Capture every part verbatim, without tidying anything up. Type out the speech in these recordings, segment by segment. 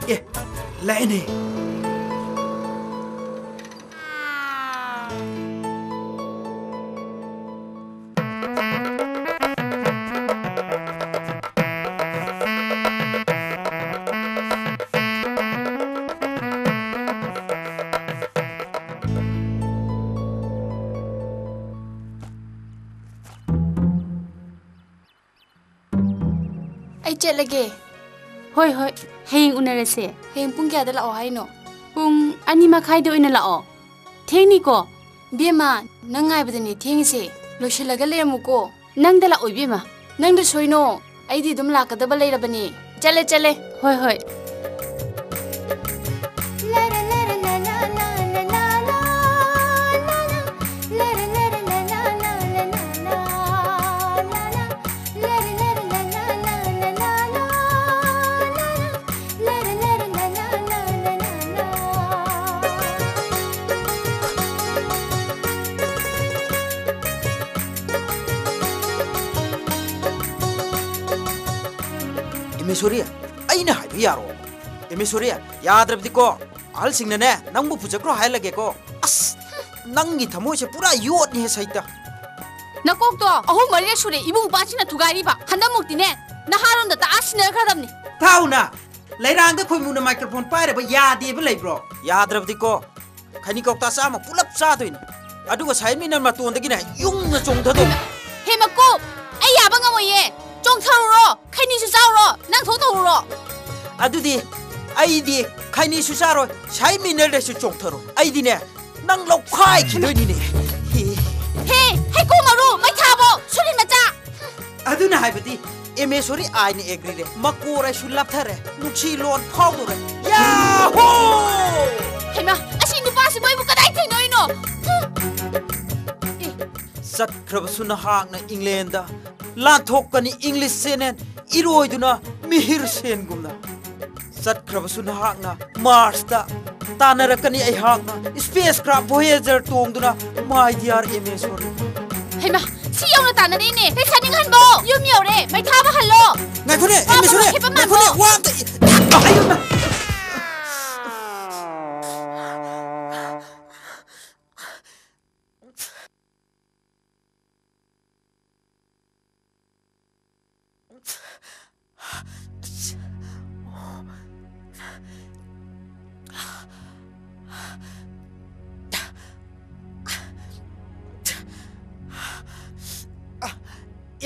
ꯑꯦ, ꯂꯥꯛꯑꯦꯅꯦ꯫ ꯑꯩ ꯆꯠꯂꯒꯦ꯫ ꯍꯣꯏ, ꯍꯣꯏ, ꯍꯌꯦꯡ ꯎꯅꯔꯁꯦ꯫ ꯍꯌꯦꯡ ꯄꯨꯡ ꯀꯌꯥꯗ ꯂꯥꯛꯑꯣ ꯍꯥꯏꯅꯣ? ꯄꯨꯡ ꯑꯅꯤ ꯃꯈꯥꯏꯗ ꯑꯣꯏꯅ ꯂꯥꯛꯑꯣ꯫ ꯊꯦꯡꯅꯤꯀꯣ? ꯕꯦꯝꯃ, ꯅꯪ ꯉꯥꯏꯕꯗꯅꯦ ꯊꯦꯡꯉꯤꯁꯦ꯫ ꯂꯣꯏꯁꯤꯜꯂꯒ ꯂꯩꯔꯝꯃꯨꯀꯣ꯫ ꯅꯪꯗ ꯂꯥꯛꯑꯣ ꯏꯕꯦꯝꯃ꯫ ꯅꯪꯗ ꯁꯣꯏꯅꯣ, ꯑꯩꯗꯤ ꯑꯗꯨꯝ ꯂꯥꯛꯀꯗꯕ ꯂꯩꯔꯕꯅꯦ꯫ ꯆꯠꯂꯦ, ꯆꯠꯂꯦ꯫ ꯍꯣꯏ, ꯍꯣꯏ꯫ ꯑꯦꯃꯦꯁꯣꯔꯤ, ꯑꯩꯅ ꯍꯥꯏꯕ ꯌꯥꯔꯣ? ꯑꯦꯃꯦꯁꯣꯔꯤ, ꯌꯥꯗ꯭ꯔꯕꯗꯤꯀꯣ, ꯑꯍꯜꯁꯤꯡꯅꯅꯦ, ꯅꯪꯕꯨ ꯄꯨꯖꯈ꯭ꯔꯣ ꯍꯥꯏꯍꯜꯂꯒꯦꯀꯣ꯫ ꯑꯁ, ꯅꯪꯒꯤ ꯊꯃꯣꯏꯁꯦ ꯄꯨꯔꯥ ꯌꯣꯠꯅꯤꯍꯦ, ꯁꯩꯇ꯫ ꯅꯀꯣꯛꯇꯣ ꯑꯍꯨꯝ ꯃꯔꯤꯔꯛ ꯁꯨꯔꯦ ꯏꯕꯨꯡ ꯃꯄꯥꯁꯤꯅ ꯊꯨꯒꯥꯏꯔꯤꯕ꯫ ꯍꯟꯗꯛꯃꯨꯛꯇꯤꯅꯦ, ꯅꯍꯥꯔꯣꯟꯗ ꯇꯥꯛꯑ ꯁꯤꯟꯅꯈ꯭ꯔꯗꯕꯅꯤ꯫ ꯊꯥꯎꯅ, ꯂꯩꯔꯥꯡꯗ ꯈꯣꯏꯃꯨꯅ ꯃꯥꯏꯀ꯭ꯔꯣꯐꯣꯟ ꯄꯥꯏꯔꯕ ꯌꯥꯗꯦꯕ ꯂꯩꯕ꯭ꯔꯣ? ꯌꯥꯗ꯭ꯔꯕꯗꯤꯀꯣ, ꯈꯩꯅꯤ ꯀꯧꯇꯥ ꯆꯥꯝꯃ ꯄꯨꯂꯞ ꯆꯥꯗꯣꯏꯅꯤ꯫ ꯑꯗꯨꯒ ꯁꯥꯏꯃꯤꯅ ꯃꯇꯣꯟꯗꯒꯤꯅꯦ ꯌꯨꯡꯅ ꯆꯣꯡꯊꯗꯣꯏꯅꯤ꯫ ꯍꯦ ꯃꯀꯨ, ꯑꯩ ꯌꯥꯕ ꯉꯝꯃꯣꯏꯌꯦ꯫ ꯆꯣꯡꯊꯔꯨꯔꯣ, ꯈꯩꯅꯤꯁꯨ ꯆꯥꯎꯔꯣ, ꯅꯪ ꯊꯣꯛ ꯇꯧꯔꯨꯔꯣ꯫ ꯑꯗꯨꯗꯤ ꯑꯩꯗꯤ ꯈꯩꯅꯤꯁꯨ ꯆꯥꯔꯣꯏ, ꯁꯥꯏꯃꯤꯅꯔꯗꯁꯨ ꯆꯣꯡꯊꯔꯣꯏ꯫ ꯑꯩꯗꯤꯅꯦ, ꯅꯪ ꯂꯧꯈꯥꯏꯈꯤꯗꯣꯏꯅꯤꯅꯦ꯫ ꯍꯦ, ꯍꯩꯀꯨ ꯃꯔꯨ, ꯃꯩꯊꯥꯕꯣ, ꯁꯨꯔꯤ ꯃꯆꯥ꯫ ꯑꯗꯨꯅ ꯍꯥꯏꯕꯗꯤ ꯑꯦꯃꯦꯁꯣꯔꯤ ꯑꯥꯏꯟ ꯑꯦꯒ꯭ꯔꯤꯔꯦ, ꯃꯀꯣꯔ ꯑꯩꯁꯨ ꯂꯥꯞꯊꯔꯦ, ꯅꯨꯡꯁꯤ ꯂꯣꯟ ꯐꯥꯎꯗꯧꯔꯦ꯫ ꯌꯥꯍꯣ! ꯍꯩꯃꯥ, ꯑꯁꯤ ꯅꯨꯄꯥꯁꯤꯕꯨ ꯑꯩꯕꯨ ꯀꯗꯥꯏ ꯊꯦꯡꯅꯔꯤꯅꯣ? ꯍꯨꯝ! ꯑꯦ꯫ ꯆꯠꯈ꯭ꯔꯕꯁꯨ ꯅꯍꯥꯛꯅ ꯏꯪꯂꯦꯟꯗ, ꯂꯥꯟꯊꯣꯛꯀꯅꯤ ꯏꯪꯂꯤꯁ ꯆꯦꯅꯦꯜ ꯏꯔꯣꯏꯗꯨꯅ ꯃꯤꯍꯤꯔ ꯁꯦꯟꯒꯨꯝꯅ꯫ ꯆꯠꯈ꯭ꯔꯕꯁꯨ ꯅꯍꯥꯛꯅ ꯃꯥꯔꯁꯇ, ꯇꯥꯟꯅꯔꯛꯀꯅꯤ ꯑꯩꯍꯥꯛꯅ ꯁ꯭ꯄꯦꯁ ꯀ꯭ꯔꯥꯐ ꯚꯣꯌꯦꯖꯔ ꯇꯣꯡꯗꯨꯅ꯫ My dear ꯑꯦꯃꯦꯁꯣꯔꯤ꯫ ꯍꯩꯃꯥ, ꯁꯤ ꯌꯧꯅ ꯇꯥꯟꯅꯔꯛꯏꯅꯦ꯫ ꯄꯩꯁꯥ ꯅꯤꯡꯍꯟꯕꯣ! ꯌꯨꯝ ꯌꯧꯔꯦ꯫ ꯃꯩꯊꯥꯕ ꯍꯜꯂꯣ꯫ ꯉꯥꯏꯈꯣꯅꯦ, ꯋꯥ ꯑꯦꯃꯦꯁꯣꯔꯤ, ꯃꯔꯣꯟ ꯍꯦꯞꯄ ꯉꯥꯏꯈꯣꯅꯦ, ꯃꯥꯟꯕ꯭ꯔꯣ? ꯋꯥ ꯑꯝꯇ ꯏ-, ꯑꯌꯣ, ꯏꯃꯥ!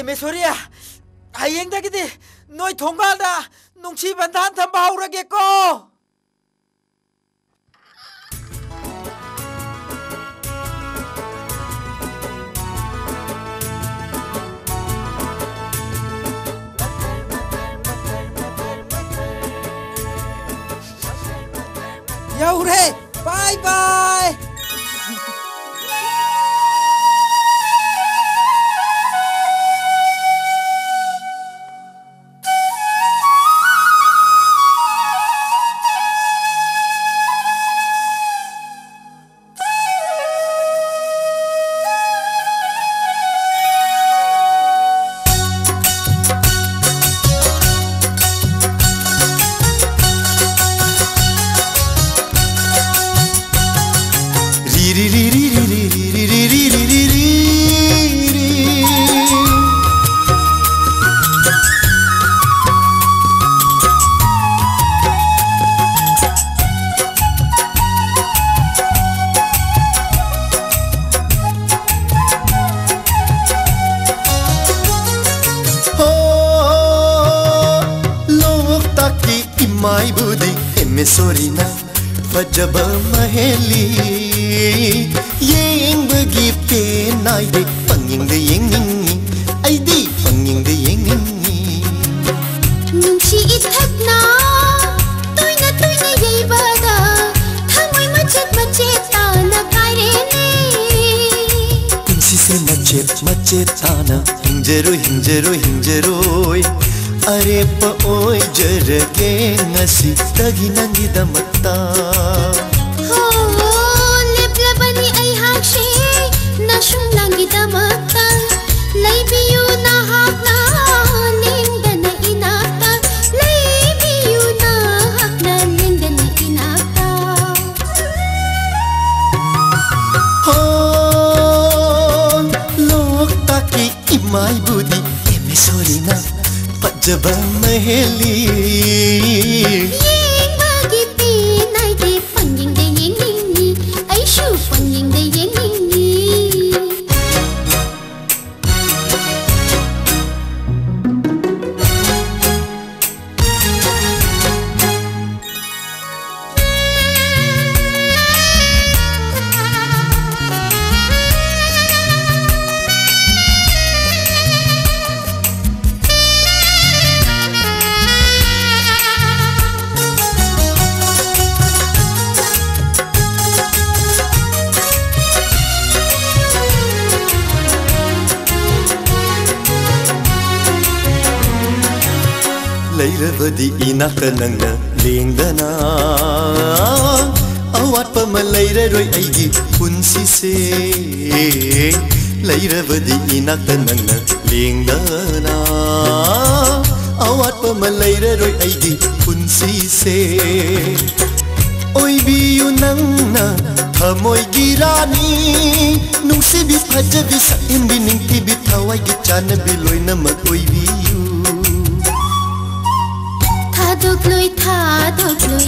ꯄꯔꯃꯦꯁꯣꯔꯤ, ꯍꯌꯦꯡꯗꯒꯤꯗꯤ ꯅꯣꯏ ꯊꯣꯡꯒꯥꯜꯗ ꯅꯨꯡꯁꯤ ꯕꯟꯙꯥꯟ ꯊꯝꯕ ꯍꯧꯔꯒꯦꯀꯣ꯫ ꯌꯧꯔꯦ꯫ ꯕꯥꯏ ꯕꯥꯏ꯫ ꯍꯣ, ꯂꯣꯛꯇꯥꯛꯀꯤ ꯏꯃꯥꯏꯕꯨꯗꯤ ꯄꯔꯃꯦꯁꯣꯔꯤꯅ ꯐꯖꯕ ꯃꯍꯦꯜꯂꯤ꯫ ꯌꯦꯡꯕꯒꯤ ꯄꯦꯟ ꯅꯥꯏꯗꯦ, ꯄꯪꯌꯦꯡꯗ ꯌꯦꯡꯅꯤꯡꯉꯤ, ꯑꯩꯗꯤ ꯄꯪꯌꯦꯡꯗ ꯌꯦꯡꯅꯤꯡꯉꯤ꯫ ꯅꯨꯡꯁꯤ ꯏꯊꯛꯅ ꯇꯣꯏꯅ ꯇꯣꯏꯅ ꯌꯩꯕꯗ ꯊꯃꯣꯏ ꯃꯆꯦꯠ ꯃꯆꯦꯠ ꯇꯥꯅ ꯀꯥꯏꯔꯦꯅꯦ꯫ ꯄꯨꯟꯁꯤꯁꯦ ꯃꯆꯦꯠ ꯃꯆꯦꯠ ꯇꯥꯅ ꯍꯤꯡꯖꯔꯣꯏ, ꯍꯤꯡꯖꯔꯣꯏ, ꯍꯤꯡꯖꯔꯣꯏ꯫ ꯑꯔꯦꯞꯄ ꯑꯣꯏꯖꯔꯒꯦ ꯉꯁꯤꯗꯒꯤ ꯅꯪꯒꯤꯗꯃꯛꯇ꯫ ꯍꯣ, ꯂꯦꯞꯂꯕꯅꯤ ꯑꯩꯍꯥꯛꯁꯦ ꯅꯁꯨꯝ ꯅꯪꯒꯤꯗꯃꯛꯇ꯫ ꯂꯩꯕꯤꯌꯨ ꯅꯍꯥꯛꯅ ꯂꯦꯡꯗꯅ ꯏꯅꯥꯛꯇ꯫ ꯂꯩꯕꯤꯌꯨ ꯅꯍꯥꯛꯅ ꯂꯦꯡꯗꯅ ꯏꯅꯥꯛꯇ꯫ ꯍꯣ, ꯂꯣꯛꯇꯥꯛꯀꯤ ꯏꯃꯥꯏꯕꯨꯗꯤ ꯄꯔꯃꯦꯁꯣꯔꯤꯅ ꯐꯖꯕ ꯃꯍꯦꯜꯂꯤ꯫ ꯌꯦꯡꯕꯒꯤ ꯄꯦꯟ ꯅꯥꯏꯗꯦ, ꯄꯪꯌꯦꯡꯗ ꯌꯦꯡꯅꯤꯡꯉꯤ, ꯑꯩꯁꯨ ꯄꯪꯌꯦꯡꯗ ꯌꯦꯡꯅꯤꯡꯉꯤ꯫ ꯂꯩꯔꯕꯗꯤ ꯏꯅꯥꯛꯇ ꯅꯪꯅ ꯂꯦꯡꯗꯅ ꯑꯋꯥꯠꯄ ꯑꯃ ꯂꯩꯔꯔꯣꯏ ꯑꯩꯒꯤ ꯄꯨꯟꯁꯤꯁꯦ꯫ ꯂꯩꯔꯕꯗꯤ ꯏꯅꯥꯛꯇ ꯅꯪꯅ ꯂꯦꯡꯗꯅ ꯑꯋꯥꯠꯄ ꯑꯃ ꯂꯩꯔꯔꯣꯏ ꯑꯩꯒꯤ ꯄꯨꯟꯁꯤꯁꯦ꯫ ꯑꯣꯏꯕꯤꯌꯨ ꯅꯪꯅ ꯊꯃꯣꯏꯒꯤ ꯔꯥꯅꯤ, ꯅꯨꯡꯁꯤꯕꯤ ꯐꯖꯕꯤ ꯁꯛꯍꯦꯟꯕꯤ ꯅꯤꯡꯊꯤꯕꯤ ꯊꯋꯥꯏꯒꯤ ꯆꯥꯟꯅꯕꯤ ꯂꯣꯏꯅꯃꯛ ꯑꯣꯏꯕꯤꯌꯨ꯫ ꯊꯥꯗꯣꯛꯂꯣꯏ ꯊꯥꯗꯣꯛꯂꯣꯏ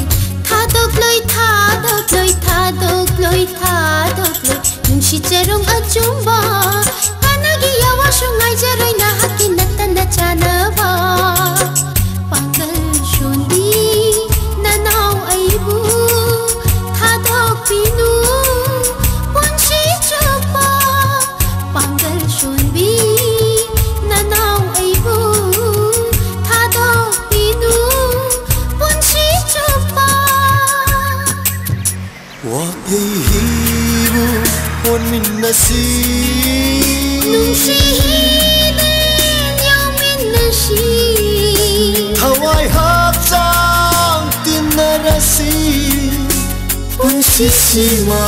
ꯊꯥꯗꯣꯛꯂꯣꯏ ꯊꯥꯗꯣꯛꯂꯣꯏ ꯊꯥꯗꯣꯛꯂꯣꯏ ꯊꯥꯗꯣꯛꯂꯣꯏ ꯅꯨꯡꯁꯤ ꯆꯔꯣꯡ ꯑꯆꯨꯝꯕ ꯀꯅꯥꯒꯤ ꯌꯥꯋꯥꯁꯨ ꯉꯥꯏꯖꯔꯣꯏ ꯅꯍꯥꯛꯀꯤ ꯅꯠꯇꯅ ꯆꯥꯅꯕ ꯄꯥꯡꯒꯜ ꯁꯣꯟꯕꯤ ꯅꯅꯥꯎ ꯑꯩꯕꯨ ꯊꯥꯗꯣꯛꯄꯤꯅꯨ ꯄꯨꯟꯁꯤ ꯆꯨꯞꯄ ꯄꯥꯡꯒꯜ ꯁꯣꯟꯕꯤ ꯅꯅꯥꯎ ꯑꯩꯕꯨ ꯊꯥꯗꯣꯛꯄꯤꯅꯨ ꯄꯨꯟꯁꯤ ꯆꯨꯞꯄ꯫ ꯋꯥꯌꯩ ꯍꯤꯕꯨ ꯍꯣꯟꯃꯤꯟꯅꯁꯤ꯫ ꯅꯨꯡꯁꯤ ꯍꯤꯗꯦꯟ ꯌꯥꯎꯃꯤꯟꯅꯁꯤ꯫ ꯊꯋꯥꯏ ꯍꯛꯆꯥꯡ ꯇꯤꯟꯅꯔꯁꯤ꯫ ꯄꯨꯟꯁꯤꯁꯤꯃ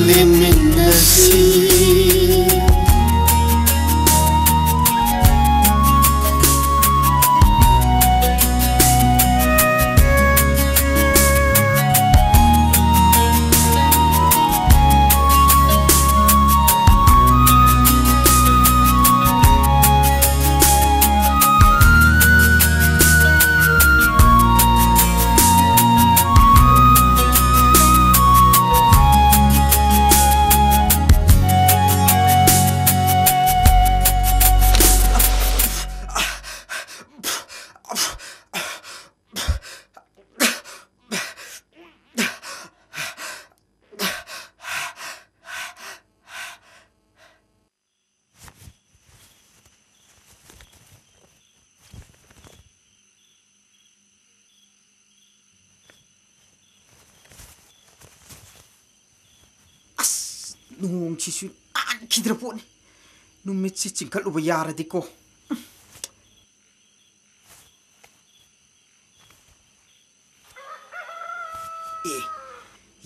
ꯂꯦꯟꯃꯤꯟꯅꯁꯤ꯫ ꯑꯁ, ꯅꯣꯡꯁꯤꯁꯨ ꯇꯥꯟꯈꯤꯗ꯭ꯔ ꯄꯣꯠꯅꯤ꯫ ꯅꯨꯃꯤꯠꯁꯤ ꯆꯤꯡꯈꯠꯂꯨꯕ ꯌꯥꯔꯗꯤꯀꯣ꯫ ꯑꯦ,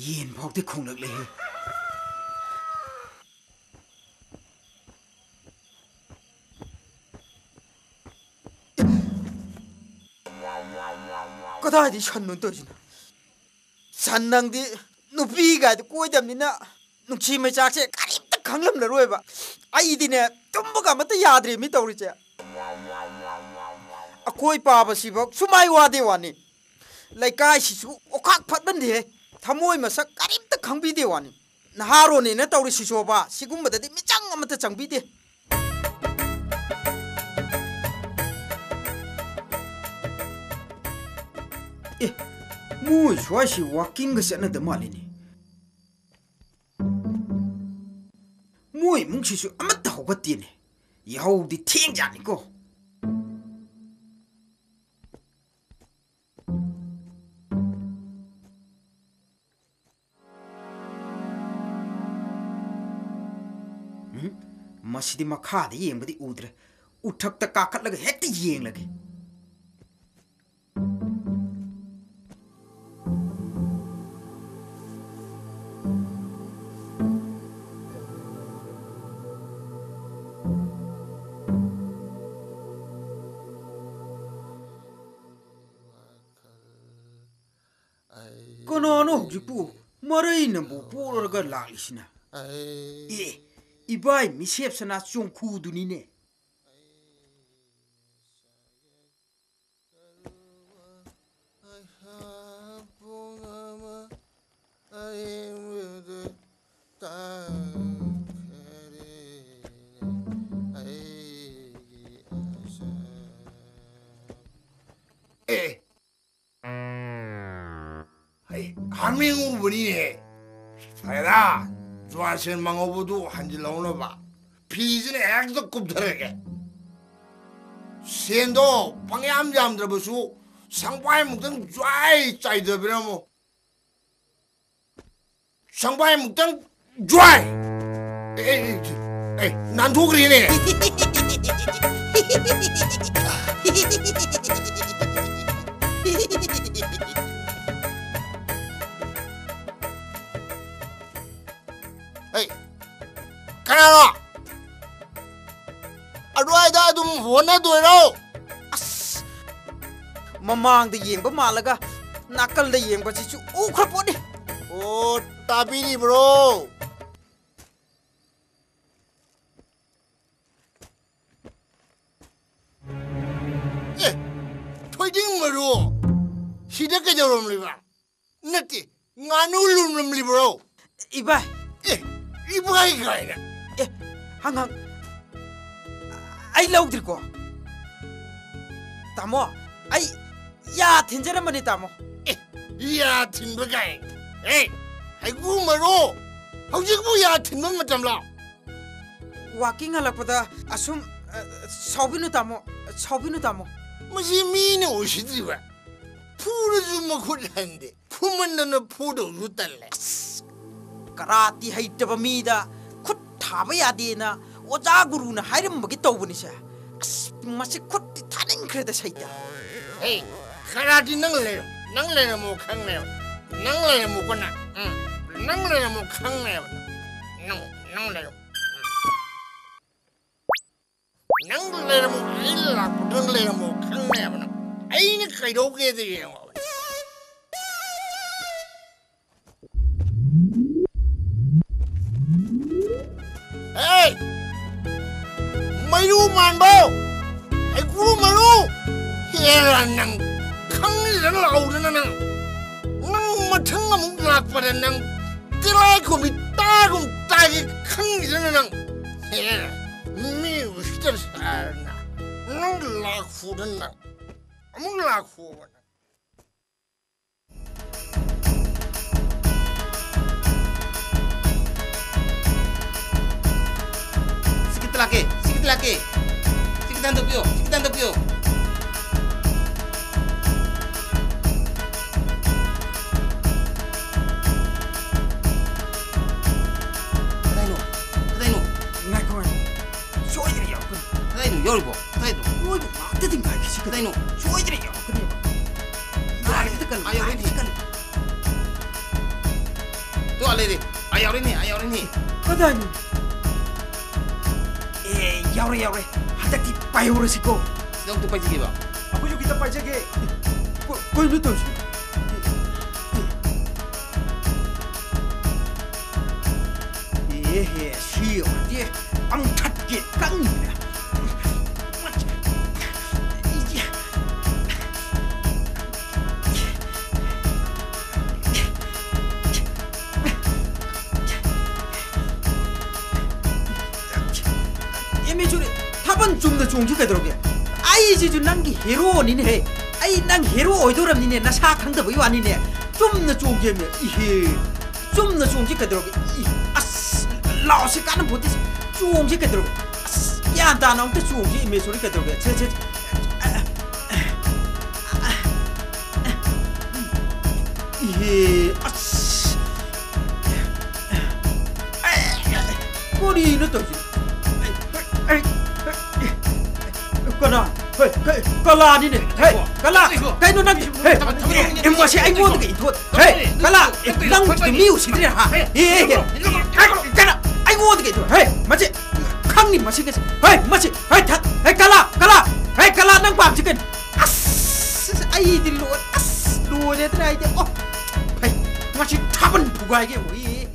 ꯌꯦꯟ ꯐꯥꯎꯗꯤ ꯈꯣꯡꯂꯛꯂꯦꯍꯦ꯫ ꯀꯗꯥꯏꯗꯒꯤ ꯁꯟꯅꯣ ꯇꯧꯔꯤꯁꯤꯅ? ꯁꯟ, ꯅꯪꯗꯤ ꯅꯨꯄꯤ ꯀꯥꯏꯗ ꯀꯣꯏꯗꯕꯅꯤꯅ ꯅꯨꯡꯁꯤ ꯃꯩꯆꯥꯛꯁꯦ ꯀꯔꯤꯝꯇ ꯈꯪꯂꯝꯂꯔꯣꯏꯕ꯫ ꯑꯩꯗꯤꯅꯦ, ꯇꯨꯝꯕꯒ ꯑꯃꯠꯇ ꯌꯥꯗ꯭ꯔꯦ ꯃꯤ ꯇꯧꯔꯤꯁꯦ꯫ ꯑꯩꯈꯣꯏ ꯄꯥꯕꯁꯤꯐꯥꯎ ꯁꯨꯃꯥꯏ ꯋꯥꯗꯦ ꯋꯥꯅꯤ꯫ ꯂꯩꯀꯥꯏꯁꯤꯁꯨ ꯑꯣꯈꯥꯛ ꯐꯠꯃꯟꯗꯦꯍꯦ꯫ ꯊꯃꯣꯏ ꯃꯁꯛ ꯀꯔꯤꯝꯇ ꯈꯪꯕꯤꯗꯦ ꯋꯥꯅꯤ꯫ ꯅꯍꯥꯔꯣꯟꯅꯦꯅ ꯇꯧꯔꯤꯁꯤꯁꯨꯕ ꯁꯤꯒꯨꯝꯕꯗꯗꯤ ꯃꯤꯆꯪ ꯑꯃꯠꯇ ꯆꯪꯕꯤꯗꯦ꯫ ꯑꯦ, ꯃꯣꯏ ꯁ꯭ꯋꯥꯏꯁꯤ ꯋꯥꯀꯤꯡꯒ ꯆꯠꯅꯗ ꯃꯥꯜꯂꯤꯅꯦ꯫ ꯃꯣꯏ ꯏꯃꯨꯡꯁꯤꯁꯨ ꯑꯃꯠꯇ ꯍꯧꯒꯠꯇꯦꯅꯦ꯫ ꯌꯥꯍꯧꯗꯤ ꯊꯦꯡꯖꯥꯠꯅꯤꯀꯣ꯫ ꯎꯝ, ꯃꯁꯤꯗꯤ ꯃꯈꯥꯗ ꯌꯦꯡꯕꯗꯤ ꯎꯗ꯭ꯔꯦ꯫ ꯎꯊꯛꯇ ꯀꯥꯈꯠꯂꯒ ꯍꯦꯛꯇ ꯌꯦꯡꯂꯒꯦ꯫ ꯀꯅꯥꯅꯣ ꯍꯧꯖꯤꯛꯄꯨ ꯃꯔꯩꯅꯕꯨ ꯄꯣꯔꯒ ꯂꯥꯛꯂꯤꯁꯤꯅ? ꯑꯦ, ꯏꯕꯥꯏ ꯃꯤꯁꯦꯞ ꯁꯅꯥ ꯆꯣꯡꯈꯨꯗꯨꯅꯤꯅꯦ꯫ ꯑꯦ, ꯑꯩ ꯍꯥꯃꯦꯡ ꯎꯕꯅꯤꯅꯦ꯫ ꯐꯔꯦꯗ, ꯖꯨꯋꯥꯟ ꯁꯦꯟ ꯃꯥꯡꯍꯧꯕꯗꯨ ꯍꯟꯖꯤꯜꯍꯧꯅꯕ ꯐꯤꯁꯤꯅ ꯍꯦꯛꯇ ꯀꯨꯞꯊꯔꯒꯦ꯫ ꯁꯦꯟꯗꯣ ꯄꯪꯌꯥꯝ ꯌꯥꯝꯗ꯭ꯔꯕꯁꯨ ꯁꯪꯕꯥꯏꯃꯨꯛꯇꯪ ꯖ꯭ꯋꯥꯏ ꯆꯥꯏꯊꯕꯤꯔꯝꯃꯣ꯫ ꯁꯪꯕꯥꯏꯃꯨꯛꯇꯪ ꯖ꯭ꯋꯥꯏ! ꯑꯦ, ꯑꯦ, ꯑꯦ, ꯅꯥꯟꯊꯣꯛꯈ꯭ꯔꯦꯅꯦ꯫ ꯀꯅꯥꯅꯣ? ꯑꯗꯨꯋꯥꯏꯗ ꯑꯗꯨꯝ ꯍꯣꯠꯅꯗꯣꯏꯔꯣ? ꯑꯁ! ꯃꯃꯥꯡꯗ ꯌꯦꯡꯕ ꯃꯥꯜꯂꯒ ꯅꯥꯀꯜꯗ ꯌꯦꯡꯕꯁꯤꯁꯨ ꯎꯈ꯭ꯔ ꯄꯣꯠꯅꯤ꯫ ꯑꯣ, ꯇꯥꯕꯤꯔꯤꯕ꯭ꯔꯣ? ꯑꯦ, ꯊꯣꯏꯗꯤꯡ ꯃꯔꯨ, ꯁꯤꯗ ꯀꯩꯗꯧꯔꯝꯂꯤꯕ? ꯅꯠꯇꯦ, ꯉꯥꯅꯨ ꯂꯨꯝꯂꯝꯂꯤꯕ꯭ꯔꯣ? ꯏꯕꯥꯏ! ꯑꯦ, ꯏꯕꯥꯏ ꯀꯥꯏꯅ꯫ ꯑꯦ, ꯍꯪ ꯍꯪ꯫ ꯑꯩ ꯂꯧꯗ꯭ꯔꯤꯀꯣ꯫ ꯇꯥꯃꯣ, ꯑꯩ ꯌꯥ ꯊꯤꯟꯖꯔꯝꯕꯅꯤ, ꯇꯥꯃꯣ꯫ ꯑꯦ, ꯌꯥ ꯊꯤꯟꯕ ꯀꯥꯏ? ꯑꯦ, ꯍꯩꯒꯨ ꯃꯔꯨ, ꯍꯧꯖꯤꯛꯄꯨ ꯌꯥ ꯊꯤꯟꯕ ꯃꯇꯝꯂꯣ? ꯋꯥꯀꯤꯡ ꯍꯜꯂꯛꯄꯗ ꯑꯁꯨꯝ, ꯑ, ꯁꯥꯎꯕꯤꯅꯨ, ꯇꯥꯃꯣ, ꯁꯥꯎꯕꯤꯅꯨ, ꯇꯥꯃꯣ꯫ ꯃꯁꯤ ꯃꯤꯅ ꯎꯁꯤꯠꯇ꯭ꯔꯤꯕ? ꯐꯨꯔꯁꯨ ꯃꯈꯨꯠ ꯍꯟꯗꯦ꯫ ꯐꯨꯃꯟꯗꯅ ꯐꯨꯗꯧꯁꯨ ꯇꯜꯂꯦ꯫ ꯑꯁ, ꯀꯔꯥꯇꯤ ꯍꯩꯇꯕ ꯃꯤꯗ ꯈꯨꯠ ꯊꯥꯕ ꯌꯥꯗꯦꯅ ꯑꯣꯖꯥ ꯒꯨꯔꯨꯅ ꯍꯥꯏꯔꯝꯕꯒꯤ ꯇꯧꯕꯅꯤꯁꯦ꯫ ꯑꯁ, ꯃꯁꯤ ꯈꯨꯠꯇꯤ ꯊꯥꯅꯤꯡꯈ꯭ꯔꯦꯗ, ꯁꯩꯇ꯫ ꯍꯦ, ꯀꯔꯥꯇꯤ ꯅꯪ ꯂꯩꯔꯝ-, ꯅꯪ ꯂꯩꯔꯝꯃꯣ ꯈꯪꯅꯦꯕ꯫ ꯅꯪ ꯂꯩꯔꯝꯃꯣꯀꯣ ꯅꯪ꯫ ꯎꯝ, ꯅꯪ ꯂꯩꯔꯝꯃꯣ ꯈꯪꯅꯦꯕ꯫ ꯅꯪ, ꯅꯪ ꯂꯩꯔꯝꯃꯣ꯫ ꯎꯝ꯫ ꯅꯪ ꯂꯩꯔꯝꯃꯣ, ꯑꯩ ꯂꯥꯛꯄꯗ ꯅꯪ ꯂꯩꯔꯝꯃꯣ ꯈꯪꯅꯦꯕ ꯅꯪ꯫ ꯑꯩꯅ ꯀꯩꯗꯧꯒꯦꯗ ꯌꯦꯡꯉꯣꯕ꯫ ꯍꯦ! ꯃꯩꯔꯨ ꯃꯥꯟꯕ! ꯍꯩꯀ꯭ꯔꯨ ꯃꯔꯨ! ꯍꯦꯔꯥ ꯅꯪ! ꯈꯪꯉꯤꯗꯅ ꯂꯥꯛꯍꯧꯗꯅ ꯅꯪ! ꯅꯪ ꯃꯊꯪ ꯑꯃꯨꯛ ꯂꯥꯛꯄꯗ ꯅꯪ ꯇꯤꯜꯂꯥꯏꯈꯨꯝꯕꯤ ꯇꯥꯒꯨꯝ ꯇꯥꯒꯦ ꯈꯪꯉꯤꯗꯅ ꯅꯪ! ꯍꯦꯔꯥ! ꯃꯤ ꯎꯁꯤꯠꯇꯕ ꯁꯥꯗꯅ! ꯅꯪ ꯂꯥꯛꯍꯧꯗꯅ ꯅꯪ! ꯑꯃꯨꯛ ꯂꯥꯛꯍꯧꯕ ꯅꯪ! ꯁꯤ ꯈꯤꯇ ꯂꯥꯛꯀꯦ, ꯁꯤ ꯈꯤꯇ ꯂꯥꯛꯀꯦ꯫ ꯁꯤ ꯈꯤꯇ ꯍꯟꯗꯣꯛꯄꯤꯌꯣ, ꯁꯤ ꯈꯤꯇ ꯍꯟꯗꯣꯛꯄꯤꯌꯣ꯫ ꯀꯗꯥꯏꯅꯣ? ꯀꯗꯥꯏꯅꯣ? ꯉꯥꯏꯈꯣ, ꯉꯥꯏꯈꯣ꯫ ꯁꯣꯏꯗꯅ ꯌꯥꯎꯔꯛꯀꯅꯤ꯫ ꯀꯗꯥꯏꯅꯣ ꯌꯥꯎꯔꯤꯕꯣ? ꯀꯗꯥꯏꯅꯣ? ꯅꯣꯏꯕꯨ ꯉꯥꯛꯇꯗꯤ ꯉꯥꯏꯈꯤꯁꯤ꯫ ꯀꯗꯥꯏꯅꯣ? ꯁꯣꯏꯗꯅ ꯌꯥꯎꯔꯛꯀꯅꯤ꯫ ꯉꯥꯏꯈꯤꯗ ꯀꯩꯅꯣ? ꯑꯥ, ꯌꯥꯎꯔꯛꯏꯅꯦ꯫ ꯉꯥꯏꯈꯤꯗ ꯀꯩꯅꯣ? ꯇꯣ, ꯑꯥ ꯂꯩꯔꯦ꯫ ꯑꯥ, ꯌꯥꯎꯔꯛꯏꯅꯦ, ꯑꯥ, ꯌꯥꯎꯔꯛꯏꯅꯦ꯫ ꯀꯗꯥꯏꯅꯣ? ꯑꯦ, ꯌꯥꯎꯔꯦ, ꯌꯥꯎꯔꯦ꯫ ꯍꯟꯗꯛꯇꯤ ꯄꯥꯏꯍꯧꯔꯁꯤꯀꯣ꯫ ꯅꯪ ꯑꯝꯇ ꯄꯥꯏꯖꯒꯦꯕ꯫ ꯑꯩꯈꯣꯏꯁꯨ ꯈꯤꯇ ꯄꯥꯏꯖꯒꯦ꯫ ꯀ-, ꯀꯩꯅꯣ ꯇꯧꯔꯤꯁꯤ? ꯑꯦꯍꯦ, ꯁꯤ ꯑꯣꯏꯔꯗꯤ ꯑꯃꯨꯛ ꯊꯠꯀꯦ ꯀꯟꯅ꯫ ꯑꯦꯝ ꯑꯦ ꯆꯨꯔꯤ, ꯊꯥꯕꯜ ꯆꯨꯝꯅ ꯆꯣꯡꯁꯤ ꯀꯩꯗꯧꯔꯒꯦ? ꯑꯩꯁꯤꯁꯨ ꯅꯪꯒꯤ ꯍꯦꯔꯣꯅꯤꯅꯦꯍꯦ꯫ ꯑꯩ ꯅꯪ ꯍꯦꯔꯣ ꯑꯣꯏꯗꯣꯔꯝꯅꯤꯅꯦ, ꯅꯁꯥ ꯈꯪꯗꯕꯩ ꯋꯥꯅꯤꯅꯦ꯫ ꯆꯨꯝꯅ ꯆꯣꯡꯁꯦꯃꯦ꯫ ꯏꯍꯦ, ꯆꯨꯝꯅ ꯆꯣꯡꯁꯤ ꯀꯩꯗꯧꯔꯒꯦ? ꯏ, ꯑꯁ, ꯂꯥꯎꯁꯤ ꯀꯥꯟꯅ ꯐꯣꯠꯇꯦ꯫ ꯆꯣꯡꯁꯤ ꯀꯩꯗꯧꯔꯒꯦ? ꯑꯁ, ꯒ꯭ꯌꯥꯟ ꯇꯥꯅ ꯑꯝꯇ ꯆꯣꯡꯁꯤ, ꯏꯃꯦꯁꯣꯔꯤ, ꯀꯩꯗꯧꯔꯒꯦ? ꯁꯦ, ꯁꯦ, ꯁꯦ꯫ ꯏꯍꯦ, ꯑꯁ꯫ ꯀꯔꯤꯅꯣ ꯇꯧꯔꯤꯁꯤ? ꯀꯅꯥ? ꯍꯦ, ꯍꯦ, ꯀꯂꯥꯅꯤꯅꯦ꯫ ꯍꯦ, ꯀꯂꯥ, ꯀꯩꯅꯣ ꯅꯪ? ꯍꯦ, ꯑꯦ, ꯃꯁꯤ ꯑꯩꯉꯣꯟꯗꯒ ꯏꯟꯊꯣꯛ-, ꯍꯦ, ꯀꯂꯥ, ꯑꯦ, ꯅꯪ ꯃꯤ ꯎꯁꯤꯠꯇ꯭ꯔꯦ, ꯍꯥ? ꯑꯦ, ꯑꯦ, ꯑꯦ, ꯀꯩꯅꯣ? ꯑꯩꯉꯣꯟꯗꯒ ꯏꯟꯊꯣꯛ-, ꯍꯦ, ꯃꯁꯤ ꯈꯪꯅꯤ, ꯃꯁꯤ ꯀꯩꯁꯦ꯫ ꯍꯦ, ꯃꯁꯤ, ꯍꯦ, ꯊꯠ-, ꯍꯦ, ꯀꯂꯥ, ꯀꯂꯥ, ꯍꯦ, ꯀꯂꯥ, ꯅꯪ ꯄꯥꯝꯁꯤ ꯀꯩꯅꯣ? ꯑꯁ, ꯑꯩꯗꯤ ꯂꯣꯏ-, ꯑꯁ, ꯂꯣꯏꯔꯦꯗꯅ ꯑꯩꯗꯤ꯫ ꯑꯣ, ꯍꯦ, ꯃꯁꯤ ꯊꯥꯕꯜ ꯊꯨꯒꯥꯏꯒꯦ, ꯍꯣꯏ꯫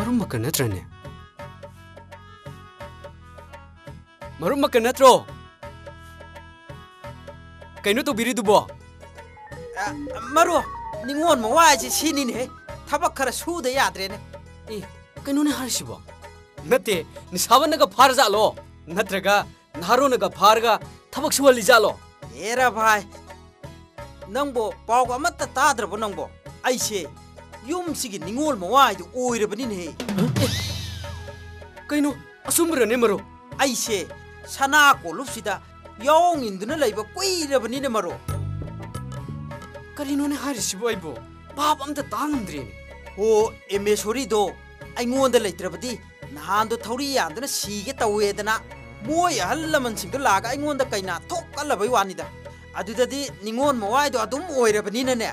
ꯃꯔꯨꯞ ꯃꯀꯟ ꯅꯠꯇ꯭ꯔꯅꯦ? ꯃꯔꯨꯞ ꯃꯀꯟ ꯅꯠꯇ꯭ꯔꯣ? ꯀꯩꯅꯣ ꯇꯧꯕꯤꯔꯤꯗꯨꯕꯣ? ꯑ, ꯃꯔꯨꯞ, ꯅꯤꯉꯣꯜ ꯃꯋꯥ ꯍꯥꯏꯁꯦ ꯁꯤꯅꯤꯅꯦꯍꯦ꯫ ꯊꯕꯛ ꯈꯔ ꯁꯨꯗ ꯌꯥꯗ꯭ꯔꯦꯅꯦ꯫ ꯑꯦ, ꯀꯩꯅꯣꯅꯦ ꯍꯥꯏꯔꯤꯁꯤꯕꯣ? ꯅꯠꯇꯦ, ꯅꯤꯁꯥꯕꯟꯅꯒ ꯐꯥꯔꯖꯥꯠꯂꯣ? ꯅꯠꯇ꯭ꯔꯒ ꯅꯍꯥꯔꯣꯟꯅꯒ ꯐꯥꯔꯒ ꯊꯕꯛ ꯁꯨꯍꯜꯂꯤꯖꯥꯠꯂꯣ? ꯑꯦꯔꯥ ꯚꯥꯏ, ꯅꯪꯕꯣ ꯄꯥꯎꯒ ꯑꯃꯠꯇ ꯇꯥꯗ꯭ꯔꯕꯣ ꯅꯪꯕꯣ? ꯑꯩꯁꯦ ꯌꯨꯝꯁꯤꯒꯤ ꯅꯤꯉꯣꯜ ꯃꯋꯥꯏꯗꯨ ꯑꯣꯏꯔꯕꯅꯤꯅꯦꯍꯦ꯫ ꯀꯩꯅꯣ, ꯑꯆꯨꯝꯕꯔꯅꯦ ꯃꯔꯨꯞ? ꯑꯩꯁꯦ ꯁꯅꯥ ꯀꯣꯂꯨꯞꯁꯤꯗ ꯌꯥꯑꯣꯡ ꯏꯟꯗꯨꯅ ꯂꯩꯕ ꯀꯨꯏꯔꯕꯅꯤꯅꯦ ꯃꯔꯨꯞ꯫ ꯀꯔꯤꯅꯣꯅꯦ ꯍꯥꯏꯔꯤꯁꯤꯕꯨ? ꯑꯩꯕꯨ ꯚꯥꯞ ꯑꯝꯇ ꯇꯥ ꯉꯝꯗ꯭ꯔꯦꯅꯦ꯫ ꯑꯣ, ꯑꯦꯃꯦꯁꯣꯔꯤꯗꯣ ꯑꯩꯉꯣꯟꯗ ꯂꯩꯇ꯭ꯔꯕꯗꯤ ꯅꯍꯥꯟꯗꯣ ꯊꯧꯔꯤ ꯌꯥꯟꯗꯨꯅ ꯁꯤꯒꯦ ꯇꯧꯋꯦꯗꯅ ꯃꯣꯏ ꯑꯍꯜ ꯂꯃꯟꯁꯤꯡꯗꯣ ꯂꯥꯛꯑꯒ ꯑꯩꯉꯣꯟꯗ ꯀꯩꯅꯥ ꯊꯣꯛꯍꯜꯂꯕꯩ ꯋꯥꯅꯤꯗ꯫ ꯑꯗꯨꯗꯗꯤ ꯅꯤꯉꯣꯜ ꯃꯋꯥꯏꯗꯣ ꯑꯗꯨꯝ ꯑꯣꯏꯔꯕꯅꯤꯅꯅꯦ,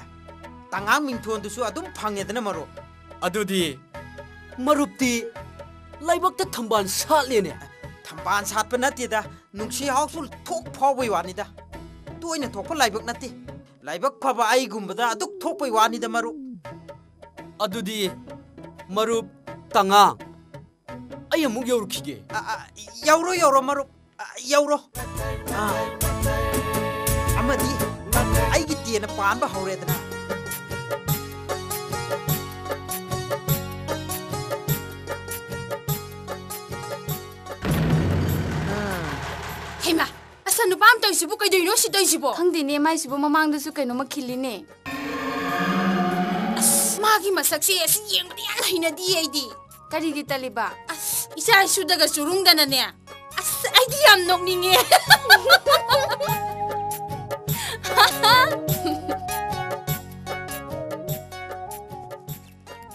ꯇꯉꯥꯡ ꯃꯤꯡꯊꯣꯟꯗꯨꯁꯨ ꯑꯗꯨꯝ ꯐꯪꯉꯦꯗꯅ ꯃꯔꯨꯞ꯫ ꯑꯗꯨꯗꯤ ꯃꯔꯨꯞꯇꯤ ꯂꯥꯏꯕꯛꯇ ꯊꯝꯕꯥꯜ ꯁꯥꯠꯂꯦꯅꯦ꯫ ꯊꯝꯕꯥꯜ ꯁꯥꯠꯄ ꯅꯠꯇꯦꯗ, ꯅꯨꯡꯁꯤ ꯍꯥꯎꯁꯨ ꯊꯣꯛ ꯐꯥꯎꯕꯩ ꯋꯥꯅꯤꯗ꯫ ꯇꯣꯏꯅ ꯊꯣꯛꯄ ꯂꯥꯏꯕꯛ ꯅꯠꯇꯦ꯫ ꯂꯥꯏꯕꯛ ꯐꯕ ꯑꯩꯒꯨꯝꯕꯗ ꯑꯗꯨꯛ ꯊꯣꯛꯄꯩ ꯋꯥꯅꯤꯗ ꯃꯔꯨꯞ꯫ ꯑꯗꯨꯗꯤ ꯃꯔꯨꯞ ꯇꯉꯥꯡ, ꯑꯩ ꯑꯃꯨꯛ ꯌꯧꯔꯨꯈꯤꯒꯦ꯫ ꯑ, ꯑ, ꯌꯧꯔꯣ, ꯌꯧꯔꯣ, ꯃꯔꯨꯞ꯫ ꯑ, ꯌꯧꯔꯣ꯫ ꯑ, ꯑꯃꯗꯤ ꯑꯩꯒꯤ ꯇꯦꯟꯅ ꯄꯥꯟꯕ ꯍꯧꯔꯦꯗꯅ꯫ ꯍꯩꯃꯥ, ꯑꯁ, ꯅꯨꯄꯥ ꯑꯃ ꯇꯧꯔꯤꯁꯤꯕꯨ ꯀꯩꯗꯧꯔꯤꯅꯣ ꯁꯤ ꯇꯧꯔꯤꯁꯤꯕꯣ? ꯈꯪꯗꯦꯅꯦ, ꯃꯥꯏꯁꯤꯕꯨ ꯃꯃꯥꯡꯗꯁꯨ ꯀꯩꯅꯣꯝꯃ ꯈꯤꯜꯂꯤꯅꯦ꯫ ꯑꯁ, ꯃꯥꯒꯤ ꯃꯁꯛꯁꯦ ꯑꯁꯤ ꯌꯦꯡꯕꯗ ꯌꯥꯝ ꯍꯩꯅꯗꯤꯌꯦ ꯑꯩꯗꯤ꯫ ꯀꯔꯤꯒꯤ ꯇꯜꯂꯤꯕ? ꯑꯁ, ꯏꯆꯥ ꯏꯁꯨꯗꯒ ꯆꯨꯔꯨꯡꯗꯅꯅꯦ꯫ ꯑꯁ, ꯑꯩꯗꯤ ꯌꯥꯝ ꯅꯣꯛꯅꯤꯡꯉꯦ꯫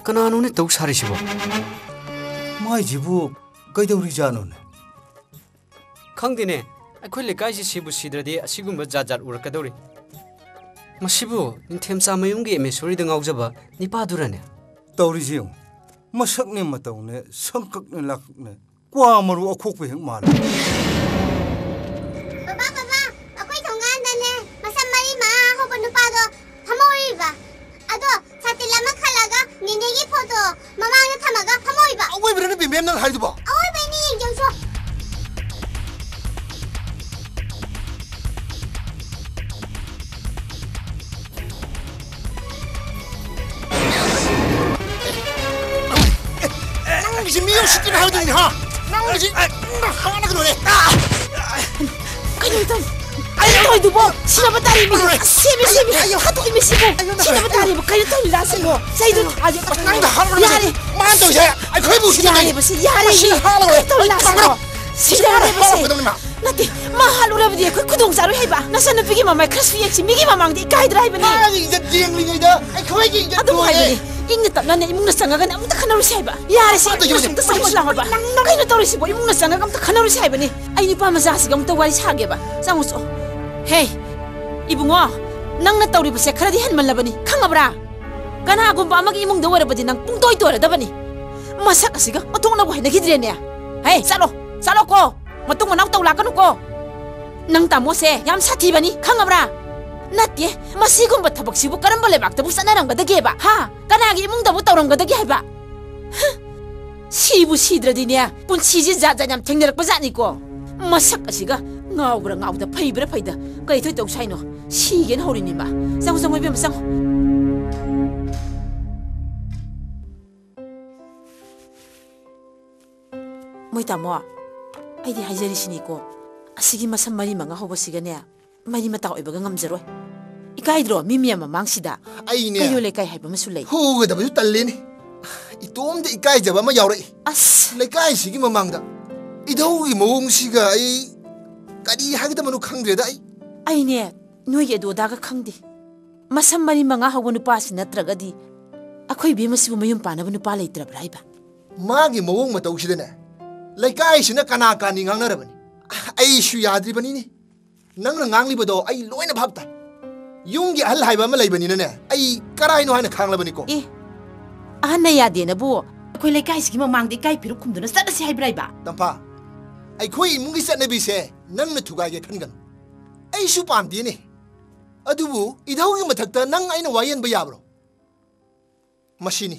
ꯀꯅꯥꯅꯣꯅꯦ ꯇꯧ ꯁꯥꯔꯤꯁꯤꯕꯣ? ꯃꯥꯏꯁꯤꯕꯨ ꯀꯩꯗꯧꯔꯤꯖꯥꯠꯅꯣꯅꯦ? ꯈꯪꯗꯦꯅꯦ, ꯑꯩꯈꯣꯏ ꯂꯩꯀꯥꯏꯁꯤ ꯁꯤꯕꯨ ꯁꯤꯗ꯭ꯔꯗꯤ ꯑꯁꯤꯒꯨꯝꯕ ꯖꯥꯠ ꯖꯥꯠ ꯎꯔꯛꯀꯗꯧꯔꯤ꯫ ꯃꯁꯤꯕꯨ ꯅꯤꯡꯊꯦꯝꯆꯥ ꯃꯌꯨꯝꯒꯤ ꯑꯦꯃꯦꯁꯣꯔꯤꯗ ꯉꯥꯎꯖꯕ ꯅꯤꯄꯥꯗꯨꯔꯅꯦ? ꯇꯧꯔꯤꯁꯤ ꯌꯦꯡꯉꯨ, ꯃꯁꯛꯅꯦ ꯃꯇꯧꯅꯦ, ꯁꯪꯀꯛꯅꯦ ꯂꯥꯀꯛꯅꯦ, ꯀ꯭ꯋꯥ ꯃꯔꯨ ꯑꯈꯣꯛꯄ ꯍꯦꯛ ꯃꯥꯜꯂꯦ꯫ ꯕꯕꯥ, ꯕꯕꯥ, ꯑꯩꯈꯣꯏ ꯊꯣꯡꯒꯥꯟꯗꯅꯦ ꯃꯁꯝ ꯃꯔꯤ ꯃꯉꯥ ꯍꯧꯕ ꯅꯨꯄꯥꯗꯣ ꯐꯝꯍꯧꯔꯤꯕ꯫ ꯑꯗꯣ ꯁꯥꯇꯤꯟ ꯑꯃ ꯈꯜꯂꯒ ꯅꯦꯅꯦꯒꯤ ꯐꯣꯇꯣ ꯃꯃꯥꯡꯗ ꯊꯝꯃꯒ ꯐꯝ ꯑꯋꯣꯏꯕ꯭ꯔꯥ ꯅꯨꯄꯤ ꯃꯦꯝ ꯅꯪ ꯍꯥꯏꯗꯨꯕꯣ? ꯑꯋꯣꯏꯕꯩꯅꯦ, ꯌꯦꯡꯖꯧꯁꯣ꯫ ꯅꯪꯒꯤꯁꯤ ꯃꯤ ꯎꯁꯤꯠꯇꯦꯅ ꯍꯥꯏꯕꯗꯨꯅꯤ, ꯍꯥ? ꯅꯪꯒꯤꯁꯤ ꯍꯥꯠꯂꯒ ꯂꯣꯏꯔꯦ꯫ ꯀꯩꯅꯣ ꯇꯧ-, ꯀꯩꯅꯣ ꯇꯧꯔꯤꯗꯨꯕꯣ? ꯁꯤꯅꯕ ꯇꯥꯔꯦ ꯃꯤ꯫ ꯑꯁ, ꯁꯦꯝꯃꯦ, ꯁꯦꯝꯃꯦ꯫ ꯍꯥꯠꯇꯣꯛꯏꯃꯦ ꯁꯤꯕꯨ꯫ ꯁꯤꯅꯕ ꯇꯥꯔꯦꯕ꯫ ꯀꯩꯅꯣ ꯇꯧꯔꯤꯔꯥ ꯁꯤꯕꯣ? ꯆꯩꯗꯨ ꯊꯥꯁꯦ꯫ ꯅꯪꯗ ꯍꯥꯠꯂꯒ ꯌꯥꯔꯦ꯫ ꯃꯥꯅ ꯇꯧꯔꯤꯁꯦ ꯑꯩꯈꯣꯏꯕꯨ ꯎꯁꯤꯠꯇꯦ꯫ ꯌꯥꯔꯦꯕ ꯁꯤ, ꯌꯥꯔꯦ꯫ ꯃꯁꯤꯅ ꯍꯥꯠꯂꯒ ꯀꯩꯅꯣ ꯇꯧꯔꯤꯔꯥ ꯁꯤꯕꯣ? ꯃꯥꯡꯈ꯭ꯔꯣ꯫ ꯁꯤꯗ ꯃꯁꯤꯅ ꯂꯩꯕꯁꯦ꯫ ꯍꯥꯠꯂꯒꯗꯧꯅꯤ ꯃꯥ꯫ ꯅꯠꯇꯦ, ꯃꯥ ꯍꯥꯠꯂꯨꯔꯕꯗꯤ ꯑꯩꯈꯣꯏ ꯈꯨꯗꯣꯡ ꯆꯥꯔꯣꯏ ꯍꯥꯏꯕ꯫ ꯅꯆꯟꯅꯨꯄꯤꯒꯤ ꯃꯃꯥꯏ ꯈꯔꯁꯨ ꯌꯦꯡꯁꯤ, ꯃꯤꯒꯤ ꯃꯃꯥꯡꯗ ꯏꯀꯥꯏꯗ꯭ꯔꯥ ꯍꯥꯏꯕꯅꯦ꯫ ꯃꯥꯒꯤ ꯏꯖꯠ ꯌꯦꯡꯂꯤꯉꯩꯗ ꯑꯩꯈꯣꯏꯒꯤ ꯏꯖꯠ ꯑꯗꯨꯝ ꯂꯣꯏꯔꯦ꯫ ꯍꯥꯏꯕꯅꯦ, ꯏꯪꯅ ꯇꯞꯅꯅꯦ ꯏꯃꯨꯡꯗ ꯆꯪꯉꯒꯅꯦ ꯑꯃꯨꯛꯇ ꯈꯟꯅꯔꯨꯁꯦ ꯍꯥꯏꯕ꯫ ꯌꯥꯔꯦꯁꯦ, ꯑꯗꯨ ꯏꯃꯨꯡꯗ ꯌꯧꯔꯦ꯫ ꯑꯃꯨꯛꯇ ꯆꯪꯉꯛꯑꯣ ꯍꯥꯏꯕ꯫ ꯅꯪ, ꯅꯪ ꯀꯩꯅꯣ ꯇꯧꯔꯤꯁꯤꯕꯣ? ꯏꯃꯨꯡꯗ ꯆꯪꯉꯒ ꯑꯃꯨꯛꯇ ꯈꯟꯅꯔꯨꯁꯦ ꯍꯥꯏꯕꯅꯦ꯫ ꯑꯩ ꯅꯨꯄꯥ ꯃꯆꯥꯁꯤꯒ ꯑꯃꯨꯛꯇ ꯋꯥꯔꯤ ꯁꯥꯒꯦꯕ꯫ ꯆꯪꯉꯨ ꯆꯣ꯫ ꯍꯦ, ꯏꯕꯨꯡꯉꯣ, ꯅꯪꯅ ꯇꯧꯔꯤꯕꯁꯦ ꯈꯔꯗꯤ ꯍꯦꯟꯃꯜꯂꯕꯅꯤ, ꯈꯪꯉꯕ꯭ꯔꯥ? ꯀꯅꯥꯒꯨꯝꯕ ꯑꯃꯒꯤ ꯏꯃꯨꯡꯗ ꯑꯣꯏꯔꯕꯗꯤ ꯅꯪ ꯄꯨꯡꯇꯣꯏ ꯇꯣꯏꯔꯗꯕꯅꯤ꯫ ꯃꯁꯛ ꯑꯁꯤꯒ ꯃꯊꯣꯡꯅꯕꯨ ꯍꯩꯅꯈꯤꯗ꯭ꯔꯦꯅꯦ꯫ ꯍꯦ, ꯆꯠꯂꯣ, ꯆꯠꯂꯣꯀꯣ꯫ ꯃꯇꯨꯡ ꯃꯅꯥꯎ ꯇꯧ ꯂꯥꯛꯀꯅꯨꯀꯣ꯫ ꯅꯪ ꯇꯥꯃꯣꯁꯦ ꯌꯥꯝ ꯁꯥꯊꯤꯕꯅꯤ, ꯈꯪꯉꯕ꯭ꯔꯥ? ꯅꯠꯇꯦ, ꯃꯁꯤꯒꯨꯝꯕ ꯊꯕꯛꯁꯤꯕꯨ ꯀꯔꯝꯕ ꯂꯩꯕꯥꯛꯇꯕꯨ ꯆꯠꯅꯔꯝꯒꯗꯒꯦꯕ? ꯍꯥ? ꯀꯅꯥꯒꯤ ꯏꯃꯨꯡꯗꯕꯨ ꯇꯧꯔꯝꯒꯗꯒꯦ ꯍꯥꯏꯕ? ꯍ! ꯁꯤꯕꯨ ꯁꯤꯗ꯭ꯔꯗꯤꯅꯦ, ꯄꯨꯟꯁꯤꯁꯦ ꯖꯥꯠ ꯖꯥꯠ ꯌꯥꯝ ꯊꯦꯡꯅꯔꯛꯄ ꯖꯥꯠꯅꯤꯀꯣ꯫ ꯃꯁꯛ ꯑꯁꯤꯒ ꯉꯥꯎꯕ꯭ꯔꯥ ꯉꯥꯎꯗ, ꯐꯩꯕ꯭ꯔꯥ ꯐꯩꯗ, ꯀꯩ ꯊꯣꯏ ꯇꯧ ꯁꯥꯏꯅꯣ? ꯁꯤꯒꯦꯅ ꯍꯧꯔꯤꯅꯤꯃ꯫ ꯆꯪꯉꯣ, ꯆꯪꯉꯣ, ꯏꯕꯦꯝꯃ, ꯆꯪꯉꯣ꯫ ꯃꯣꯏ ꯇꯥꯃꯣ, ꯑꯩꯗꯤ ꯍꯥꯏꯖꯔꯤꯁꯤꯅꯤꯀꯣ, ꯑꯁꯤꯒꯤ ꯃꯁꯝ ꯃꯔꯤ ꯃꯉꯥ ꯍꯧꯕꯁꯤꯒꯅꯦ, ꯃꯔꯤ ꯃꯇꯥ ꯑꯣꯏꯕꯒ ꯉꯝꯖꯔꯣꯏ꯫ ꯏꯀꯥꯏꯗ꯭ꯔꯣ ꯃꯤ ꯃꯌꯥꯝ ꯃꯃꯥꯡꯁꯤꯗ? ꯑꯩꯅꯦ꯫ ꯀꯩꯔꯣꯜ ꯂꯩꯀꯥꯏ ꯍꯥꯏꯕ ꯑꯃꯁꯨ ꯂꯩ꯫ ꯍꯨꯒꯗꯕꯁꯨ ꯇꯜꯂꯦꯅꯦ꯫ ꯏꯇꯣꯝꯇ ꯏꯀꯥꯏꯖꯕ ꯑꯃ ꯌꯥꯎꯔꯛꯏ꯫ ꯑꯁ꯫ ꯂꯩꯀꯥꯏꯁꯤꯒꯤ ꯃꯃꯥꯡꯗ ꯏꯙꯧꯒꯤ ꯃꯑꯣꯡꯁꯤꯒ ꯑꯩ ꯀꯔꯤ ꯍꯥꯏꯒꯗꯕꯅꯣ ꯈꯪꯗ꯭ꯔꯦꯗ ꯑꯩ꯫ ꯑꯩꯅꯦ, ꯅꯣꯏꯒꯤ ꯑꯗꯨ ꯑꯗꯥꯒ ꯈꯪꯗꯦ꯫ ꯃꯁꯝ ꯃꯔꯤ ꯃꯉꯥ ꯍꯧꯕ ꯅꯨꯄꯥꯁꯤ ꯅꯠꯇ꯭ꯔꯒꯗꯤ ꯑꯩꯈꯣꯏ ꯏꯕꯦꯝꯃꯁꯤꯕꯨ ꯃꯌꯨꯝ ꯄꯥꯟꯅꯕ ꯅꯨꯄꯥ ꯂꯩꯇ꯭ꯔꯕ꯭ꯔꯥ ꯍꯥꯏꯕ? ꯃꯥꯒꯤ ꯃꯑꯣꯡ ꯃꯇꯧꯁꯤꯗꯅꯦ, ꯂꯩꯀꯥꯏꯁꯤꯅ ꯀꯅꯥ ꯀꯥꯅꯤ ꯉꯥꯡꯅꯔꯕꯅꯤ꯫ ꯑꯩꯁꯨ ꯌꯥꯗ꯭ꯔꯤꯕꯅꯤꯅꯦ꯫ ꯅꯪꯅ ꯉꯥꯡꯂꯤꯕꯗꯣ ꯑꯩ ꯂꯣꯏꯅ ꯚꯥꯞ ꯇꯥꯏ꯫ ꯌꯨꯝꯒꯤ ꯑꯍꯜ ꯍꯥꯏꯕ ꯑꯃ ꯂꯩꯕꯅꯤꯅꯅꯦ, ꯑꯩ ꯀꯔꯥꯏꯅꯣ ꯍꯥꯏꯅ ꯈꯥꯡꯂꯕꯅꯤꯀꯣ꯫ ꯑꯦ, ꯑꯍꯟꯅ ꯌꯥꯗꯦꯅꯕꯨ ꯑꯩꯈꯣꯏ ꯂꯩꯀꯥꯏꯁꯤꯒꯤ ꯃꯃꯥꯡꯗ ꯏꯀꯥꯏ ꯐꯤꯔꯨꯛ ꯈꯨꯝꯗꯨꯅ ꯆꯠꯂꯁꯤ ꯍꯥꯏꯕ꯭ꯔꯥ ꯍꯥꯏꯕ? ꯇꯝꯐꯥ, ꯑꯩꯈꯣꯏ ꯏꯃꯨꯡꯒꯤ ꯆꯠꯅꯕꯤꯁꯦ ꯅꯪꯅ ꯊꯨꯒꯥꯏꯒꯦ ꯈꯟꯒꯅꯨ꯫ ꯑꯩꯁꯨ ꯄꯥꯝꯗꯦꯅꯦ꯫ ꯑꯗꯨꯕꯨ ꯏꯙꯧꯒꯤ ꯃꯊꯛꯇ ꯅꯪ ꯑꯩꯅ ꯋꯥ ꯌꯦꯟꯕ ꯌꯥꯕ꯭ꯔꯣ? ꯃꯁꯤꯅꯤ꯫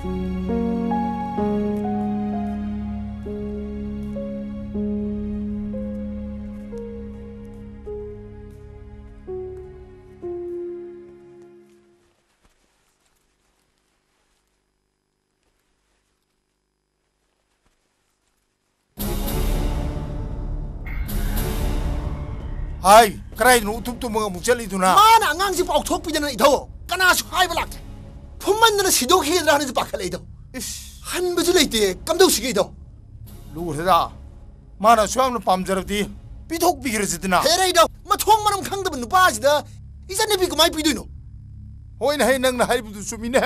ꯍꯥꯏ, ꯀꯗꯥꯏꯗꯅꯣ ꯎꯇꯨꯞ ꯇꯨꯝꯃꯒ ꯑꯃꯨꯛ ꯆꯠꯂꯤꯗꯨꯅ? ꯃꯥꯅ ꯑꯉꯥꯡꯁꯤ ꯄꯥꯎꯊꯣꯛꯄꯤꯗꯅ ꯏꯙꯧ꯫ ꯀꯅꯥꯁꯨ ꯍꯥꯏꯕ ꯂꯥꯛꯇꯦ꯫ ꯐꯨꯝꯃꯟꯗꯅ ꯁꯤꯗꯣꯛꯈꯤꯒꯗ꯭ꯔꯥ ꯍꯥꯏꯅꯁꯨ ꯄꯥꯈꯠꯂꯦ ꯏꯙꯧ꯫ ꯏꯁ꯫ ꯍꯟꯕꯁꯨ ꯂꯩꯇꯦ, ꯀꯝꯗꯧꯁꯤꯒꯦ ꯏꯙꯧ? ꯂꯨꯔꯦꯗ꯫ ꯃꯥꯅ ꯑꯁꯨꯛ ꯌꯥꯝꯅ ꯄꯥꯝꯖꯔꯕꯗꯤ ꯄꯤꯊꯣꯛꯄꯤꯈ꯭ꯔꯁꯤꯗꯅ꯫ ꯍꯦꯔꯥ ꯏꯙꯧ, ꯃꯊꯣꯡ ꯃꯔꯝ ꯈꯪꯗꯕ ꯅꯨꯄꯥꯁꯤꯗ ꯏꯆꯟꯅꯨꯄꯤ ꯀꯃꯥꯏꯅ ꯄꯤꯗꯣꯏꯅꯣ? ꯍꯣꯏꯅꯦ ꯍꯦ, ꯅꯪꯅ ꯍꯥꯏꯕꯗꯨ ꯆꯨꯝꯃꯤꯅꯦ꯫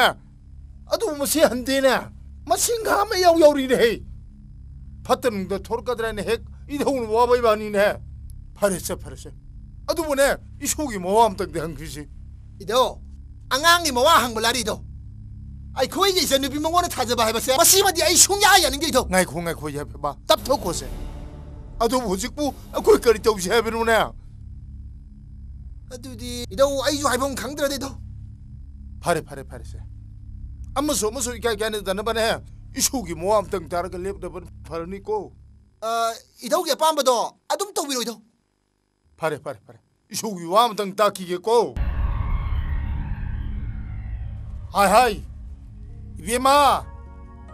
ꯑꯗꯨꯕꯨ ꯃꯁꯤ ꯍꯟꯗꯦꯅꯦ꯫ ꯃꯁꯤꯡ ꯈꯥ ꯑꯃ ꯌꯥꯎ ꯌꯥꯎꯔꯤꯅꯦ ꯍꯦ꯫ ꯐꯠꯇ ꯅꯨꯡꯗ ꯊꯣꯔꯛꯀꯗ꯭ꯔꯥꯅ ꯍꯦꯛ ꯏꯙꯧꯅ ꯋꯥꯕ ꯏꯕꯥꯅꯤꯅꯦ꯫ ꯐꯔꯦꯁꯦ, ꯐꯔꯦꯁꯦ꯫ ꯑꯗꯨꯕꯨꯅꯦ, ꯏꯁꯣꯒꯤ ꯃꯋꯥ ꯑꯝꯇꯪꯗꯤ ꯍꯪꯈꯤꯁꯤ꯫ ꯏꯙꯧ, ꯑꯉꯥꯡꯒꯤ ꯃꯋꯥ ꯍꯪꯕ ꯂꯥꯏꯔꯤꯗꯣ꯫ ꯑꯩꯈꯣꯏꯒꯤ ꯏꯆꯟꯅꯨꯄꯤ ꯃꯉꯣꯟꯗ ꯊꯥꯖꯕ ꯍꯥꯏꯕꯁꯦ, ꯃꯁꯤꯃꯗꯤ ꯑꯩ ꯁꯨꯡꯌꯥ ꯌꯥꯅꯤꯡꯗꯦ ꯏꯙꯧ꯫ ꯉꯥꯏꯈꯣ, ꯉꯥꯏꯈꯣ, ꯌꯥꯏꯐꯕ꯫ ꯇꯞꯊꯣꯛꯈꯣꯁꯦ꯫ ꯑꯗꯨꯕꯨ ꯍꯧꯖꯤꯛꯄꯨ ꯑꯩꯈꯣꯏ ꯀꯔꯤ ꯇꯧꯁꯤ ꯍꯥꯏꯕꯅꯣꯅꯦ? ꯑꯗꯨꯗꯤ ꯏꯙꯧ, ꯑꯩꯁꯨ ꯍꯥꯏꯐꯝ ꯈꯪꯗ꯭ꯔꯗꯤ ꯏꯙꯧ꯫ ꯐꯔꯦ, ꯐꯔꯦ, ꯐꯔꯦꯁꯦ꯫ ꯑꯃꯁꯨ ꯑꯃꯁꯨ ꯏꯀꯥꯏ ꯀꯥꯏꯅꯗꯅꯕꯅꯦ, ꯏꯁꯣꯒꯤ ꯃꯋꯥ ꯑꯝꯇꯪ ꯇꯥꯔꯒ ꯂꯦꯞꯅꯕ ꯐꯔꯅꯤꯀꯣ꯫ ꯑ, ꯏꯙꯧꯒꯤ ꯑꯄꯥꯝꯕꯗꯣ ꯑꯗꯨꯝ ꯇꯧꯕꯤꯔꯣ ꯏꯙꯧ꯫ ꯐꯔꯦ, ꯐꯔꯦ, ꯐꯔꯦ꯫ ꯏꯁꯣꯒꯤ ꯋꯥ ꯑꯝꯇꯪ ꯇꯥꯛꯈꯤꯒꯦꯀꯣ꯫ ꯍꯥꯏ, ꯍꯥꯏ꯫ ꯏꯕꯦꯝꯃ,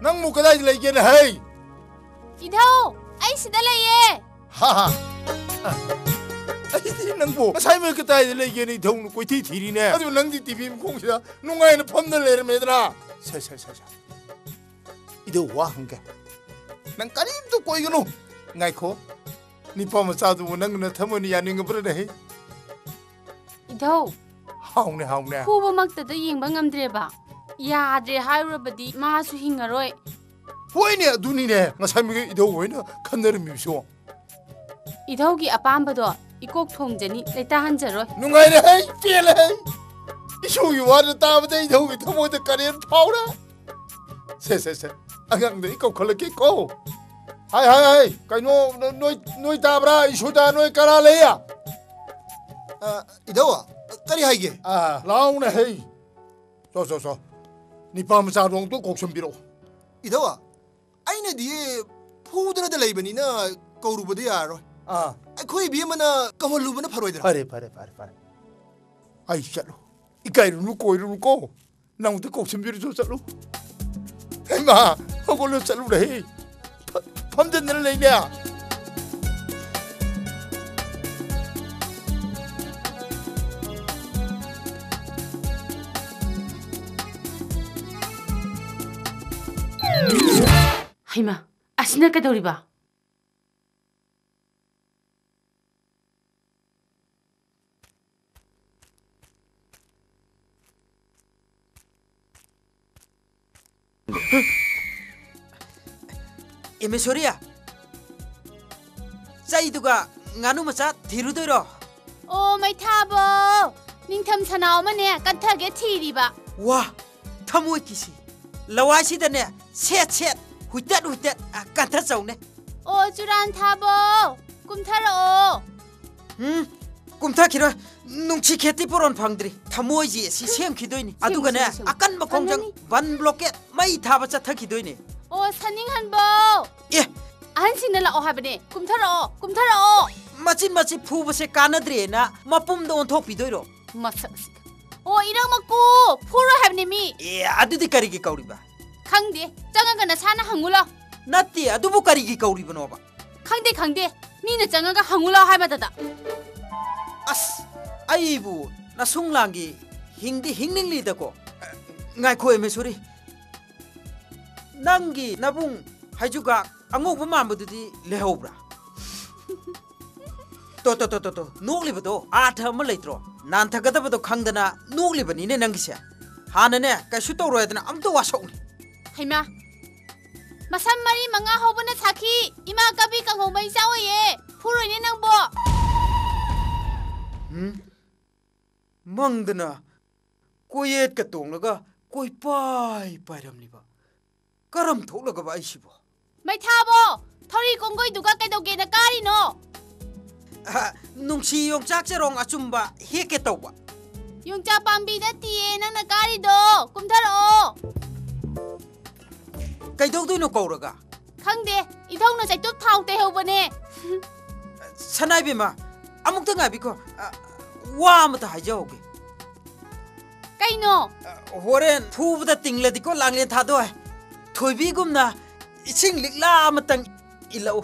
ꯅꯪꯕꯨ ꯀꯗꯥꯏꯗ ꯂꯩꯒꯦꯅꯦ, ꯍꯩ? ꯏꯙꯧ, ꯑꯩ ꯁꯤꯗ ꯂꯩꯌꯦ꯫ ꯍꯥ, ꯍꯥ꯫ ꯑꯩꯗꯤ ꯅꯪꯕꯨ ꯉꯁꯥꯏ ꯃꯣꯏ ꯀꯗꯥꯏꯗ ꯂꯩꯒꯦꯅ ꯏꯙꯧꯅ ꯀꯣꯏꯊꯤ ꯊꯤꯔꯤꯅꯦ꯫ ꯑꯗꯨ ꯅꯪꯗꯤ ꯇꯤꯚꯤ ꯃꯈꯣꯡꯁꯤꯗ ꯅꯨꯡꯉꯥꯏꯅ ꯐꯝꯗ ꯂꯩꯔꯝꯃꯦꯗꯅ꯫ ꯁꯦ, ꯁꯦ, ꯁꯦ, ꯁꯦ꯫ ꯏꯙꯧ, ꯋꯥ ꯍꯪꯒꯦ꯫ ꯅꯪ ꯀꯔꯤꯝꯇ ꯀꯣꯏꯒꯅꯨ꯫ ꯉꯥꯏꯈꯣ꯫ ꯅꯤꯄꯥ ꯃꯆꯥꯗꯨꯕꯨ ꯅꯪꯅ ꯊꯃꯣꯏꯅ ꯌꯥꯅꯤꯡꯉꯕ꯭ꯔꯅꯦ? ꯏꯙꯧ꯫ ꯍꯥꯎꯅꯦ, ꯍꯥꯎꯅꯦ꯫ ꯐꯨꯕꯃꯛꯇꯗ ꯌꯦꯡꯕ ꯉꯝꯗ꯭ꯔꯦꯕ꯫ ꯌꯥꯗ꯭ꯔꯦ ꯍꯥꯏꯔꯨꯔꯕꯗꯤ ꯃꯥꯁꯨ ꯍꯤꯡꯉꯔꯣꯏ꯫ ꯍꯣꯏꯅꯦ, ꯑꯗꯨꯅꯤꯅꯦ ꯉꯁꯥꯏ ꯃꯤꯒꯤ ꯏꯙꯧ ꯍꯣꯏꯅ ꯈꯟꯅꯔꯝꯃꯤꯕꯁꯨ꯫ ꯏꯙꯧꯒꯤ ꯑꯄꯥꯝꯕꯗꯣ ꯏꯀꯣꯛ ꯊꯣꯡꯖꯅꯤ, ꯂꯩꯇꯥꯍꯟꯖꯔꯣꯏ꯫ ꯅꯨꯡꯉꯥꯏꯔꯦ ꯍꯩ, ꯄꯦꯜꯂꯦ ꯍꯩ꯫ ꯏꯁꯣꯒꯤ ꯋꯥꯗ ꯇꯥꯕꯗ ꯏꯙꯧꯒꯤ ꯊꯃꯣꯏꯗ ꯀꯔꯦꯟ ꯐꯥꯎꯔꯦ꯫ ꯁꯦ, ꯁꯦ, ꯁꯦ꯫ ꯑꯉꯥꯡꯗ ꯑꯩ ꯀꯧꯈꯠꯂꯛꯀꯦ ꯀꯣ꯫ ꯍꯥꯏ, ꯍꯥꯏ, ꯍꯥꯏ꯫ ꯀꯩꯅꯣ, ꯅꯣꯏ, ꯅꯣꯏ ꯇꯥꯕ꯭ꯔꯥ? ꯏꯁꯨꯗ ꯅꯣꯏ ꯀꯅꯥ ꯂꯩ? ꯑ, ꯏꯙꯧ, ꯀꯔꯤ ꯍꯥꯏꯒꯦ? ꯑ, ꯂꯥꯎꯅ ꯍꯩ꯫ ꯆꯣ, ꯆꯣ, ꯆꯣ꯫ ꯅꯤꯄꯥ ꯃꯆꯥꯗꯣ ꯑꯃꯨꯛꯇ ꯀꯧꯁꯟꯕꯤꯔꯛꯑꯣ꯫ ꯏꯙꯧ, ꯑꯩꯅꯗꯤ ꯐꯨꯗꯅꯗ ꯂꯩꯕꯅꯤꯅ ꯀꯧꯔꯨꯕꯗꯤ ꯌꯥꯔꯔꯣꯏ꯫ ꯑꯥ꯫ ꯑꯩꯈꯣꯏ ꯏꯕꯦꯝꯃꯅ ꯀꯧꯍꯜꯂꯨꯕꯅ ꯐꯔꯣꯏꯗ꯭ꯔꯥ? ꯐꯔꯦ, ꯐꯔꯦ, ꯐꯔꯦ, ꯐꯔꯦ꯫ ꯑꯩ ꯆꯠꯂꯨ꯫ ꯏꯀꯥꯏꯔꯨꯅꯨ, ꯀꯣꯏꯔꯨꯅꯨꯀꯣ꯫ ꯅꯪꯗꯤ ꯀꯧꯁꯤꯟꯕꯤꯔꯁꯨ ꯆꯠꯂꯨ꯫ ꯍꯩꯃꯥ, ꯍꯧꯒꯠꯂꯣ, ꯆꯠꯂꯨꯔꯦꯍꯦ꯫ ꯐ-, ꯐꯝꯖꯟꯗꯅ ꯂꯩꯅꯦ꯫ ꯍꯩꯃꯥ, ꯑꯁꯤꯅ ꯀꯩꯗꯧꯔꯤꯕ? ꯏꯃꯦꯁꯣꯔꯤ, ꯆꯩꯗꯨꯒ ꯉꯥꯅꯨ ꯃꯆꯥ ꯊꯤꯔꯨꯗꯣꯏꯔꯣ? ꯑꯣ, ꯃꯩꯊꯥꯕꯣ, ꯅꯤꯡꯊꯝ ꯁꯅꯥꯎ ꯑꯃꯅꯦ ꯀꯟꯊꯒꯦ ꯊꯤꯔꯤꯕ꯫ ꯋꯥ, ꯊꯃꯣꯏ ꯀꯤꯁꯤ, ꯂꯋꯥꯏꯁꯤꯗꯅꯦ ꯁꯦꯠ ꯁꯦꯠ, ꯍꯨꯏꯇꯠ ꯍꯨꯏꯇꯠ, ꯑ, ꯀꯟꯊꯆꯧꯅꯦ꯫ ꯑꯣ, ꯆꯨꯔꯥꯟꯊꯥꯕꯣ, ꯀꯨꯝꯊꯔꯛꯑꯣ꯫ ꯎꯝ, ꯀꯨꯝꯊꯈꯤꯔꯣꯏ꯫ ꯅꯨꯡꯁꯤ ꯈꯦꯇꯤ ꯄꯣꯔꯣꯟ ꯐꯪꯗ꯭ꯔꯤ꯫ ꯊꯃꯣꯏꯁꯤ ꯑꯁꯤ ꯁꯦꯝꯈꯤꯗꯣꯏꯅꯤ꯫ ꯁꯦꯝꯃꯨ, ꯑꯗꯨꯒꯅꯦ, ꯁꯦꯝꯃꯨ, ꯁꯦꯝꯃꯨ꯫ ꯑꯀꯟꯕ ꯈꯣꯡꯖꯪ, ꯐꯅꯅꯤ꯫ ꯕꯟ ꯕ꯭ꯂꯣꯀꯦꯠ, ꯃꯩ ꯊꯥꯕ ꯆꯠꯊꯈꯤꯗꯣꯏꯅꯤ꯫ ꯑꯣ, ꯁꯟꯅꯤꯡꯍꯟꯕꯧ꯫ ꯑꯦ꯫ ꯑꯍꯟꯁꯤꯡꯅ ꯂꯥꯛꯑꯣ ꯍꯥꯏꯕꯅꯦ꯫ ꯀꯨꯝꯊꯔꯛꯑꯣ, ꯀꯨꯝꯊꯔꯛꯑꯣ꯫ ꯃꯆꯤꯟ ꯃꯆꯤꯟ ꯐꯨꯕꯁꯦ ꯀꯥꯟꯅꯗ꯭ꯔꯦꯅ ꯃꯄꯨꯝꯗ ꯑꯣꯟꯊꯣꯛꯄꯤꯗꯣꯏꯔꯣ? ꯃꯁꯛ ꯑꯁꯤꯒ꯫ ꯑꯣ, ꯏꯔꯪ ꯃꯀꯨ, ꯐꯨꯔꯣꯏ ꯍꯥꯏꯕꯅꯦ ꯃꯤ꯫ ꯑꯦ, ꯑꯗꯨꯗꯤ ꯀꯔꯤꯒꯤ ꯀꯧꯔꯤꯕ? ꯈꯪꯗꯦ, ꯆꯪꯉꯒ ꯅꯁꯥꯅ ꯍꯪꯉꯨ ꯂꯥꯎ꯫ ꯅꯠꯇꯦ, ꯑꯗꯨꯕꯨ ꯀꯔꯤꯒꯤ ꯀꯧꯔꯤꯕꯅꯣꯕ? ꯈꯪꯗꯦ, ꯈꯪꯗꯦ, ꯃꯤꯅ ꯆꯪꯉꯒ ꯍꯪꯉꯨ ꯂꯥꯎ ꯍꯥꯏ ꯃꯇꯗ꯫ ꯑꯁ, ꯑꯩꯕꯨ ꯅꯁꯨꯡ ꯂꯥꯡꯒꯤ ꯍꯤꯡꯗꯤ ꯍꯤꯡꯅꯤꯡꯂꯤꯗꯀꯣ꯫ ꯉꯥꯏꯈꯣ, ꯑꯦꯃꯦꯁꯣꯔꯤ, ꯅꯪꯒꯤ ꯅꯕꯨꯡ ꯍꯩꯖꯨꯒꯥꯛ ꯑꯉꯧꯕ ꯃꯥꯟꯕꯗꯨꯗꯤ ꯂꯩꯍꯧꯕ꯭ꯔꯥ? ꯇꯣ, ꯇꯣ, ꯇꯣ, ꯇꯣ, ꯇꯣ, ꯅꯣꯛꯂꯤꯕꯗꯣ ꯑꯥꯔꯊ ꯑꯃ ꯂꯩꯇ꯭ꯔꯣ? ꯅꯥꯟꯊꯒꯗꯕꯗꯣ ꯈꯪꯗꯅ ꯅꯣꯛꯂꯤꯕꯅꯤꯅꯦ ꯅꯪꯒꯤꯁꯦ꯫ ꯍꯥꯟꯅꯅꯦ ꯀꯩꯁꯨ ꯇꯧꯔꯣꯏ ꯍꯥꯏꯗꯅ ꯑꯝꯇ ꯋꯥꯁꯛꯎꯅꯦ꯫ ꯍꯩꯃꯥ, ꯃꯁꯝ ꯃꯔꯤ ꯃꯉꯥ ꯍꯧꯕꯅ ꯁꯥꯈꯤ, ꯏꯃꯥ ꯀꯕꯤ ꯀꯥꯡꯍꯧ ꯃꯩ ꯆꯥꯛ ꯑꯣꯏꯌꯦ, ꯐꯨꯔꯣꯏꯅꯦ ꯅꯪꯕꯣ꯫ ꯎꯝ? ꯃꯪꯗꯅ ꯀꯣꯏꯌꯦꯠꯀ ꯇꯣꯡꯂꯒ ꯀꯣꯏꯄꯥꯏ ꯄꯥꯏꯔꯝꯂꯤꯕ ꯀꯔꯝ ꯊꯣꯛꯂꯒꯕ ꯑꯩꯁꯤꯕꯣ? ꯃꯩꯊꯥꯕꯣ, ꯊꯧꯔꯤ ꯀꯣꯡꯒꯣꯏꯗꯨꯒ ꯀꯩꯗꯧꯒꯦꯅ ꯀꯥꯔꯤꯅꯣ? ꯑ, ꯅꯨꯡꯁꯤ ꯌꯣꯡꯆꯥꯛ ꯆꯔꯣꯡ ꯑꯆꯨꯝꯕ ꯍꯦꯛꯀꯦ ꯇꯧꯕ꯫ ꯌꯣꯡꯆꯥꯛ ꯄꯥꯝꯕꯤ ꯅꯠꯇꯤꯌꯦ, ꯅꯪꯅ ꯀꯥꯔꯤꯗꯣ꯫ ꯀꯨꯝꯊꯔꯛꯑꯣ꯫ ꯀꯩꯗꯧꯗꯣꯏꯅꯣ ꯀꯧꯔꯒ? ꯈꯪꯗꯦ, ꯏꯙꯧꯅ ꯆꯩꯇꯨꯞ ꯊꯥꯎ ꯇꯩꯍꯧꯕꯅꯦ꯫ ꯁꯅꯥꯏꯕꯦꯝꯃ, ꯑꯃꯨꯛꯇ ꯉꯥꯏꯕꯤꯈꯣ꯫ ꯑ, ꯋꯥ ꯑꯃꯇ ꯍꯥꯏꯖꯍꯧꯒꯦ꯫ ꯀꯩꯅꯣ? ꯑ, ꯍꯣꯔꯦꯟ ꯐꯨꯕꯗ ꯇꯤꯡꯂꯗꯤꯀꯣ, ꯂꯥꯡꯂꯦꯟ ꯊꯥꯗꯣꯏ꯫ ꯊꯣꯏꯕꯤꯒꯨꯝꯅ ꯏꯁꯤꯡ ꯂꯤꯛꯂꯥ ꯑꯃꯇꯪ ꯏꯜꯂꯛꯎ꯫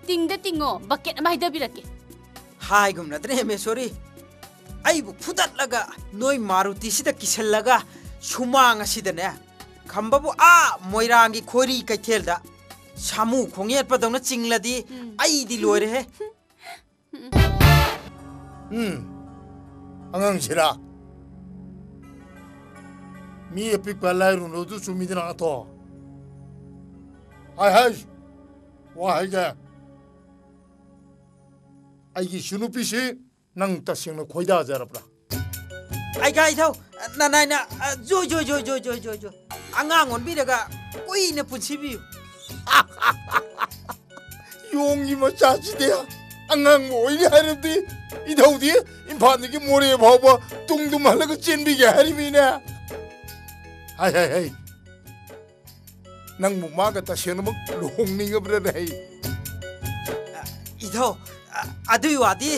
ꯇꯤꯡꯗ ꯇꯤꯡꯉꯣ, ꯕꯛꯀꯦꯠ ꯑꯃ ꯍꯩꯊꯕꯤꯔꯛꯀꯦ꯫ ꯍꯥꯏꯒꯨꯝꯅꯗꯅ, ꯍꯦꯃꯦꯁꯣꯔꯤ, ꯑꯩꯕꯨ ꯐꯨꯗꯠꯂꯒ ꯅꯣꯏ ꯃꯥꯔꯨꯇꯤꯁꯤꯗ ꯀꯤꯁꯜꯂꯒ ꯁꯨꯃꯥꯡ ꯑꯁꯤꯗꯅꯦ, ꯈꯝꯕꯕꯨ ꯑꯥ ꯃꯣꯏꯔꯥꯡꯒꯤ ꯈꯣꯏꯔꯤ ꯀꯩꯊꯦꯜꯗ ꯁꯥꯃꯨ ꯈꯣꯡ ꯌꯦꯠꯄꯗꯧꯅ ꯆꯤꯡꯂꯗꯤ ꯎꯝ꯫ ꯑꯩꯗꯤ ꯂꯣꯏꯔꯦꯍꯦ꯫ ꯎꯝ꯫ ꯑꯉꯥꯡꯁꯤꯔꯥ? ꯃꯤ ꯑꯄꯤꯛꯄ ꯂꯥꯏꯔꯨꯅꯨ, ꯑꯗꯨ ꯆꯨꯝꯃꯤꯗꯅ, ꯑꯊꯣ? ꯍꯥꯏ, ꯍꯥꯏ꯫ ꯋꯥ ꯍꯥꯏꯒꯦ꯫ ꯑꯩꯒꯤ ꯏꯁꯨ ꯅꯨꯄꯤꯁꯤ ꯅꯪ ꯇꯁꯦꯡꯅ ꯈꯣꯏꯗꯥꯖꯔꯕ꯭ꯔꯥ? ꯑꯩꯒ ꯏꯊꯧ, ꯅꯅꯥꯏꯅ, ꯑ, ꯖꯣꯏ, ꯖꯣꯏ, ꯖꯣꯏ꯫ ꯑꯉꯥꯡ ꯑꯣꯟꯕꯤꯔꯒ ꯀꯨꯏꯅ ꯄꯨꯟꯁꯤꯕꯤꯌꯨ꯫ ꯌꯣꯡꯒꯤ ꯃꯆꯥꯁꯤꯗꯤ ꯑꯉꯥꯡꯕ ꯑꯣꯏꯅꯤ ꯍꯥꯏꯔꯕꯗꯤ ꯏꯊꯧꯗꯤ ꯏꯝꯐꯥꯜꯗꯒꯤ ꯃꯣꯔꯦ ꯐꯥꯎꯕ ꯇꯨꯡꯗꯨꯝ ꯍꯜꯂꯒ ꯆꯦꯟꯕꯤꯒꯦ ꯍꯥꯏꯔꯤꯃꯤꯅꯦ꯫ ꯍꯥꯏ, ꯍꯥꯏ, ꯍꯥꯏ꯫ ꯅꯪꯕꯨ ꯃꯥꯒ ꯇꯁꯦꯡꯅꯃꯛ ꯂꯨꯍꯣꯡꯅꯤꯡꯉꯕ꯭ꯔꯅꯦ? ꯏꯊꯧ, ꯑꯗꯨꯏ ꯋꯥꯗꯤ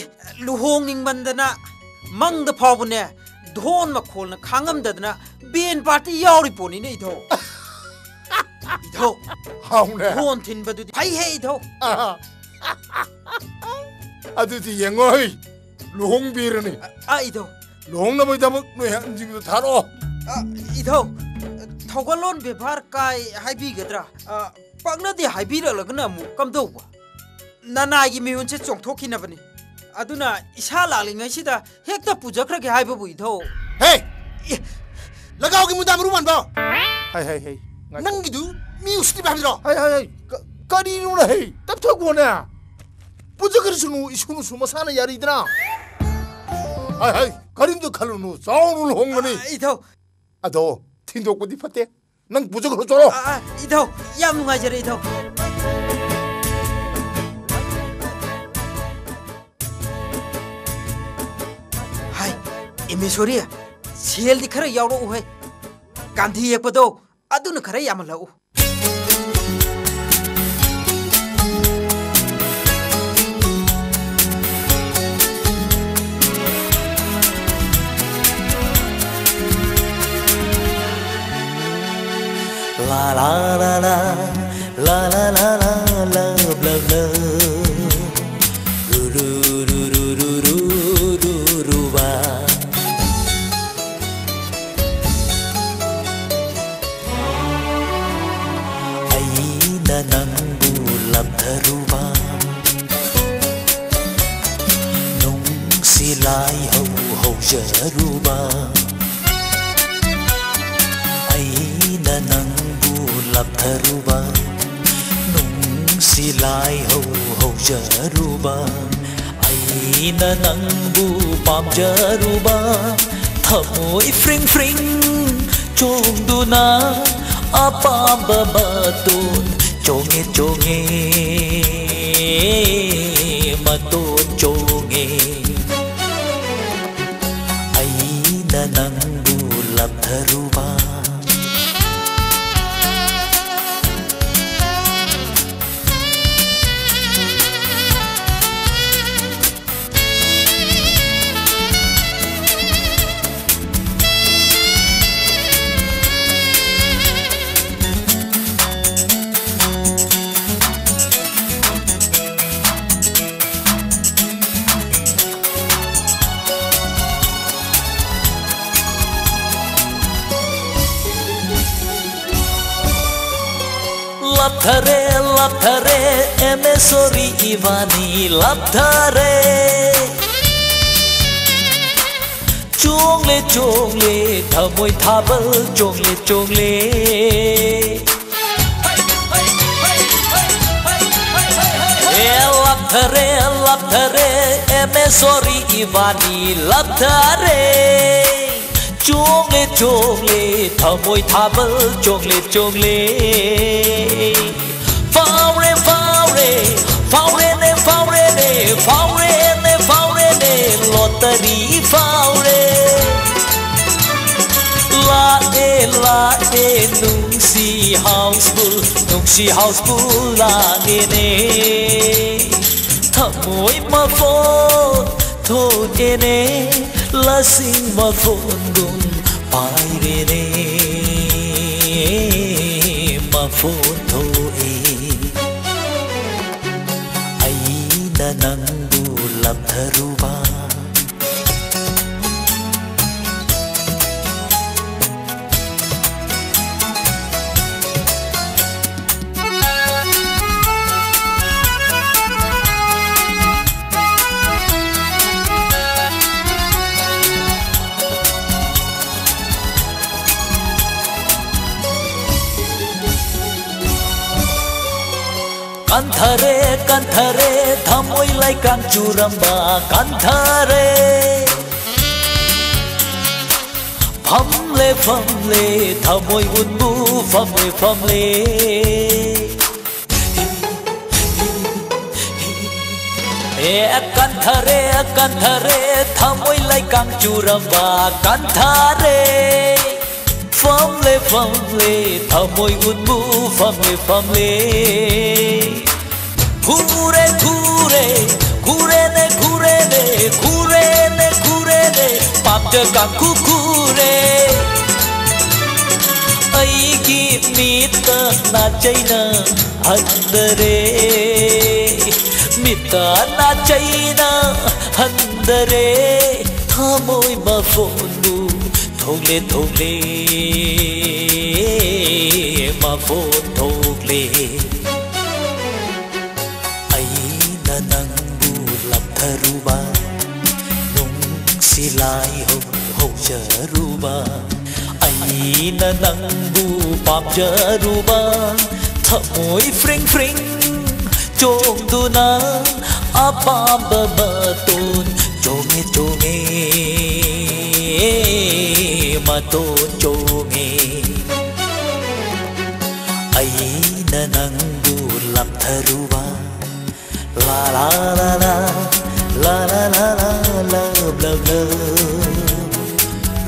ꯂꯨꯍꯣꯡꯅꯤꯡꯃꯟꯗꯅ ꯃꯪꯗ ꯐꯥꯎꯕꯅꯦ, ꯙꯣꯟ ꯃꯈꯣꯜꯅ ꯈꯥꯡꯉꯝꯗꯗꯅ ꯕꯦꯟ ꯄꯥꯔꯇꯤ ꯌꯥꯎꯔꯤ ꯄꯣꯠꯅꯤꯅꯦ, ꯏꯊꯧ꯫ ꯏꯊꯧ, ꯍꯥꯎꯅꯦ꯫ ꯙꯣꯟ ꯊꯤꯟꯕꯗꯨꯗꯤ ꯐꯩꯍꯦ, ꯏꯊꯧ꯫ ꯑꯍꯥ꯫ ꯑꯗꯨꯗꯤ ꯌꯦꯡꯉꯣ ꯍꯩ꯫ ꯂꯨꯍꯣꯡꯕꯤꯔꯅꯤ꯫ ꯑ, ꯑ, ꯏꯙꯧ꯫ ꯂꯨꯍꯣꯡꯅꯕꯒꯤꯗꯃꯛ ꯅꯣꯏ ꯑꯍꯟꯁꯤꯡꯗꯨ ꯊꯥꯔꯛꯑꯣ꯫ ꯑ, ꯏꯙꯧ, ꯊꯧꯒꯜꯂꯣꯟ ꯕꯦꯕꯥꯔ ꯀꯥꯏ ꯍꯥꯏꯕꯤꯒꯗ꯭ꯔꯥ? ꯑ, ꯄꯥꯛꯅꯗꯦ ꯍꯥꯏꯕꯤꯔꯛꯂꯒꯅ ꯑꯃꯨꯛ ꯀꯝꯗꯧꯕ? ꯅꯅꯥꯏꯒꯤ ꯃꯤꯍꯨꯟꯁꯦ ꯆꯣꯡꯊꯣꯛꯈꯤꯅꯕꯅꯤ꯫ ꯑꯗꯨꯅ ꯏꯁꯥ ꯂꯥꯛꯂꯤꯉꯩꯁꯤꯗ ꯍꯦꯛꯇ ꯄꯨꯖꯈ꯭ꯔꯒꯦ ꯍꯥꯏꯕꯕꯨ, ꯏꯙꯧ꯫ ꯍꯦ! ꯏ- ꯂꯒꯥꯎꯒꯤ ꯃꯨꯟꯗꯥ ꯃꯔꯨ ꯃꯥꯟꯕ! ꯍꯩ, ꯍꯩ, ꯍꯩ, ꯉꯥꯏꯈꯣ꯫ ꯅꯪꯒꯤꯗꯨ ꯃꯤ ꯎꯁꯤꯠꯇꯕ ꯍꯥꯏꯕꯗꯨꯔꯣ? ꯍꯩ, ꯍꯩ, ꯍꯩ, ꯀ- ꯀꯔꯤꯅꯣꯅꯦ, ꯍꯩ? ꯇꯞꯊꯈꯣꯅꯦ꯫ ꯄꯨꯖꯈ꯭ꯔꯁꯅꯨ, ꯏꯁꯨ ꯅꯨꯁꯨ ꯃꯁꯥꯅ ꯌꯥꯔꯤꯗꯅ꯫ ꯍꯥꯏ, ꯍꯥꯏ, ꯀꯔꯤꯝꯇ ꯈꯜꯂꯨꯅꯨ, ꯆꯥꯎꯅ ꯂꯨꯍꯣꯡꯒꯅꯤ꯫ ꯑ, ꯏꯙꯧ꯫ ꯑꯗꯣ ꯊꯤꯟꯗꯣꯛꯄꯗꯤ ꯐꯠꯇꯦ꯫ ꯅꯪ ꯄꯨꯖꯈ꯭ꯔꯣ, ꯆꯠꯂꯣ꯫ ꯑ, ꯑ, ꯏꯙꯧ, ꯌꯥꯝ ꯅꯨꯡꯉꯥꯏꯖꯔꯦ, ꯏꯙꯧ꯫ ꯍꯥꯏ, ꯏꯃꯦꯁꯣꯔꯤ, ꯁꯦꯜꯗꯤ ꯈꯔ ꯌꯥꯎꯔꯛꯎꯍꯦ꯫ ꯒꯥꯟꯙꯤ ꯌꯦꯛꯄꯗꯣ ꯑꯗꯨꯅ ꯈꯔ ꯌꯥꯝꯍꯜꯂꯛꯎ꯫ La la la la, la la la la, love love love. Ru ru ru ru ru ru ru ru ba. ꯑꯩꯅ ꯅꯪꯕꯨ ꯂꯥꯞꯊꯔꯨꯕ, ꯅꯨꯡꯁꯤ ꯂꯥꯏꯍꯧ ꯍꯧꯖꯔꯨꯕ꯫ ꯑꯩꯅ ꯅꯪꯕꯨ ꯂꯥꯞꯊꯔꯨꯕ, ꯅꯨꯡꯁꯤ ꯂꯥꯏꯍꯧ ꯍꯧꯖꯔꯨꯕ꯫ ꯑꯩꯅ ꯅꯪꯕꯨ ꯄꯥꯝꯖꯔꯨꯕ, ꯊꯃꯣꯏ ꯐ꯭ꯔꯤꯡ ꯐ꯭ꯔꯤꯡ ꯆꯣꯡꯗꯨꯅ ꯑꯄꯥꯝꯕ ꯃꯇꯣꯟ ꯆꯣꯡꯉꯦ, ꯆꯣꯡꯉꯦ, ꯃꯇꯣꯟ ꯆꯣꯡꯉꯦ꯫ ꯑꯩꯅ ꯅꯪꯕꯨ ꯂꯥꯞꯊꯔꯨꯕ꯫ ꯂꯥꯞꯊꯔꯦ, ꯂꯥꯞꯊꯔꯦ, ꯑꯦꯝ ꯑꯦꯁ ꯁꯣꯔꯤ ꯏꯕꯥꯅꯤ ꯂꯥꯞꯊꯔꯦ꯫ ꯆꯣꯡꯂꯦ, ꯆꯣꯡꯂꯦ, ꯊꯃꯣꯏ ꯊꯥꯕꯜ ꯆꯣꯡꯂꯦ, ꯆꯣꯡꯂꯦ꯫ ꯑꯦ, ꯂꯥꯞꯊꯔꯦ, ꯂꯥꯞꯊꯔꯦ, ꯑꯦꯝ ꯑꯦꯁ ꯁꯣꯔꯤ ꯏꯕꯥꯅꯤ ꯂꯥꯞꯊꯔꯦ꯫ ꯆꯣꯡꯂꯦ, ꯆꯣꯡꯂꯦ, ꯊꯃꯣꯏ ꯊꯥꯕꯜ ꯆꯣꯡꯂꯦ, ꯆꯣꯡꯂꯦ꯫ ꯐꯥꯎꯔꯦ, ꯐꯥꯎꯔꯦ, ꯐꯥꯎꯔꯦꯅꯦ, ꯐꯥꯎꯔꯦꯅꯦ, ꯐꯥꯎꯔꯦꯅꯦ, ꯐꯥꯎꯔꯦꯅꯦ, ꯂꯣꯇꯔꯤ ꯐꯥꯎꯔꯦ꯫ Houseful, ꯅꯨꯡꯁꯤ houseful ꯂꯥꯛꯂꯦꯅꯦ꯫ ꯊꯃꯣꯏ ꯃꯐꯣꯟ ꯊꯣꯛꯂꯦꯅꯦ꯫ ꯂꯁꯤꯡ ꯃꯐꯣꯟꯒꯨꯝ ꯄꯥꯏꯔꯦꯅꯦ꯫ ꯃꯐꯣꯟ ꯊꯣꯛꯂꯦ꯫ ꯑꯩꯅ ꯅꯪꯕꯨ ꯂꯥꯞꯊꯔꯨꯕ꯫ ꯀꯟꯊꯔꯦ, ꯀꯟꯊꯔꯦ, ꯊꯃꯣꯏ ꯂꯩꯀꯥꯡ ꯆꯨꯔꯝꯕ ꯀꯟꯊꯔꯦ꯫ ꯐꯝꯂꯦ, ꯐꯝꯂꯦ, ꯊꯃꯣꯏ ꯎꯠꯄꯨ ꯐꯝꯂꯦ, ꯐꯝꯂꯦ꯫ ꯑꯦ, ꯀꯟꯊꯔꯦ, ꯀꯟꯊꯔꯦ, ꯊꯃꯣꯏ ꯂꯩꯀꯥꯡ ꯆꯨꯔꯝꯕ ꯀꯟꯊꯔꯦ꯫ ꯐꯝꯂꯦ, ꯐꯝꯂꯦ, ꯊꯃꯣꯏ ꯎꯠꯄꯨ ꯐꯝꯂꯦ, ꯐꯝꯂꯦ꯫ ꯈꯨꯔꯦ, ꯈꯨꯔꯦ, ꯈꯨꯔꯦꯅꯦ, ꯈꯨꯔꯦꯅꯦ, ꯈꯨꯔꯦꯅꯦ, ꯈꯨꯔꯦꯅꯦ, ꯄꯥꯞꯇ ꯀꯥꯡꯈꯨ ꯈꯨꯔꯦ꯫ ꯑꯩꯒꯤ ꯃꯤꯠꯇ ꯅꯥꯆꯩꯅ ꯍꯟꯗꯔꯦ, ꯃꯤꯠꯇ ꯅꯥꯆꯩꯅ ꯍꯟꯗꯔꯦ, ꯊꯃꯣꯏ ꯃꯐꯣꯟꯕꯨ ꯊꯣꯛꯂꯦ, ꯊꯣꯛꯂꯦ, ꯃꯐꯣꯟ ꯊꯣꯛꯂꯦ꯫ ꯑꯩꯅ ꯅꯪꯕꯨ ꯂꯥꯞꯊꯔꯨꯕ, ꯅꯨꯡꯁꯤ ꯂꯥꯏꯍꯧ ꯍꯧꯖꯔꯨꯕ꯫ ꯑꯩꯅ ꯅꯪꯕꯨ ꯄꯥꯝꯖꯔꯨꯕ, ꯊꯃꯣꯏ ꯐ꯭ꯔꯤꯡ ꯐ꯭ꯔꯤꯡ ꯆꯣꯡꯗꯨꯅ ꯑꯄꯥꯝꯕ ꯃꯇꯣꯟ ꯆꯣꯡꯉꯦ, ꯆꯣꯡꯉꯦ, ꯃꯇꯣꯟ ꯆꯣꯡꯉꯦ꯫ ꯑꯩꯅ ꯅꯪꯕꯨ ꯂꯥꯞꯊꯔꯨꯕ꯫ La la la la, la la la la, love, love, love.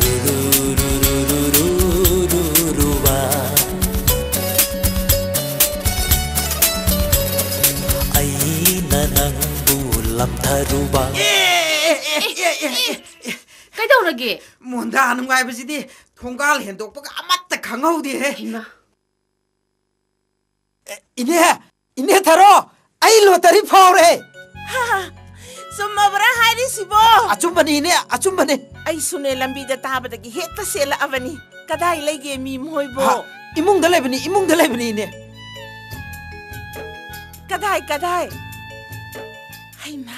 Ru, ru, ru, ru, ru, ru, ru, ru, ru, ba. ꯑꯦ, ꯑꯦ, ꯑꯦ, ꯑꯦ, ꯑꯦ, ꯑꯦ, ꯑꯦ, ꯑꯦ, ꯑꯦ, ꯀꯩꯗꯧꯔꯒꯦ? ꯃꯣꯟꯗꯥ ꯅꯨꯡꯉꯥꯏꯕꯁꯤꯗꯤ ꯊꯣꯡꯒꯥꯜ ꯍꯦꯟꯗꯣꯛꯄꯒ ꯑꯃꯠꯇ ꯈꯪꯍꯧꯗꯦꯍꯦ꯫ ꯍꯩꯃꯥ꯫ ꯑꯦ, ꯏꯅꯦ, ꯏꯅꯦ ꯊꯔꯣ, ꯑꯩ ꯂꯣꯇꯔꯤ ꯐꯥꯎꯔꯦ꯫ ꯍꯥ, ꯆꯨꯝꯃꯕ꯭ꯔꯥ ꯍꯥꯏꯔꯤꯁꯤꯕꯣ? ꯑꯆꯨꯝꯕꯅꯤ ꯏꯅꯦ, ꯑꯆꯨꯝꯕꯅꯤ꯫ ꯑꯩꯁꯨꯅꯦ ꯂꯝꯕꯤꯗ ꯇꯥꯕꯗꯒꯤ ꯍꯦꯛꯇ ꯆꯦꯜꯂꯛꯑꯕꯅꯤ꯫ ꯀꯗꯥꯏ ꯂꯩꯒꯦ ꯃꯤ ꯃꯣꯏꯕꯣ? ꯍꯥ, ꯏꯃꯨꯡꯗ ꯂꯩꯕꯅꯤ, ꯏꯃꯨꯡꯗ ꯂꯩꯕꯅꯤ ꯏꯅꯦ꯫ ꯀꯗꯥꯏ, ꯀꯗꯥꯏ? ꯍꯩꯃꯥ꯫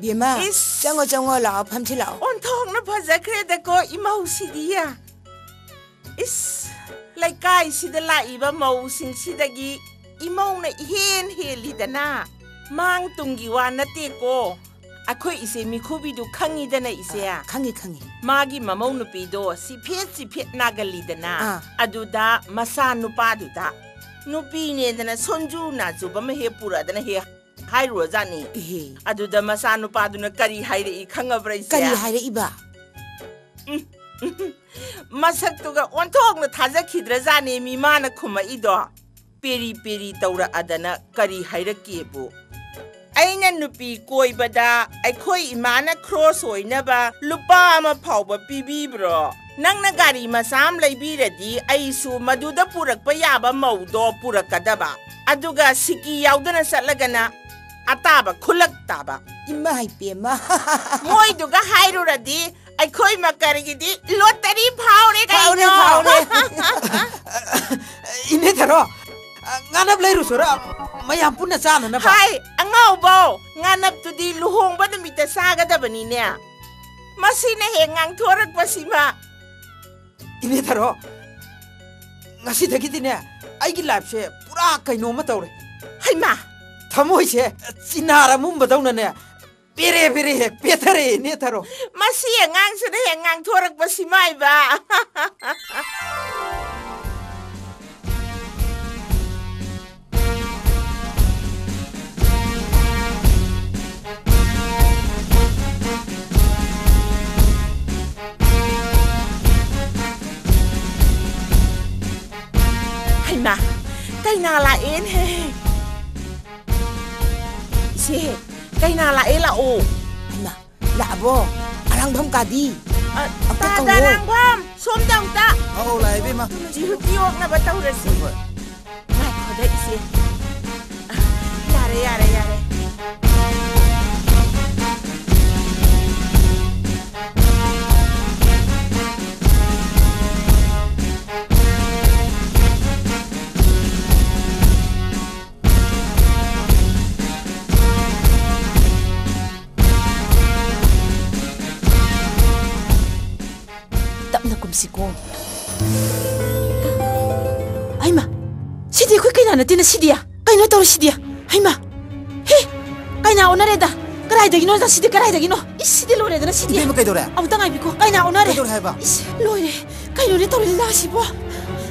ꯕꯦꯝꯃ, ꯏꯁ! ꯆꯪꯉꯣ, ꯆꯪꯉꯣ, ꯂꯥꯛꯑꯣ, ꯐꯝꯁꯤ ꯂꯥꯛꯑꯣ꯫ ꯑꯣꯟꯊꯣꯛꯅ ꯐꯖꯈ꯭ꯔꯦꯗꯀꯣ ꯏꯃꯧꯁꯤꯗꯤ꯫ ꯏꯁ! ꯂꯩꯀꯥꯏꯁꯤꯗ ꯂꯥꯛꯏꯕ ꯃꯧꯁꯤꯡꯁꯤꯗꯒꯤ ꯏꯃꯧꯅ ꯏꯍꯦꯟ ꯍꯦꯜꯂꯤꯗꯅ꯫ ꯃꯥꯡ ꯇꯨꯡꯒꯤ ꯋꯥ ꯅꯠꯇꯦꯀꯣ꯫ ꯑꯩꯈꯣꯏ ꯏꯆꯦ ꯃꯤꯈꯨꯕꯤꯗꯨ ꯈꯪꯉꯤꯗꯅ ꯏꯆꯦ? ꯑꯥ, ꯈꯪꯉꯤ, ꯈꯪꯉꯤ꯫ ꯃꯥꯒꯤ ꯃꯃꯧ ꯅꯨꯄꯤꯗꯣ ꯆꯤꯐꯦꯠ ꯆꯤꯐꯦꯠ ꯅꯥꯒꯜꯂꯤꯗꯅ꯫ ꯑꯥ꯫ ꯑꯗꯨꯗ ꯃꯆꯥ ꯅꯨꯄꯥꯗꯨꯗ ꯅꯨꯄꯤꯅꯦꯗꯅ ꯁꯣꯟꯖꯨ ꯅꯥꯖꯨꯕ ꯑꯃ ꯍꯦꯛ ꯄꯨꯔꯛꯑꯗꯅ ꯍꯦꯛ ꯍꯥꯏꯔꯨꯔꯖꯥꯠꯅꯤ꯫ ꯏꯍꯦ꯫ ꯑꯗꯨꯗ ꯃꯆꯥ ꯅꯨꯄꯥꯗꯨꯅ ꯀꯔꯤ ꯍꯥꯏꯔꯛꯏ ꯈꯪꯉꯕ꯭ꯔꯥ ꯏꯆꯦ? ꯀꯔꯤ ꯍꯥꯏꯔꯛꯏꯕ? ꯎꯝ, ꯎꯝ, ꯎꯝ꯫ ꯃꯁꯛꯇꯨꯒ ꯑꯣꯟꯊꯣꯛꯅ ꯊꯥꯖꯈꯤꯗ꯭ꯔꯖꯥꯠꯅꯦ ꯃꯤ ꯃꯥꯅ ꯈꯨꯝꯃꯛꯏꯗꯣ꯫ ꯄꯦꯔꯤ ꯄꯦꯔꯤ ꯇꯧꯔꯛꯑꯗꯅ ꯀꯔꯤ ꯍꯥꯏꯔꯛꯀꯦꯕꯨ? "ꯑꯩꯅ ꯅꯨꯄꯤ ꯀꯣꯏꯕꯗ ꯑꯩꯈꯣꯏ ꯏꯃꯥꯅ ꯈ꯭ꯔꯣꯁ ꯑꯣꯏꯅꯕ ꯂꯨꯄꯥ ꯑꯃ ꯐꯥꯎꯕ ꯄꯤꯕꯤꯕ꯭ꯔꯣ? ꯅꯪꯅ ꯒꯥꯔꯤ ꯃꯆꯥ ꯑꯃ ꯂꯩꯕꯤꯔꯗꯤ ꯑꯩꯁꯨ ꯃꯗꯨꯗ ꯄꯨꯔꯛꯄ ꯌꯥꯕ ꯃꯧꯗꯣ ꯄꯨꯔꯛꯀꯗꯕ꯫ ꯑꯗꯨꯒ ꯁꯤꯀꯤ ꯌꯥꯎꯗꯅ ꯆꯠꯂꯒꯅ ꯑꯇꯥꯕ ꯈꯨꯂꯛ ꯇꯥꯕ꯫" ꯏꯃꯥꯏ ꯄꯦꯝꯃ꯫ ꯃꯣꯏꯗꯨꯒ ꯍꯥꯏꯔꯨꯔꯗꯤ ꯑꯩꯈꯣꯏ ꯃꯀꯔꯒꯤꯗꯤ ꯂꯣꯇꯔꯤ ꯐꯥꯎꯔꯦ ꯐꯥꯎꯔꯦ, ꯀꯩꯅꯣ꯫ ꯐꯥꯎꯔꯦ꯫ ꯏꯅꯦ ꯊꯔꯣ, ꯉꯥꯅꯞ ꯂꯩꯔꯨꯁꯣꯔ, ꯃꯌꯥꯝ ꯄꯨꯟꯅ ꯆꯥꯅꯅꯕ꯫ ꯍꯥꯏ, ꯑꯉꯥꯎꯕꯧ, ꯉꯥꯅꯞꯇꯨꯗꯤ ꯂꯨꯍꯣꯡꯕ ꯅꯨꯃꯤꯠꯇ ꯆꯥꯒꯗꯕꯅꯤꯅꯦ꯫ ꯃꯁꯤꯅ ꯍꯦꯛ ꯉꯥꯡꯊꯣꯔꯛꯄꯁꯤꯃ꯫ ꯏꯅꯦ ꯊꯔꯣ, ꯉꯁꯤꯗꯒꯤꯗꯤꯅꯦ, ꯑꯩꯒꯤ ꯂꯥꯏꯐꯁꯦ ꯄꯨꯔꯥ ꯀꯩꯅꯣꯝꯃ ꯇꯧꯔꯦ꯫ ꯍꯩꯃꯥ! ꯊꯃꯣꯏꯁꯦ ꯆꯤꯅꯥꯔ ꯑꯃꯨꯝꯕꯗꯧꯅꯅꯦ, ꯄꯦꯔꯦ ꯄꯦꯔꯦ ꯍꯦꯛ ꯄꯦꯊꯔꯛꯑꯦ, ꯏꯅꯦ ꯊꯔꯣ꯫ ꯃꯁꯤ ꯑꯉꯥꯡꯁꯤꯅ ꯍꯦꯛ ꯉꯥꯡꯊꯣꯔꯛꯄꯁꯤꯃ ꯍꯥꯏꯕ꯫ ꯍꯩꯃꯥ, ꯀꯩꯅꯥ ꯂꯥꯛꯑꯦꯅꯦꯍꯦ꯫ ꯑꯦ, ꯀꯩꯅꯥ ꯂꯥꯛꯑꯦ, ꯂꯥꯛꯑꯣ꯫ ꯍꯩꯃꯥ, ꯂꯥꯛꯑꯕꯣ? ꯑꯔꯥꯡꯕꯝ ꯀꯥꯗꯤ? ꯑ, ꯑꯝꯇ ꯇꯥꯗ ꯀꯧꯋꯣ꯫ ꯑꯔꯥꯡꯕꯝ, ꯁꯣꯝꯗ ꯑꯝꯇ꯫ ꯑꯧ, ꯂꯥꯛꯑꯦ, ꯏꯕꯦꯝꯃ꯫ ꯖꯤꯍꯨꯇꯤ ꯑꯣꯛꯅꯕ ꯇꯧꯔꯁꯤ꯫ ꯍꯣꯏ, ꯍꯣꯏ꯫ ꯉꯥꯏꯈꯣꯗ, ꯏꯆꯦ꯫ ꯑ, ꯌꯥꯔꯦ, ꯌꯥꯔꯦ, ꯌꯥꯔꯦ꯫ ꯇꯞꯅ ꯀꯨꯝꯁꯤꯀꯣ꯫ ꯍꯩꯃꯥ, ꯁꯤꯗꯤ ꯑꯩꯈꯣꯏ ꯀꯩꯅꯥ ꯅꯠꯇꯦꯅ ꯁꯤꯗꯤ꯫ ꯀꯩꯅꯣ ꯇꯧꯔꯤꯁꯤꯗꯤ? ꯍꯩꯃꯥ, ꯍꯦ, ꯀꯩꯅꯥ ꯑꯣꯟꯅꯔꯦꯗ꯫ ꯀꯗꯥꯏꯗꯒꯤꯅꯣꯗ ꯁꯤꯗꯤ, ꯀꯗꯥꯏꯗꯒꯤꯅꯣ? ꯏꯁ, ꯁꯤꯗꯤ ꯂꯣꯏꯔꯦꯗꯅ ꯁꯤꯗꯤ꯫ ꯏꯕꯦꯝꯃ, ꯀꯩꯗꯧꯔꯦ? ꯑꯃꯨꯛꯇ ꯉꯥꯏꯕꯤꯀꯣ, ꯀꯩꯅꯥ ꯑꯣꯟꯅꯔꯦ꯫ ꯀꯩꯗꯧꯔꯦ ꯍꯥꯏꯕ? ꯏꯁ, ꯂꯣꯏꯔꯦ꯫ ꯀꯩꯅꯣꯅꯦ ꯇꯧꯔꯤ ꯂꯤꯂꯥꯁꯤꯕꯣ?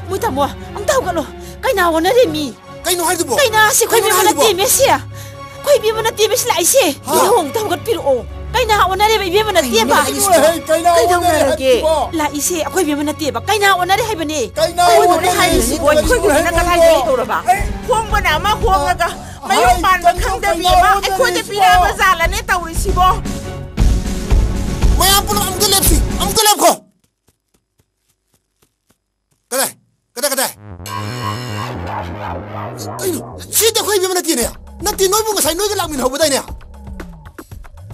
ꯃꯣꯏ ꯇꯥꯃꯣ, ꯑꯝꯇ ꯍꯧꯒꯠꯂꯣ꯫ ꯀꯩꯅꯥ ꯑꯣꯟꯅꯔꯦ ꯃꯤ꯫ ꯀꯩꯅꯣ ꯍꯥꯏꯗꯨꯕꯣ? ꯀꯩꯅꯥꯁꯤ ꯑꯩꯈꯣꯏ ꯀꯩꯅꯣ ꯕꯦꯝꯃ ꯍꯥꯏꯗꯨꯕꯣ? ꯅꯠꯇꯦꯃꯦ ꯁꯤ꯫ ꯑꯩꯈꯣꯏ ꯕꯦꯝꯃ ꯅꯠꯇꯦꯃꯦ ꯁꯤ ꯂꯥꯛꯏꯁꯦ꯫ ꯍꯥ? ꯏꯕꯨꯡ ꯑꯝꯇ ꯍꯧꯒꯠꯄꯤꯔꯛꯑꯣ꯫ ꯀꯩꯅꯥ ꯑꯣꯟꯅꯔꯦꯕ ꯏꯕꯦꯝꯃ ꯅꯠꯇꯦꯕ꯫ ꯀꯩꯅꯣ ꯍꯥꯏꯁꯤꯕꯣ? ꯀꯩꯅꯥ ꯑꯣꯟꯅꯔꯦ ꯀꯩꯗꯧꯅꯔꯒꯦ? ꯍꯥꯏꯁꯤꯕꯣ? ꯂꯥꯛꯏꯁꯦ ꯑꯩꯈꯣꯏ ꯕꯦꯝꯃ ꯅꯠꯇꯦꯕ꯫ ꯀꯩꯅꯥ ꯑꯣꯟꯅꯔꯦ ꯍꯥꯏꯕꯅꯦ꯫ ꯀꯩꯅꯥ ꯀꯩꯅꯣꯅꯦ ꯑꯣꯟꯅꯔꯦ ꯍꯥꯏꯔꯤꯁꯤꯕꯣ? ꯍꯥꯏꯁꯤꯕꯣ? ꯑꯩꯈꯣꯏ ꯕꯦꯝꯃꯅ ꯀꯗꯥꯏꯗꯒꯤ ꯀꯩꯅꯣ? ꯇꯧꯔꯕ? ꯑꯩ ꯈꯣꯡꯕꯅ ꯑꯃ ꯍꯣꯡꯉꯒ ꯃꯌꯨꯝ ꯄꯥꯟꯕ ꯈꯪꯗꯕꯤ ꯑꯃ ꯑꯩꯈꯣꯏꯗ ꯄꯤꯔꯛꯑꯕ ꯖꯥꯠꯂꯅꯦ ꯇꯧꯔꯤꯁꯤꯕꯣ? ꯃꯌꯥꯝ ꯄꯨꯂꯞ ꯑꯃꯨꯛꯇ ꯂꯦꯞꯁꯤ, ꯑꯃꯨꯛꯇ ꯂꯦꯞꯈꯣ꯫ ꯀꯗꯥꯏ? ꯀꯗꯥꯏ, ꯀꯗꯥꯏ? ꯀꯩꯅꯣ? ꯁꯤꯗꯤ ꯑꯩꯈꯣꯏ ꯏꯕꯦꯝꯃ ꯅꯠꯇꯦꯅꯦ꯫ ꯅꯠꯇꯦ, ꯅꯣꯏꯕꯨ ꯉꯁꯥꯏ ꯅꯣꯏꯒ ꯂꯥꯛꯃꯤꯟꯅꯍꯧꯕꯗꯥꯏꯅꯦ?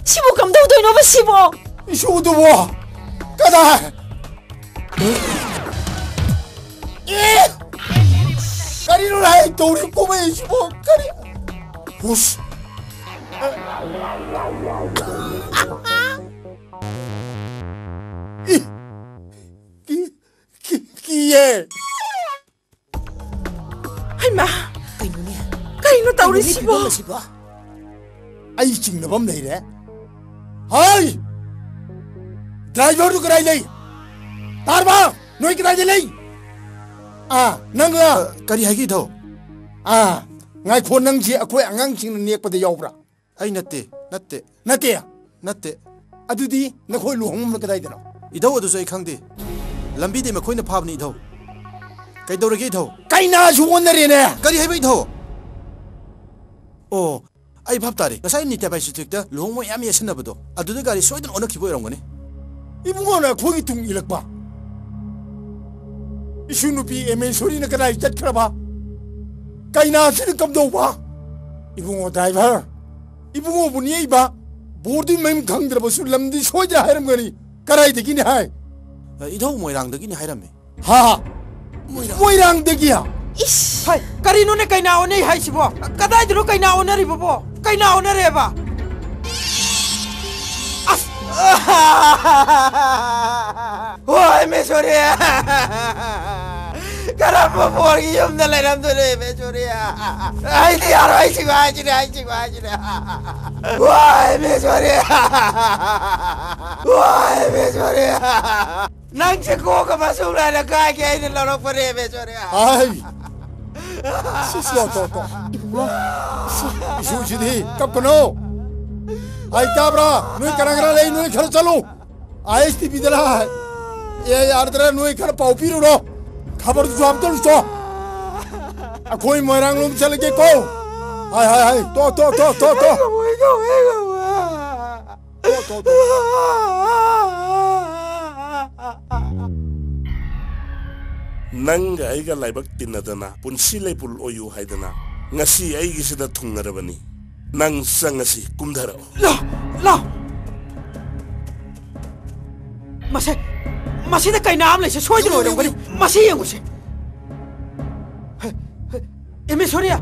ꯁꯤꯕꯨ ꯀꯝꯗꯧꯗꯣꯏꯅꯣꯕ ꯁꯤꯕꯣ? ꯏꯁꯨꯗꯨꯕꯣ? ꯀꯗꯥꯏ? ꯑꯦ! ꯀꯔꯤꯅꯣ ꯍꯥꯏ ꯇꯧꯔꯤ ꯀꯨꯝꯍꯩꯁꯤꯕꯣ? ꯀꯔꯤ? ꯍꯨꯁ! ꯏ! ꯀꯤ-, ꯀꯤ-, ꯀꯤꯌꯦ꯫ ꯍꯩꯃꯥ! ꯀꯩꯅꯣꯅꯦ? ꯀꯩꯅꯣ ꯀꯩꯅꯣꯅꯦ ꯇꯧꯔꯤꯁꯤꯕꯣ? ꯐꯤꯕꯝ ꯑꯁꯤꯕꯣ? ꯑꯩ ꯆꯤꯡꯅꯕ ꯑꯃ ꯂꯩꯔꯦ꯫ ꯍꯥꯏ! ꯗ꯭ꯔꯥꯏꯚꯔꯗꯨ ꯀꯗꯥꯏ ꯂꯩ? ꯇꯥꯔꯕ? ꯅꯣꯏ ꯀꯗꯥꯏꯗ ꯂꯩ? ꯑꯥ, ꯅꯪꯂ? ꯑ, ꯀꯔꯤ ꯍꯥꯏꯒꯦ, ꯏꯙꯧ? ꯑꯥ, ꯉꯥꯏꯈꯣ, ꯅꯪꯁꯦ ꯑꯩꯈꯣꯏ ꯑꯉꯥꯡꯁꯤꯡꯅ ꯅꯦꯛꯄꯗ ꯌꯥꯎꯕ꯭ꯔꯥ? ꯑꯩ ꯅꯠꯇꯦ, ꯅꯠꯇꯦ꯫ ꯅꯠꯇꯦ? ꯅꯠꯇꯦ꯫ ꯑꯗꯨꯗꯤ ꯅꯈꯣꯏ ꯂꯨꯍꯣꯡꯐꯝꯅ ꯀꯗꯥꯏꯗꯅꯣ? ꯏꯙꯧ, ꯑꯗꯨꯁꯨ ꯑꯩ ꯈꯪꯗꯦ꯫ ꯂꯝꯕꯤꯗꯤ ꯃꯈꯣꯏꯅ ꯐꯥꯕꯅꯤ, ꯏꯙꯧ꯫ ꯀꯩꯗꯧꯔꯒꯦ, ꯏꯙꯧ? ꯀꯩꯅꯥꯁꯨ ꯑꯣꯟꯅꯔꯦꯅꯦ! ꯀꯔꯤ ꯍꯥꯏꯕ, ꯏꯙꯧ? ꯑꯣ, ꯑꯩ ꯚꯥꯞ ꯇꯥꯔꯦ꯫ ꯉꯁꯥꯏ ꯅꯤꯇ꯭ꯌꯥꯕꯥꯏ ꯆꯤꯇ꯭ꯔꯤꯛꯇ ꯂꯨꯍꯣꯡꯕ ꯃꯌꯥꯝ ꯌꯦꯠꯁꯤꯟꯅꯕꯗꯣ, ꯑꯗꯨꯗ ꯒꯥꯔꯤ ꯁꯣꯏꯗꯅ ꯑꯣꯟꯅꯈꯤꯕ ꯑꯣꯏꯔꯝꯒꯅꯤ꯫ ꯏꯕꯨꯡꯉꯣꯅ ꯑꯩꯈꯣꯏꯒꯤ ꯇꯨꯡ ꯏꯜꯂꯛꯄ꯫ ꯏꯁꯨ ꯅꯨꯄꯤ ꯑꯦꯃꯦꯁꯣꯔꯤꯅ ꯀꯗꯥꯏ ꯆꯠꯈ꯭ꯔꯕ? ꯀꯩꯅꯥꯁꯤꯅ ꯀꯝꯗꯧꯕ? ꯏꯕꯨꯡꯉꯣ ꯗ꯭ꯔꯥꯏꯚꯔ, ꯏꯕꯨꯡꯉꯣꯕꯨ ꯅꯦꯛꯏꯕ ꯕꯣꯔꯗꯨꯒꯤ ꯃꯃꯤꯡ ꯈꯪꯗ꯭ꯔꯕꯁꯨ ꯂꯝꯗꯤ ꯁꯣꯏꯗꯅ ꯍꯥꯏꯔꯝꯒꯅꯤ꯫ ꯀꯗꯥꯏꯗꯒꯤꯅꯤ ꯍꯥꯏ? ꯑ, ꯏꯙꯧ ꯃꯣꯏꯔꯥꯡꯗꯒꯤꯅꯤ ꯍꯥꯏꯔꯝꯃꯤ꯫ ꯍꯥ? ꯃꯣꯏꯔꯥꯡꯗꯒꯤ? ꯏꯁ! ꯍꯥꯏ, ꯀꯔꯤꯅꯣꯅꯦ ꯀꯩꯅꯥ ꯑꯣꯟꯅꯩ ꯍꯥꯏꯁꯤꯕꯣ? ꯀꯗꯥꯏꯗꯅꯣ ꯀꯩꯅꯥ ꯑꯣꯟꯅꯔꯤꯕꯕꯣ? ꯀꯩꯅꯥ ꯑꯣꯟꯅꯔꯦꯕ? ꯑꯁ! ꯍꯣꯏ, ꯃꯦꯁꯣꯔꯤ! ꯀꯔꯝꯕ ꯕꯣꯔꯒꯤ ꯌꯨꯝꯗ ꯂꯩꯔꯝꯗꯣꯏꯅꯣ, ꯃꯦꯁꯣꯔꯤ? ꯑꯩꯗꯤ ꯌꯥꯔꯣꯏ, ꯑꯩ ꯁꯤꯕ ꯍꯥꯏꯁꯤꯅꯦ, ꯑꯩ ꯁꯤꯕ ꯍꯥꯏꯁꯤꯅꯦ꯫ ꯍꯣꯏ, ꯃꯦꯁꯣꯔꯤ! ꯍꯣꯏ, ꯃꯦꯁꯣꯔꯤ! ꯅꯪꯁꯦ ꯀꯣꯛ ꯑꯃ ꯁꯨꯛ ꯅꯥꯏꯅ ꯀꯥꯏꯒꯦ ꯑꯩꯅ ꯂꯧꯔꯛꯄꯅꯦ, ꯃꯦꯁꯣꯔꯤ꯫ ꯑꯥꯏ! ꯁꯤ, ꯁꯤ, ꯇꯣ, ꯇꯣ, ꯇꯣ꯫ ꯏꯕꯨꯡꯉꯣ, ꯁꯤ, ꯏꯁꯨꯁꯤꯗꯤ ꯀꯞꯀꯅꯣ꯫ ꯑꯩ ꯇꯥꯕ꯭ꯔꯥ? ꯅꯣꯏ ꯀꯅꯥ ꯀꯅꯥ ꯂꯩ? ꯅꯣꯏ ꯈꯔ ꯆꯠꯂꯨ꯫ ꯑꯥꯏ ꯑꯦꯁ ꯇꯤ ꯚꯤꯗ ꯂꯥꯛ꯫ ꯑꯦ, ꯌꯥꯔꯗ꯭ꯔꯥ? ꯅꯣꯏ ꯈꯔ ꯄꯥꯎ ꯄꯤꯔꯨꯔꯣ꯫ ꯈꯕꯔꯗꯨꯁꯨ ꯍꯥꯞꯇꯧꯔꯨ ꯆꯣ꯫ ꯑꯩꯈꯣꯏ ꯃꯣꯏꯔꯥꯡ ꯂꯣꯝ ꯆꯠꯂꯒꯦ ꯀꯣ꯫ ꯍꯥꯏ, ꯍꯥꯏ, ꯍꯥꯏ꯫ ꯇꯣ, ꯇꯣ, ꯇꯣ, ꯇꯣ, ꯇꯣ꯫ ꯇꯣ, ꯇꯣ, ꯇꯣ꯫ ꯅꯪꯒ ꯑꯩꯒ ꯂꯥꯏꯕꯛ ꯇꯤꯟꯅꯗꯅ ꯄꯨꯟꯁꯤ ꯂꯩꯄꯨꯟ ꯑꯣꯏꯌꯨ ꯍꯥꯏꯗꯅ ꯉꯁꯤ ꯑꯩꯒꯤꯁꯤꯗ ꯊꯨꯡꯅꯔꯕꯅꯤ꯫ ꯅꯪ ꯆꯪꯉꯁꯤ, ꯀꯨꯝꯊꯔꯛꯑꯣ꯫ ꯂꯥꯎ, ꯂꯥꯎ꯫ ꯃꯁꯦ, ꯃꯁꯤꯗ ꯀꯩꯅꯥ ꯑꯃ ꯂꯩꯁꯦ ꯁꯣꯏꯗꯅ ꯑꯣꯏꯔꯝꯒꯅꯤ꯫ ꯃꯁꯤ ꯌꯦꯡꯉꯨꯁꯦ꯫ ꯍꯦ, ꯍꯦ, ꯑꯦꯃꯦꯁꯣꯔꯤꯌꯥ,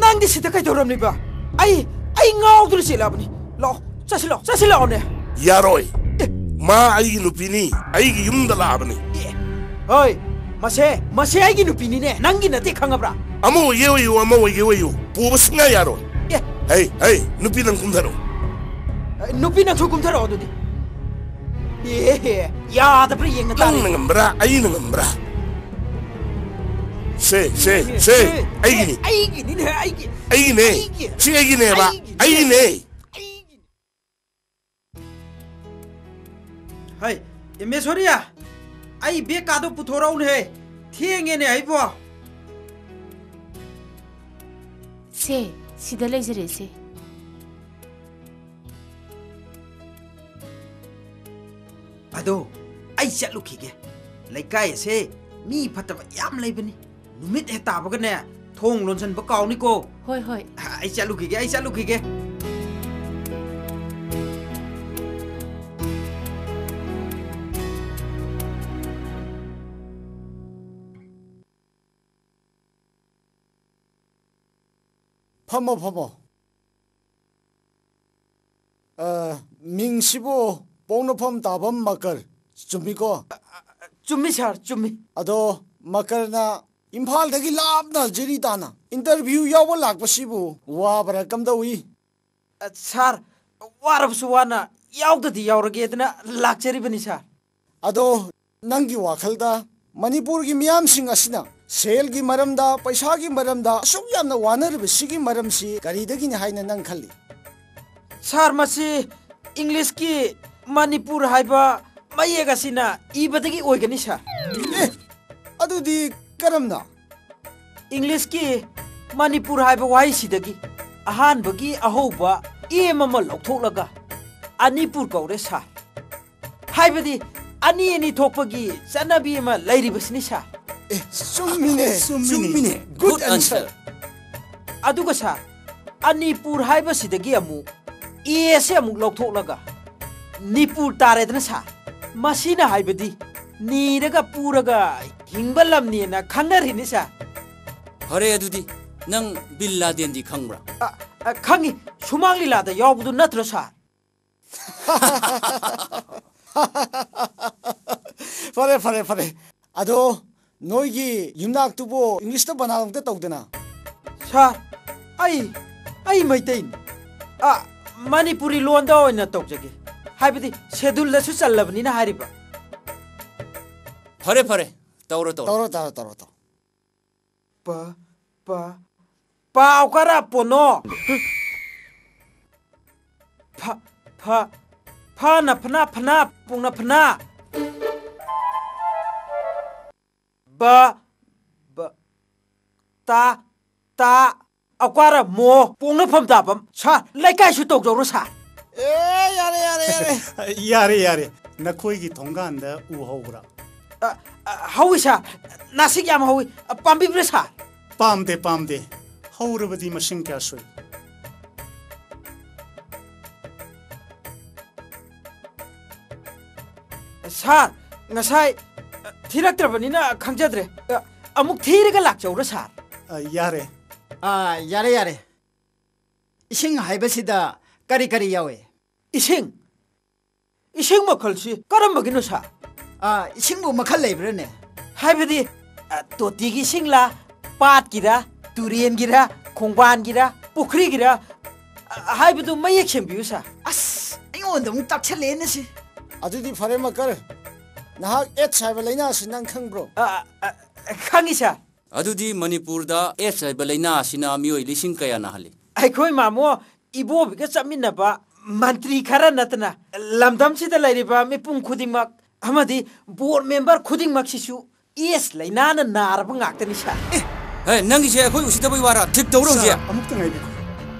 ꯅꯪꯗꯤ ꯁꯤꯗ ꯀꯩꯗꯧꯔꯝꯂꯤꯕ? ꯑꯩ, ꯑꯩ ꯉꯥꯎꯗꯨꯅ ꯆꯦꯜꯂꯛꯑꯕꯅꯤ꯫ ꯂꯥꯛꯑꯣ, ꯆꯠꯁꯤ ꯂꯥꯛꯑꯣ, ꯆꯠꯁꯤ ꯂꯥꯛꯑꯣꯅꯦ꯫ ꯌꯥꯔꯣꯏ꯫ ꯑꯦ꯫ ꯃꯥ ꯑꯩꯒꯤ ꯅꯨꯄꯤꯅꯤ, ꯑꯩꯒꯤ ꯌꯨꯝꯗ ꯂꯥꯛꯑꯕꯅꯤ꯫ ꯑꯦ, ꯍꯣꯏ, ꯃꯁꯦ, ꯃꯁꯦ ꯑꯩꯒꯤ ꯅꯨꯄꯤꯅꯤꯅꯦ, ꯅꯪꯒꯤ ꯅꯠꯇꯦ ꯈꯪꯉꯕ꯭ꯔꯥ? ꯑꯃ ꯑꯣꯏꯒꯦ ꯑꯣꯏꯌꯨ, ꯑꯃ ꯑꯣꯏꯒꯦ ꯑꯣꯏꯌꯨ, ꯄꯨꯕ ꯁꯨꯡꯌꯥ ꯌꯥꯔꯣꯏ꯫ ꯑꯦ꯫ ꯍꯩ, ꯍꯩ, ꯅꯨꯄꯤ ꯅꯪ ꯀꯨꯝꯊꯔꯛꯑꯣ꯫ ꯑꯦ, ꯅꯨꯄꯤ ꯅꯪꯁꯨ ꯀꯨꯝꯊꯔꯛꯑꯣ ꯑꯗꯨꯗꯤ꯫ ꯑꯦ, ꯌꯥꯗꯕ꯭ꯔꯥ ꯌꯦꯡꯅ ꯇꯥꯔꯦ꯫ ꯅꯪꯅ ꯉꯝꯕ꯭ꯔꯥ, ꯑꯩꯅ ꯉꯝꯕ꯭ꯔꯥ? ꯁꯦ, ꯁꯦ, ꯑꯦ, ꯁꯦ, ꯑꯦ, ꯑꯩꯒꯤꯅꯤ꯫ ꯑꯦ, ꯑꯩꯒꯤꯅꯤꯅꯦ, ꯑꯩꯒꯤ-, ꯑꯩꯒꯤꯅꯦ꯫ ꯑꯩꯒꯤ-, ꯁꯤ ꯑꯩꯒꯤꯅꯦꯕ꯫ ꯑꯩꯒꯤꯅꯦ꯫ ꯑꯩꯒꯤꯅꯦ꯫ ꯑꯩꯒꯤꯅꯦ꯫ ꯍꯩ, ꯑꯦꯃꯦꯁꯣꯔꯤꯌꯥ, ꯑꯩ ꯕꯦꯒꯀꯥꯗꯣ ꯄꯨꯊꯣꯔꯛꯎꯅꯦꯍꯦ꯫ ꯊꯦꯡꯉꯦꯅꯦ ꯑꯩꯕꯣ꯫ ꯁꯦ, ꯁꯤꯗ ꯂꯩꯖꯔꯦ, ꯁꯦ꯫ ꯑꯗꯣ ꯑꯩ ꯆꯠꯂꯨꯈꯤꯒꯦ꯫ ꯂꯩꯀꯥꯏ ꯑꯁꯦ ꯃꯤ ꯐꯠꯇꯕ ꯌꯥꯝ ꯂꯩꯕꯅꯤ꯫ ꯅꯨꯃꯤꯠ ꯍꯦꯛ ꯇꯥꯕꯒꯅꯦ, ꯊꯣꯡ ꯂꯣꯟꯁꯤꯟꯕ ꯀꯥꯎꯅꯤꯀꯣ꯫ ꯍꯣꯏ, ꯍꯣꯏ꯫ ꯑꯩ ꯆꯠꯂꯨꯈꯤꯒꯦ, ꯑꯩ ꯆꯠꯂꯨꯈꯤꯒꯦ꯫ ꯐꯝꯃꯣ, ꯐꯝꯃꯣ꯫ ꯑ, ꯃꯤꯡꯁꯤꯕꯨ ꯄꯣꯛꯅꯐꯝ ꯇꯥꯕꯝ ꯃꯀꯔ, ꯆꯨꯝꯃꯤꯀꯣ? ꯆꯨꯝꯃꯤ ꯁꯥꯔ, ꯆꯨꯝꯃꯤ꯫ ꯑꯗꯣ ꯃꯀꯔꯅ ꯏꯝꯐꯥꯜꯗꯒꯤ ꯂꯥꯞꯅ ꯖꯤꯔꯤ ꯇꯥꯅ interview ꯌꯥꯎꯕ ꯂꯥꯛꯄꯁꯤꯕꯨ ꯋꯥꯕ꯭ꯔꯥ, ꯀꯝꯗꯧꯏ? ꯑ, ꯁꯥꯔ, ꯋꯥꯔꯕꯁꯨ ꯋꯥꯅ ꯌꯥꯎꯗꯗꯤ ꯌꯥꯎꯔꯒꯦꯗꯅ ꯂꯥꯛꯆꯔꯤꯕꯅꯤ ꯁꯥꯔ꯫ ꯑꯗꯣ ꯅꯪꯒꯤ ꯋꯥꯈꯜꯗ ꯃꯅꯤꯄꯨꯔꯒꯤ ꯃꯤꯌꯥꯝꯁꯤꯡ ꯑꯁꯤꯅ ꯁꯦꯜꯒꯤ ꯃꯔꯝꯗ, ꯄꯩꯁꯥꯒꯤ ꯃꯔꯝꯗ ꯑꯁꯨꯛ ꯌꯥꯝꯅ ꯋꯥꯅꯔꯤꯕꯁꯤꯒꯤ ꯃꯔꯝꯁꯤ ꯀꯔꯤꯗꯒꯤꯅꯤ ꯍꯥꯏꯅ ꯅꯪ ꯈꯜꯂꯤ? ꯁꯥꯔ, ꯃꯁꯤ ꯏꯪꯂꯤꯁꯀꯤ ꯃꯅꯤꯄꯨꯔ ꯍꯥꯏꯕ ꯃꯌꯦꯛ ꯑꯁꯤꯅ ꯏꯕꯗꯒꯤ ꯑꯣꯏꯒꯅꯤ ꯁꯥꯔ꯫ ꯑꯦ, ꯑꯗꯨꯗꯤ ꯀꯔꯝꯅ? ꯏꯪꯂꯤꯁꯀꯤ ꯃꯅꯤꯄꯨꯔ ꯍꯥꯏꯕ ꯋꯥꯍꯩꯁꯤꯗꯒꯤ ꯑꯍꯥꯟꯕꯒꯤ ꯑꯍꯧꯕ ꯑꯦꯝ ꯑꯃ ꯂꯧꯊꯣꯛꯂꯒ ꯑꯅꯤꯄꯨꯔ ꯀꯧꯔꯦ ꯁꯥꯔ꯫ ꯍꯥꯏꯕꯗꯤ ꯑꯅꯤ ꯑꯅꯤ ꯊꯣꯛꯄꯒꯤ ꯆꯠꯅꯕꯤ ꯑꯃ ꯂꯩꯔꯤꯕꯁꯤꯅꯤ ꯁꯥꯔ꯫ ꯑꯦ, ꯆꯨꯝꯃꯤꯅꯦ, ꯆꯨꯝꯃꯤꯅꯦ꯫ ꯆꯨꯝꯃꯤꯅꯦ꯫ Good answer꯫ ꯑꯗꯨꯒ ꯁꯥꯔ, ꯑꯅꯤꯄꯨꯔ ꯍꯥꯏꯕꯁꯤꯗꯒꯤ ꯑꯃꯨꯛ ꯑꯦꯁꯦ ꯑꯃꯨꯛ ꯂꯧꯊꯣꯛꯂꯒ ꯅꯤꯄꯨꯔ ꯇꯥꯔꯦꯗꯅ ꯁꯥꯔ꯫ ꯃꯁꯤꯅ ꯍꯥꯏꯕꯗꯤ ꯅꯤꯔꯒ ꯄꯨꯔꯒ ꯍꯤꯡꯕ ꯂꯝꯅꯦꯅ ꯈꯪꯅꯔꯤꯅꯤ ꯁꯥꯔ꯫ ꯐꯔꯦ, ꯑꯗꯨꯗꯤ ꯅꯪ ꯕꯤꯟ ꯂꯥꯗꯦꯟꯗꯤ ꯈꯪꯕ꯭ꯔꯥ? ꯑ, ꯑ, ꯈꯪꯉꯤ꯫ ꯁꯨꯃꯥꯡ ꯂꯤꯂꯥꯗ ꯌꯥꯎꯕꯗꯨ ꯅꯠꯇ꯭ꯔꯣ ꯁꯥꯔ? ꯐꯔꯦ, ꯐꯔꯦ, ꯐꯔꯦ꯫ ꯑꯗꯣ ꯅꯣꯏꯒꯤ ꯌꯨꯝꯅꯥꯛꯇꯨꯕꯨ ꯏꯪꯂꯤꯁꯇ ꯕꯅꯥꯟ ꯑꯝꯇ ꯇꯧꯗꯅ꯫ ꯁꯥꯔ, ꯑꯩ, ꯑꯩ ꯃꯩꯇꯩꯅꯤ꯫ ꯑ, ꯃꯅꯤꯄꯨꯔꯤ ꯂꯣꯟꯗ ꯑꯣꯏꯅ ꯇꯧꯖꯒꯦ꯫ ꯍꯥꯏꯕꯗꯤ ꯁꯦꯗꯨꯜꯗꯁꯨ ꯆꯜꯂꯕꯅꯤꯅ ꯍꯥꯏꯔꯤꯕ꯫ ꯐꯔꯦ, ꯐꯔꯦ꯫ ꯇꯧꯔꯣ, ꯇꯧꯔꯣ꯫ ꯇꯧꯔꯣ, ꯇꯧꯔꯣ, ꯇꯧꯔꯣ, ꯇꯧꯔꯣ꯫ ꯄ, ꯄ, ꯄ ꯑꯣꯀꯥꯔ ꯄꯣꯅꯣ꯫ ꯐ, ꯐ, ꯐꯅ ꯐꯅ ꯐꯅ ꯄꯨꯡꯅ ꯐꯅ꯫ ꯕ, ꯕ, ꯇ, ꯇ, ꯑꯀ꯭ꯋꯥꯔ ꯃꯣ, ꯄꯣꯡꯅꯐꯝ ꯇꯥꯕꯝ꯫ ꯁꯥꯔ, ꯂꯩꯀꯥꯏꯁꯨ ꯇꯧꯖꯧꯔꯣ, ꯁꯥꯔ꯫ ꯑꯦ, ꯌꯥꯔꯦ, ꯌꯥꯔꯦ, ꯌꯥꯔꯦ꯫ ꯌꯥꯔꯦ, ꯌꯥꯔꯦ꯫ ꯅꯈꯣꯏꯒꯤ ꯊꯣꯡꯒꯥꯟꯗ ꯎ ꯍꯧꯕ꯭ꯔꯥ? ꯑ, ꯑ, ꯍꯧꯏ ꯁꯥꯔ꯫ ꯅꯥꯁꯤꯛ ꯌꯥꯝ ꯍꯧꯏ꯫ ꯑ, ꯄꯥꯝꯕꯤꯕ꯭ꯔꯥ ꯁꯥꯔ? ꯄꯥꯝꯗꯦ, ꯄꯥꯝꯗꯦ꯫ ꯍꯧꯔꯕꯗꯤ ꯃꯁꯤꯡ ꯀꯌꯥ ꯁꯨꯏ? ꯁꯥꯔ, ꯉꯁꯥꯏ, ꯑ, ꯊꯤꯔꯛꯇ꯭ꯔꯕꯅꯤꯅ ꯈꯪꯖꯗ꯭ꯔꯦ꯫ ꯑ, ꯑꯃꯨꯛ ꯊꯤꯔꯒ ꯂꯥꯛꯆꯧꯔ ꯁꯥꯔ? ꯑ, ꯌꯥꯔꯦ꯫ ꯑ, ꯌꯥꯔꯦ, ꯌꯥꯔꯦ꯫ ꯏꯁꯤꯡ ꯍꯥꯏꯕꯁꯤꯗ ꯀꯔꯤ ꯀꯔꯤ ꯌꯥꯎꯏ? ꯏꯁꯤꯡ? ꯏꯁꯤꯡ ꯃꯈꯜꯁꯤ ꯀꯔꯝꯕꯒꯤꯅꯣ ꯁꯥꯔ? ꯑ, ꯏꯁꯤꯡꯕꯨ ꯃꯈꯜ ꯂꯩꯕ꯭ꯔꯥꯅꯦ? ꯍꯥꯏꯕꯗꯤ, ꯑ, ꯇꯣꯇꯤꯒꯤ ꯏꯁꯤꯡꯂꯥ, ꯄꯥꯠꯀꯤꯔ, ꯇꯨꯔꯦꯟꯒꯤꯔ, ꯈꯣꯡꯕꯥꯟꯒꯤꯔ, ꯄꯨꯈ꯭ꯔꯤꯒꯤꯔ, ꯑ, ꯍꯥꯏꯕꯗꯨ ꯃꯌꯦꯛ ꯁꯦꯡꯕꯤꯌꯨ ꯁꯥꯔ꯫ ꯑꯁ, ꯑꯩꯉꯣꯟꯗ ꯑꯃꯨꯛ ꯇꯥꯛꯁꯜꯂꯛꯑꯦꯅꯦ ꯁꯤ꯫ ꯑꯗꯨꯗꯤ ꯐꯔꯦ ꯃꯀꯔ, ꯅꯍꯥꯛ ꯑꯦꯗꯁ ꯍꯥꯏꯕ ꯂꯥꯏꯅꯥ ꯑꯁꯤ ꯅꯪ ꯈꯪꯕ꯭ꯔꯣ? ꯑ, ꯑ, ꯈꯪꯉꯤ ꯁꯥꯔ꯫ ꯑꯗꯨꯗꯤ ꯃꯅꯤꯄꯨꯔꯗ ꯑꯦꯗꯁ ꯍꯥꯏꯕ ꯂꯥꯏꯅꯥ ꯑꯁꯤꯅ ꯃꯤꯑꯣꯏ ꯂꯤꯁꯤꯡ ꯀꯌꯥ ꯅꯥꯍꯜꯂꯤ? ꯑꯩꯈꯣꯏ ꯃꯥꯃꯣ ꯏꯕꯣꯕꯤꯒ ꯆꯠꯃꯤꯟꯅꯕ ꯃꯟꯇ꯭ꯔꯤ ꯈꯔ ꯅꯠꯇꯅ ꯂꯝꯗꯝꯁꯤꯗ ꯂꯩꯔꯤꯕ ꯃꯤꯄꯨꯝ ꯈꯨꯗꯤꯡꯃꯛ ꯑꯃꯗꯤ ꯕꯣꯔꯗ ꯃꯦꯝꯕꯔ ꯈꯨꯗꯤꯡꯃꯛꯁꯤꯁꯨ ꯑꯦꯗꯁ ꯂꯥꯏꯅꯥꯅ ꯅꯥꯔꯕ ꯉꯥꯛꯇꯅꯤ ꯁꯥꯔ꯫ ꯑꯦ, ꯍꯦ, ꯅꯪꯒꯤꯁꯦ ꯑꯩꯈꯣꯏ ꯎꯁꯤꯠꯇꯕꯩ ꯋꯥꯔꯥ? ꯇ꯭ꯔꯤꯛ ꯇꯧꯔꯣ ꯍꯧꯖꯤꯛ꯫ ꯁꯥꯔ, ꯑꯃꯨꯛꯇ ꯉꯥꯏꯕꯤꯈꯣ꯫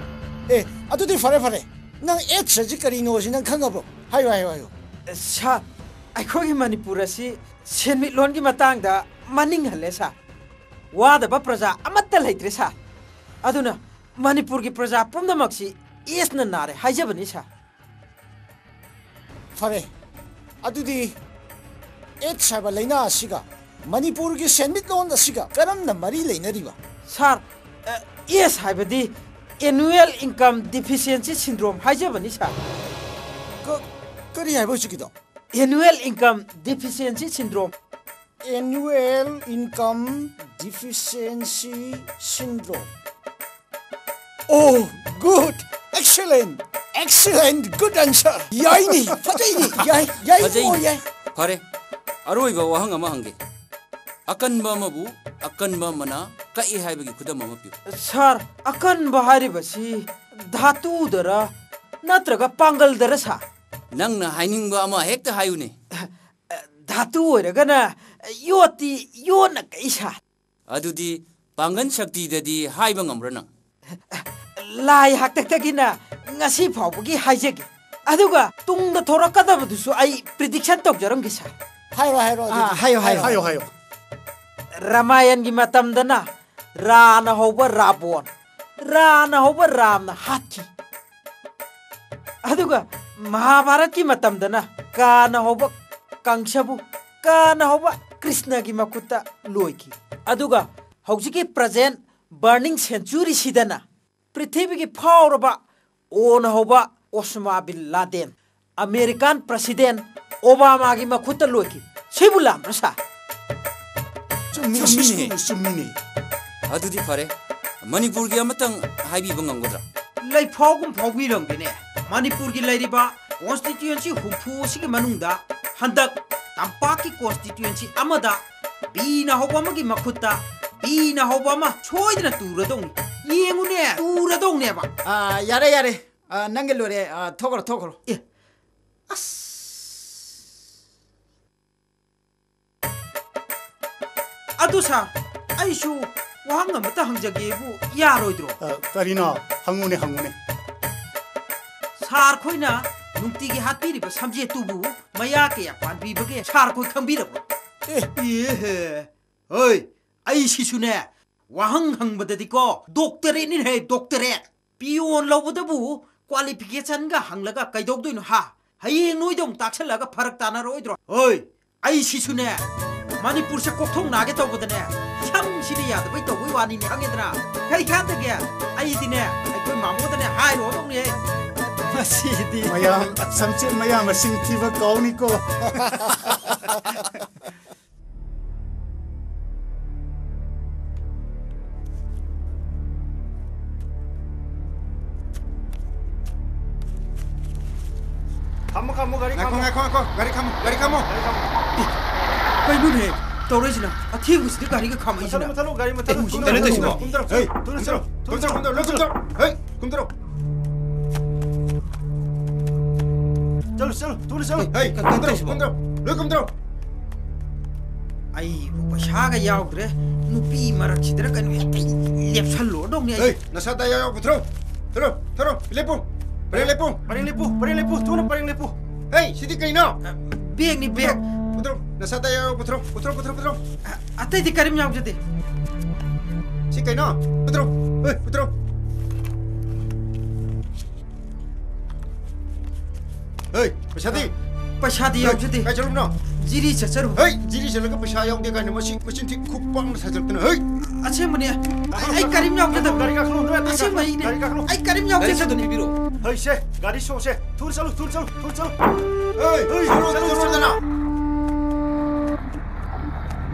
ꯑꯦ, ꯑꯗꯨꯗꯤ ꯐꯔꯦ, ꯐꯔꯦ꯫ ꯅꯪ ꯑꯦꯗꯁ ꯍꯥꯏꯁꯤ ꯀꯔꯤꯅꯣ ꯁꯤ ꯅꯪ ꯈꯪꯉꯕ꯭ꯔꯣ? ꯍꯥꯏꯌꯨ, ꯍꯥꯏꯌꯨ, ꯍꯥꯏꯌꯨ꯫ ꯁꯥꯔ, ꯑꯩꯈꯣꯏꯒꯤ ꯃꯅꯤꯄꯨꯔ ꯑꯁꯤ ꯁꯦꯟꯃꯤꯠꯂꯣꯟꯒꯤ ꯃꯇꯥꯡꯗ ꯃꯅꯤꯡ ꯍꯜꯂꯦ ꯁꯥꯔ꯫ ꯋꯥꯗꯕ ꯄ꯭ꯔꯖꯥ ꯑꯃꯠꯇ ꯂꯩꯇ꯭ꯔꯦ ꯁꯥꯔ꯫ ꯑꯗꯨꯅ ꯃꯅꯤꯄꯨꯔꯒꯤ ꯄ꯭ꯔꯖꯥ ꯄꯨꯝꯅꯃꯛꯁꯤ ꯑꯦꯗꯁꯅ ꯅꯥꯔꯦ ꯍꯥꯏꯖꯕꯅꯤ ꯁꯥꯔ꯫ ꯐꯔꯦ, ꯑꯗꯨꯗꯤ ꯑꯦꯗꯁ ꯍꯥꯏꯕ ꯂꯥꯏꯅꯥ ꯑꯁꯤꯒ ꯃꯅꯤꯄꯨꯔꯒꯤ ꯁꯦꯟꯃꯤꯠꯂꯣꯟ ꯑꯁꯤꯒ ꯀꯔꯝꯅ ꯃꯔꯤ ꯂꯩꯅꯔꯤꯕ? ꯁꯥꯔ, ꯑ, ꯑꯦꯗꯁ ꯍꯥꯏꯕꯗꯤ Annual Income Deficiency Syndrome ꯍꯥꯏꯖꯕꯅꯤ ꯁꯥꯔ꯫ ꯀ-, ꯀꯔꯤ ꯍꯥꯏꯕ ꯍꯧꯖꯤꯛꯀꯤꯗꯣ? Annual Income Deficiency Syndrome꯫ Annual Income Deficiency Syndrome. Oh, good. Excellent. Excellent. Good answer. ꯌꯥꯏꯅꯦ, ꯐꯖꯩꯅꯦ, ꯌꯥꯏ, ꯌꯥꯏ, ꯐꯖꯩꯅꯦ꯫ ꯑꯣ, ꯌꯥꯏ꯫ ꯐꯔꯦ, ꯑꯔꯣꯏꯕ ꯋꯥꯍꯪ ꯑꯃ ꯍꯪꯒꯦ꯫ ꯑꯀꯟꯕ ꯑꯃꯕꯨ ꯑꯀꯟꯕ ꯑꯃꯅ ꯀꯛꯏ ꯍꯥꯏꯕꯒꯤ ꯈꯨꯗꯝ ꯑꯃ ꯄꯤꯌꯨ꯫ ꯁꯥꯔ, ꯑꯀꯟꯕ ꯍꯥꯏꯔꯤꯕꯁꯤ ꯙꯥꯇꯨꯗꯔ ꯅꯠꯇ꯭ꯔꯒ ꯄꯥꯡꯒꯜꯗꯔ, ꯁꯥꯔ? ꯅꯪꯅ ꯍꯥꯏꯅꯤꯡꯕ ꯑꯃ ꯍꯦꯛꯇ ꯍꯥꯏꯌꯨꯅꯦ꯫ ꯙꯥꯇꯨ ꯑꯣꯏꯔꯒꯅ ꯌꯣꯠꯇꯤ ꯌꯣꯠꯅ ꯀꯛꯏ, ꯁꯥꯔ꯫ ꯑꯗꯨꯗꯤ ꯄꯥꯡꯒꯜ ꯁꯛꯇꯤꯗꯗꯤ ꯍꯥꯏꯕ ꯉꯝꯕ꯭ꯔꯥ ꯅꯪ? ꯂꯥꯏ ꯍꯥꯛꯇꯛꯇꯒꯤꯅ ꯉꯁꯤ ꯐꯥꯎꯕꯒꯤ ꯍꯥꯏꯖꯒꯦ꯫ ꯑꯗꯨꯒ ꯇꯨꯡꯗ ꯊꯣꯔꯛꯀꯗꯕꯗꯨꯁꯨ ꯑꯩ prediction ꯇꯧꯖꯔꯝꯒꯦ, ꯁꯥꯔ꯫ ꯍꯥꯏꯔꯣ, ꯍꯥꯏꯔꯣ, ꯑꯗꯨꯗꯤ꯫ ꯑꯥ, ꯍꯥꯏꯌꯣ, ꯍꯥꯏꯌꯣ꯫ ꯍꯥꯏꯌꯣ, ꯍꯥꯏꯌꯣ꯫ ꯔꯥꯃꯥꯌꯟꯒꯤ ꯃꯇꯝꯗꯅ ꯔꯥꯅ ꯍꯧꯕ ꯔꯥꯕꯣꯟ, ꯔꯥꯅ ꯍꯧꯕ ꯔꯥꯝꯅ ꯍꯥꯠꯈꯤ꯫ ꯑꯗꯨꯒ ꯃꯍꯥꯚꯥꯔꯠꯀꯤ ꯃꯇꯝꯗꯅ ꯀꯥꯅ ꯍꯧꯕ ꯀꯪꯁꯕꯨ, ꯀꯥꯅ ꯍꯧꯕ ꯀ꯭ꯔꯤꯁꯅꯒꯤ ꯃꯈꯨꯠꯇ ꯂꯣꯏꯈꯤ꯫ ꯑꯗꯨꯒ ꯍꯧꯖꯤꯛꯀꯤ present burning century ꯁꯤꯗꯅ ꯄ꯭ꯔꯤꯊꯤꯕꯤꯒꯤ ꯐꯥꯎꯔꯕ ꯑꯣꯅ ꯍꯧꯕ ꯑꯣꯁꯃꯥ ꯕꯤꯟ ꯂꯥꯗꯦꯟ, ꯑꯃꯦꯔꯤꯀꯥꯟ president ꯑꯣꯕꯥꯃꯥꯒꯤ ꯃꯈꯨꯠꯇ ꯂꯣꯏꯈꯤ꯫ ꯁꯤꯕꯨ ꯂꯥꯟꯕ꯭ꯔꯥ, ꯁꯥꯔ? ꯆꯨꯝꯃꯤꯅꯦ, ꯆꯨꯝꯃꯤꯅꯦ꯫ ꯑꯗꯨꯗꯤ ꯐꯔꯦ, ꯃꯅꯤꯄꯨꯔꯒꯤ ꯑꯃꯇꯪ ꯍꯥꯏꯕꯤꯕ ꯉꯝꯒꯗ꯭ꯔꯥ? ꯂꯩꯐꯥꯎꯒꯨꯝ ꯐꯥꯎꯕꯤꯔꯝꯒꯦꯅꯦ꯫ ꯃꯅꯤꯄꯨꯔꯒꯤ ꯂꯩꯔꯤꯕ constituency ꯍꯨꯝꯐꯨ ꯑꯁꯤꯒꯤ ꯃꯅꯨꯡꯗ ꯍꯟꯗꯛ ꯇꯝꯄꯥꯛꯀꯤ constituency ꯑꯃꯗ ꯕꯤꯅ ꯍꯧꯕ ꯑꯃꯒꯤ ꯃꯈꯨꯠꯇ ꯕꯤꯅ ꯍꯧꯕ ꯑꯃ ꯁꯣꯏꯗꯅ ꯇꯨꯔꯗꯧꯅꯤ꯫ ꯌꯦꯡꯉꯨꯅꯦ, ꯇꯨꯔꯗꯧꯅꯦꯕ꯫ ꯑꯥ, ꯌꯥꯔꯦ, ꯌꯥꯔꯦ꯫ ꯑꯥ, ꯅꯪꯒꯤ ꯂꯣꯏꯔꯦ꯫ ꯑꯥ, ꯊꯣꯛꯈ꯭ꯔꯣ, ꯊꯣꯛꯈ꯭ꯔꯣ꯫ ꯑꯦ, ꯑꯁ꯫ ꯑꯗꯨ ꯁꯥꯔ, ꯑꯩꯁꯨ ꯋꯥꯍꯪ ꯑꯃꯇ ꯍꯪꯖꯒꯦꯕꯨ ꯌꯥꯔꯣꯏꯗ꯭ꯔꯣ? ꯑ, ꯀꯔꯤꯅꯣ? ꯍꯪꯉꯨꯅꯦ, ꯍꯪꯉꯨꯅꯦ꯫ ꯁꯥꯔ ꯈꯣꯏꯅ ꯅꯨꯡꯇꯤꯒꯤ ꯍꯥꯠꯄꯤꯔꯤꯕ ꯁꯝꯖꯦꯠꯇꯨꯕꯨ ꯃꯌꯥ ꯀꯌꯥ ꯄꯥꯟꯕꯤꯕꯒꯦ ꯁꯥꯔ ꯈꯣꯏ ꯈꯪꯕꯤꯔꯕ꯭ꯔꯣ? ꯑꯦ꯫ ꯑꯦꯍꯦ꯫ ꯍꯣꯏ, ꯑꯩ ꯁꯤꯁꯨꯅꯦ, ꯋꯥꯍꯪ ꯍꯪꯕꯗꯗꯤꯀꯣ, doctorate ꯅꯤꯅꯦꯍꯦ, doctorate꯫ Peon ꯂꯧꯕꯗꯕꯨ qualification ꯒ ꯍꯪꯂꯒ ꯀꯩꯗꯧꯗꯣꯏꯅꯣ ꯍꯥ? ꯍꯌꯦꯡ ꯅꯣꯏꯗ ꯑꯃꯨꯛ ꯇꯥꯛꯁꯜꯂꯛꯑꯒ ꯐꯔꯛ ꯇꯥꯅꯔꯣꯏꯗ꯭ꯔꯣ? ꯍꯣꯏ, ꯑꯩ ꯁꯤꯁꯨꯅꯦ, ꯃꯅꯤꯄꯨꯔꯁꯦ ꯀꯣꯛꯊꯣꯡ ꯅꯥꯒꯦ ꯇꯧꯕꯗꯅꯦ, ꯁꯝꯁꯤꯅ ꯌꯥꯗꯕꯩ ꯇꯧꯕꯩ ꯋꯥꯅꯤꯅꯦ, ꯈꯪꯉꯦꯗꯅ? ꯀꯩ ꯀꯥꯟꯗꯒꯦ? ꯑꯩꯗꯤꯅꯦ, ꯑꯩꯈꯣꯏ ꯃꯥꯃꯣꯗꯅꯦ ꯍꯥꯏꯔꯨꯔꯗꯧꯅꯤꯍꯦ꯫ ꯃꯁꯤꯗꯤ꯫ ꯃꯌꯥꯝ, ꯁꯝꯆꯦꯠ ꯃꯌꯥ ꯃꯁꯤꯡ ꯊꯤꯕ ꯀꯥꯎꯅꯤꯀꯣ꯫ ꯈꯥꯝꯃꯣ, ꯈꯥꯝꯃꯣ, ꯒꯥꯔꯤ ꯉꯥꯏꯈꯣ, ꯈꯥꯝꯃꯣ꯫ ꯉꯥꯏꯈꯣ, ꯉꯥꯏꯈꯣ, ꯒꯥꯔꯤ ꯈꯥꯝꯃꯣ, ꯒꯥꯔꯤ ꯈꯥꯝꯃꯣ꯫ ꯒꯥꯔꯤ ꯈꯥꯝꯃꯣ꯫ ꯀꯩꯅꯣꯅꯦ ꯇꯧꯔꯛꯏꯁꯤꯅ? ꯑꯊꯦꯡꯕꯁꯤꯗ ꯒꯥꯔꯤꯒ ꯈꯥꯝꯃꯛꯏꯁꯤꯅ? ꯃꯨꯊꯠꯂꯣ, ꯃꯨꯊꯠꯂꯣ, ꯒꯥꯔꯤ ꯃꯨꯊꯠꯂꯣ꯫ ꯑꯦ, ꯀꯨꯝꯊꯔꯣ, ꯀꯩꯅꯣ ꯇꯧꯏꯁꯤꯕꯣ? ꯀꯨꯝꯊꯔꯣ, ꯍꯩ, ꯊꯨꯅ ꯆꯠꯂꯣ, ꯊꯨꯅ ꯆꯠꯂꯣ, ꯊꯨꯅ ꯆꯠꯂꯣ, ꯍꯩ, ꯀꯨꯝꯊꯔꯣ꯫ ꯆꯠꯂꯣ, ꯆꯠꯂꯣ, ꯊꯨꯅ ꯆꯠꯂꯣ꯫ ꯍꯩ, ꯀꯩꯅꯣ ꯀꯨꯝꯊꯔꯣ, ꯇꯧꯏꯁꯤꯕꯣ? ꯀꯨꯝꯊꯔꯣ, ꯂꯣꯏ ꯀꯨꯝꯊꯔꯣ꯫ ꯑꯩꯕꯨ ꯄꯩꯁꯥꯒ ꯌꯥꯎꯗ꯭ꯔꯦ, ꯅꯨꯄꯤ ꯃꯔꯛꯁꯤꯗꯔ ꯀꯩꯅꯣ ꯍꯦꯛꯇ ꯂꯦꯞꯁꯜꯂꯨꯔꯗꯧꯅꯤ ꯑꯩ꯫ ꯍꯩ, ꯅꯁꯥꯗ ꯌꯥꯎ, ꯌꯥꯎ, ꯄꯨꯊꯔꯣ꯫ ꯊꯔꯣ, ꯊꯔꯣ, ꯂꯦꯞꯄꯨ꯫ ꯄꯔꯦꯡ ꯂꯦꯞꯄꯨ꯫ ꯄꯔꯦꯡ ꯂꯦꯞꯄꯨ, ꯄꯔꯦꯡ ꯂꯦꯞꯄꯨ, ꯊꯨꯅ ꯄꯔꯦꯡ ꯂꯦꯞꯄꯨ꯫ ꯍꯦ, ꯁꯤꯗꯤ ꯀꯩꯅꯣ? ꯑ, bag ꯅꯤ, bag꯫ ꯄꯨꯊꯣꯔꯛꯑꯣ, ꯄꯨꯊꯣꯔꯛꯑꯣ, ꯅꯁꯥꯗ ꯌꯥꯎ, ꯄꯨꯊꯣꯔꯛꯑꯣ, ꯄꯨꯊꯣꯔꯛꯑꯣ, ꯄꯨꯊꯣꯔꯛꯑꯣ, ꯄꯨꯊꯣꯔꯛꯑꯣ꯫ ꯑ, ꯑꯇꯩꯗꯤ ꯀꯔꯤꯝ ꯌꯥꯎꯖꯗꯦ꯫ ꯁꯤ ꯀꯩꯅꯣ? ꯄꯨꯊꯣꯔꯛꯑꯣ, ꯍꯦ, ꯄꯨꯊꯣꯔꯛꯑꯣ꯫ ꯍꯦ, ꯄꯩꯁꯥꯗꯤ? ꯄꯩꯁꯥꯗꯤ ꯍꯦ, ꯌꯥꯎꯖꯗꯦ꯫ ꯀꯥꯏ ꯆꯠꯂꯨꯕꯅꯣ? ꯖꯤꯔꯤ ꯆꯠꯆꯔꯨꯕ꯫ ꯍꯦ, ꯖꯤꯔꯤ ꯆꯠꯂꯒ ꯄꯩꯁꯥ ꯌꯥꯎꯗꯦ ꯀꯥꯏꯅ ꯃꯁꯤ ꯃꯆꯤꯟ ꯊꯤ ꯈꯨꯄꯥꯛꯅ ꯁꯥꯖꯜꯂꯛꯇꯅ꯫ ꯍꯦ! ꯑꯁꯦꯡꯕꯅꯤ꯫ ꯑꯩ ꯀꯔꯤꯝ ꯌꯥꯎꯖꯗꯕ꯫ ꯒꯥꯔꯤ ꯀꯥꯈꯠꯂꯣ, ꯅꯣꯏ ꯑꯇꯩ ꯑꯁꯦꯡꯕ ꯀꯥꯈꯠꯂꯣ꯫ ꯑꯩꯅꯦ꯫ ꯒꯥꯔꯤ ꯀꯥꯈꯠꯂꯣ꯫ ꯑꯩ ꯀꯔꯤꯝ ꯒꯥꯔꯤ ꯌꯥꯎꯖꯗꯕ꯫ ꯁꯠꯇꯣ ꯄꯤꯕꯤꯔꯛꯑꯣ꯫ ꯍꯩꯁꯦ, ꯒꯥꯔꯤ ꯁꯣꯁꯦ꯫ ꯊꯨꯅ ꯆꯠꯂꯨ, ꯊꯨꯅ ꯆꯠꯂꯨ, ꯊꯨꯅ ꯆꯠꯂꯨ꯫ ꯍꯦ, ꯍꯦ, ꯆꯠꯂꯨ, ꯆꯠꯂꯨ, ꯆꯠꯂꯨ, ꯆꯠꯂꯨ꯫ ꯆꯠꯂꯨ꯫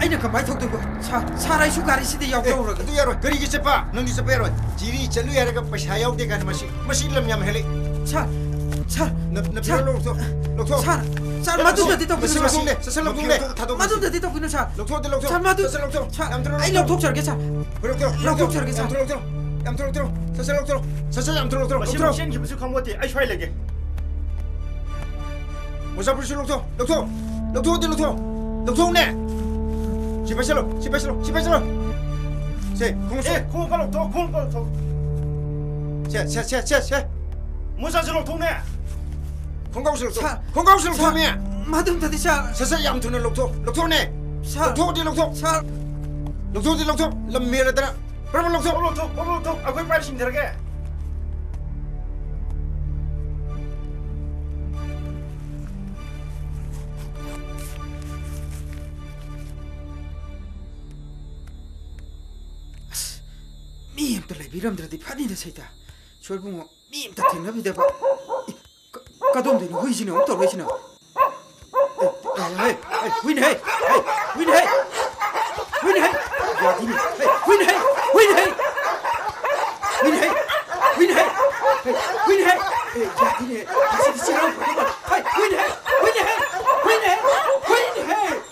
ꯑꯩꯅ ꯀꯃꯥꯏꯅ ꯊꯧꯗꯣꯏꯕ? ꯁꯥꯔ, ꯁꯥꯔ, ꯑꯩꯁꯨ ꯒꯥꯔꯤꯁꯤꯗ ꯑꯦ, ꯌꯥꯎꯖꯍꯧꯔꯒꯦ꯫ ꯑꯗꯨ ꯌꯥꯔꯣꯏ꯫ ꯀꯔꯤꯒꯤ ꯆꯠꯄ? ꯅꯪꯗꯤ ꯆꯠꯄ ꯌꯥꯔꯣꯏ꯫ ꯖꯤꯔꯤ ꯆꯠꯂꯨꯏ ꯍꯥꯏꯔꯒ ꯄꯩꯁꯥ ꯌꯥꯎꯗꯦ ꯀꯥꯏꯅ ꯃꯁꯤ, ꯃꯁꯤ ꯂꯝ ꯌꯥꯝ ꯍꯦꯜꯂꯤ꯫ ꯁꯥꯔ, ꯅꯞ-, ꯅꯞꯁꯤꯜꯂꯣ, ꯁꯥꯔ, ꯂꯧꯊꯣꯛ, ꯂꯧꯊꯣꯛ꯫ ꯁꯥꯔ, ꯁꯥꯔ, ꯑꯦ, ꯃꯗꯨꯝꯗꯗꯤ ꯃꯁꯤ, ꯇꯧꯕꯤꯅꯨ, ꯃꯁꯤ ꯁꯥꯔ꯫ ꯃꯁꯤꯅꯦ, ꯁꯠ ꯁꯠ ꯂꯧꯊꯣꯛꯅꯦ꯫ ꯊꯥꯗꯣꯛ ꯃꯁꯤ꯫ ꯃꯗꯨꯝꯗꯗꯤ ꯇꯧꯕꯤꯅꯨ, ꯁꯥꯔ꯫ ꯂꯧꯊꯣꯛꯑꯗꯤ ꯂꯧꯊꯣꯛ꯫ ꯁꯥꯔ, ꯃꯗꯨ-, ꯁꯠ ꯁꯠ ꯂꯧꯊꯣꯛ꯫ ꯁꯥꯔ, ꯌꯥꯝ ꯊꯨꯅ ꯑꯩ ꯂꯧꯊꯣꯛ꯫ ꯂꯧꯊꯣꯛꯆꯔꯒꯦ, ꯁꯥꯔ꯫ ꯍꯣꯏ, ꯂꯧꯊꯣꯛ, ꯂꯧꯊꯣꯛ꯫ ꯂꯧꯊꯣꯛꯆꯔꯒꯦ, ꯌꯥꯝ ꯁꯥꯔ꯫ ꯊꯨꯅ ꯂꯧꯊꯣꯛ꯫ ꯌꯥꯝ ꯊꯨꯅ ꯂꯧꯊꯣꯛ꯫ ꯁꯠ ꯁꯠ ꯂꯧꯊꯣꯛ꯫ ꯃꯁꯤ ꯂꯧꯊꯣꯛ꯫ ꯃꯁꯦꯟ ꯈꯤꯕꯁꯨ ꯈꯪꯄꯣꯠꯇꯦ꯫ ꯑꯩ ꯁ꯭ꯋꯥꯏ ꯂꯩꯒꯦ꯫ ꯃꯣꯖꯥ ꯐꯨꯔꯤꯠꯁꯨ ꯂꯧꯊꯣꯛ, ꯂꯧꯊꯣꯛ, ꯂꯧꯊꯣꯛꯑꯗꯤ ꯂꯧꯊꯣꯛ, ꯂꯧꯊꯣꯛꯅꯦ꯫ ꯁꯤ ꯄꯥꯏꯁꯜꯂꯣ, ꯁꯤ ꯄꯥꯏꯁꯜꯂꯣ, ꯁꯤ ꯄꯥꯏꯁꯜꯂꯣ꯫ ꯁꯦ, ꯈꯣꯡꯎꯞꯁꯨ꯫ ꯑꯦ, ꯈꯣꯡꯎꯞꯀ ꯂꯧꯊꯣꯛ, ꯈꯣꯡꯎꯞꯀ ꯂꯧꯊꯣꯛ꯫ ꯁꯦ, ꯁꯦ, ꯁꯦ, ꯁꯦ, ꯁꯦ꯫ ꯃꯣꯖꯥꯁꯨ ꯂꯧꯊꯣꯛꯅꯦ꯫ ꯈꯣꯡꯒ꯭ꯔꯥꯎꯁꯨ ꯂꯧꯊꯣꯛ, ꯁꯥꯔ, ꯈꯣꯡꯒ꯭ꯔꯥꯎꯁꯨ ꯁꯥꯔ, ꯂꯧꯊꯣꯛꯅꯦ꯫ ꯃꯗꯨꯝꯇꯗꯤ ꯁꯥꯔ꯫ ꯁꯠ ꯁꯠ ꯌꯥꯝ ꯊꯨꯅ ꯂꯧꯊꯣꯛ, ꯂꯧꯊꯣꯛꯅꯦ꯫ ꯁꯥꯔ꯫ ꯂꯧꯊꯣꯛꯑꯗꯤ ꯂꯧꯊꯣꯛ꯫ ꯁꯥꯔ꯫ ꯂꯧꯊꯣꯛꯑꯗꯤ ꯂꯧꯊꯣꯛ, ꯂꯝ ꯍꯦꯜꯂꯗꯅ꯫ ꯄ꯭ꯔꯃꯥꯟ ꯂꯧꯊꯣꯛ꯫ ꯂꯧꯊꯣꯛ, ꯂꯧꯊꯣꯛ, ꯂꯧꯊꯣꯛ, ꯑꯩꯈꯣꯏ ꯄꯥꯏꯔ ꯁꯤꯡꯊꯔꯒꯦ꯫ ꯑꯁ, ꯃꯤ ꯑꯝꯇ ꯂꯩꯕꯤꯔꯝꯗ꯭ꯔꯗꯤ ꯐꯅꯤꯗ ꯁꯩꯇ꯫ ꯁꯣꯏꯕꯨꯡꯉꯣ, ꯃꯤ ꯑꯝꯇ ꯊꯦꯡꯅꯕꯤꯗꯕ꯫ ꯏ, ꯀ-, ꯀꯗꯣꯝꯗꯩꯅꯣ ꯍꯨꯏꯁꯤꯅ ꯑꯃꯨꯛ ꯇꯧꯔꯛꯏꯁꯤꯅ? ꯑꯦ, ꯑꯦ, ꯑꯦ, ꯑꯦ, ꯍꯨꯏꯅꯦꯍꯦ! ꯑꯦ, ꯍꯨꯏꯅꯦꯍꯦ! ꯍꯨꯏꯅꯦꯍꯦ! ꯌꯥꯗꯦꯅꯦ! ꯑꯦ, ꯍꯨꯏꯅꯦꯍꯦ! ꯍꯨꯏꯅꯦꯍꯦ! ꯍꯨꯏꯅꯦꯍꯦ! ꯍꯨꯏꯅꯦꯍꯦ! ꯑꯦ, ꯍꯨꯏꯅꯦꯍꯦ! ꯑꯦ, ꯌꯥꯗꯦꯅꯦ! ꯑꯁꯤꯗꯤ ꯆꯦꯔꯥꯎ ꯐꯗꯧꯕ! ꯑꯦ, ꯍꯨꯏꯅꯦꯍꯦ! ꯍꯨꯏꯅꯦꯍꯦ! ꯍꯨꯏꯅꯦꯍꯦ! ꯍꯨꯏꯅꯦꯍꯦ!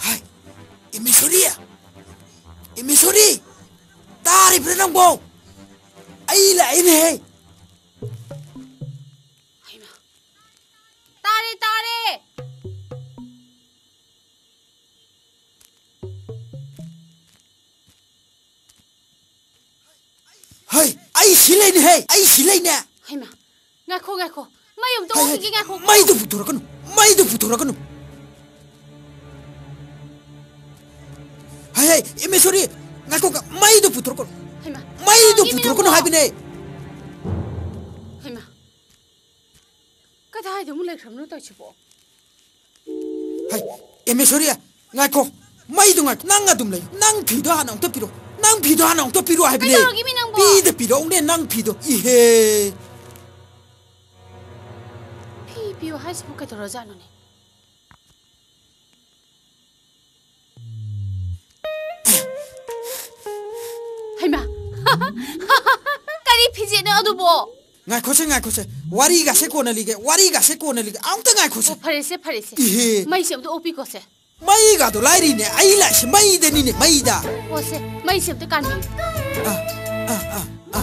ꯍꯥꯏ, ꯏꯃꯦꯁꯣꯔꯤ! ꯏꯃꯦꯁꯣꯔꯤ! ꯇꯥꯔꯤꯕ꯭ꯔꯥ ꯅꯪꯕꯣ? ꯑꯩ ꯂꯥꯛꯏꯅꯦꯍꯦ! ꯍꯩꯃꯥ, ꯍꯩ, ꯑꯩ ꯁꯤ ꯂꯩꯅꯦ, ꯍꯩ, ꯑꯩ ꯁꯤ ꯂꯩꯅꯦ꯫ ꯍꯩꯃꯥ, ꯉꯥꯏꯈꯣ, ꯉꯥꯏꯈꯣ꯫ ꯃꯩ ꯑꯝꯇ ꯍꯩ, ꯍꯩ, ꯑꯣꯛꯈꯤꯒꯦ, ꯉꯥꯏꯈꯣ꯫ ꯃꯩꯗꯨ ꯄꯨꯊꯣꯔꯛꯀꯅꯨ, ꯃꯩꯗꯨ ꯄꯨꯊꯣꯔꯛꯀꯅꯨ꯫ ꯍꯩ, ꯍꯩ, ꯏꯃꯦꯁꯣꯔꯤ, ꯉꯥꯏꯈꯣ, ꯉ-, ꯃꯩꯗꯨ ꯄꯨꯊꯣꯔꯛꯀꯅꯨ꯫ ꯍꯩꯃꯥ, ꯃꯩꯗꯨ ꯀꯅꯥꯒꯤ ꯄꯨꯊꯣꯔꯛꯀꯅꯨ ꯃꯤꯅꯣ? ꯍꯥꯏꯕꯅꯦ꯫ ꯍꯩꯃꯥ, ꯀꯗꯥꯏꯗ ꯑꯃꯨꯛ ꯂꯩꯈ꯭ꯔꯕꯅꯣ ꯇꯧꯔꯤꯁꯤꯕꯣ? ꯍꯩ, ꯏꯃꯦꯁꯣꯔꯤ, ꯉꯥꯏꯈꯣ꯫ ꯃꯩꯗꯣ ꯉꯥꯏꯈꯣ꯫ ꯅꯪ ꯑꯗꯨꯝ ꯂꯩꯌꯨ꯫ ꯅꯪ ꯐꯤꯗꯣ ꯍꯥꯟꯅ ꯑꯃꯨꯛꯇ ꯄꯤꯔꯣ꯫ ꯅꯪ ꯐꯤꯗꯣ ꯍꯥꯟꯅ ꯑꯃꯨꯛꯇ ꯄꯤꯔꯣ ꯍꯥꯏꯕꯅꯦ꯫ ꯀꯩꯗꯧꯔꯒꯦ ꯃꯤ ꯅꯪꯕꯣ? ꯄꯤꯗ ꯄꯤꯔꯛꯎꯅꯦ ꯅꯪ ꯐꯤꯗꯣ꯫ ꯏꯍꯦ꯫ ꯐꯤ ꯄꯤꯌꯣ ꯍꯥꯏꯁꯤꯕꯨ ꯀꯩꯗꯧꯔꯖꯥꯠꯅꯣꯅꯦ? ꯍꯩꯃꯥ! ꯀꯔꯤ ꯐꯤꯖꯦꯠꯅꯣ ꯑꯗꯨꯕꯣ? ꯉꯥꯏꯈꯣꯁꯦ, ꯉꯥꯏꯈꯣꯁꯦ꯫ ꯋꯥꯔꯤꯒꯥꯁꯦ ꯀꯣꯟꯅ ꯂꯤꯒꯦ, ꯋꯥꯔꯤꯒꯥꯁꯦ ꯀꯣꯟꯅ ꯂꯤꯒꯦ꯫ ꯑꯃꯨꯛꯇ ꯉꯥꯏꯈꯣꯁꯦ꯫ ꯑꯣ, ꯐꯔꯦꯁꯦ, ꯐꯔꯦꯁꯦ꯫ ꯏꯍꯦ꯫ ꯃꯩꯁꯦ ꯑꯝꯇ ꯑꯣꯛꯄꯤꯈꯣꯁꯦ꯫ ꯃꯩꯒꯗꯣ ꯂꯥꯏꯔꯤꯅꯦ, ꯑꯩ ꯂꯥꯛꯏꯁꯦ ꯃꯩꯗꯅꯤꯅꯦ, ꯃꯩꯗ꯫ ꯑꯣ, ꯁꯦ, ꯃꯩꯁꯦ ꯑꯝꯇ ꯀꯥꯟꯕꯤꯌꯨ꯫ ꯑ, ꯑ, ꯑ, ꯑ꯫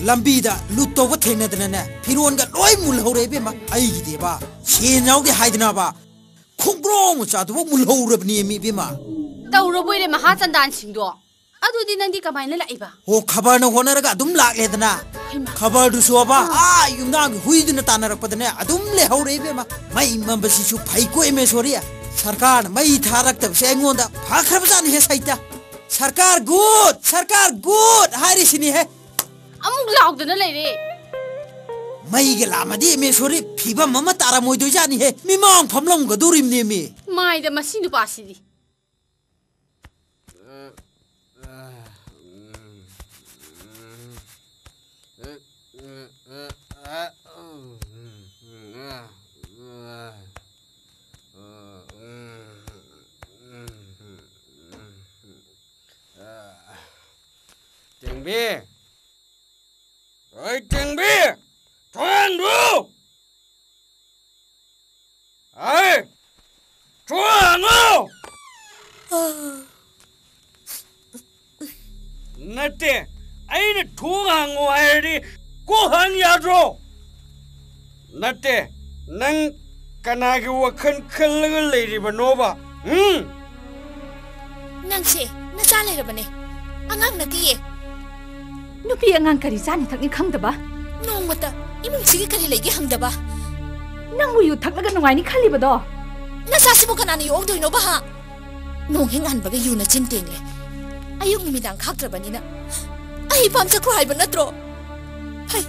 ꯂꯝꯕꯤꯗ ꯂꯨꯠ ꯇꯧꯕ ꯊꯦꯡꯅꯗꯅꯅꯦ, ꯐꯤꯔꯣꯟꯒ ꯂꯣꯏ ꯃꯨꯜꯍꯧꯔꯦ ꯏꯕꯦꯝꯃ꯫ ꯑꯩꯒꯤꯗꯤꯕ, ꯁꯦꯟ ꯌꯥꯎꯗꯦ ꯍꯥꯏꯗꯅꯕ, ꯈꯣꯡꯒ꯭ꯔꯣꯡ ꯃꯆꯥꯗꯨꯕꯨ ꯃꯨꯜꯍꯧꯔꯕꯅꯦꯃꯤ ꯏꯕꯦꯝꯃ꯫ ꯇꯧꯔꯕꯣꯏꯔꯦ ꯃꯍꯥ ꯆꯟꯗꯥꯟꯁꯤꯡꯗꯣ꯫ ꯑꯗꯨꯗꯤ ꯅꯪꯗꯤ ꯀꯃꯥꯏꯅ ꯂꯥꯛꯏꯕ? ꯍꯣ, ꯈꯕꯔꯅ ꯍꯣꯠꯅꯔꯒ ꯑꯗꯨꯝ ꯂꯥꯛꯂꯦꯗꯅ꯫ ꯍꯩꯃꯥ꯫ ꯈꯕꯔꯗꯨꯁꯨ ꯑꯕ, ꯑꯥ, ꯌꯨꯝꯅꯥꯝꯒꯤ ꯍꯨꯏꯗꯨꯅ ꯇꯥꯟꯅꯔꯛꯄꯗꯅꯦ, ꯑꯗꯨꯝ ꯂꯩꯍꯧꯔꯦ ꯏꯕꯦꯝꯃ꯫ ꯃꯩ ꯃꯝꯕꯁꯤꯁꯨ ꯐꯩꯀꯣ ꯏꯃꯦꯁꯣꯔꯤ꯫ ꯁꯔꯀꯥꯔꯅ ꯃꯩ ꯊꯥꯔꯛꯇꯕꯁꯦ ꯑꯩꯉꯣꯟꯗ ꯐꯈ꯭ꯔꯕꯖꯥꯠꯅꯤꯍꯦ ꯁꯩꯇ꯫ ꯁꯔꯀꯥꯔ ꯒꯨꯗ! ꯁꯔꯀꯥꯔ ꯒꯨꯗ! ꯍꯥꯏꯔꯤꯁꯤꯅꯤꯍꯦ꯫ ꯑꯃꯨꯛ ꯂꯥꯎꯗꯅ ꯂꯩꯔꯦ꯫ ꯃꯩꯒ ꯂꯥꯝꯃꯗꯤ ꯏꯃꯦꯁꯣꯔꯤ ꯐꯤꯕꯝ ꯑꯃ ꯇꯥꯔꯝꯃꯣꯏꯗꯣꯏꯖꯥꯠꯅꯤꯍꯦ꯫ ꯃꯤꯃꯥꯡ ꯐꯝꯂꯝꯒꯗꯧꯔꯤꯕꯅꯦꯃꯤ꯫ ꯃꯥꯏꯗ ꯃꯁꯤ ꯅꯨꯄꯥꯁꯤꯗꯤ꯫ ꯇꯦꯡꯕꯤ! ꯑꯩ ꯇꯦꯡꯕꯤ! ꯊꯣꯡ ꯍꯥꯡꯗꯣꯛꯎ! ꯑꯩ ꯊꯣꯡ ꯍꯥꯡꯉꯨ! ꯅꯠꯇꯦ, ꯑꯩꯅ ꯊꯣꯡ ꯍꯥꯡꯉꯣ ꯍꯥꯏꯔꯗꯤ ꯀꯣꯛ ꯍꯥꯡ ꯌꯥꯗ꯭ꯔꯣ? ꯅꯠꯇꯦ, ꯅꯪ ꯀꯅꯥꯒꯤ ꯋꯥꯈꯜ ꯈꯜꯂꯒ ꯂꯩꯔꯤꯕꯅꯣꯕ? ꯎꯝ? ꯅꯪꯁꯦ ꯅꯆꯥ ꯂꯩꯔꯕꯅꯦ, ꯑꯉꯥꯡ ꯅꯠꯇꯤꯌꯦ꯫ ꯅꯨꯄꯤ ꯑꯉꯥꯡ ꯀꯔꯤ ꯆꯥꯅꯤ ꯊꯛꯅꯤ ꯈꯪꯗꯕ? ꯅꯣꯡꯃꯇ ꯏꯃꯨꯡꯁꯤꯒꯤ ꯀꯔꯤ ꯂꯩꯒꯦ ꯍꯪꯗꯕ? ꯅꯪꯕꯨ ꯌꯨ ꯊꯛꯂꯒ ꯅꯨꯡꯉꯥꯏꯅꯤ ꯈꯜꯂꯤꯕꯗꯣ? ꯅꯆꯥꯁꯤꯕꯨ ꯀꯅꯥꯅ ꯌꯣꯛꯍꯧꯗꯣꯏꯅꯣꯕ, ꯍꯥ? ꯅꯣꯡ ꯍꯦꯛ ꯉꯥꯟꯕꯒ ꯌꯨꯅ ꯆꯤꯟ ꯇꯦꯡꯂꯦ꯫ ꯑꯌꯨꯛ ꯅꯨꯃꯤꯗꯥꯡ ꯈꯥꯛꯇ꯭ꯔꯕꯅꯤꯅ ꯑꯩ ꯏꯄꯥꯝ ꯆꯠꯈ꯭ꯔꯣ ꯍꯥꯏꯕ ꯅꯠꯇ꯭ꯔꯣ? ꯐꯩ,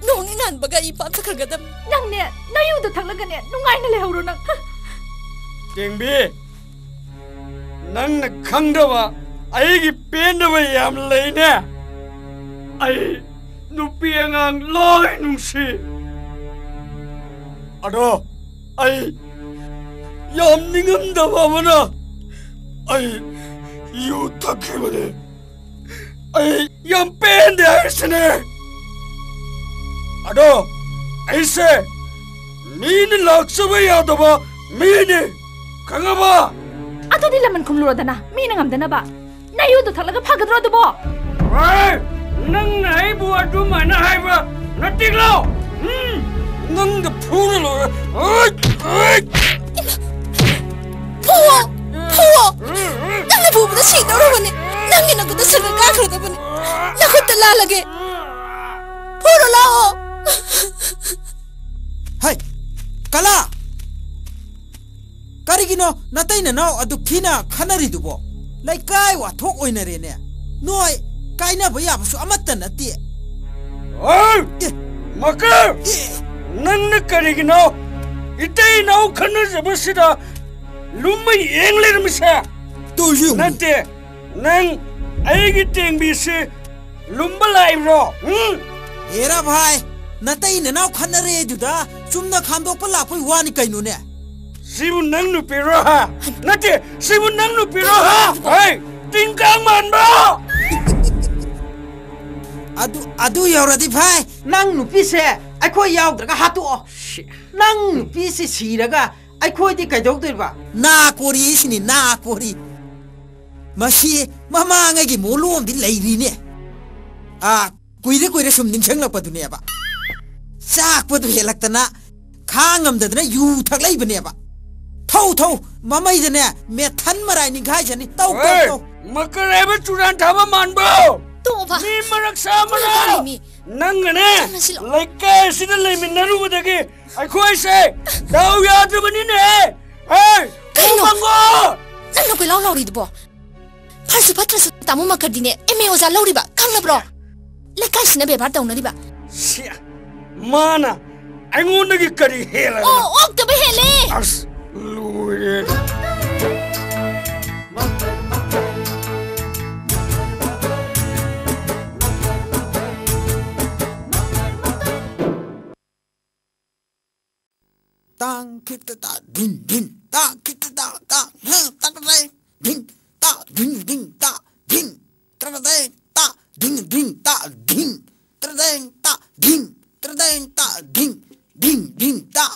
ꯅꯣꯡ ꯍꯦꯛ ꯉꯥꯟꯕꯒ ꯑꯩ ꯏꯄꯥꯝ ꯆꯠꯈ꯭ꯔꯒꯗꯕꯅꯤ꯫ ꯅꯪꯅꯦ, ꯅꯌꯨꯗ ꯊꯛꯂꯒꯅꯦ ꯅꯨꯡꯉꯥꯏꯅ ꯂꯩꯍꯧꯔꯣ ꯅꯪ꯫ ꯍ! ꯇꯦꯡꯕꯤ, ꯅꯪꯅ ꯈꯪꯗꯕ ꯑꯩꯒꯤ ꯄꯦꯟꯗꯕ ꯌꯥꯝ ꯂꯩꯅꯦ꯫ ꯑꯩ ꯅꯨꯄꯤ ꯑꯉꯥꯡ ꯂꯣꯏ ꯅꯨꯡꯁꯤ꯫ ꯑꯗꯣ ꯑꯩ ꯌꯥꯝ ꯅꯤꯡꯉꯝꯗꯕ ꯑꯃꯅ ꯑꯩ ꯌꯨ ꯊꯛꯈꯤꯕꯅꯦ꯫ ꯑꯩ ꯌꯥꯝ ꯄꯦꯟꯗꯦ ꯍꯥꯏꯔꯤꯁꯤꯅꯦ꯫ ꯑꯗꯣ ꯑꯩꯁꯦ ꯃꯤꯅ ꯂꯥꯛꯆꯕ ꯌꯥꯗꯕ ꯃꯤꯅꯤ, ꯈꯪꯉꯕ? ꯑꯗꯨꯗꯤ ꯂꯃꯟ ꯈꯨꯝꯂꯨꯔꯣꯗꯅ, ꯃꯤꯅ ꯉꯝꯗꯅꯕ꯫ ꯅꯌꯨꯗꯣ ꯊꯛꯂꯒ ꯐꯒꯗ꯭ꯔꯣ ꯑꯗꯨꯕꯣ? ꯑꯦ, ꯅꯪꯅ ꯑꯩꯕꯨ ꯑꯗꯨꯃꯥꯏꯅ ꯍꯥꯏꯕ ꯅꯠꯇꯦꯀꯣ? ꯎꯝ, ꯅꯪꯗ ꯐꯨꯔ ꯂꯣꯏꯔꯦ꯫ ꯑꯩ, ꯑꯩ! ꯐꯨꯋꯣ! ꯐꯨꯋꯣ! ꯅꯪꯅ ꯐꯨꯕꯗ ꯁꯤꯗꯧꯔꯕꯅꯤ꯫ ꯅꯪꯒꯤ ꯅꯈꯨꯠꯇ ꯁꯒ ꯀꯥꯈ꯭ꯔꯗꯕꯅꯤ꯫ ꯅꯈꯨꯠꯇ ꯂꯥꯜꯂꯒꯦ꯫ ꯐꯨꯔꯣ ꯂꯥꯛꯑꯣ꯫ ꯍꯩ, ꯀꯂꯥ! ꯀꯔꯤꯒꯤꯅꯣ ꯅꯇꯩ ꯅꯅꯥꯎ ꯑꯗꯨ ꯊꯤꯅ ꯈꯟꯅꯔꯤꯗꯨꯕꯣ? ꯂꯩꯀꯥꯏ ꯋꯥꯊꯣꯛ ꯑꯣꯏꯅꯔꯦꯅꯦ꯫ ꯅꯣꯏ ꯀꯥꯏꯅꯕ ꯌꯥꯕꯁꯨ ꯑꯃꯠꯇ ꯅꯠꯇꯦ꯫ ꯑꯣꯏ! ꯑꯦ! ꯃꯀꯔ! ꯑꯦ! ꯅꯪꯅ ꯀꯔꯤꯒꯤꯅꯣ ꯏꯇꯩ ꯏꯅꯥꯎ ꯈꯟꯅꯖꯕꯁꯤꯗ ꯂꯨꯝꯃ ꯌꯦꯡ ꯂꯩꯔꯝꯃꯤꯁꯦ? ꯇꯨ ꯌꯦꯡꯉꯨ꯫ ꯅꯠꯇꯦ, ꯅꯪ ꯑꯩꯒꯤ ꯇꯦꯡꯕꯤꯁꯤ ꯂꯨꯝꯕ ꯂꯥꯛꯏꯕ꯭ꯔꯣ? ꯎꯝ? ꯑꯦꯔꯥ ꯚꯥꯏ, ꯅꯇꯩ ꯅꯅꯥꯎ ꯈꯠꯅꯔꯦ ꯑꯗꯨꯗ ꯆꯨꯝꯅ ꯈꯥꯝꯗꯣꯛꯄ ꯂꯥꯛꯄꯩ ꯋꯥꯅꯤ ꯀꯩꯅꯣꯅꯦ꯫ ꯁꯤꯕꯨ ꯅꯪ ꯅꯨꯄꯤꯔꯣ, ꯍꯥ? ꯅꯠꯇꯦ, ꯁꯤꯕꯨ ꯅꯪ ꯅꯨꯄꯤꯔꯣ, ꯍꯥ? ꯍꯩ, ꯇꯤꯡꯀꯥꯡ ꯃꯥꯟꯕ! ꯑꯗꯨ, ꯑꯗꯨ ꯌꯧꯔꯗꯤ ꯐꯩ꯫ ꯅꯪ ꯅꯨꯄꯤꯁꯦ ꯑꯩꯈꯣꯏ ꯌꯥꯎꯗ꯭ꯔꯒ ꯍꯥꯠꯇꯣꯛꯑꯣ꯫ ꯁꯤ꯫ ꯅꯪ ꯅꯨꯄꯤꯁꯦ ꯁꯤꯔꯒ ꯑꯩꯈꯣꯏꯗꯤ ꯀꯩꯗꯧꯗꯣꯏꯕ? ꯅꯥ ꯀꯣꯔꯤ ꯁꯤꯅꯤ, ꯅꯥ ꯀꯣꯔꯤ꯫ ꯃꯁꯤ ꯃꯃꯥꯡꯉꯩꯒꯤ ꯃꯣꯂꯣꯝꯗꯤ ꯂꯩꯔꯤꯅꯦ꯫ ꯑꯥ, ꯀꯨꯏꯔꯦ ꯀꯨꯏꯔꯦ ꯁꯨꯝ ꯅꯤꯡꯁꯤꯡꯂꯛꯄꯗꯨꯅꯦꯕ꯫ ꯆꯥꯛꯄꯗꯨ ꯍꯦꯜꯂꯛꯇꯅ ꯈꯥꯡꯉꯝꯗꯗꯅ ꯌꯨ ꯊꯛꯂꯛꯏꯕꯅꯦꯕ꯫ ꯊꯧ, ꯊꯧ, ꯃꯃꯩꯗꯅꯦ ꯃꯦꯊꯟ ꯃꯔꯥꯏ ꯅꯤꯡꯈꯥꯏꯖꯅꯤ꯫ ꯇꯧ, ꯇꯧ, ꯑꯦ, ꯇꯧ꯫ ꯃꯀꯔ ꯍꯥꯏꯕ ꯆꯨꯔꯥꯟ ꯊꯥꯕ ꯃꯥꯟꯕ꯭ꯔꯣ? ꯇꯣꯛꯑꯣꯕ꯫ ꯃꯤ ꯃꯔꯛ ꯁꯥ ꯑꯃꯅ ꯃꯤ꯫ ꯅꯪꯒꯅꯦ ꯆꯠꯂꯁꯤ ꯂꯥꯛꯑꯣ꯫ ꯂꯩꯀꯥꯏ ꯑꯁꯤꯗ ꯂꯩꯃꯤꯟꯅꯔꯨꯕꯗꯒꯤ ꯑꯩꯈꯣꯏꯁꯦ ꯗꯥꯎ ꯌꯥꯗ꯭ꯔꯕꯅꯤꯅꯦ꯫ ꯍꯦ! ꯀꯩꯅꯣ? ꯎꯃꯪꯉꯣ! ꯅꯪꯅ ꯀꯣꯏꯂꯥꯎ ꯂꯥꯎꯔꯤꯗꯨꯕꯣ? ꯐꯔꯁꯨ ꯐꯠꯇ꯭ꯔꯁꯨ ꯇꯥꯃꯣ ꯃꯀꯔꯗꯤꯅꯦ ꯑꯦꯝ ꯑꯦ ꯑꯣꯖꯥ ꯂꯧꯔꯤꯕ, ꯈꯪꯉꯕ꯭ꯔꯣ? ꯂꯩꯀꯥꯏꯁꯤꯅ ꯕꯦꯕꯥꯔ ꯇꯧꯅꯔꯤꯕ꯫ ꯁꯤ, ꯃꯥꯅ ꯑꯩꯉꯣꯟꯗꯒꯤ ꯀꯔꯤ ꯍꯦꯜꯂꯒ? ꯑꯣ, ꯑꯣꯛꯇꯕ ꯍꯦꯜꯂꯦ꯫ ꯑꯁ, ꯂꯣꯏꯔꯦ꯫ ꯇꯥꯡ ꯈꯤꯇ ꯇꯥ ꯙꯤꯟ ꯙꯤꯟ, ꯇꯥꯡ ꯈꯤꯇ ꯇꯥ ꯇꯥ ꯍꯦ ꯇꯥ ꯇꯥ ꯙꯤꯟ ꯇꯥ ꯙꯤꯟ ꯙꯤꯟ ꯇꯥ ꯙꯤꯟ ꯇꯥ ꯇꯥ ꯙꯤꯟ ꯙꯤꯟ ꯇꯥ ꯙꯤꯟ ꯇꯥ ꯇꯥ ꯙꯤꯟ ꯇꯥ ꯙꯤꯟ ꯇꯥ ꯇꯥ ꯙꯤꯟ ꯙꯤꯟ ꯙꯤꯟ ꯇꯥ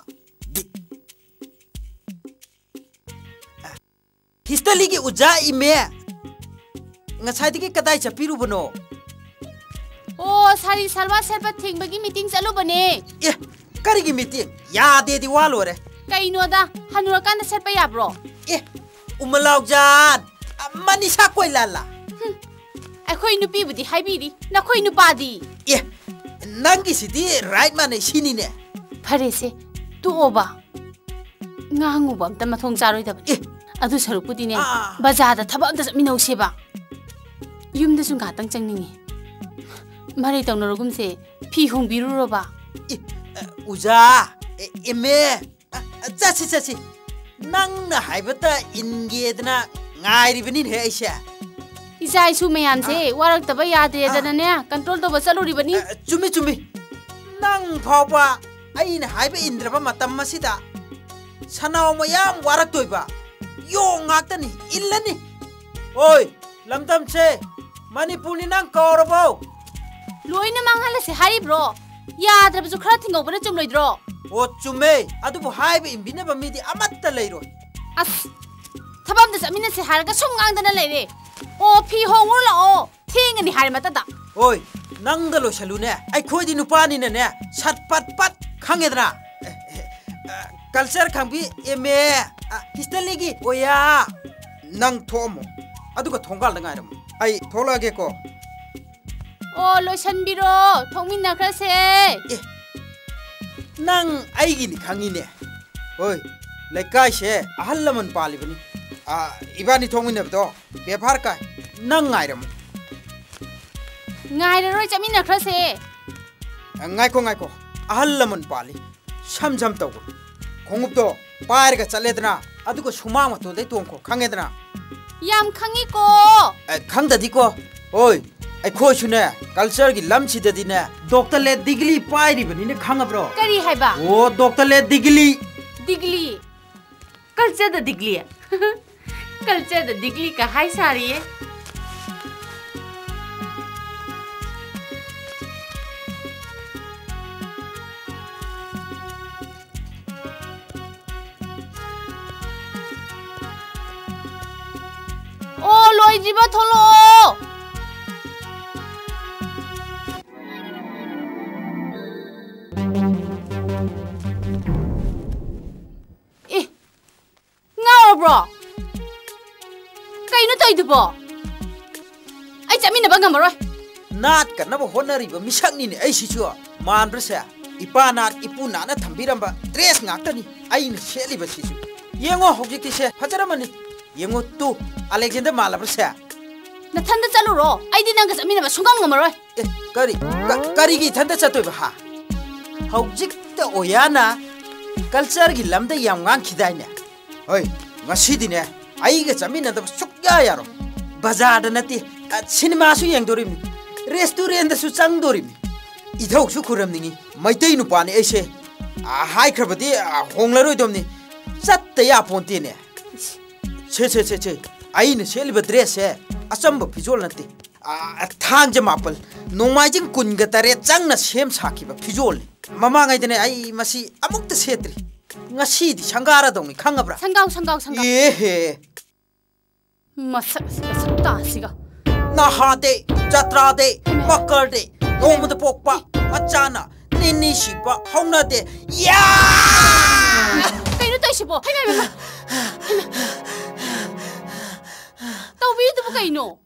ꯙꯤꯟ꯫ ꯍꯤꯁꯇꯔꯤꯒꯤ ꯑꯣꯖꯥ ꯏꯃꯦ, ꯉꯁꯥꯏꯗꯒꯤ ꯀꯗꯥꯏ ꯆꯠꯄꯤꯔꯨꯕꯅꯣ? ꯑꯣ, ꯁꯥꯔꯤ ꯁꯜꯋꯥꯔ ꯁꯦꯠꯄ ꯊꯤꯡꯕꯒꯤ ꯃꯤꯇꯤꯡ ꯆꯠꯂꯨꯕꯅꯦ꯫ ꯑꯦ, ꯀꯔꯤꯒꯤ ꯃꯤꯇꯤꯡ? ꯌꯥꯗꯦꯗꯤ ꯋꯥ ꯂꯣꯏꯔꯦ꯫ ꯀꯩꯅꯣꯗ, ꯍꯅꯨꯔꯀꯥꯟꯗ ꯁꯦꯠꯄ ꯌꯥꯕ꯭ꯔꯣ? ꯑꯦ, ꯎꯃꯂꯥꯎꯖꯥꯟ, ꯃꯅꯤꯁꯥ ꯀꯣꯏꯂꯥꯂꯥ? ꯍꯨꯝ, ꯑꯩꯈꯣꯏ ꯅꯨꯄꯤꯕꯨꯗꯤ ꯍꯥꯏꯕꯤꯔꯤ, ꯅꯈꯣꯏ ꯅꯨꯄꯥꯗꯤ? ꯑꯦ, ꯅꯪꯒꯤꯁꯤꯗꯤ ꯔꯥꯏꯠ ꯃꯥꯟꯅꯩ ꯁꯤꯅꯤꯅꯦ꯫ ꯐꯔꯦꯁꯦ, ꯇꯣꯛꯑꯣꯕ꯫ ꯉꯥꯡꯉꯨꯕ ꯑꯝꯇ ꯃꯊꯣꯡ ꯆꯥꯔꯣꯏꯗꯕꯅꯤ꯫ ꯑꯦ꯫ ꯑꯗꯨ ꯁꯔꯨꯛꯄꯨꯗꯤꯅꯦ, ꯑꯥ꯫ ꯕꯖꯥꯔꯗ ꯊꯕꯛ ꯑꯝꯇ ꯆꯠꯃꯤꯟꯅꯧꯁꯦꯕ꯫ ꯌꯨꯝꯗꯁꯨ ꯉꯥꯏꯍꯥꯛꯇꯪ ꯆꯪꯅꯤꯡꯉꯤ꯫ ꯃꯔꯩ ꯇꯧꯅꯔꯒꯨꯝꯁꯦ, ꯐꯤ ꯍꯣꯡꯕꯤꯔꯨꯔꯣꯕ꯫ ꯑꯦ, ꯑ, ꯑꯣꯖꯥ, ꯑꯦ, ꯑꯦꯝ ꯑꯦ, ꯑ, ꯑ, ꯆꯠꯁꯤ, ꯆꯠꯁꯤ꯫ ꯅꯪꯅ ꯍꯥꯏꯕꯇ ꯏꯟꯒꯦꯗꯅ ꯉꯥꯏꯔꯤꯕꯅꯤꯅꯦꯍꯦ ꯑꯩꯁꯦ꯫ ꯏꯆꯥ ꯏꯁꯨ ꯃꯌꯥꯝꯁꯦ ꯑꯥ꯫ ꯋꯥꯔꯛꯇꯕ ꯌꯥꯗ꯭ꯔꯦꯗꯅꯅꯦ, ꯑꯥ꯫ ꯀꯟꯇ꯭ꯔꯣꯜ ꯇꯧꯕ ꯆꯠꯂꯨꯔꯤꯕꯅꯤ꯫ ꯑ, ꯆꯨꯝꯃꯤ, ꯆꯨꯝꯃꯤ꯫ ꯅꯪ ꯐꯥꯎꯕ ꯑꯩꯅ ꯍꯥꯏꯕ ꯏꯟꯗ꯭ꯔꯕ ꯃꯇꯝ ꯑꯁꯤꯗ ꯁꯅꯥꯎ ꯃꯌꯥꯝ ꯋꯥꯔꯛꯇꯣꯏꯕ꯫ ꯌꯣꯡ ꯉꯥꯛꯇꯅꯤ, ꯏꯜꯂꯅꯤ꯫ ꯑꯣꯏ, ꯂꯝꯗꯝꯁꯦ ꯃꯅꯤꯄꯨꯔꯅꯤ ꯅꯪ ꯀꯥꯎꯔꯕꯣ? ꯂꯣꯏꯅ ꯃꯥꯡꯍꯜꯂꯁꯦ ꯍꯥꯏꯔꯤꯕ꯭ꯔꯣ? ꯌꯥꯗ꯭ꯔꯕꯁꯨ ꯈꯔ ꯊꯤꯡꯍꯧꯕꯅ ꯆꯨꯝꯂꯣꯏꯗ꯭ꯔꯣ? ꯑꯣ, ꯆꯨꯝꯃꯦ꯫ ꯑꯗꯨꯕꯨ ꯍꯥꯏꯕ ꯏꯟꯕꯤꯅꯕ ꯃꯤꯗꯤ ꯑꯃꯠꯇ ꯂꯩꯔꯣꯏ꯫ ꯑꯁ, ꯊꯕꯛ ꯑꯝꯗ ꯆꯠꯃꯤꯟꯅꯁꯦ ꯍꯥꯏꯔꯒ ꯁꯨꯝ ꯉꯥꯡꯗꯅ ꯂꯩꯔꯦ꯫ ꯑꯣ, ꯐꯤ ꯍꯣꯡꯉꯨꯔꯣ ꯂꯥꯛꯑꯣ꯫ ꯊꯦꯡꯉꯅꯤ ꯍꯥꯏꯔꯦ ꯃꯇꯗ꯫ ꯑꯣꯏ, ꯅꯪꯗ ꯂꯣꯏꯁꯜꯂꯨꯅꯦ꯫ ꯑꯩꯈꯣꯏꯗꯤ ꯅꯨꯄꯥꯅꯤꯅꯅꯦ, ꯁꯠ ꯄꯠ ꯄꯠ, ꯈꯪꯉꯦꯗꯅ? ꯑꯦ, ꯑꯦ, ꯑ, ꯀꯜꯆꯔ ꯈꯪꯕꯤ ꯑꯦꯝ ꯑꯦ, ꯑ, ꯍꯤꯁꯇꯔꯤꯒꯤ ꯑꯣꯌꯥ꯫ ꯅꯪ ꯊꯣꯛꯑꯝꯃꯣ, ꯑꯗꯨꯒ ꯊꯣꯡꯒꯥꯜꯗ ꯉꯥꯏꯔꯝꯃꯣ꯫ ꯑꯩ ꯊꯣꯛꯂꯛꯑꯒꯦꯀꯣ꯫ ꯑꯣ, ꯂꯣꯏꯁꯟꯕꯤꯔꯣ, ꯊꯣꯛꯃꯤꯟꯅꯈ꯭ꯔꯁꯦ꯫ ꯑꯦ, ꯅꯪ ꯑꯩꯒꯤꯅꯤ ꯈꯪꯉꯤꯅꯦ꯫ ꯍꯣꯏ, ꯂꯩꯀꯥꯏꯁꯦ ꯑꯍꯜ ꯂꯃꯟ ꯄꯥꯜꯂꯤꯕꯅꯤ꯫ ꯑꯥ, ꯏꯕꯥꯅꯤ ꯊꯣꯛꯃꯤꯟꯅꯕꯗꯣ ꯕꯦꯕꯥꯔ ꯀꯥꯏ꯫ ꯅꯪ ꯉꯥꯏꯔꯝꯃꯨ꯫ ꯉꯥꯏꯔꯔꯣꯏ, ꯆꯠꯃꯤꯟꯅꯈ꯭ꯔꯁꯦ꯫ ꯑ, ꯉꯥꯏꯈꯣ, ꯉꯥꯏꯈꯣ꯫ ꯑꯍꯜ ꯂꯃꯟ ꯄꯥꯜꯂꯤ꯫ ꯁꯝ ꯁꯝ ꯇꯧꯒꯅꯨ꯫ ꯈꯣꯡꯎꯞꯇꯣ ꯄꯥꯏꯔꯒ ꯆꯠꯂꯦꯗꯅ, ꯑꯗꯨꯒ ꯁꯨꯃꯥꯡ ꯃꯇꯣꯟꯗꯩ ꯇꯣꯡꯈꯣ, ꯈꯪꯉꯦꯗꯅ? ꯌꯥꯝ ꯈꯪꯉꯤꯀꯣ꯫ ꯑꯦ, ꯈꯪꯗꯗꯤꯀꯣ꯫ ꯍꯣꯏ, ꯑꯩꯈꯣꯏꯁꯨꯅꯦ, ꯀꯜꯆꯔꯒꯤ ꯂꯝꯁꯤꯗꯗꯤꯅꯦ, ꯗꯣꯛꯇꯔꯦꯠ ꯗꯤꯒ꯭ꯔꯤ ꯄꯥꯏꯔꯤꯕꯅꯤꯅꯦ, ꯈꯪꯉꯕ꯭ꯔꯣ? ꯀꯔꯤ ꯍꯥꯏꯕ? ꯑꯣ, ꯗꯣꯛꯇꯔꯦꯠ ꯗꯤꯒ꯭ꯔꯤ꯫ ꯗꯤꯒ꯭ꯔꯤ? ꯀꯜꯆꯔꯗ ꯗꯤꯒ꯭ꯔꯤ? ꯀꯜꯆꯔꯗ ꯗꯤꯒ꯭ꯔꯤ ꯀ ꯍꯥꯏ ꯁꯥꯔꯤꯌꯦ꯫ ꯑꯣ, ꯂꯣꯏꯗ꯭ꯔꯤꯕ ꯊꯣꯛꯂꯛꯑꯣ꯫ ꯑꯦ, ꯉꯥꯎꯔꯕ꯭ꯔꯣ? ꯀꯩꯅꯣ ꯇꯧꯏꯗꯨꯕꯣ? ꯑꯩ ꯆꯠꯃꯤꯟꯅꯕ ꯉꯝꯃꯔꯣꯏ꯫ ꯅꯥꯠꯀꯠꯅꯕ ꯍꯣꯠꯅꯔꯤꯕ ꯃꯤꯁꯛꯅꯤꯅꯦ ꯑꯩꯁꯤꯁꯨ꯫ ꯃꯥꯟꯕ꯭ꯔꯁꯦ? ꯏꯄꯥ ꯅꯥꯠ, ꯏꯄꯨ ꯅꯥꯠꯅ ꯊꯝꯕꯤꯔꯝꯕ ꯗ꯭ꯔꯦꯁ ꯉꯥꯛꯇꯅꯤ ꯑꯩꯅ ꯁꯦꯠꯂꯤꯕꯁꯤꯁꯨ꯫ ꯌꯦꯡꯉꯣ, ꯍꯧꯖꯤꯛꯇꯤ ꯁꯦ ꯐꯖꯔꯝꯃꯅꯤ꯫ ꯌꯦꯡꯉꯣ ꯇꯨ, ꯑꯂꯦꯛꯖꯦꯟꯗꯔ ꯃꯥꯜꯂꯕ꯭ꯔꯁꯦ? ꯅꯊꯟꯗ ꯆꯠꯂꯨꯔꯣ, ꯑꯩꯗꯤ ꯅꯪꯒ ꯆꯠꯃꯤꯟꯅꯕ ꯁꯨꯡꯉꯝ ꯉꯝꯃꯔꯣꯏ꯫ ꯑꯦ, ꯀꯔꯤ? ꯀ-, ꯀꯔꯤꯒꯤ ꯏꯊꯟꯇ ꯆꯠꯇꯣꯏꯕ, ꯍꯥ? ꯍꯧꯖꯤꯛꯇ ꯑꯣꯌꯥꯅ ꯀꯜꯆꯔꯒꯤ ꯂꯝꯗ ꯌꯥꯝ ꯉꯥꯡꯈꯤꯗꯥꯏꯅꯦ? ꯍꯣꯏ, ꯉꯁꯤꯗꯤꯅꯦ, ꯑꯩꯒ ꯆꯠꯃꯤꯟꯅꯗꯕ ꯁꯨꯛꯌꯥ ꯌꯥꯔꯣꯏ꯫ ꯕꯖꯥꯔꯗ ꯅꯠꯇꯦ, ꯑ, ꯁꯤꯅꯦꯃꯥꯁꯨ ꯌꯦꯡꯗꯣꯔꯤꯕꯅꯤ, ꯔꯦꯁꯇꯨꯔꯦꯟꯗꯁꯨ ꯆꯪꯗꯣꯔꯤꯕꯅꯤ꯫ ꯏꯙꯧꯁꯨ ꯈꯨꯔꯝꯅꯤꯡꯉꯤ, ꯃꯩꯇꯩ ꯅꯨꯄꯥꯅꯤ ꯑꯩꯁꯦ꯫ ꯑ, ꯍꯥꯏꯈ꯭ꯔꯕꯗꯤ, ꯑ, ꯍꯣꯡꯂꯔꯣꯏꯗꯕꯅꯤ꯫ ꯆꯠꯇ ꯌꯥꯄꯣꯟꯇꯦꯅꯦ꯫ ꯁꯦ, ꯁꯦ, ꯁꯦ, ꯁꯦ, ꯑꯩꯅ ꯁꯦꯠꯂꯤꯕ ꯗ꯭ꯔꯦꯁꯁꯦ ꯑꯆꯝꯕ ꯐꯤꯖꯣꯜ ꯅꯠꯇꯦ꯫ ꯑ, ꯊꯥꯡꯖ ꯃꯥꯄꯜ, ꯅꯣꯡꯃꯥꯏꯖꯤꯡ ꯀꯨꯟꯒ ꯇꯔꯦꯠ ꯆꯪꯅ ꯁꯦꯝ ꯁꯥꯈꯤꯕ ꯐꯤꯖꯣꯜꯅꯤ꯫ ꯃꯃꯥꯡꯉꯩꯗꯅꯦ ꯑꯩ ꯃꯁꯤ ꯑꯃꯨꯛꯇ ꯁꯦꯠꯇ꯭ꯔꯤ꯫ ꯉꯁꯤꯗꯤ ꯁꯪꯒꯥꯔꯗꯧꯅꯤ, ꯈꯪꯉꯕ꯭ꯔꯥ? ꯁꯪꯒꯥꯎ, ꯁꯪꯒꯥꯎ, ꯁꯪꯒꯥꯎ꯫ ꯑꯦꯍꯦ꯫ ꯃꯁꯛ ꯑꯁꯤꯒ, ꯁꯛꯇꯥꯁꯤꯒ꯫ ꯅꯍꯥꯗꯦ, ꯖꯇ꯭ꯔꯥꯗꯦ, ꯍꯩꯃꯥ꯫ ꯃꯀꯔꯗꯦ, ꯅꯣꯡꯃꯗ ꯄꯣꯛꯄ ꯃꯆꯥꯅ ꯅꯤꯅꯤ ꯁꯤꯕ ꯍꯧꯅꯗꯦ꯫ ꯌꯥ! ꯀꯩꯅꯣ ꯇꯧꯏꯁꯤꯕꯣ? ꯍꯩꯃꯥ, ꯍꯩꯃꯥ, ꯍꯩꯃꯥ꯫ ꯇꯧꯕꯤꯔꯤꯗꯨꯕꯨ ꯀꯩꯅꯣ?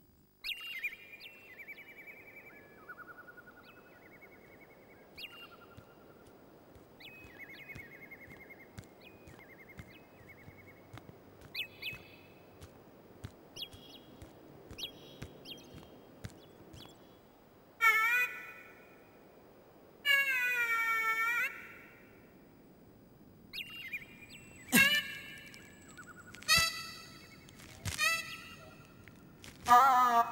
ꯍꯩꯃꯥ꯫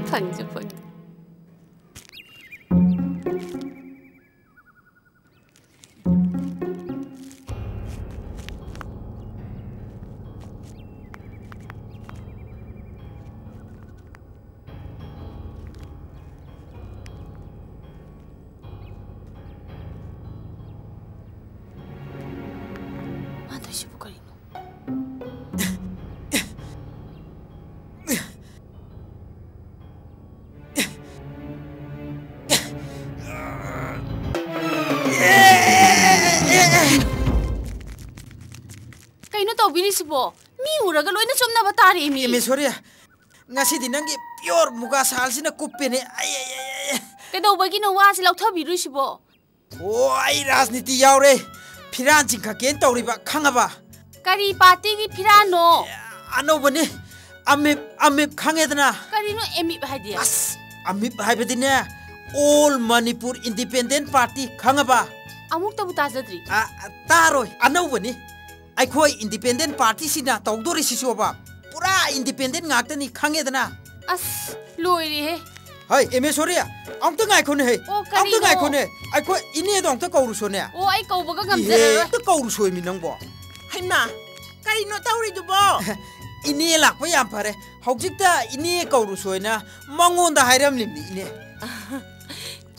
ꯐꯪꯁꯨ ꯐꯪꯗꯦ꯫ ꯃꯥ ꯇꯧꯏꯁꯤꯕꯨ ꯀꯔꯤꯅꯣ? ꯀꯩꯅꯣ ꯇꯧꯕꯤꯔꯤꯁꯤꯕꯣ? ꯃꯤ ꯎꯔꯒ ꯂꯣꯏꯅ ꯆꯨꯞꯅꯕ ꯇꯥꯔꯦꯃꯤ꯫ ꯏꯃꯦꯁꯣꯔꯤ, ꯉꯁꯤꯗꯤ ꯅꯪꯒꯤ pure ꯃꯨꯒꯥ ꯁꯥꯜꯁꯤꯅ ꯀꯨꯞꯄꯦꯅꯦ꯫ ꯑꯩ, ꯑꯩ, ꯑꯩ, ꯑꯩ꯫ ꯀꯩꯗꯧꯕꯒꯤꯅꯣ ꯋꯥꯁꯤ ꯂꯧꯊꯕꯤꯔꯨꯏꯁꯤꯕꯣ? ꯑꯣ, ꯑꯩ ꯔꯥꯖꯅꯤꯇꯤ ꯌꯥꯎꯔꯦ꯫ ꯐꯤꯔꯥꯟ ꯆꯤꯡꯈꯠꯀꯦꯅ ꯇꯧꯔꯤꯕ, ꯈꯪꯉꯕ? ꯀꯔꯤ ꯄꯥꯔꯇꯤꯒꯤ ꯐꯤꯔꯥꯟꯅꯣ? ꯑꯅꯧꯕꯅꯤ꯫ ꯑꯃꯤꯞ, ꯑꯃꯤꯞ ꯈꯪꯉꯦꯗꯅ? ꯀꯔꯤꯅꯣ ꯑꯦꯃꯤꯞ ꯍꯥꯏꯗꯤ? ꯑꯁ, ꯑꯃꯤꯞ ꯍꯥꯏꯕꯗꯤꯅꯦ, All Manipur Independent Party, ꯈꯪꯉꯕ? ꯑꯃꯨꯛꯇꯕꯨ ꯇꯥꯖꯗ꯭ꯔꯤ꯫ ꯑ, ꯑ, ꯇꯥꯔꯣꯏ, ꯑꯅꯧꯕꯅꯤ꯫ ꯑꯩꯈꯣꯏ Independent Party ꯁꯤꯅ ꯇꯧꯗꯣꯔꯤꯁꯤꯁꯨꯕ ꯄꯨꯔꯥ independent ꯉꯥꯛꯇꯅꯤ, ꯈꯪꯉꯦꯗꯅ? ꯑꯁ, ꯂꯣꯏꯔꯦꯍꯦ꯫ ꯍꯩ, ꯑꯦꯃꯦꯁꯣꯔꯤ, ꯑꯃꯨꯛꯇ ꯉꯥꯏꯈꯣꯅꯦ, ꯍꯩ꯫ ꯑꯣ, ꯑꯃꯨꯛꯇ ꯀꯔꯤꯅꯣ? ꯉꯥꯏꯈꯣꯅꯦ꯫ ꯑꯩꯈꯣꯏ ꯏꯅꯦꯗꯣ ꯑꯃꯨꯛꯇ ꯀꯧꯔꯨꯁꯣꯅꯦ꯫ ꯑꯣ, ꯑꯩ ꯀꯧꯕꯒ ꯏꯍꯦ, ꯉꯝꯖꯔꯔꯣꯏ꯫ ꯑꯝꯇ ꯀꯧꯔꯨꯁꯣꯏꯃꯤ ꯅꯪꯕꯣ꯫ ꯍꯩꯃꯥ, ꯀꯔꯤꯅꯣ ꯇꯧꯔꯤꯗꯨꯕꯣ? ꯏꯅꯦ ꯂꯥꯛꯄ ꯌꯥꯝ ꯐꯔꯦ꯫ ꯍꯧꯖꯤꯛꯇ ꯏꯅꯦ ꯀꯧꯔꯨꯁꯣꯏꯅ ꯃꯉꯣꯟꯗ ꯍꯥꯏꯔꯝꯂꯤꯕꯅꯤ, ꯏꯅꯦ꯫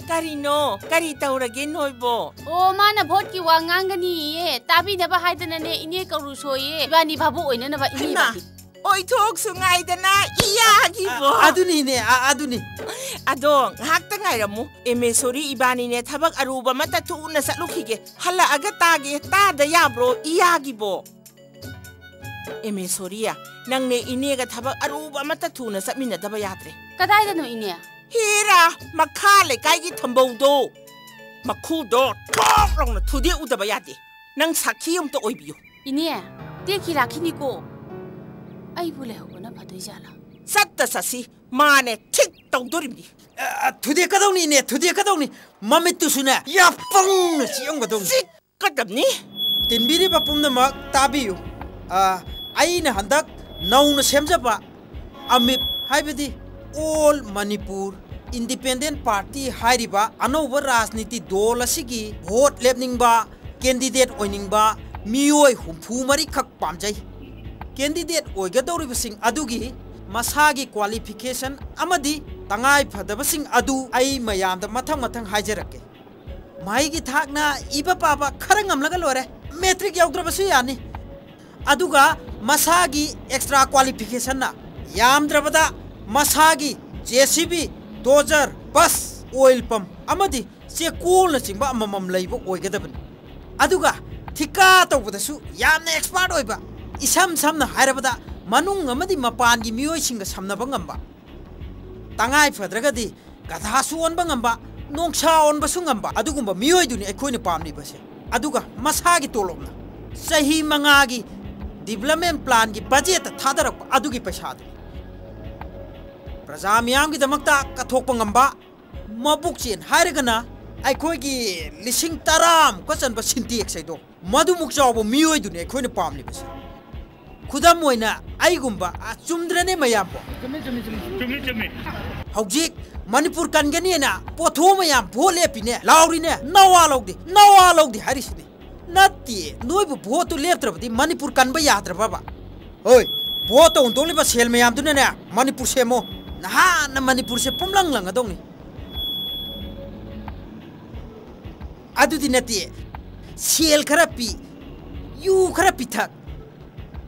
ꯀꯔꯤꯅꯣ? ꯀꯔꯤ ꯇꯧꯔꯒꯦ ꯅꯣꯏꯕꯣ? ꯑꯣ, ꯃꯥꯅ ꯚꯣꯠꯀꯤ ꯋꯥ ꯉꯥꯡꯒꯅꯤꯌꯦ꯫ ꯇꯥꯕꯤꯅꯕ ꯍꯥꯏꯗꯅꯅꯦ, ꯏꯅꯦ ꯀꯧꯔꯨꯁꯣꯏꯌꯦ꯫ ꯏꯕꯥꯅꯤ ꯚꯥꯕꯣꯛ ꯑꯣꯏꯅꯅꯕ, ꯏꯅꯦ ꯍꯩꯃꯥ! ꯏꯕꯥꯅꯤ꯫ ꯑꯣꯏꯊꯣꯛꯁꯨ ꯉꯥꯏꯗꯅ ꯏꯌꯥꯒꯤꯕꯣ꯫ ꯑ-, ꯑꯗꯨꯅꯤꯅꯦ, ꯑ-, ꯑꯗꯨꯅꯤ꯫ ꯑꯗꯣ ꯉꯥꯏꯍꯥꯛꯇ ꯉꯥꯏꯔꯝꯃꯨ꯫ ꯑꯦꯃꯦꯁꯣꯔꯤ ꯏꯕꯥꯅꯤꯅꯦ ꯊꯕꯛ ꯑꯔꯨꯕ ꯑꯃꯠꯇ ꯊꯨꯅ ꯆꯠꯂꯨꯈꯤꯒꯦ꯫ ꯍꯜꯂꯛꯑꯒ ꯇꯥꯒꯦ, ꯇꯥꯗ ꯌꯥꯕ꯭ꯔꯣ ꯏꯌꯥꯒꯤꯕꯣ? ꯑꯦꯃꯦꯁꯣꯔꯤ, ꯅꯪꯅꯦ ꯏꯅꯦꯒ ꯊꯕꯛ ꯑꯔꯨꯕ ꯑꯃꯠꯇ ꯊꯨꯅ ꯆꯠꯃꯤꯟꯅꯗꯕ ꯌꯥꯗ꯭ꯔꯦ꯫ ꯀꯗꯥꯏꯗꯅꯣ ꯏꯅꯦ? ꯍꯦꯔꯥ, ꯃꯈꯥ ꯂꯩꯀꯥꯏꯒꯤ ꯊꯝꯕꯧꯗꯣ꯫ ꯃꯈꯨꯗꯣ ꯊꯣꯛ ꯂꯥꯎꯅ ꯊꯨꯗꯦꯛꯎꯗꯕ ꯌꯥꯗꯦ꯫ ꯅꯪ ꯁꯥꯈꯤ ꯑꯃꯇ ꯑꯣꯏꯕꯤꯌꯨ꯫ ꯏꯅꯦ, ꯇꯦꯛꯈꯤ ꯂꯥꯛꯈꯤꯅꯤꯀꯣ꯫ ꯑꯩꯕꯨ ꯂꯩꯍꯧꯕꯅ ꯐꯗꯣꯏ ꯖꯥꯠꯂꯥ? ꯆꯠꯇ ꯆꯠꯁꯤ, ꯃꯥꯅꯦ ꯊꯤꯛ ꯇꯧꯗꯣꯔꯤꯕꯅꯤ꯫ ꯑ, ꯑ, ꯊꯨꯗꯦꯛꯀꯗꯧꯅꯤ ꯏꯅꯦ, ꯊꯨꯗꯦꯛꯀꯗꯧꯅꯤ꯫ ꯃꯃꯤꯠꯇꯨꯁꯨꯅꯦ, ꯌꯥꯄꯪꯅ ꯆꯤꯛꯑꯝꯒꯗꯧꯅꯤ꯫ ꯆꯤꯛꯀꯗꯕꯅꯤ꯫ ꯇꯤꯟꯕꯤꯔꯤꯕ ꯄꯨꯝꯅꯃꯛ ꯇꯥꯕꯤꯌꯨ꯫ ꯑ, ꯑꯩꯅ ꯍꯟꯗꯛ ꯅꯧꯅ ꯁꯦꯝꯖꯕ ꯑꯃꯤꯞ, ꯍꯥꯏꯕꯗꯤ All Manipur Independent Party ꯍꯥꯏꯔꯤꯕ ꯑꯅꯧꯕ ꯔꯥꯖꯅꯤꯇꯤ ꯗꯣꯜ ꯑꯁꯤꯒꯤ ꯚꯣꯠ ꯂꯦꯞꯅꯤꯡꯕ, ꯀꯦꯟꯗꯤꯗꯦꯠ ꯑꯣꯏꯅꯤꯡꯕ ꯃꯤꯑꯣꯏ ꯍꯨꯝꯐꯨ ꯃꯔꯤꯈꯛ ꯄꯥꯝꯖꯩ꯫ ꯀꯦꯟꯗꯤꯗꯦꯠ ꯑꯣꯏꯒꯗꯧꯔꯤꯕꯁꯤꯡ ꯑꯗꯨꯒꯤ ꯃꯁꯥꯒꯤ ꯀ꯭ꯋꯥꯂꯤꯐꯤꯀꯦꯁꯟ ꯑꯃꯗꯤ ꯇꯉꯥꯏ ꯐꯗꯕꯁꯤꯡ ꯑꯗꯨ ꯑꯩ ꯃꯌꯥꯝꯗ ꯃꯊꯪ ꯃꯊꯪ ꯍꯥꯏꯖꯔꯛꯀꯦ꯫ ꯃꯍꯩꯒꯤ ꯊꯥꯛꯅ ꯏꯕ ꯄꯥꯕ ꯈꯔ ꯉꯝꯂꯒ ꯂꯣꯏꯔꯦ, ꯃꯦꯇ꯭ꯔꯤꯛ ꯌꯧꯗ꯭ꯔꯕꯁꯨ ꯌꯥꯅꯤ꯫ ꯑꯗꯨꯒ ꯃꯁꯥꯒꯤ ꯑꯦꯛꯁꯇ꯭ꯔꯥ ꯀ꯭ꯋꯥꯂꯤꯐꯤꯀꯦꯁꯟꯅ ꯌꯥꯝꯗ꯭ꯔꯕꯗ ꯃꯁꯥꯒꯤ J C B, dozer, bus, oil pump ꯑꯃꯗꯤ ꯆꯦꯛꯀꯣꯜꯅꯆꯤꯡꯕ ꯑꯃꯃꯝ ꯂꯩꯕ ꯑꯣꯏꯒꯗꯕꯅꯤ꯫ ꯑꯗꯨꯒ ꯊꯤꯀꯥ ꯇꯧꯕꯗꯁꯨ ꯌꯥꯝꯅ ꯑꯦꯛꯁꯄꯥꯔꯠ ꯑꯣꯏꯕ, ꯏꯁꯝ ꯁꯝꯅ ꯍꯥꯏꯔꯕꯗ ꯃꯅꯨꯡ ꯑꯃꯗꯤ ꯃꯄꯥꯟꯒꯤ ꯃꯤꯑꯣꯏꯁꯤꯡꯒ ꯁꯝꯅꯕ ꯉꯝꯕ, ꯇꯉꯥꯏ ꯐꯗ꯭ꯔꯒꯗꯤ ꯒꯙꯥꯁꯨ ꯑꯣꯟꯕ ꯉꯝꯕ, ꯅꯣꯡꯁꯥ ꯑꯣꯟꯕꯁꯨ ꯉꯝꯕ ꯑꯗꯨꯒꯨꯝꯕ ꯃꯤꯑꯣꯏꯗꯨꯅꯤ ꯑꯩꯈꯣꯏꯅ ꯄꯥꯝꯂꯤꯕꯁꯦ꯫ ꯑꯗꯨꯒ ꯃꯁꯥꯒꯤ ꯇꯣꯂꯣꯞꯅ ꯆꯍꯤ ꯃꯉꯥꯒꯤ ꯗꯤꯕ꯭ꯂꯞꯃꯦꯟ ꯄ꯭ꯂꯥꯟꯒꯤ ꯕꯖꯦꯠꯇ ꯊꯥꯗꯔꯛꯄ ꯑꯗꯨꯒꯤ ꯄꯩꯁꯥꯗꯨ ꯄ꯭ꯔꯖꯥ ꯃꯤꯌꯥꯝꯒꯤꯗꯃꯛꯇ ꯀꯠꯊꯣꯛꯄ ꯉꯝꯕ, ꯃꯕꯨꯛ ꯆꯦꯟ ꯍꯥꯏꯔꯒꯅ ꯑꯩꯈꯣꯏꯒꯤ ꯂꯤꯁꯤꯡ ꯇꯔꯥꯃꯨꯛꯀ ꯆꯟꯕ ꯁꯤꯟꯇꯦꯛꯁ ꯍꯥꯏꯗꯣ, ꯃꯗꯨꯃꯨꯛ ꯆꯥꯎꯕ ꯃꯤꯑꯣꯏꯗꯨꯅꯤ ꯑꯩꯈꯣꯏꯅ ꯄꯥꯝꯂꯤꯕꯁꯦ꯫ ꯈꯨꯗꯝ ꯑꯣꯏꯅ ꯑꯩꯒꯨꯝꯕ, ꯑ, ꯆꯨꯝꯗ꯭ꯔꯅꯦ ꯃꯌꯥꯝꯕꯣ? ꯆꯨꯝꯃꯤ, ꯆꯨꯝꯃꯤ, ꯆꯨꯝꯃꯤ꯫ ꯆꯨꯝꯃꯤ, ꯆꯨꯝꯃꯤ꯫ ꯍꯧꯖꯤꯛ ꯃꯅꯤꯄꯨꯔ ꯀꯟꯒꯅꯤꯅ ꯄꯣꯠꯊꯣꯛꯑ ꯃꯌꯥꯝ ꯚꯣꯠ ꯂꯦꯞꯄꯤꯅꯦ, ꯂꯥꯎꯔꯤꯅꯦ, ꯅꯋꯥ ꯂꯧꯗꯦ, ꯅꯋꯥ ꯂꯧꯗꯦ ꯍꯥꯏꯔꯤꯁꯤꯅꯤ꯫ ꯅꯠꯇꯦ, ꯅꯣꯏꯕꯨ ꯚꯣꯠꯇꯨ ꯂꯦꯞꯇ꯭ꯔꯕꯗꯤ ꯃꯅꯤꯄꯨꯔ ꯀꯟꯕ ꯌꯥꯗ꯭ꯔꯕꯕ? ꯍꯣꯏ, ꯚꯣꯠꯇ ꯍꯨꯟꯗꯣꯛꯂꯤꯕ ꯁꯦꯜ ꯃꯌꯥꯝꯗꯨꯅꯅꯦ ꯃꯅꯤꯄꯨꯔ ꯁꯦꯝꯃꯣ, ꯅꯍꯥꯟꯅ ꯃꯅꯤꯄꯨꯔꯁꯦ ꯄꯨꯝꯂꯪ ꯂꯪꯒꯗꯧꯅꯤ꯫ ꯑꯗꯨꯗꯤ ꯅꯠꯇꯦ, ꯁꯦꯜ ꯈꯔ ꯄꯤ, ꯌꯨ ꯈꯔ ꯄꯤꯊꯛ,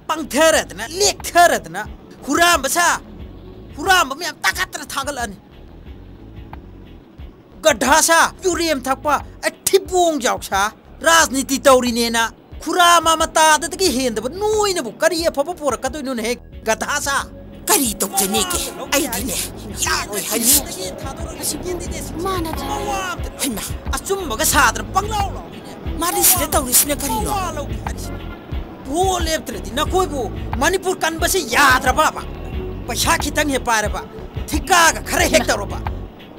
ꯄꯪꯊꯔꯗꯅ, ꯂꯦꯛꯊꯔꯗꯅ, ꯍꯨꯔꯥꯟꯕ ꯁꯥ, ꯍꯨꯔꯥꯟꯕ ꯃꯌꯥꯝ ꯇꯥꯈꯠꯇꯅ ꯊꯥꯒꯠꯂꯛꯑꯅꯤ꯫ ꯒꯙꯥ ꯁꯥ, ꯌꯨꯔꯦꯝ ꯊꯛꯄ, ꯑ, ꯊꯤꯕꯣꯡ ꯖꯥꯎ ꯁꯥ, ꯔꯥꯖꯅꯤꯇꯤ ꯇꯧꯔꯤꯅꯦꯅ ꯈꯨꯔꯥ ꯃꯃꯇꯥꯗꯒꯤ ꯍꯦꯟꯗꯕ ꯅꯣꯏꯅꯕꯨ ꯀꯔꯤ ꯑꯐꯕ ꯄꯣꯔꯛꯀꯗꯣꯏꯅꯣꯅꯦꯍꯦ, ꯒꯙꯥ ꯁꯥ? ꯀꯔꯤ ꯇꯧꯖꯅꯤꯒꯦ? ꯑꯩꯗꯤꯅꯦ, ꯌꯥꯔꯣꯏ ꯍꯥꯏꯔꯤ꯫ ꯃꯥꯅ ꯍꯩꯃꯥ, ꯑꯆꯨꯝꯕꯒ ꯁꯥꯗꯅ ꯄꯪꯂꯥꯎ ꯂꯥꯎꯔꯤꯅꯦ꯫ ꯃꯥꯗꯤ ꯁꯤꯗ ꯇꯧꯔꯤꯁꯤꯅ ꯀꯔꯤꯅꯣ? ꯃꯋꯥ ꯂꯧꯗꯦ ꯍꯥꯏꯔꯤꯁꯤꯅꯦ꯫ ꯚꯣꯠ ꯂꯦꯞꯇ꯭ꯔꯗꯤ ꯅꯈꯣꯏꯕꯨ ꯃꯅꯤꯄꯨꯔ ꯀꯟꯕꯁꯦ ꯌꯥꯗ꯭ꯔꯕꯕ? ꯄꯩꯁꯥ ꯈꯤꯇꯪ ꯍꯦꯛ ꯄꯥꯏꯔꯕ, ꯊꯤꯀꯥꯒ ꯈꯔ ꯍꯦꯛ ꯍꯩꯃꯥ꯫ ꯇꯧꯔꯕ,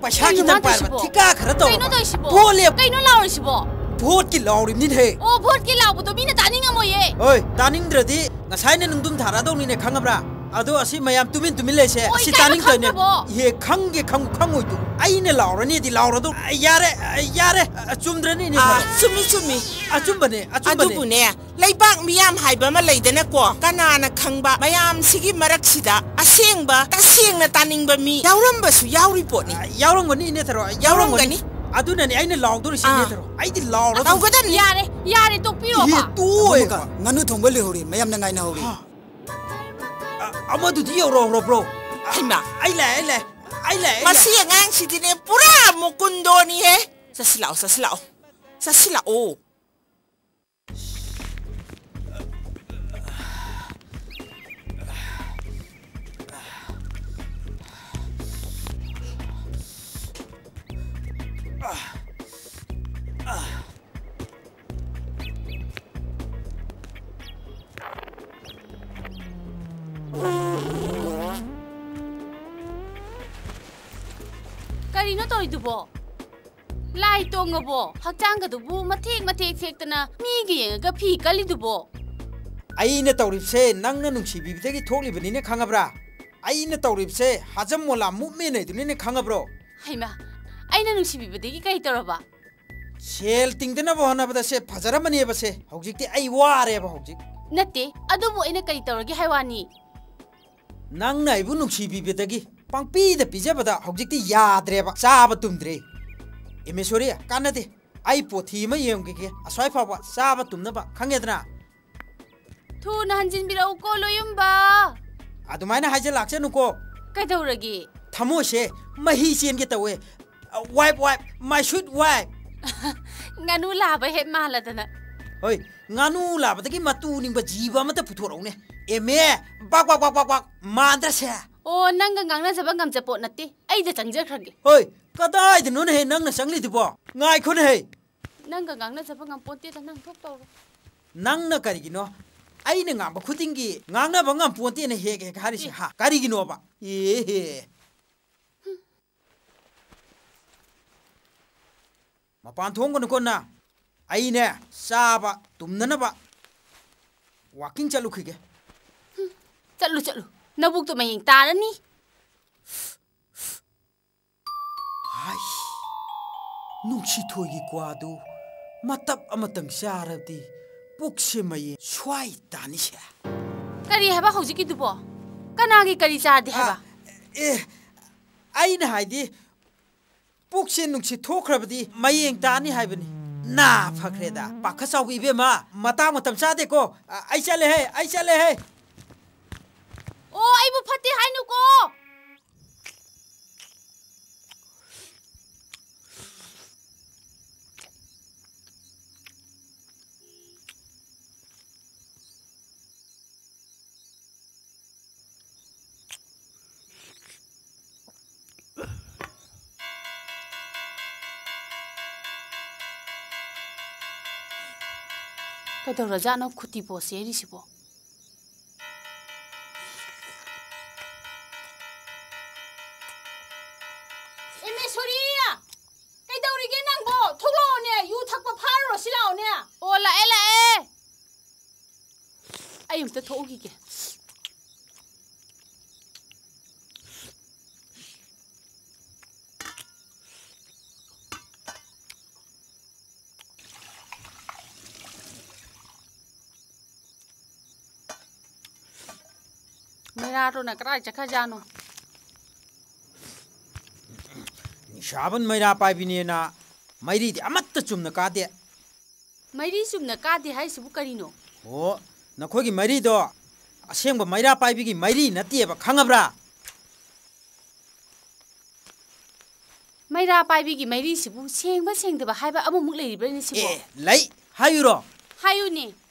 ꯄꯩꯁꯥ ꯀꯩꯅꯣ ꯈꯤꯇꯪ ꯃꯥ ꯄꯥꯏꯔꯕ, ꯇꯧꯔꯤꯁꯤꯕꯣ? ꯊꯤꯀꯥ ꯈꯔ ꯀꯩꯅꯣ ꯇꯧꯔꯕ, ꯇꯧꯔꯤꯁꯤꯕꯣ? ꯚꯣꯠ ꯂꯦꯞ- ꯀꯩꯅꯣ ꯂꯥꯎꯔꯤꯁꯤꯕꯣ? ꯚꯣꯠꯀꯤ ꯂꯥꯎꯔꯤꯕꯅꯤꯅꯦꯍꯦ꯫ ꯑꯣ, ꯚꯣꯠꯀꯤ ꯂꯥꯎꯕꯗꯣ ꯃꯤꯅ ꯇꯥꯅꯤꯡꯉꯝꯃꯣꯏꯌꯦ꯫ ꯍꯣꯏ, ꯇꯥꯅꯤꯡꯗ꯭ꯔꯗꯤ ꯉꯁꯥꯏꯅ ꯅꯨꯡꯗꯨꯝ ꯊꯥꯔꯛꯑꯗꯧꯅꯤꯅꯦ, ꯈꯪꯉꯕ꯭ꯔꯥ? ꯑꯗꯣ ꯑꯁꯤ ꯃꯌꯥꯝ ꯇꯨꯃꯤꯟ ꯇꯨꯃꯤꯟ ꯂꯩꯁꯦ, ꯑꯣꯏ, ꯑꯁꯤ ꯀꯥꯏꯅ ꯇꯥꯅꯤꯡꯗꯣꯏꯅꯦ꯫ ꯈꯪꯗ꯭ꯔꯕꯣ? ꯏꯍꯦ, ꯈꯪꯒꯦ ꯈꯪ-, ꯈꯪꯉꯣꯏꯗꯣ꯫ ꯑꯩꯅ ꯂꯥꯎꯔꯅꯤꯗꯤ ꯂꯥꯎꯔꯗꯧ꯫ ꯑ, ꯌꯥꯔꯦ, ꯑ, ꯌꯥꯔꯦ꯫ ꯑ, ꯆꯨꯝꯗ꯭ꯔꯅꯦ, ꯏꯅꯦ ꯑꯥ, ꯊꯥꯔꯣ? ꯆꯨꯝꯃꯤ, ꯆꯨꯝꯃꯤ꯫ ꯑꯆꯨꯝꯕꯅꯦ, ꯑꯆꯨꯝꯕꯅꯦ꯫ ꯑꯗꯨꯕꯨꯅꯦ, ꯂꯩꯕꯥꯛ ꯃꯤꯌꯥꯝ ꯍꯥꯏꯕ ꯑꯃ ꯂꯩꯗꯅꯀꯣ, ꯀꯅꯥꯅ ꯈꯪꯕ, ꯃꯌꯥꯝꯁꯤꯒꯤ ꯃꯔꯛꯁꯤꯗ ꯑꯁꯦꯡꯕ, ꯇꯁꯦꯡꯅ ꯇꯥꯅꯤꯡꯕ ꯃꯤ ꯌꯥꯎꯔꯝꯕꯁꯨ ꯌꯥꯎꯔꯤ ꯄꯣꯠꯅꯤ꯫ ꯑ, ꯌꯥꯎꯔꯝꯒꯅꯤ, ꯏꯅꯦ ꯊꯥꯔꯣ, ꯌꯥꯎꯔꯝꯒꯅꯤ꯫ ꯌꯥꯎꯔꯝꯒꯅꯤ꯫ ꯑꯗꯨꯅꯅꯦ ꯑꯩꯅ ꯂꯥꯎꯗꯣꯔꯤꯁꯤ, ꯏꯅꯦ ꯑꯥ꯫ ꯊꯥꯔꯣ꯫ ꯑꯩꯗꯤ ꯂꯥꯎꯔꯗꯧ- ꯂꯥꯎꯒꯗꯕꯅꯤ꯫ ꯌꯥꯔꯦ, ꯌꯥꯔꯦ, ꯇꯣꯛꯄꯤꯔꯣꯕ꯫ ꯏꯍꯦ, ꯇꯣꯛꯑꯣꯏꯕ꯫ ꯑꯃꯨꯛꯀ ꯉꯥꯅꯨ ꯊꯣꯡꯕ ꯂꯩꯍꯧꯔꯤ, ꯃꯌꯥꯝꯅ ꯉꯥꯏꯅꯍꯧꯔꯤ꯫ ꯍꯥ? ꯑ, ꯑꯃꯗꯨꯗꯤ ꯌꯧꯔꯛꯍꯧꯔꯕ꯭ꯔꯣ? ꯍꯩꯃꯥ꯫ ꯑꯩ ꯂꯥꯛꯑꯦ, ꯑꯩ ꯂꯥꯛꯑꯦ꯫ ꯑꯩ ꯂꯥꯛꯑꯦ, ꯑꯩ ꯃꯁꯤ ꯂꯥꯛꯑꯦ꯫ ꯑꯉꯥꯡꯁꯤꯗꯤꯅꯦ, ꯄꯨꯔꯥ ꯃꯨꯀꯨꯟꯗꯣꯅꯤꯍꯦ꯫ ꯆꯠꯁꯤ ꯂꯥꯛꯑꯣ, ꯆꯠꯁꯤ ꯂꯥꯛꯑꯣ꯫ ꯆꯠꯁꯤ ꯂꯥꯛꯑꯣ꯫ ꯀꯔꯤꯅꯣ ꯇꯧꯔꯤꯗꯨꯕꯣ? ꯂꯥꯏ ꯇꯣꯡꯉꯕꯣ? ꯍꯛꯆꯥꯡꯒꯗꯨꯕꯨ ꯃꯊꯦꯛ ꯃꯊꯦꯛ ꯊꯦꯛꯇꯅ ꯃꯤꯒ ꯌꯦꯡꯉꯒ ꯐꯤ ꯀꯜꯂꯤꯗꯨꯕꯣ? ꯑꯩꯅ ꯇꯧꯔꯤꯕꯁꯦ ꯅꯪꯅ ꯅꯨꯡꯁꯤꯕꯤꯕꯗꯒꯤ ꯊꯣꯛꯂꯤꯕꯅꯤꯅꯦ, ꯈꯪꯉꯕ꯭ꯔꯥ? ꯑꯩꯅ ꯇꯧꯔꯤꯕꯁꯦ ꯍꯖꯝ ꯃꯣꯂꯥ movement ꯍꯥꯏꯗꯨꯅꯤꯅꯦ, ꯈꯪꯉꯕ꯭ꯔꯣ? ꯍꯩꯃꯥ, ꯑꯩꯅ ꯅꯨꯡꯁꯤꯕꯤꯕꯗꯒꯤ ꯀꯔꯤ ꯇꯧꯔꯕ? ꯁꯦꯜ ꯇꯤꯡꯗꯅꯕ ꯍꯣꯠꯅꯕꯗ ꯁꯦ ꯐꯖꯔꯝꯃꯅꯦꯕ ꯁꯦ꯫ ꯍꯧꯖꯤꯛꯇꯤ ꯑꯩ ꯋꯥꯔꯦꯕ ꯍꯧꯖꯤꯛ꯫ ꯅꯠꯇꯦ, ꯑꯗꯨꯕꯨ ꯑꯩꯅ ꯀꯔꯤ ꯇꯧꯔꯒꯦ ꯍꯥꯏ ꯋꯥꯅꯤ? ꯅꯪꯅ ꯑꯩꯕꯨ ꯅꯨꯡꯁꯤꯕꯤꯕꯗꯒꯤ, ꯄꯪꯄꯤꯗ ꯄꯤꯖꯕꯗ ꯍꯧꯖꯤꯛꯇꯤ ꯌꯥꯗ꯭ꯔꯦꯕ, ꯆꯥꯕ ꯇꯨꯝꯗ꯭ꯔꯦ꯫ ꯏꯃꯦꯁꯣꯔꯤ, ꯀꯥꯟꯅꯗꯦ꯫ ꯑꯩ ꯄꯣꯊꯤ ꯑꯃ ꯌꯦꯡꯈꯤꯒꯦ, ꯑꯁ꯭ꯋꯥꯏ ꯐꯥꯎꯕ ꯆꯥꯕ ꯇꯨꯝꯅꯕ, ꯈꯪꯉꯦꯗꯅ? ꯊꯨꯅ ꯍꯟꯖꯤꯟꯕꯤꯔꯛꯎꯀꯣ, ꯂꯣꯌꯨꯝꯕ꯫ ꯑꯗꯨꯃꯥꯏꯅ ꯍꯥꯏꯖꯜꯂꯛꯁꯅꯨꯀꯣ꯫ ꯀꯩꯗꯧꯔꯒꯦ? ꯊꯃꯣꯏꯁꯦ ꯃꯍꯤ ꯆꯦꯟꯒꯦ ꯇꯧꯋꯦ꯫ Wipe, wipe, my sweet wife. ꯉꯥꯅꯨ ꯂꯥꯕ ꯍꯦꯛ ꯃꯥꯜꯂꯗꯅ꯫ ꯍꯣꯏ, ꯉꯥꯅꯨ ꯂꯥꯕꯗꯒꯤ ꯃꯇꯨ ꯅꯤꯡꯕ ꯖꯤꯕ ꯑꯃꯠꯇ ꯄꯨꯊꯣꯔꯛꯎꯅꯦ꯫ M A, ꯕꯥꯛ, ꯕꯥꯛ, ꯕꯥꯛ, ꯕꯥꯛ, ꯕꯥꯛ, ꯃꯥꯟꯗ꯭ꯔꯁꯦ? ꯑꯣ, ꯅꯪꯒ ꯉꯥꯡꯅꯖꯕ ꯉꯝꯖꯄꯣꯠ ꯅꯠꯇꯦ꯫ ꯑꯩꯗ ꯆꯪꯖꯈ꯭ꯔꯒꯦ꯫ ꯍꯣꯏ, ꯀꯗꯥꯏꯗꯅꯣꯅꯦꯍꯦ ꯅꯪꯅ ꯆꯪꯂꯤꯗꯨꯕꯣ? ꯉꯥꯏꯈꯣꯅꯦꯍꯦ꯫ ꯅꯪꯒ ꯉꯥꯡꯅꯖꯕ ꯉꯝꯄꯣꯠꯇꯦꯗ, ꯅꯪ ꯊꯣꯛ ꯇꯧꯔꯣ꯫ ꯅꯪꯅ ꯀꯔꯤꯒꯤꯅꯣ ꯑꯩꯅ ꯉꯥꯡꯕ ꯈꯨꯗꯤꯡꯒꯤ ꯉꯥꯡꯅꯕ ꯉꯝꯄꯣꯟꯇꯦꯅ ꯍꯦꯛ ꯍꯦꯛ ꯍꯥꯏꯔꯤꯁꯦ, ꯑꯦ꯫ ꯍꯥ? ꯀꯔꯤꯒꯤꯅꯣꯕ? ꯑꯦꯍꯦ꯫ ꯃꯄꯥꯟ ꯊꯣꯡꯒꯅꯨꯀꯣ ꯅꯪ꯫ ꯑꯩꯅꯦ, ꯆꯥꯕ ꯇꯨꯝꯅꯅꯕ walking ꯆꯠꯂꯨꯈꯤꯒꯦ꯫ ꯆꯠꯂꯨ, ꯆꯠꯂꯨ꯫ ꯅꯕꯨꯛꯇꯣ ꯃꯌꯦꯡ ꯇꯥꯔꯅꯤ꯫ ꯍꯥꯏ, ꯅꯨꯡꯁꯤꯊꯣꯏꯒꯤ ꯀ꯭ꯋꯥꯗꯨ ꯃꯇꯞ ꯑꯃꯇꯪ ꯆꯥꯔꯕꯗꯤ ꯄꯨꯛꯁꯦ ꯃꯌꯦꯡ ꯁ꯭ꯋꯥꯏ ꯇꯥꯅꯤꯁꯦ꯫ ꯀꯔꯤ ꯍꯥꯏꯕ ꯍꯧꯖꯤꯛꯀꯤꯗꯨꯕꯣ? ꯀꯅꯥꯒꯤ ꯀꯔꯤ ꯆꯥꯗꯦ ꯍꯥꯏꯕ? ꯑ, ꯑꯦ, ꯑꯩꯅ ꯍꯥꯏꯗꯤ, ꯄꯨꯛꯁꯦ ꯅꯨꯡꯁꯤꯠ ꯊꯣꯛꯈ꯭ꯔꯕꯗꯤ ꯃꯌꯦꯡ ꯇꯥꯅꯤ ꯍꯥꯏꯕꯅꯤ꯫ ꯅꯥ ꯐꯈ꯭ꯔꯦꯗ꯫ ꯄꯥꯈꯠ ꯆꯥꯎꯕꯤ ꯏꯕꯦꯝꯃ, ꯃꯇꯥꯡ ꯃꯇꯝ ꯆꯥꯗꯦꯀꯣ꯫ ꯑ, ꯑꯩ ꯆꯠꯂꯦꯍꯦ, ꯑꯩ ꯆꯠꯂꯦꯍꯦ꯫ ꯑꯣ, ꯑꯩꯕꯨ ꯐꯠꯇꯦ ꯍꯥꯏꯅꯨꯀꯣ꯫ ꯀꯩꯗꯧꯔꯖꯥꯠꯅꯣ ꯈꯨꯇꯤ ꯄꯣꯠ ꯆꯦꯔꯤꯁꯤꯕꯣ? ꯏꯃꯦꯁꯣꯔꯤ! ꯀꯩꯗꯧꯔꯤꯒꯦ ꯅꯪꯕꯣ? ꯊꯣꯛꯂꯛꯑꯣꯅꯦ, ꯌꯨ ꯊꯛꯄ ꯐꯥꯔꯨꯔꯁꯤ ꯂꯥꯛꯑꯣꯅꯦ꯫ ꯑꯣ, ꯂꯥꯛꯑꯦ, ꯂꯥꯛꯑꯦ꯫ ꯑꯩ ꯑꯝꯇ ꯊꯣꯛꯎꯈꯤꯒꯦ꯫ ꯃꯩꯔꯥꯗꯨꯅ ꯀꯗꯥꯏ ꯆꯠꯈ꯭ꯔꯖꯥꯠꯅꯣ? ꯅꯤꯁꯥꯕꯟ ꯃꯩꯔꯥ ꯄꯥꯏꯕꯤꯅꯦꯅ ꯃꯩꯔꯤꯗꯤ ꯑꯃꯠꯇ ꯆꯨꯝꯅ ꯀꯥꯗꯦ꯫ ꯃꯩꯔꯤ ꯆꯨꯝꯅ ꯀꯥꯗꯦ ꯍꯥꯏꯁꯤꯕꯨ ꯀꯔꯤꯅꯣ? ꯑꯣ, ꯅꯈꯣꯏꯒꯤ ꯃꯩꯔꯤꯗꯣ ꯑꯁꯦꯡꯕ ꯃꯩꯔꯥ ꯄꯥꯏꯕꯤꯒꯤ ꯃꯩꯔꯤ ꯅꯠꯇꯦꯕ, ꯈꯪꯉꯕ꯭ꯔꯥ? ꯃꯩꯔꯥ ꯄꯥꯏꯕꯤꯒꯤ ꯃꯩꯔꯤꯁꯤꯕꯨ ꯁꯦꯡꯕ ꯁꯦꯡꯗꯕ ꯍꯥꯏꯕ ꯑꯃꯃꯨꯛ ꯂꯩꯔꯤꯕ꯭ꯔꯥꯅꯦ ꯁꯤꯕꯣ? ꯑꯦ, ꯂꯩ꯫ ꯍꯥꯏꯌꯨꯔꯣ? ꯍꯥꯏꯌꯨꯅꯦ꯫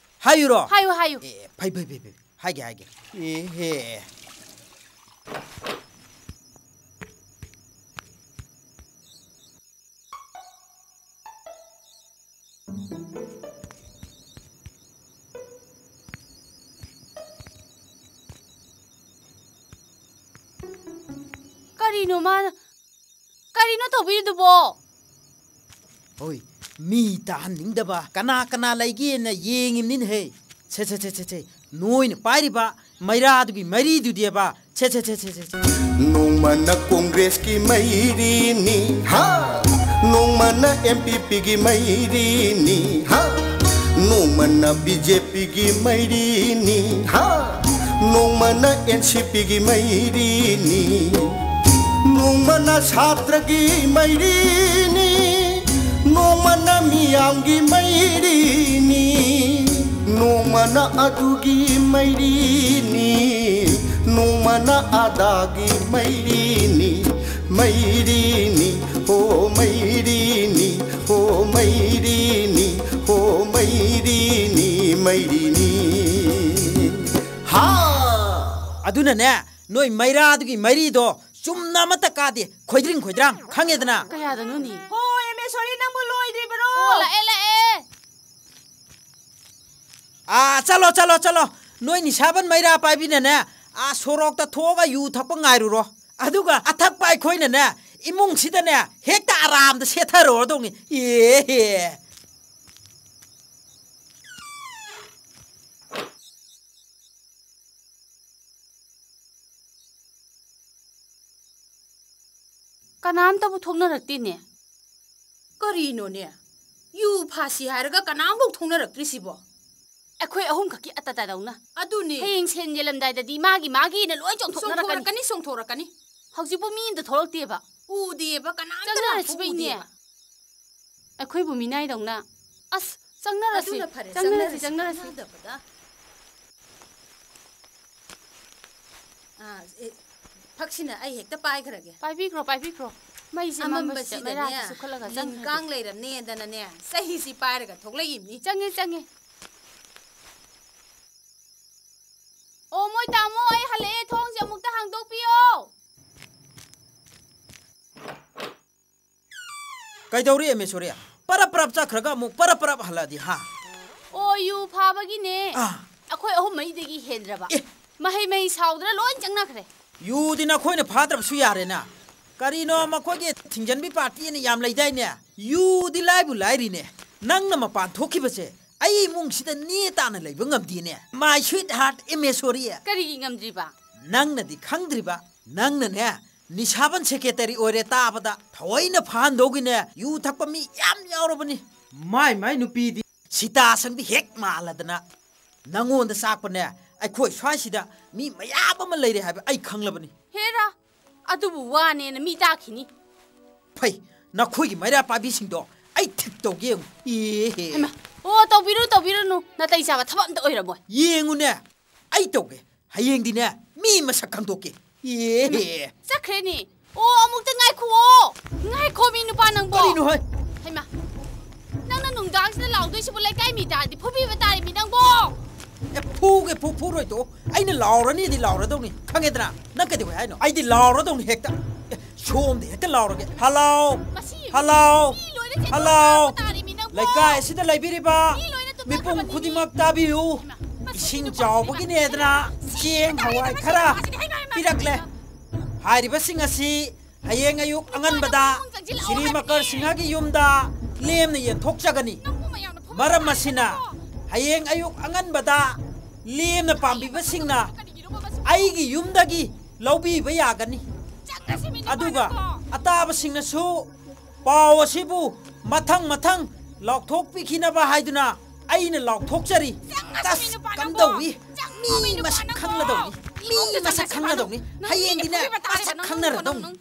ꯍꯥꯏꯌꯨꯔꯣ? ꯍꯥꯏꯌꯨ, ꯍꯥꯏꯌꯨ꯫ ꯑꯦ, ꯐꯩ, ꯐꯩ, ꯐꯩ, ꯐꯩ꯫ ꯍꯥꯏꯒꯦ, ꯍꯥꯏꯒꯦ꯫ ꯑꯦꯍꯦ꯫ ꯀꯔꯤꯅꯣ ꯃꯥꯅ, ꯀꯔꯤꯅꯣ ꯇꯧꯕꯤꯔꯤꯗꯨꯕꯣ? ꯍꯣꯏ, ꯃꯤ ꯇꯥꯍꯟꯅꯤꯡꯗꯕ ꯀꯅꯥ ꯀꯅꯥ ꯂꯩꯒꯦꯅ ꯌꯦꯡꯉꯤꯕꯅꯤꯅꯦꯍꯦ꯫ ꯁꯦ, ꯁꯦ, ꯁꯦ, ꯁꯦ, ꯁꯦ, ꯅꯣꯏꯅ ꯄꯥꯏꯔꯤꯕ ꯃꯩꯔꯥꯗꯨꯒꯤ ꯃꯩꯔꯤꯗꯨꯗꯤꯕ꯫ ꯁꯦ, ꯁꯦ, ꯁꯦ, ꯁꯦ, ꯁꯦ, ꯁꯦ꯫ ꯅꯣꯡꯃꯅ ꯀꯣꯡꯒ꯭ꯔꯦꯁꯀꯤ ꯃꯩꯔꯤꯅꯤ, ꯍꯥ? ꯅꯣꯡꯃꯅ ꯑꯦꯝ ꯄꯤ ꯄꯤꯒꯤ ꯃꯩꯔꯤꯅꯤ, ꯍꯥ? ꯅꯣꯡꯃꯅ ꯕꯤ ꯖꯦ ꯄꯤꯒꯤ ꯃꯩꯔꯤꯅꯤ, ꯍꯥ? ꯅꯣꯡꯃꯅ ꯑꯦꯟ ꯁꯤ ꯄꯤꯒꯤ ꯃꯩꯔꯤꯅꯤ, ꯅꯣꯡꯃꯅ ꯁꯥꯇ꯭ꯔꯒꯤ ꯃꯩꯔꯤꯅꯤ, ꯅꯣꯡꯃꯅ ꯃꯤꯌꯥꯝꯒꯤ ꯃꯩꯔꯤꯅꯤ, ꯅꯣꯡꯃꯅ ꯑꯗꯨꯒꯤ ꯃꯩꯔꯤꯅꯤ, ꯅꯣꯡꯃꯅ ꯑꯗꯥꯒꯤ ꯃꯩꯔꯤꯅꯤ, ꯃꯩꯔꯤꯅꯤ, ꯍꯣ ꯃꯩꯔꯤꯅꯤ, ꯍꯣ ꯃꯩꯔꯤꯅꯤ, ꯍꯣ ꯃꯩꯔꯤꯅꯤ, ꯃꯩꯔꯤꯅꯤ꯫ ꯍꯥ! ꯑꯗꯨꯅꯅꯦ, ꯅꯣꯏ ꯃꯩꯔꯥꯗꯨꯒꯤ ꯃꯩꯔꯤꯗꯣ ꯆꯨꯝꯅ ꯑꯃꯠꯇ ꯀꯥꯗꯦ, ꯈꯣꯏꯗ꯭ꯔꯤꯡ ꯈꯣꯏꯗ꯭ꯔꯥꯡ, ꯈꯪꯉꯦꯗꯅ? ꯀꯌꯥꯗꯅꯣꯅꯦ? ꯍꯣ, ꯑꯦꯝ ꯑꯦ ꯁꯣꯔꯤ, ꯅꯪꯕꯨ ꯂꯣꯏꯗ꯭ꯔꯤꯕꯔꯣ? ꯑꯣ, ꯂꯥꯛꯑꯦ, ꯂꯥꯛꯑꯦ꯫ ꯑꯥ, ꯆꯠꯂꯣ, ꯆꯠꯂꯣ, ꯆꯠꯂꯣ꯫ ꯅꯣꯏ ꯅꯤꯁꯥꯕꯟ ꯃꯩꯔꯥ ꯄꯥꯏꯕꯤꯅꯅꯦ, ꯑꯥ, ꯁꯣꯔꯣꯛꯇ ꯊꯣꯛꯑꯒ ꯌꯨ ꯊꯛꯄ ꯉꯥꯏꯔꯨꯔꯣ꯫ ꯑꯗꯨꯒ ꯑꯊꯛꯄ ꯑꯩꯈꯣꯏꯅꯅꯦ, ꯏꯃꯨꯡꯁꯤꯗꯅꯦ, ꯍꯦꯛꯇ ꯑꯔꯥꯝꯗ ꯁꯦꯠꯊꯔꯨꯔꯗꯧꯅꯤ꯫ ꯑꯦ ꯍꯦ꯫ ꯀꯅꯥꯝꯇꯕꯨ ꯊꯣꯛꯅꯔꯛꯇꯦꯅꯦ꯫ ꯀꯔꯤꯅꯣꯅꯦ? ꯌꯨ ꯐꯥꯁꯤ ꯍꯥꯏꯔꯒ ꯀꯅꯥꯝꯐꯥꯎ ꯊꯣꯛꯅꯔꯛꯇ꯭ꯔꯤꯁꯤꯕꯣ? ꯑꯩꯈꯣꯏ ꯑꯍꯨꯝꯈꯛꯀꯤ ꯑꯇꯇꯗꯧꯅ꯫ ꯑꯗꯨꯅꯦ꯫ ꯍꯌꯦꯡ ꯁꯦꯟ ꯌꯦꯜꯂꯝꯗꯥꯏꯗꯗꯤ ꯃꯥꯒꯤ ꯃꯥꯒꯤꯅ ꯂꯣꯏ ꯆꯣꯡꯊꯣꯛꯅꯔꯛꯀꯅꯤ꯫ ꯆꯣꯡꯊꯣꯔꯛꯀꯅꯤ, ꯆꯣꯡꯊꯣꯔꯛꯀꯅꯤ꯫ ꯍꯧꯖꯤꯛꯄꯨ ꯃꯤ ꯑꯝꯇ ꯊꯣꯛꯂꯛꯇꯦꯕ꯫ ꯎꯗꯦꯕ, ꯀꯅꯥꯝꯇ ꯂꯥꯛꯄ ꯆꯪꯅꯔꯁꯤꯕ ꯏꯅꯦ꯫ ꯎꯗꯦꯕ꯫ ꯑꯩꯈꯣꯏꯕꯨ ꯃꯤꯅꯥꯏꯗꯧꯅ꯫ ꯑꯁ, ꯆꯪꯅꯔꯁꯤ, ꯑꯗꯨꯅ ꯐꯔꯦ, ꯆꯪꯅꯔꯁꯤ, ꯆꯪꯅꯔꯁꯤ, ꯆꯪꯅꯔꯁꯤ꯫ ꯀꯥꯟꯅꯗꯕꯗ꯫ ꯑꯥ, ꯑꯦ, ꯐꯛꯁꯤꯅ ꯑꯩ ꯍꯦꯛꯇ ꯄꯥꯏꯈ꯭ꯔꯒꯦ꯫ ꯄꯥꯏꯕꯤꯈ꯭ꯔꯣ, ꯄꯥꯏꯕꯤꯈ꯭ꯔꯣ꯫ ꯃꯩꯁꯦ ꯃꯝꯕꯁꯤꯗ ꯑꯃꯝꯕꯁꯤꯗꯅꯦ, ꯃꯩꯔꯥꯁꯦ ꯆꯨꯞꯈꯠꯂꯒ ꯂꯤꯟ ꯆꯪꯈ꯭ꯔꯒꯦ꯫ ꯀꯥꯡ ꯂꯩꯔꯝꯅꯦꯗꯅꯅꯦ, ꯆꯍꯤꯁꯤ ꯄꯥꯏꯔꯒ ꯊꯣꯛꯂꯛꯏꯕꯅꯤ꯫ ꯆꯪꯉꯦ, ꯆꯪꯉꯦ꯫ ꯑꯣ, ꯃꯣꯏ ꯇꯥꯃꯣ, ꯑꯩ ꯍꯜꯂꯛꯑꯦ, ꯊꯣꯡꯁꯦ ꯑꯃꯨꯛꯇ ꯍꯥꯡꯗꯣꯛꯄꯤꯌꯣ꯫ ꯀꯩꯗꯧꯔꯤ, ꯑꯦꯃꯦꯁꯣꯔꯤ? ꯄꯔꯞ ꯄꯔꯞ ꯆꯠꯈ꯭ꯔꯒ ꯑꯃꯨꯛ ꯄꯔꯞ ꯄꯔꯞ ꯍꯜꯂꯛꯑꯗꯤ, ꯍꯥ? ꯑꯣ, ꯌꯨ ꯐꯥꯕꯒꯤꯅꯦ꯫ ꯑꯥ꯫ ꯑꯩꯈꯣꯏ ꯑꯍꯨꯝ ꯃꯔꯤꯗꯒꯤ ꯍꯦꯟꯗ꯭ꯔꯕ꯫ ꯑꯦ꯫ ꯃꯍꯩ ꯃꯍꯩ ꯁꯥꯎꯗꯅ ꯂꯣꯏ ꯆꯪꯅꯈ꯭ꯔꯦ꯫ ꯌꯨꯗꯤ ꯅꯈꯣꯏꯅ ꯐꯥꯗ꯭ꯔꯕꯁꯨ ꯌꯥꯔꯦꯅ꯫ ꯀꯔꯤꯅꯣ, ꯃꯈꯣꯏꯒꯤ ꯊꯤꯡꯖꯟꯕꯤ ꯄꯥꯔꯇꯤ ꯑꯅ ꯌꯥꯝ ꯂꯩꯗꯥꯏꯅꯦ? ꯌꯨꯗꯤ ꯂꯥꯏꯕꯨ ꯂꯥꯏꯔꯤꯅꯦ꯫ ꯅꯪꯅ ꯃꯄꯥꯟ ꯊꯣꯛꯈꯤꯕꯁꯦ ꯑꯩ ꯏꯃꯨꯡꯁꯤꯗ ꯅꯦ ꯇꯥꯅ ꯂꯩꯕ ꯉꯝꯗꯦꯅꯦ꯫ My sweetheart, ꯑꯦꯃꯦꯁꯣꯔꯤ꯫ ꯀꯔꯤꯒꯤ ꯉꯝꯗ꯭ꯔꯤꯕ? ꯅꯪꯅꯗꯤ ꯈꯪꯗ꯭ꯔꯤꯕ, ꯅꯪꯅꯅꯦ, ꯅꯤꯁꯥꯕꯟ ꯁꯦꯀ꯭ꯔꯦꯇꯔꯤ ꯑꯣꯏꯔꯦ ꯇꯥꯕꯗ ꯊꯑꯣꯏꯅ ꯐꯥꯍꯟꯗꯧꯒꯤꯅꯦ ꯌꯨ ꯊꯛꯄ ꯃꯤ ꯌꯥꯝ ꯌꯥꯎꯔꯕꯅꯤ꯫ ꯃꯥꯏ ꯃꯥꯏ ꯅꯨꯄꯤꯗꯤ ꯁꯤꯇꯥ ꯁꯪꯗꯤ ꯍꯦꯛ ꯃꯥꯜꯂꯗꯅ ꯅꯪꯉꯣꯟꯗ ꯆꯥꯛꯄꯅꯦ꯫ ꯑꯩꯈꯣꯏ ꯁ꯭ꯋꯥꯏꯁꯤꯗ ꯃꯤ ꯃꯌꯥꯝ ꯑꯃ ꯂꯩꯔꯦ ꯍꯥꯏꯕ ꯑꯩ ꯈꯪꯂꯕꯅꯤ꯫ ꯍꯦꯔꯥ, ꯑꯗꯨꯕꯨ ꯋꯥꯅꯦꯅ ꯃꯤ ꯇꯥꯈꯤꯅꯤ꯫ ꯐꯩ, ꯅꯈꯣꯏꯒꯤ ꯃꯩꯔꯥ ꯄꯥꯏꯕꯤꯁꯤꯡꯗꯣ ꯑꯩ ꯊꯤꯛ ꯇꯧꯒꯦ ꯌꯦꯡꯉꯨ꯫ ꯑꯦꯍꯦ꯫ ꯍꯩꯃꯥ, ꯑꯣ, ꯇꯧꯕꯤꯔꯨ, ꯇꯧꯕꯤꯔꯨꯅꯨ꯫ ꯅꯥꯇꯩ ꯆꯥꯕ ꯊꯕꯛ ꯑꯝꯇ ꯑꯣꯏꯔꯝꯃꯣꯏ꯫ ꯌꯦꯡꯉꯨꯅꯦ, ꯑꯩ ꯇꯧꯒꯦ꯫ ꯍꯌꯦꯡꯗꯤꯅꯦ, ꯃꯤ ꯃꯁꯛ ꯈꯪꯗꯣꯛꯀꯦ꯫ ꯑꯦ꯫ ꯆꯠꯈ꯭ꯔꯦꯅꯦ꯫ ꯑꯣ, ꯑꯃꯨꯛꯇ ꯉꯥꯏꯈꯨꯑꯣ꯫ ꯉꯥꯏꯈꯣ, ꯃꯤ ꯅꯨꯄꯥ ꯅꯪꯕꯣ꯫ ꯀꯔꯤꯅꯣ ꯍꯥꯏ? ꯍꯩꯃꯥ, ꯅꯪꯅ ꯅꯨꯡꯗꯥꯡꯁꯤꯗ ꯂꯥꯎꯗꯣꯏꯁꯤꯕꯨ ꯂꯩꯀꯥꯏ ꯃꯤ ꯇꯥꯔꯗꯤ ꯐꯨꯕꯤꯕ ꯇꯥꯔꯦ, ꯃꯤ ꯅꯪꯕꯣ꯫ ꯑꯦ, ꯐꯨꯒꯦ ꯐꯨ, ꯐꯨꯔꯣꯏ ꯇꯣꯛꯑꯣ꯫ ꯑꯩꯅ ꯂꯥꯎꯔꯅꯤꯗꯤ ꯂꯥꯎꯔꯗꯧꯅꯤ, ꯈꯪꯉꯦꯗꯅ? ꯅꯪ ꯀꯩꯗꯧꯋꯦ ꯍꯥꯏꯅꯣ? ꯑꯩꯗꯤ ꯂꯥꯎꯔꯗꯧꯅꯤ ꯍꯦꯛꯇ꯫ ꯑꯦ, ꯁꯣꯝꯗ ꯍꯦꯛꯇ ꯂꯥꯎꯔꯒꯦ꯫ ꯍꯜꯂꯣ! ꯃꯁꯤ ꯍꯜꯂꯣ! ꯃꯤ ꯂꯣꯏꯅ ꯆꯦꯟꯊꯣꯛꯅꯕ ꯍꯜꯂꯣ! ꯇꯥꯔꯦ, ꯃꯤ ꯅꯪꯕꯣ꯫ ꯂꯩꯀꯥꯏ ꯑꯁꯤꯗ ꯂꯩꯕꯤꯔꯤꯕ ꯃꯤ ꯂꯣꯏꯅ ꯃꯤꯄꯨꯝ ꯇꯨꯝꯅꯈ꯭ꯔꯕꯅꯤ꯫ ꯈꯨꯗꯤꯡꯃꯛ ꯇꯥꯕꯤꯌꯨ꯫ ꯍꯩꯃꯥ, ꯃꯁꯤ ꯏꯁꯤꯡ ꯅꯨꯄꯥꯁꯤꯗꯤ ꯆꯥꯎꯕꯒꯤꯅꯦꯗꯅ ꯃꯁꯤ ꯆꯦꯡ ꯍꯋꯥꯏ ꯈꯔ ꯄꯤꯔꯛꯂꯦ꯫ ꯍꯥꯏꯔꯤꯕꯁꯤꯡ ꯑꯁꯤ ꯍꯌꯦꯡ ꯑꯌꯨꯛ ꯑꯉꯟꯕꯗ ꯁꯤꯔꯤ ꯃꯀꯔ ꯁꯤꯡꯍꯒꯤ ꯌꯨꯝꯗ ꯂꯦꯝꯅ ꯌꯦꯟꯊꯣꯛꯆꯒꯅꯤ꯫ ꯃꯔꯝ ꯑꯁꯤꯅ, ꯍꯌꯦꯡ ꯑꯌꯨꯛ ꯑꯉꯟꯕꯗ ꯂꯦꯝꯅ ꯄꯥꯝꯕꯤꯕꯁꯤꯡꯅ ꯑꯩꯒꯤ ꯌꯨꯝꯗꯒꯤ ꯂꯧꯕꯤꯕ ꯌꯥꯒꯅꯤ꯫ ꯑꯗꯨꯒ ꯑꯇꯥꯕꯁꯤꯡꯅꯁꯨ ꯄꯥꯎ ꯑꯁꯤꯕꯨ ꯃꯊꯪ ꯃꯊꯪ ꯂꯥꯎꯊꯣꯛꯄꯤꯈꯤꯅꯕ ꯍꯥꯏꯗꯨꯅ ꯑꯩꯅ ꯂꯥꯎꯊꯣꯛꯆꯔꯤ꯫ ꯇꯁ! ꯀꯝꯗꯧꯏ? ꯃꯤ ꯃꯁꯛ ꯈꯪꯂꯗꯧꯅꯤ꯫ ꯃꯤ ꯃꯁꯛ ꯈꯪꯂꯗꯧꯅꯤ꯫ ꯍꯌꯦꯡꯗꯤꯅꯦ, ꯃꯁꯛ ꯈꯪꯅꯔꯗꯧꯅꯤ꯫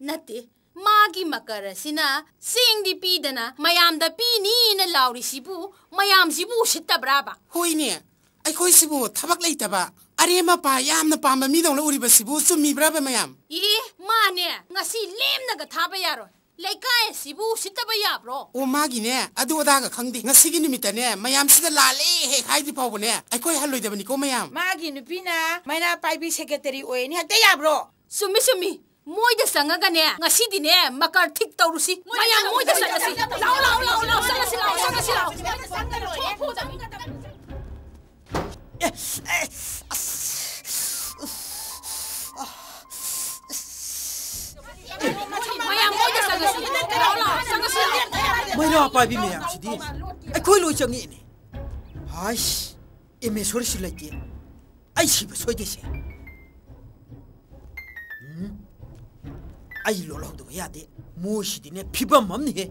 ꯅꯠꯇꯦ, ꯃꯥꯒꯤ ꯃꯀꯔ ꯑꯁꯤꯅ ꯆꯦꯡꯗꯤ ꯄꯤꯗꯅ ꯃꯌꯥꯝꯗ ꯄꯤꯅꯤꯅ ꯂꯥꯎꯔꯤꯁꯤꯕꯨ ꯃꯌꯥꯝꯁꯤꯕꯨ ꯎꯁꯤꯠꯇꯕ꯭ꯔꯥꯕ? ꯍꯣꯏꯅꯦ, ꯑꯩꯈꯣꯏꯁꯤꯕꯨ ꯊꯕꯛ ꯂꯩꯇꯕ, ꯑꯔꯦꯝ ꯑꯄꯥ ꯌꯥꯝꯅ ꯄꯥꯝꯕ ꯃꯤꯗꯧꯅ ꯎꯔꯤꯕꯁꯤꯕꯨ ꯆꯨꯝꯃꯤꯕ꯭ꯔꯕ ꯃꯌꯥꯝ? ꯏ, ꯃꯥꯅꯦ, ꯉꯁꯤ ꯂꯦꯝꯅꯒ ꯊꯥꯕ ꯌꯥꯔꯣꯏ꯫ ꯂꯩꯀꯥꯏ ꯑꯁꯤꯕꯨ ꯎꯁꯤꯠꯇꯕ ꯌꯥꯕ꯭ꯔꯣ? ꯑꯣ, ꯃꯥꯒꯤꯅꯦ, ꯑꯗꯨ ꯑꯗꯥꯒ ꯈꯪꯗꯦ꯫ ꯉꯁꯤꯒꯤ ꯅꯨꯃꯤꯠꯇꯅꯦ, ꯃꯌꯥꯝꯁꯤꯗ ꯂꯥꯜꯂꯦ ꯍꯦꯛ ꯍꯥꯏꯗ꯭ꯔꯤ ꯐꯥꯎꯕꯅꯦ, ꯑꯩꯈꯣꯏ ꯍꯜꯂꯣꯏꯗꯕꯅꯤꯀꯣ, ꯃꯌꯥꯝ꯫ ꯃꯥꯒꯤ ꯅꯨꯄꯤꯅ ꯃꯩꯔꯥ ꯄꯥꯏꯕꯤ ꯁꯦꯀ꯭ꯔꯦꯇꯔꯤ ꯑꯣꯏꯅꯤ ꯍꯦꯛꯇ ꯌꯥꯕ꯭ꯔꯣ? ꯆꯨꯝꯃꯤ, ꯆꯨꯝꯃꯤ꯫ ꯃꯣꯏꯗ ꯆꯪꯉꯒꯅꯦ, ꯉꯁꯤꯗꯤꯅꯦ, ꯃꯀꯔ ꯊꯤꯛ ꯇꯧꯔꯨꯁꯤ꯫ ꯃꯌꯥꯝ ꯃꯣꯏꯗ ꯆꯪꯉꯁꯤ꯫ ꯂꯥꯎ, ꯂꯥꯎ, ꯂꯥꯎ, ꯂꯥꯎ, ꯆꯪꯉꯁꯤ, ꯂꯥꯎ, ꯆꯪꯉꯁꯤ, ꯂꯥꯎ꯫ ꯑꯦ, ꯑꯦ, ꯑꯁ, ꯃꯌꯥꯝ ꯃꯣꯏꯗ ꯆꯪꯉꯁꯤ꯫ ꯂꯥꯎ, ꯂꯥꯎ, ꯆꯪꯉꯁꯤ, ꯂꯥꯎ꯫ ꯃꯩꯔꯥ ꯄꯥꯏꯕꯤ ꯃꯌꯥꯝꯁꯤꯗꯤ ꯑꯩꯈꯣꯏ ꯂꯣꯏ ꯆꯪꯉꯛꯑꯦꯅꯦ꯫ ꯍꯥꯏꯁ, ꯑꯦꯝ ꯑꯦ ꯁꯣꯔꯤꯁꯨ ꯂꯩꯇꯦ꯫ ꯑꯩ ꯁꯤꯕ ꯁꯣꯏꯗꯦꯁꯦ꯫ ꯎꯝ? ꯑꯩ ꯂꯣꯠꯍꯧꯗꯕ ꯌꯥꯗꯦ꯫ ꯃꯣꯏꯁꯤꯗꯤꯅꯦ ꯐꯤꯕꯝ ꯑꯃꯅꯤꯍꯦ꯫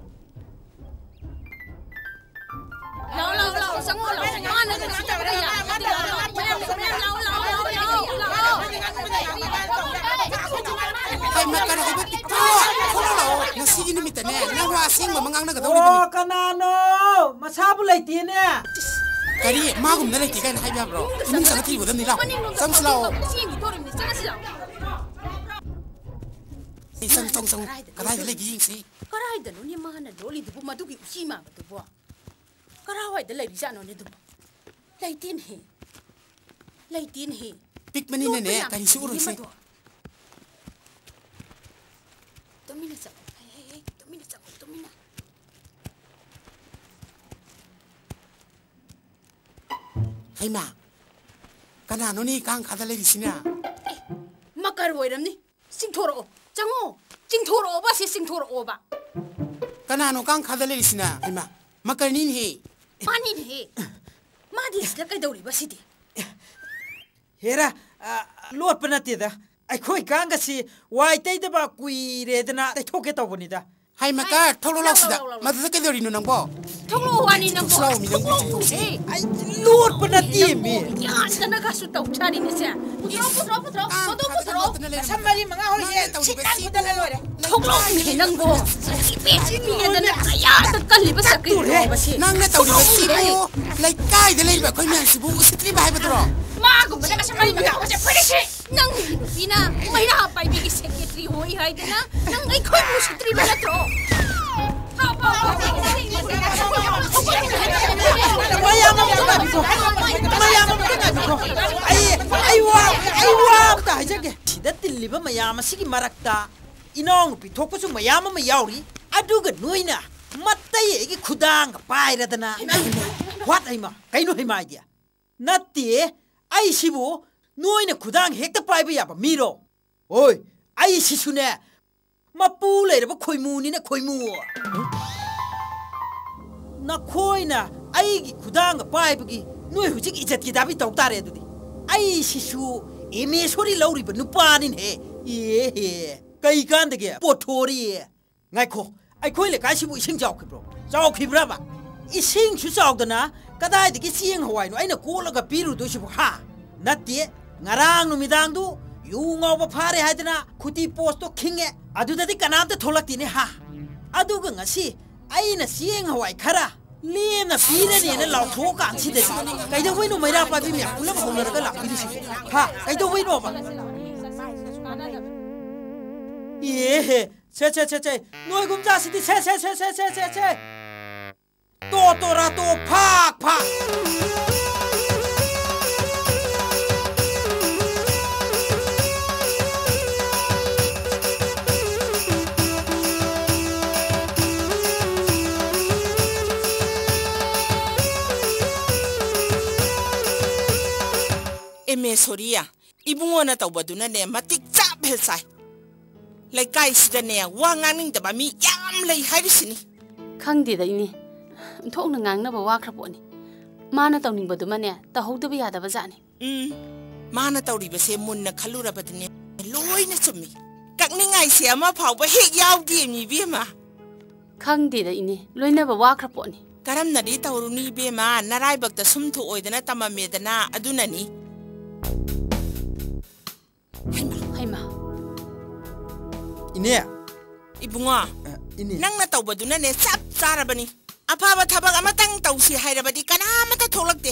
ꯂꯥꯎ, ꯂꯥꯎ, ꯂꯥꯎ, ꯆꯪꯉꯣ, ꯂꯥꯎ꯫ ꯃꯥꯅ ꯀꯩꯅꯣ ꯇꯧꯔꯦ, ꯌꯥꯗꯦ, ꯂꯥꯎ, ꯂꯥꯎ, ꯃꯌꯥꯝ, ꯃꯌꯥꯝ, ꯂꯥꯎ, ꯂꯥꯎ, ꯂꯥꯎ, ꯂꯥꯎ, ꯂꯥꯎ꯫ ꯍꯥꯏ, ꯃꯀꯔ ꯍꯥꯏꯕ ꯄꯤꯛꯇ꯭ꯔꯨ, ꯊꯣꯛꯂꯛꯑꯣ, ꯂꯥꯛꯑꯣ꯫ ꯉꯁꯤꯒꯤ ꯅꯨꯃꯤꯠꯇꯅꯦ, ꯅꯪ ꯋꯥ ꯑꯁꯦꯡꯕ ꯑꯃ ꯉꯥꯡꯅꯒꯗꯧꯔꯤꯕꯅꯤ꯫ ꯑꯣ, ꯀꯅꯥꯅꯣ? ꯃꯁꯥꯕꯨ ꯂꯩꯇꯦꯅꯦ꯫ ꯀꯔꯤ? ꯃꯥꯒꯨꯝꯅ ꯂꯩꯇꯦ ꯀꯥꯏꯅ ꯍꯥꯏꯕ ꯌꯥꯕ꯭ꯔꯣ? ꯏꯃꯨꯡ ꯆꯪꯉ ꯊꯤꯔꯨꯒꯗꯕꯅꯤ, ꯂꯥꯎ꯫ ꯆꯪꯁꯤ, ꯂꯥꯎ꯫ ꯆꯦꯟꯈꯤꯗꯧꯔꯤꯕꯅꯤ, ꯆꯪꯁꯤ, ꯂꯥꯎ꯫ ꯑꯦ, ꯆꯪ, ꯆꯪ, ꯆꯪ꯫ ꯀꯗꯥꯏꯗ ꯂꯩꯒꯦ ꯌꯦꯡꯁꯤ꯫ ꯀꯗꯥꯏꯗꯅꯣꯅꯦ ꯃꯥꯅ ꯂꯣꯠꯂꯤꯗꯨꯕꯨ, ꯃꯗꯨꯒꯤ ꯎꯆꯤ ꯃꯥꯟꯕꯗꯨꯕꯨ? ꯀꯔꯥꯏꯋꯥꯏꯗ ꯂꯩꯔꯤꯖꯥꯠꯅꯣꯅꯦ ꯑꯗꯨꯕꯨ? ꯂꯩꯇꯦꯅꯦꯍꯦ꯫ ꯂꯩꯇꯦꯅꯦꯍꯦ꯫ ꯄꯤꯛꯄꯅꯤꯅꯅꯦ, ꯂꯣꯠꯄ ꯌꯥꯝ ꯀꯔꯤꯁꯨ ꯍꯩꯅꯦ ꯎꯔꯣꯏꯁꯦ꯫ ꯃꯗꯣ꯫ ꯇꯨꯃꯤꯟꯅ ꯆꯠꯂꯣ꯫ ꯍꯦ, ꯍꯦ, ꯍꯦ, ꯇꯨꯃꯤꯟꯅ ꯆꯠꯂꯣ, ꯇꯨꯃꯤꯟꯅ꯫ ꯍꯩꯃꯥ, ꯀꯅꯥꯅꯣꯅꯦ ꯀꯥꯡꯈꯥꯗ ꯂꯩꯔꯤꯁꯤꯅ? ꯑꯦ, ꯃꯀꯔ ꯑꯣꯏꯔꯝꯅꯤ꯫ ꯆꯤꯡꯊꯣꯔꯛꯑꯣ, ꯆꯪꯉꯣ, ꯆꯤꯡꯊꯣꯔꯛꯑꯣꯕ, ꯁꯤ ꯆꯤꯡꯊꯣꯔꯛꯑꯣꯕ꯫ ꯀꯅꯥꯅꯣ ꯀꯥꯡꯈꯥꯗ ꯂꯩꯔꯤꯁꯤꯅ? ꯍꯩꯃꯥ, ꯃꯀꯔꯅꯤꯅꯦꯍꯦ꯫ ꯃꯥꯅꯤꯅꯦꯍꯦ꯫ ꯃꯥꯗꯤ ꯁꯤꯗ ꯀꯩꯗꯧꯔꯤꯕ ꯁꯤꯗꯤ? ꯍꯦꯔꯥ, ꯑ, ꯂꯣꯠꯄ ꯅꯠꯇꯦꯗ꯫ ꯑꯩꯈꯣꯏ ꯀꯥꯡꯒꯁꯤ ꯋꯥꯏ ꯇꯩꯗꯕ ꯀꯨꯏꯔꯦꯗꯅ ꯇꯩꯊꯣꯛꯀꯦ ꯇꯧꯕꯅꯤꯗ꯫ ꯍꯥꯏ ꯃꯀꯔ, ꯍꯥꯏ, ꯊꯣꯛꯂꯛꯑꯣ ꯂꯥꯎ, ꯂꯥꯎꯁꯤꯗ꯫ ꯂꯥꯎ, ꯂꯥꯎ, ꯂꯥꯎ꯫ ꯃꯗꯨꯗ ꯀꯩꯗꯧꯔꯤꯅꯣ ꯅꯪꯕꯣ? ꯊꯣꯛꯂꯛꯑꯣ ꯍꯥꯏꯅꯤ ꯅꯪꯕꯣ꯫ ꯊꯣꯛꯂꯛꯑꯣ, ꯃꯤ ꯅꯪꯕꯨ ꯊꯣꯛꯂꯛꯑꯣ꯫ ꯆꯤꯡꯊꯣꯛꯁꯤ꯫ ꯑꯦ, ꯑꯩ ꯂꯣꯠꯄ ꯅꯠꯇꯦꯃꯤ꯫ ꯌꯥꯟꯗꯅꯒꯁꯨ ꯇꯧ ꯁꯥꯔꯤꯅꯦꯁꯦ꯫ ꯄꯨꯊꯣꯔꯛꯑꯣ, ꯄꯨꯊꯣꯔꯛꯑꯣ, ꯄꯨꯊꯣꯔꯛꯑꯣ꯫ ꯀꯥꯡ ꯃꯗꯨ ꯈꯥꯗꯅ ꯄꯨꯊꯣꯔꯛꯑꯣ꯫ ꯂꯣꯠꯇꯅ ꯂꯩꯔꯝꯃꯤ꯫ ꯅꯁꯝ ꯃꯔꯤ ꯃꯉꯥ ꯍꯧꯔꯤꯁꯦ ꯅꯪꯅ ꯇꯧꯔꯤꯕ ꯁꯤꯠ ꯁꯤ ꯅꯥꯟꯊꯗꯅ ꯂꯣꯏꯔꯦ꯫ ꯊꯣꯛꯂꯛꯑꯣꯅꯦ ꯅꯪꯕꯣ꯫ ꯏꯕꯦꯟꯁꯤꯡꯅ ꯀꯌꯥꯗ ꯀꯜꯂꯤꯕ ꯆꯀ꯭ꯔꯤ ꯇꯨꯔꯦ꯫ ꯂꯣꯕꯁꯤ꯫ ꯅꯪꯅ ꯇꯧꯔꯤꯕꯁꯤꯕꯨ ꯂꯩꯀꯥꯏꯗ ꯂꯩꯔꯤꯕ ꯑꯩꯈꯣꯏ ꯃꯌꯥꯝꯁꯤꯕꯨ ꯎꯁꯤꯠꯇ꯭ꯔꯤꯕ ꯍꯥꯏꯕꯗꯨꯔꯣ? ꯃꯥꯒꯨꯝꯕꯗꯒ ꯁꯨꯃꯥꯏꯅ ꯃꯌꯥꯝꯁꯦ ꯐꯨꯔꯤꯁꯦ꯫ ꯅꯪꯒꯤ ꯅꯨꯄꯤꯅ ꯃꯩꯔꯥ ꯄꯥꯏꯕꯤꯒꯤ ꯁꯦꯀ꯭ꯔꯦꯇ꯭ꯔꯤ ꯑꯣꯏ ꯍꯥꯏꯗꯅ ꯅꯪ ꯑꯩꯈꯣꯏꯕꯨ ꯎꯁꯤꯠꯇ꯭ꯔꯤꯕ ꯅꯠꯇ꯭ꯔꯣ? ꯃꯌꯥꯝ ꯑꯃꯨꯛꯇ ꯉꯥꯏꯕꯤꯈꯣ꯫ ꯃꯌꯥꯝ ꯑꯃꯨꯛꯇ ꯉꯥꯏꯕꯤꯈꯣ꯫ ꯑꯩ, ꯑꯩ ꯋꯥ, ꯑꯩ ꯋꯥ ꯑꯝꯇ ꯍꯥꯏꯖꯒꯦ꯫ ꯁꯤꯗ ꯇꯤꯜꯂꯤꯕ ꯃꯌꯥꯝ ꯑꯁꯤꯒꯤ ꯃꯔꯛꯇ ꯏꯅꯥꯎꯅꯨꯄꯤ ꯊꯣꯛꯄꯁꯨ ꯃꯌꯥꯝ ꯑꯃ ꯌꯥꯎꯔꯤ꯫ ꯑꯗꯨꯒ ꯅꯣꯏꯅ ꯃꯇꯩ ꯑꯩꯒꯤ ꯈꯨꯗꯥꯡꯒ ꯄꯥꯏꯔꯗꯅ꯫ What ꯍꯩꯃꯥ? ꯀꯩꯅꯣ ꯍꯩꯃꯥ ꯍꯥꯏꯗꯤ? ꯅꯠꯇꯦ, ꯑꯩꯁꯤꯕꯨ ꯅꯣꯏꯅ ꯈꯨꯗꯥꯡ ꯍꯦꯛꯇ ꯄꯥꯏꯕ ꯌꯥꯕ ꯃꯤꯔꯣ? ꯍꯣꯏ, ꯑꯩꯁꯤꯁꯨꯅꯦ, ꯃꯄꯨ ꯂꯩꯔꯕ ꯈꯣꯏꯃꯨꯅꯤꯅ ꯈꯣꯏꯃꯨ꯫ ꯅꯈꯣꯏꯅ ꯑꯩꯒꯤ ꯈꯨꯗꯥꯡꯒ ꯄꯥꯏꯕꯒꯤ ꯅꯣꯏ ꯍꯧꯖꯤꯛ ꯏꯖꯠꯀꯤ ꯗꯥꯕꯤ ꯇꯧ ꯇꯥꯔꯦ ꯑꯗꯨꯗꯤ꯫ ꯑꯩꯁꯤꯁꯨ ꯑꯦꯝ ꯑꯦ ꯁꯣꯔꯤ ꯂꯧꯔꯤꯕ ꯅꯨꯄꯥꯅꯤꯅꯦꯍꯦ꯫ ꯑꯦꯍꯦ, ꯀꯩ ꯀꯥꯟꯗꯒꯦ ꯄꯣꯊꯣꯔꯤ? ꯉꯥꯏꯈꯣ, ꯑꯩꯈꯣꯏ ꯂꯩꯀꯥꯏꯁꯤꯕꯨ ꯏꯁꯤꯡ ꯆꯥꯎꯈꯤꯕ꯭ꯔꯣ? ꯆꯥꯎꯈꯤꯕ꯭ꯔꯕ? ꯏꯁꯤꯡꯁꯨ ꯆꯥꯎꯗꯅ ꯀꯗꯥꯏꯗꯒꯤ ꯆꯦꯡ ꯍꯋꯥꯏꯅꯣ ꯑꯩꯅ ꯀꯣꯠꯂꯒ ꯄꯤꯔꯨꯗꯣꯏꯁꯤꯕꯨ, ꯍꯥ? ꯅꯠꯇꯦ, ꯉꯔꯥꯡ ꯅꯨꯃꯤꯗꯥꯡꯗꯨ ꯌꯨ ꯉꯥꯎꯕ ꯐꯥꯔꯦ ꯍꯥꯏꯗꯅ ꯈꯨꯇꯤ ꯄꯣꯁꯇꯣ ꯈꯤꯡꯉꯦ, ꯑꯗꯨꯗꯗꯤ ꯀꯅꯥꯝꯇ ꯊꯣꯛꯂꯛꯇꯦꯅꯦ, ꯍꯥ? ꯑꯗꯨꯒ ꯉꯁꯤ ꯑꯩꯅ ꯆꯦꯡ ꯍꯋꯥꯏ ꯈꯔ ꯂꯦꯝꯅ ꯄꯤꯔꯅꯦꯅ ꯂꯥꯎꯊꯣꯛꯑꯀꯥꯟꯁꯤꯗꯗꯤ ꯀꯩꯗꯧꯕꯩꯅꯣ ꯃꯩꯔꯥ ꯄꯥꯏꯕꯤ ꯃꯌꯥꯝ ꯄꯨꯂꯞ ꯍꯧꯅꯔꯒ ꯂꯥꯛꯄꯤꯔꯤꯁꯤꯕꯣ? ꯍꯥ? ꯀꯩꯗꯧꯕꯩꯅꯣꯕ? ꯏꯍꯦ! ꯁꯦ, ꯁꯦ, ꯁꯦ, ꯁꯦ! ꯅꯣꯏꯒꯨꯝꯖꯥꯁꯤꯗꯤ ꯁꯦ, ꯁꯦ, ꯁꯦ! ꯇꯣ, ꯇꯣ, ꯔꯥ, ꯇꯣ, ꯐꯥꯛ, ꯐꯥꯛ! ꯑꯦꯝ ꯑꯦ ꯁꯣꯔꯤꯌꯥ, ꯏꯕꯨꯡꯉꯣꯅ ꯇꯧꯕꯗꯨꯅꯅꯦ ꯃꯇꯤꯛ ꯆꯥꯞ ꯍꯦꯛ ꯆꯥꯏ꯫ ꯂꯩꯀꯥꯏꯁꯤꯗꯅꯦ ꯋꯥ ꯉꯥꯡꯅꯤꯡꯗꯕ ꯃꯤ ꯌꯥꯝ ꯂꯩ ꯍꯥꯏꯔꯤꯁꯤꯅꯤ꯫ ꯈꯪꯗꯦꯗ ꯏꯅꯦ, ꯑꯣꯟꯊꯣꯛꯅ ꯉꯥꯡꯅꯕ ꯋꯥꯈ꯭ꯔ ꯄꯣꯠꯅꯤ꯫ ꯃꯥꯅ ꯇꯧꯅꯤꯡꯕꯗꯨꯃꯅꯦ ꯇꯧꯍꯧꯗꯕ ꯌꯥꯗꯕ ꯖꯥꯠꯅꯤ꯫ ꯎꯝ, ꯃꯥꯅ ꯇꯧꯔꯤꯕꯁꯦ ꯃꯨꯟꯅ ꯈꯜꯂꯨꯔꯕꯗꯤꯅꯦ ꯂꯣꯏꯅ ꯆꯨꯝꯃꯤ꯫ ꯀꯛꯅꯤꯡꯉꯥꯏꯁꯦ ꯑꯃ ꯐꯥꯎꯕ ꯍꯦꯛ ꯌꯥꯎꯗꯦꯃꯤ ꯏꯕꯦꯝꯃ꯫ ꯈꯪꯗꯦꯗ ꯏꯅꯦ, ꯂꯣꯏꯅꯕ ꯋꯥꯈ꯭ꯔ ꯄꯣꯠꯅꯤ꯫ ꯀꯔꯝꯅꯗꯤ ꯇꯧꯔꯨꯅꯤ ꯏꯕꯦꯝꯃ, ꯅꯔꯥꯏꯕꯛꯇ ꯁꯨꯝ ꯊꯣꯛꯑꯣꯏꯗꯅ ꯇꯝꯃꯝꯃꯦꯗꯅ, ꯑꯗꯨꯅꯅꯤ꯫ ꯍꯩꯃꯥ꯫ ꯍꯩꯃꯥ꯫ ꯏꯅꯦ, ꯏꯕꯨꯡꯉꯣ, ꯑ, ꯏꯅꯦ꯫ ꯅꯪꯅ ꯇꯧꯕꯗꯨꯅꯅꯦ ꯆꯞ ꯆꯥꯔꯕꯅꯤ꯫ ꯑꯐꯕ ꯊꯕꯛ ꯑꯃꯇꯪ ꯇꯧꯁꯤ ꯍꯥꯏꯔꯕꯗꯤ ꯀꯅꯥꯃꯠꯇ ꯊꯣꯛꯂꯛꯇꯦ꯫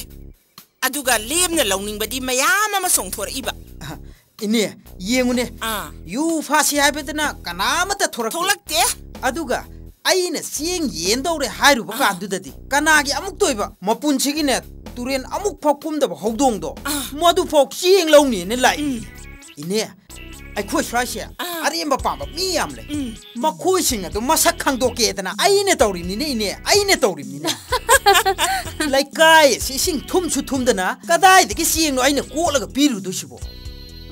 ꯑꯗꯨꯒ ꯂꯦꯝꯅ ꯂꯧꯅꯤꯡꯕꯗꯤ ꯃꯌꯥꯝ ꯑꯃ ꯆꯣꯡꯊꯣꯔꯛꯏꯕ꯫ ꯑ, ꯏꯅꯦ, ꯌꯦꯡꯉꯨꯅꯦ꯫ ꯑꯥ꯫ ꯌꯨ ꯐꯥꯁꯤ ꯍꯥꯏꯕꯗꯅ ꯀꯅꯥꯃꯠꯇ ꯊꯣꯔꯛꯇꯦ꯫ ꯊꯣꯛꯂꯛꯇꯦ꯫ ꯑꯗꯨꯒ ꯑꯩꯅ ꯆꯦꯡ ꯌꯦꯟꯗꯧꯔꯦ ꯍꯥꯏꯔꯨꯕ ꯑꯥ꯫ ꯀꯥꯟꯗꯨꯗꯗꯤ ꯀꯅꯥꯒꯤ ꯑꯃꯨꯛꯇꯣꯏꯕ? ꯃꯄꯨꯟꯁꯤꯒꯤꯅꯦ ꯇꯨꯔꯦꯟ ꯑꯃꯨꯛ ꯐꯥꯎ ꯀꯨꯝꯗꯕ ꯍꯧꯗꯣꯡꯗꯣ ꯑꯥ꯫ ꯃꯗꯨꯐꯥꯎ ꯆꯦꯡ ꯂꯧꯅꯤꯅ ꯂꯥꯛꯏ꯫ ꯎꯝ꯫ ꯏꯅꯦ, ꯑꯩꯈꯣꯏ ꯁ꯭ꯋꯥꯏꯁꯦ ꯑꯥ꯫ ꯑꯔꯦꯝꯕ ꯄꯥꯝꯕ ꯃꯤ ꯌꯥꯝ ꯂꯩ꯫ ꯎꯝ꯫ ꯃꯈꯣꯏꯁꯤꯡ ꯑꯗꯨ ꯃꯁꯛ ꯈꯪꯗꯣꯛꯀꯦꯗꯅ ꯑꯩꯅ ꯇꯧꯔꯤꯕꯅꯤꯅꯦ, ꯏꯅꯦ, ꯑꯩꯅ ꯇꯧꯔꯤꯕꯅꯤꯅꯦ꯫ ꯂꯩꯀꯥꯏ ꯑꯁꯤ ꯏꯁꯤꯡ ꯊꯨꯝꯁꯨ ꯊꯨꯝꯗꯅ ꯀꯗꯥꯏꯗꯒꯤ ꯆꯦꯡꯅꯣ ꯑꯩꯅ ꯀꯣꯠꯂꯒ ꯄꯤꯔꯨꯗꯣꯏꯁꯤꯕꯣ?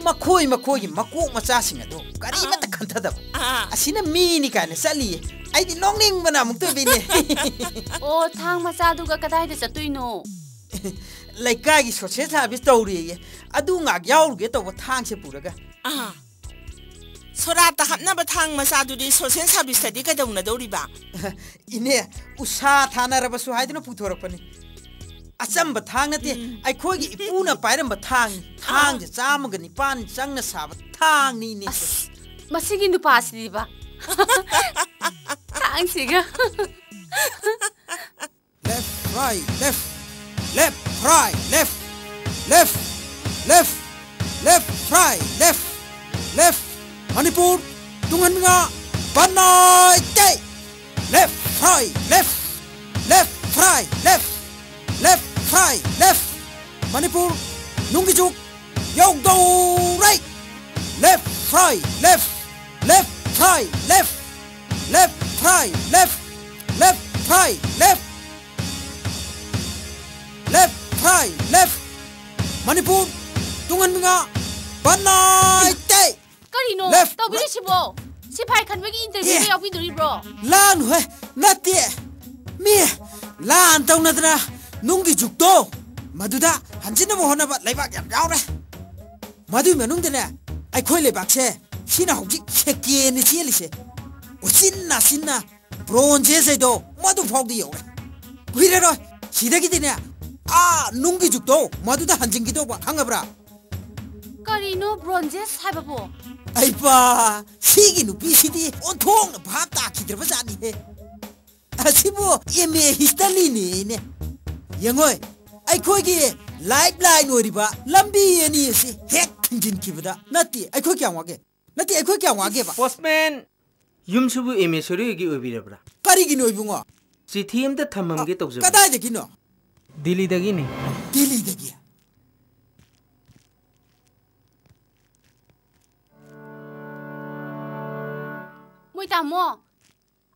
ꯃꯈꯣꯏ ꯃꯈꯣꯏꯒꯤ ꯃꯀꯣꯛ ꯃꯆꯥꯁꯤꯡ ꯑꯗꯨ ꯀꯔꯤꯃꯠꯇ ꯑꯥ꯫ ꯈꯟꯊꯗꯕ꯫ ꯑꯥ꯫ ꯑꯁꯤꯅ ꯃꯤꯅꯤ ꯀꯥꯏꯅ ꯆꯠꯂꯤꯌꯦ꯫ ꯑꯩꯗꯤ ꯅꯣꯛꯅꯤꯡꯕꯅ ꯑꯃꯨꯛꯇꯣꯏꯕꯤꯅꯦ꯫ ꯑꯣ, ꯊꯥꯡ ꯃꯆꯥꯗꯨꯒ ꯀꯗꯥꯏꯗ ꯆꯠꯇꯣꯏꯅꯣ? ꯂꯩꯀꯥꯏꯒꯤ ꯁꯣꯁꯦꯜ ꯁꯥꯔꯚꯤꯁ ꯇꯧꯔꯤꯌꯦ꯫ ꯑꯗꯨ ꯉꯥꯛ ꯌꯥꯎꯔꯨꯒꯦ ꯇꯧꯕ ꯊꯥꯡꯁꯦ ꯄꯨꯔꯒ꯫ ꯑꯥ꯫ ꯁꯣꯔꯥꯠꯇ ꯍꯥꯞꯅꯕ ꯊꯥꯡ ꯃꯆꯥꯗꯨꯗꯤ ꯁꯣꯁꯦꯜ ꯁꯥꯔꯚꯤꯁꯇꯗꯤ ꯀꯩꯗꯧꯅꯗꯧꯔꯤꯕ? ꯏꯅꯦ, ꯎꯁꯥ ꯊꯥꯅꯔꯕꯁꯨ ꯍꯥꯏꯗꯨꯅ ꯄꯨꯊꯣꯔꯛꯄꯅꯤ꯫ ꯑꯆꯝꯕ ꯊꯥꯡ ꯅꯠꯇꯦ, ꯎꯝ꯫ ꯑꯩꯈꯣꯏꯒꯤ ꯏꯄꯨꯅ ꯄꯥꯏꯔꯝꯕ ꯊꯥꯡꯅꯤ꯫ ꯑꯥ꯫ ꯊꯥꯡꯁꯦ ꯆꯥꯝꯃꯒ ꯅꯤꯄꯥꯟ ꯆꯪꯅ ꯁꯥꯕ ꯊꯥꯡꯅꯤ, ꯏꯅꯦ꯫ ꯑꯁ, ꯃꯁꯤꯒꯤ ꯅꯨꯄꯥꯁꯤꯗꯤꯕ꯫ ꯊꯥꯡꯁꯤꯒ꯫ Left, right, left. Left, right, left. Left, left. Left, right, left. Left. Manipur ꯇꯨꯡꯍꯟꯕꯤ ꯉꯥ ꯕꯟꯅꯥꯏ ꯇꯩ꯫ Left, right, left. Left, right, left. Left, right, left. Manipur ꯅꯨꯡꯒꯤ ꯖꯨꯛ ꯌꯧꯗꯧꯔꯦ꯫ Left, right, left. Left, right, left. Left, right, left. Left, right, left. Left, right, left. Manipur ꯇꯨꯡꯍꯟꯕꯤ ꯉꯥ ꯕꯟꯅꯥꯏ ꯇꯩ꯫ ꯀꯔꯤꯅꯣ Left, ꯇꯧꯕꯤꯔꯤꯁꯤꯕꯣ? ꯁꯤꯐꯥꯏ ꯈꯟꯕꯒꯤ ꯏꯟꯇꯔꯚ꯭ꯌꯨꯗ ꯑꯦ꯫ ꯌꯥꯎꯕꯤꯗꯣꯔꯤꯕ꯭ꯔꯣ? ꯂꯥꯟ ꯍꯣꯏ, ꯅꯠꯇꯦ꯫ ꯃꯤ ꯂꯥꯟ ꯇꯧꯅꯗꯅ ꯅꯨꯡꯒꯤ ꯖꯨꯛꯇꯣ ꯃꯗꯨꯗ ꯍꯟꯖꯤꯟꯅꯕ ꯍꯣꯠꯅꯕ ꯂꯩꯕꯥꯛ ꯌꯥꯝ ꯌꯥꯎꯔꯦ꯫ ꯃꯗꯨꯏ ꯃꯅꯨꯡꯗꯅꯦ ꯑꯩꯈꯣꯏ ꯂꯩꯕꯥꯛꯁꯦ ꯁꯤꯅ ꯍꯧꯖꯤꯛ ꯁꯦꯀꯦꯟꯅꯤ ꯆꯦꯜꯂꯤꯁꯦ꯫ ꯎꯆꯤꯟ ꯅꯥꯆꯤꯟꯅ ꯕ꯭ꯔꯣꯟꯖꯦꯁ ꯍꯥꯏꯗꯣ ꯃꯗꯨ ꯐꯥꯎꯗ ꯌꯧꯔꯦ꯫ ꯀꯨꯏꯔꯔꯣꯏ ꯁꯤꯗꯒꯤꯗꯤꯅꯦ ꯑꯥ ꯅꯨꯡꯒꯤ ꯖꯨꯛꯇꯣ ꯃꯗꯨꯗ ꯍꯟꯖꯤꯟꯈꯤꯗꯧꯕ ꯈꯪꯉꯕ꯭ꯔꯥ? ꯀꯔꯤꯅꯣ ꯕ꯭ꯔꯣꯟꯖꯦꯁ ꯍꯥꯏꯕꯕꯨ? ꯑꯩꯄꯥ, ꯁꯤꯒꯤ ꯅꯨꯄꯤꯁꯤꯗꯤ ꯑꯣꯟꯊꯣꯛꯅ ꯚꯥꯞ ꯇꯥꯈꯤꯗ꯭ꯔꯕ ꯖꯥꯠꯅꯤꯍꯦ꯫ ꯑꯁꯤꯕꯨ ꯑꯦꯝ ꯑꯦ ꯍꯤꯁꯇꯔꯤꯅꯦꯅꯦ꯫ ꯌꯦꯡꯉꯣꯏ, ꯑꯩꯈꯣꯏꯒꯤ ꯂꯥꯏꯐ ꯂꯥꯏꯟ ꯑꯣꯏꯔꯤꯕ ꯂꯝꯕꯤ ꯑꯅꯤ ꯑꯁꯤ ꯍꯦꯛ ꯊꯤꯡꯖꯤꯟꯈꯤꯕꯗ, ꯅꯠꯇꯦ, ꯑꯩꯈꯣꯏ ꯀꯌꯥꯝ ꯋꯥꯒꯦ? ꯅꯠꯇꯦ, ꯑꯩꯈꯣꯏ ꯀꯌꯥꯝ ꯋꯥꯒꯦꯕ? ꯄꯣꯁꯃꯦꯟ, ꯌꯨꯝꯁꯤꯕꯨ ꯑꯦꯝ ꯑꯦ ꯁꯣꯔꯤꯒꯤ ꯑꯣꯏꯕꯤꯔꯕ꯭ꯔꯥ? ꯀꯔꯤꯒꯤꯅꯣ ꯏꯕꯨꯡꯉꯣ? ꯆꯤꯊꯤ ꯑꯝꯇ ꯊꯝꯃꯝꯒꯦ ꯇꯧꯖꯕꯅꯤ꯫ ꯀꯗꯥꯏꯗꯒꯤꯅꯣ? ꯗꯤꯜꯂꯤꯗꯒꯤꯅꯤ꯫ ꯗꯤꯜꯂꯤꯗꯒꯤ? ꯃꯣꯏ ꯇꯥꯃꯣ,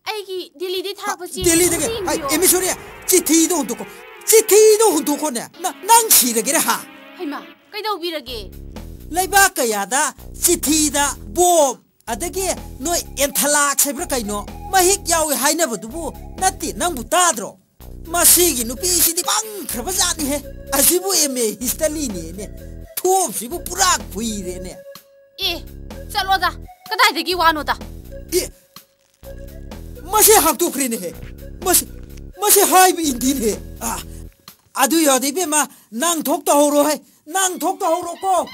ꯑꯩꯒꯤ ꯗꯤꯜꯂꯤꯗꯩ ꯊꯥꯔꯛꯄ ꯆꯦ ꯗꯤꯜꯂꯤꯗꯒꯤ? ꯑꯝꯇ ꯍꯥꯏ, ꯌꯦꯡꯕꯤꯌꯣ꯫ ꯑꯦꯝ ꯑꯦ ꯁꯣꯔꯤ, ꯆꯤꯊꯤꯗꯣ ꯍꯨꯟꯗꯣꯛꯀꯣ꯫ ꯆꯤꯊꯤꯗꯣ ꯍꯨꯟꯗꯣꯛꯀꯣꯅꯦ꯫ ꯅ-, ꯅꯪ ꯁꯤꯔꯒꯦꯔꯥ, ꯍꯥ? ꯍꯩꯃꯥ, ꯀꯩꯗꯧꯕꯤꯔꯒꯦ? ꯂꯩꯕꯥꯛ ꯀꯌꯥꯗ ꯆꯤꯊꯤꯗ ꯕꯣꯝ, ꯑꯗꯒꯤ ꯅꯣꯏ ꯑꯦꯟꯊꯂꯥꯛꯁ ꯍꯥꯏꯕ꯭ꯔꯥ ꯀꯩꯅꯣ, ꯃꯍꯤꯛ ꯌꯥꯎꯏ ꯍꯥꯏꯅꯕꯗꯨꯕꯨ ꯅꯠꯇꯦ, ꯅꯪꯕꯨ ꯇꯥꯗ꯭ꯔꯣ? ꯃꯁꯤꯒꯤ ꯅꯨꯄꯤꯁꯤꯗꯤ ꯄꯪꯈ꯭ꯔꯕ ꯖꯥꯠꯅꯤꯍꯦ꯫ ꯑꯁꯤꯕꯨ ꯑꯦꯝ ꯑꯦ ꯍꯤꯁꯇꯔꯤꯅꯦꯅꯦ꯫ ꯊꯣꯝꯁꯤꯕꯨ ꯄꯨꯔꯥ ꯈꯨꯏꯔꯦꯅꯦ꯫ ꯑꯦ, ꯆꯠꯂꯣꯗ꯫ ꯀꯗꯥꯏꯗꯒꯤ ꯋꯥꯅꯣꯗ? ꯑꯦ, ꯃꯁꯤ ꯍꯥꯡꯇꯣꯛꯈ꯭ꯔꯦꯅꯦꯍꯦ꯫ ꯃꯁꯤ, ꯃꯁꯤ ꯍꯥꯏꯕ ꯏꯟꯗꯤꯅꯦꯍꯦ꯫ ꯑꯥ, ꯑꯗꯨ ꯌꯥꯗꯦ ꯏꯕꯦꯝꯃ, ꯅꯪ ꯊꯣꯛ ꯇꯧꯍꯧꯔꯣ ꯍꯦ꯫ ꯅꯪ ꯊꯣꯛ ꯇꯧꯍꯧꯔꯣꯀꯣ꯫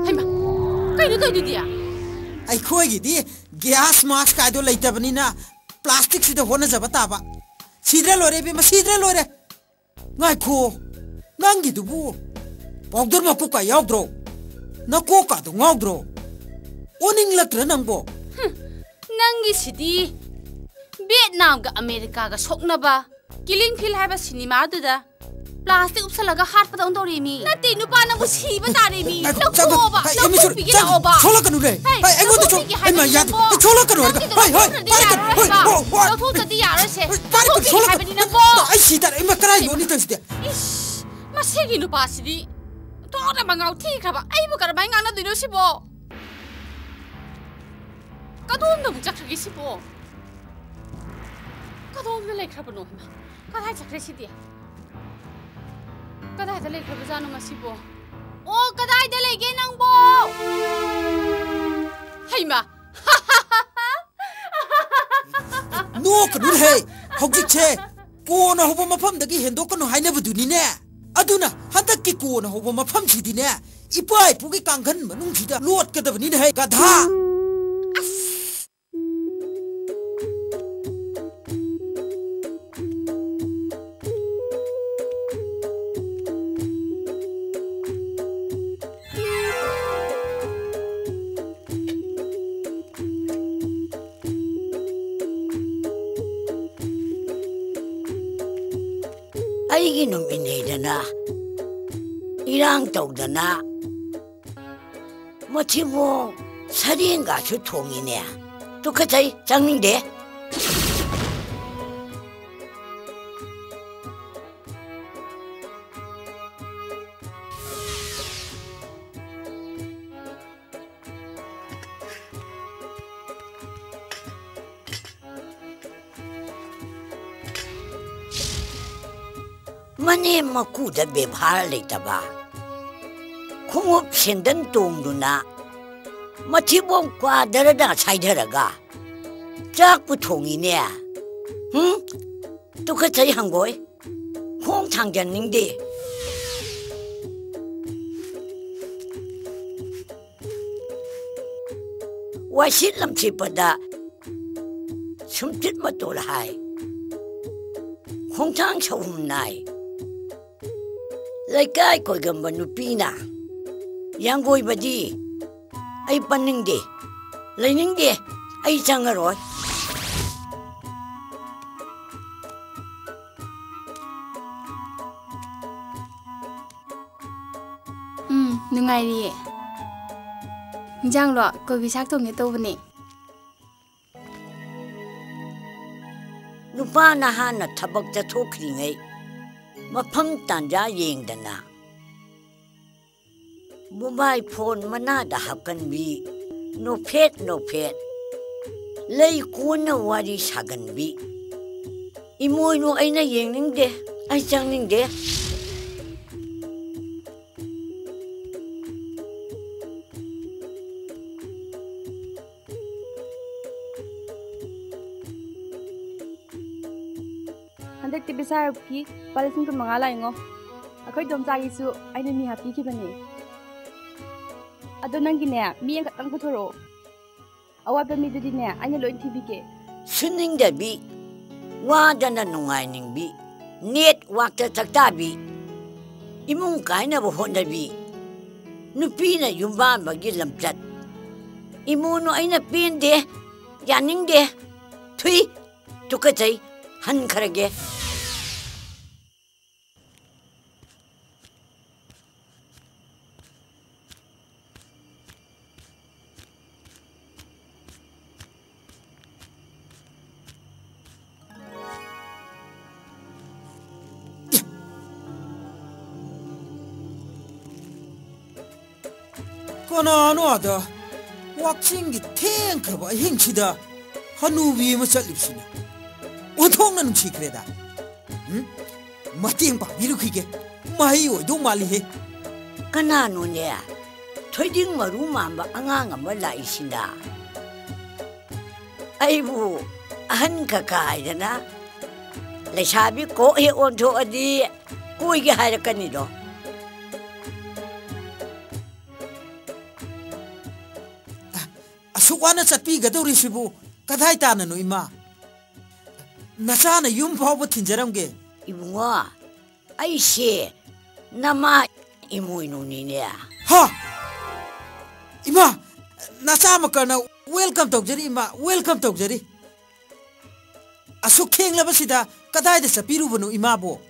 ꯍꯩꯃꯥ, ꯀꯩꯅꯣ ꯇꯧꯗꯨꯗꯤ? ꯑꯩꯈꯣꯏꯒꯤꯗꯤ ꯒ꯭ꯌꯥꯁ ꯃꯥꯛꯁ ꯀꯥꯏꯗꯣ ꯂꯩꯇꯕꯅꯤꯅ ꯄ꯭ꯂꯥꯁꯇꯤꯛꯁꯤꯗ ꯍꯣꯠꯅꯖꯕ ꯇꯥꯕ꯫ ꯁꯤꯗ꯭ꯔ ꯂꯣꯏꯔꯦ ꯏꯕꯦꯝꯃ, ꯁꯤꯗ꯭ꯔ ꯂꯣꯏꯔꯦ꯫ ꯉꯥꯏꯈꯣ, ꯅꯪꯒꯤꯗꯨꯕꯨ ꯄꯥꯎꯗꯔ ꯃꯀꯨꯞꯀ ꯌꯥꯎꯗ꯭ꯔꯣ? ꯅꯀꯣꯛꯀꯗꯣ ꯉꯥꯎꯗ꯭ꯔꯣ? ꯑꯣꯅꯤꯡꯂꯛꯇ꯭ꯔ ꯅꯪꯕꯣ? ꯍꯨꯝ, ꯅꯪꯒꯤꯁꯤꯗꯤ ꯚꯤꯌꯦꯠꯅꯥꯝꯒ ꯑꯃꯦꯔꯤꯀꯥꯒ ꯁꯣꯛꯅꯕ ꯀꯤꯂꯤꯡ ꯐꯤꯜ ꯍꯥꯏꯕ ꯁꯤꯅꯦꯃꯥꯗꯨꯗ ꯄ꯭ꯂꯥꯁꯇꯤꯛ ꯎꯞꯁꯜꯂꯒ ꯍꯥꯠꯄꯗꯧꯅ ꯇꯧꯔꯦꯃꯤ꯫ ꯅꯠꯇꯦ, ꯅꯨꯄꯥ ꯅꯪꯕꯨ ꯁꯤꯕ ꯇꯥꯔꯦꯃꯤ꯫ ꯉꯥꯏꯈꯣ, ꯆꯪꯉꯣ꯫ ꯂꯧꯊꯣꯛꯑꯣꯕ, ꯍꯩ, ꯑꯦ, ꯃꯤꯁꯨ, ꯂꯧꯊꯣꯛꯄꯤꯒꯦ ꯆꯪ-, ꯂꯥꯛꯑꯣꯕ꯫ ꯁꯣꯛꯂꯛꯀꯅꯨꯅꯦ꯫ ꯍꯩ, ꯍꯩ, ꯑꯩꯉꯣꯟꯗ ꯁꯣꯛ-, ꯂꯧꯊꯣꯛꯄꯤꯒꯦ ꯍꯩꯃꯥ, ꯍꯥꯏꯕꯅꯤ ꯌꯥꯗꯦ꯫ ꯅꯪꯕꯣ꯫ ꯍꯩ, ꯁꯣꯛꯂꯛꯀꯅꯨ ꯍꯥꯏꯔꯒ꯫ ꯅꯪꯒꯤꯗꯣ ꯍꯩ, ꯍꯩ, ꯂꯧꯊꯣꯛꯇ꯭ꯔꯗꯤ ꯄꯥꯏꯔꯛꯀꯅꯨ꯫ ꯌꯥꯔꯔꯣꯏ ꯍꯩ, ꯍꯥꯏꯕ꯫ ꯍꯣ, ꯍꯣꯏ꯫ ꯂꯧꯊꯣꯛꯇ꯭ꯔꯗꯤ ꯌꯥꯔꯣꯏꯁꯦ꯫ ꯍꯩ, ꯄꯥꯏꯔꯛꯀꯅꯨ, ꯂꯧꯊꯣꯛꯄꯤꯒꯦ ꯁꯣꯛꯂꯛꯀꯅꯨ꯫ ꯍꯥꯏꯕꯅꯤ ꯅꯪꯕꯣ꯫ ꯑꯩ ꯁꯤꯗꯔꯦ, ꯏꯃꯥ, ꯀꯗꯥꯏ ꯌꯣꯟꯅꯤ ꯇꯧꯔꯤꯁꯤꯗꯤ? ꯏꯁ, ꯃꯁꯤꯒꯤ ꯅꯨꯄꯥꯁꯤꯗꯤ ꯑꯣꯟꯊꯣꯛꯅ ꯃꯉꯥꯎ ꯊꯤꯈ꯭ꯔꯕ꯫ ꯑꯩꯕꯨ ꯀꯔꯝꯍꯥꯏꯅ ꯉꯥꯡꯅꯗꯣꯏꯅꯣ ꯁꯤꯕꯣ? ꯀꯗꯣꯝꯗ ꯑꯃꯨꯛ ꯆꯠꯈ꯭ꯔꯒꯦ ꯁꯤꯕꯣ? ꯀꯗꯣꯝꯗ ꯂꯩꯈ꯭ꯔꯕꯅꯣ? ꯍꯩꯃꯥ, ꯀꯗꯥꯏ ꯆꯠꯈ꯭ꯔꯦ ꯁꯤꯗꯤ? ꯀꯗꯥꯏꯗ ꯂꯩꯈ꯭ꯔꯕꯖꯥꯠꯅꯣ ꯃꯁꯤꯕꯣ? ꯑꯣ, ꯀꯗꯥꯏꯗ ꯂꯩꯒꯦ ꯅꯪꯕꯣ? ꯍꯩꯃꯥ, ꯅꯣꯛꯀꯅꯨꯅꯦꯍꯦ꯫ ꯍꯧꯖꯤꯛꯁꯦ ꯀꯣꯟꯅ ꯍꯧꯕ ꯃꯐꯝꯗꯒꯤ ꯍꯦꯟꯗꯣꯛꯀꯅꯨ ꯍꯥꯏꯅꯕꯗꯨꯅꯤꯅꯦ꯫ ꯑꯗꯨꯅ ꯍꯟꯗꯛꯀꯤ ꯀꯣꯟꯅ ꯍꯧꯕ ꯃꯐꯝꯁꯤꯗꯤꯅꯦ, ꯏꯄꯥ ꯏꯄꯨꯒꯤ ꯀꯥꯡꯈꯟ ꯃꯅꯨꯡꯁꯤꯗ ꯂꯣꯠꯀꯗꯕꯅꯤꯅꯦꯍꯦ, ꯒꯙꯥ꯫ ꯑꯁ! ꯑꯩꯒꯤ ꯅꯨꯃꯤꯠꯅꯦꯗꯅ, ꯏꯔꯥꯡ ꯇꯧꯗꯅ, ꯃꯊꯤꯕꯣꯡ ꯁꯔꯦꯡꯒꯁꯨ ꯊꯣꯡꯉꯤꯅꯦ꯫ ꯇꯨꯀꯠꯆꯩ, ꯆꯪꯅꯤꯡꯗꯦ꯫ ꯃꯅꯦꯝ ꯃꯀꯨꯗ ꯕꯦꯕꯥꯔ ꯂꯩꯇꯕ, ꯈꯣꯡꯎꯞ ꯁꯦꯟꯗꯟ ꯇꯣꯡꯗꯨꯅ ꯃꯊꯤꯕꯣꯡ ꯀ꯭ꯋꯥꯗꯔꯗ ꯁꯥꯏꯊꯔꯒ ꯆꯥꯛꯄꯨ ꯊꯣꯡꯉꯤꯅꯦ꯫ ꯍꯨꯝ? ꯇꯨꯀꯠꯆꯩ ꯍꯪꯒꯣꯏ꯫ ꯈꯣꯡ ꯊꯥꯡꯖꯟꯅꯤꯡꯗꯦ꯫ ꯋꯥꯏꯁꯤꯠ ꯂꯝꯁꯤꯠꯄꯗ ꯁꯨꯝꯆꯤꯠ ꯃꯇꯣꯜ ꯍꯥꯏ, ꯈꯣꯡꯊꯥꯡ ꯁꯍꯨꯝ ꯅꯥꯏ꯫ ꯂꯩꯀꯥꯏ ꯀꯣꯏꯒꯝꯕ ꯅꯨꯄꯤꯅ ꯌꯥꯡꯒꯣꯏꯕꯗꯤ ꯑꯩ ꯄꯟꯅꯤꯡꯗꯦ, ꯂꯩꯅꯤꯡꯗꯦ, ꯑꯩ ꯆꯪꯉꯔꯣꯏ꯫ ꯎꯝ, ꯅꯨꯡꯉꯥꯏꯔꯤꯌꯦ꯫ ꯏꯟꯖꯥꯡꯂꯣ? ꯀꯣꯕꯤ ꯁꯥꯛ ꯊꯣꯡꯒꯦ ꯇꯧꯕꯅꯦ꯫ ꯅꯨꯄꯥ ꯅꯍꯥꯅ ꯊꯕꯛ ꯆꯠꯊꯣꯛꯈ꯭ꯔꯤꯉꯩ ꯃꯐꯝ ꯇꯥꯟꯖꯥ ꯌꯦꯡꯗꯅ ꯃꯣꯕꯥꯏꯜ ꯐꯣꯟ ꯃꯅꯥꯗ ꯍꯥꯞꯀꯟꯕꯤ, ꯅꯣꯛꯐꯦꯠ ꯅꯣꯛꯐꯦꯠ ꯂꯩ ꯀꯣꯟꯅ ꯋꯥꯔꯤ ꯁꯥꯒꯟꯕꯤ꯫ ꯏꯃꯣꯏꯅꯨ, ꯑꯩꯅ ꯌꯦꯡꯅꯤꯡꯗꯦ, ꯑꯩ ꯆꯪꯅꯤꯡꯗꯦ꯫ ꯍꯟꯗꯛꯇꯤ ꯄꯩꯁꯥ ꯍꯥꯏꯔꯛꯀꯤ ꯂꯨꯄꯥ ꯂꯤꯁꯤꯡ ꯀꯨꯟ ꯃꯉꯥ ꯂꯥꯛꯏꯉꯣ꯫ ꯑꯩꯈꯣꯏ ꯏꯗꯣꯝꯆꯥꯒꯤꯁꯨ ꯑꯩꯅ ꯃꯤ ꯍꯥꯞꯄꯤꯈꯤꯕꯅꯦ꯫ ꯑꯗꯣ ꯅꯪꯒꯤꯅꯦ, ꯃꯤ ꯑꯃꯈꯛꯇꯪ ꯄꯨꯊꯣꯔꯛꯑꯣ꯫ ꯑꯋꯥꯠꯄ ꯃꯤꯗꯨꯗꯤꯅꯦ, ꯑꯩꯅ ꯂꯣꯏ ꯊꯤꯕꯤꯒꯦ꯫ ꯁꯨꯅꯤꯡꯗꯕꯤ, ꯋꯥꯗꯅ ꯅꯨꯡꯉꯥꯏꯅꯤꯡꯕꯤ, ꯅꯦꯠꯋꯥꯛꯇ ꯆꯥꯛꯇꯥꯕꯤ, ꯏꯃꯨꯡ ꯀꯥꯏꯅꯕ ꯍꯣꯠꯅꯕꯤ, ꯅꯨꯄꯤꯅ ꯌꯨꯝꯕꯥꯟꯕꯒꯤ ꯂꯝꯆꯠ꯫ ꯏꯃꯣꯅꯣ, ꯑꯩꯅ ꯄꯦꯟꯗꯦ, ꯌꯥꯅꯤꯡꯗꯦ, ꯊꯨꯏ, ꯇꯨꯀꯠꯆꯩ, ꯍꯟꯈ꯭ꯔꯒꯦ꯫ ꯀꯅꯥꯅꯣ ꯑꯥꯗ ꯋꯥꯛꯆꯤꯡꯒꯤ ꯊꯦꯡꯈ꯭ꯔꯕ ꯑꯍꯤꯡꯁꯤꯗ ꯍꯅꯨꯕꯤ ꯑꯃ ꯆꯠꯂꯤꯕꯁꯤꯅ? ꯑꯣꯟꯊꯣꯛꯅ ꯅꯨꯡꯁꯤꯈ꯭ꯔꯦꯗ꯫ ꯎꯝ? ꯃꯇꯦꯡ ꯄꯥꯡꯕꯤꯔꯨꯈꯤꯒꯦ꯫ ꯃꯍꯩ ꯑꯣꯏꯗꯧ ꯃꯥꯜꯂꯤꯍꯦ꯫ ꯀꯅꯥꯅꯣꯅꯦ? ꯊꯣꯏꯗꯤꯡ ꯃꯔꯨ ꯃꯥꯟꯕ ꯑꯉꯥꯡ ꯑꯃ ꯂꯥꯛꯏꯁꯤꯅ? ꯑꯩꯕꯨ ꯑꯍꯟ ꯀꯀꯥ ꯍꯥꯏꯗꯅ? ꯂꯩꯁꯥꯕꯤ ꯀꯣꯛ ꯍꯦꯛ ꯑꯣꯟꯊꯣꯛꯑꯗꯤ ꯀꯣꯏꯒꯦ ꯍꯥꯏꯔꯛꯀꯅꯤꯗꯣ꯫ ꯑꯁꯨꯛ ꯋꯥꯅ ꯆꯠꯄꯤꯒꯗꯧꯔꯤꯁꯤꯕꯨ ꯀꯗꯥꯏ ꯇꯥꯅꯅꯣ, ꯏꯃꯥ? ꯅꯆꯥꯅ ꯌꯨꯝ ꯐꯥꯎꯕ ꯊꯤꯟꯖꯔꯝꯒꯦ꯫ ꯏꯕꯨꯡꯉꯣ, ꯑꯩꯁꯦ ꯅꯃꯥ ꯏꯃꯣꯏꯅꯨꯅꯤꯅꯦ꯫ ꯍꯥ? ꯏꯃꯥ, ꯅꯆꯥ ꯃꯀꯔꯅ welcome ꯇꯧꯖꯔꯤ, ꯏꯃꯥ, welcome ꯇꯧꯖꯔꯤ꯫ ꯑꯁꯨꯛ ꯊꯦꯡꯂꯕꯁꯤꯗ ꯀꯗꯥꯏꯗ ꯆꯠꯄꯤꯔꯨꯕꯅꯣ, ꯏꯃꯥꯕꯣ?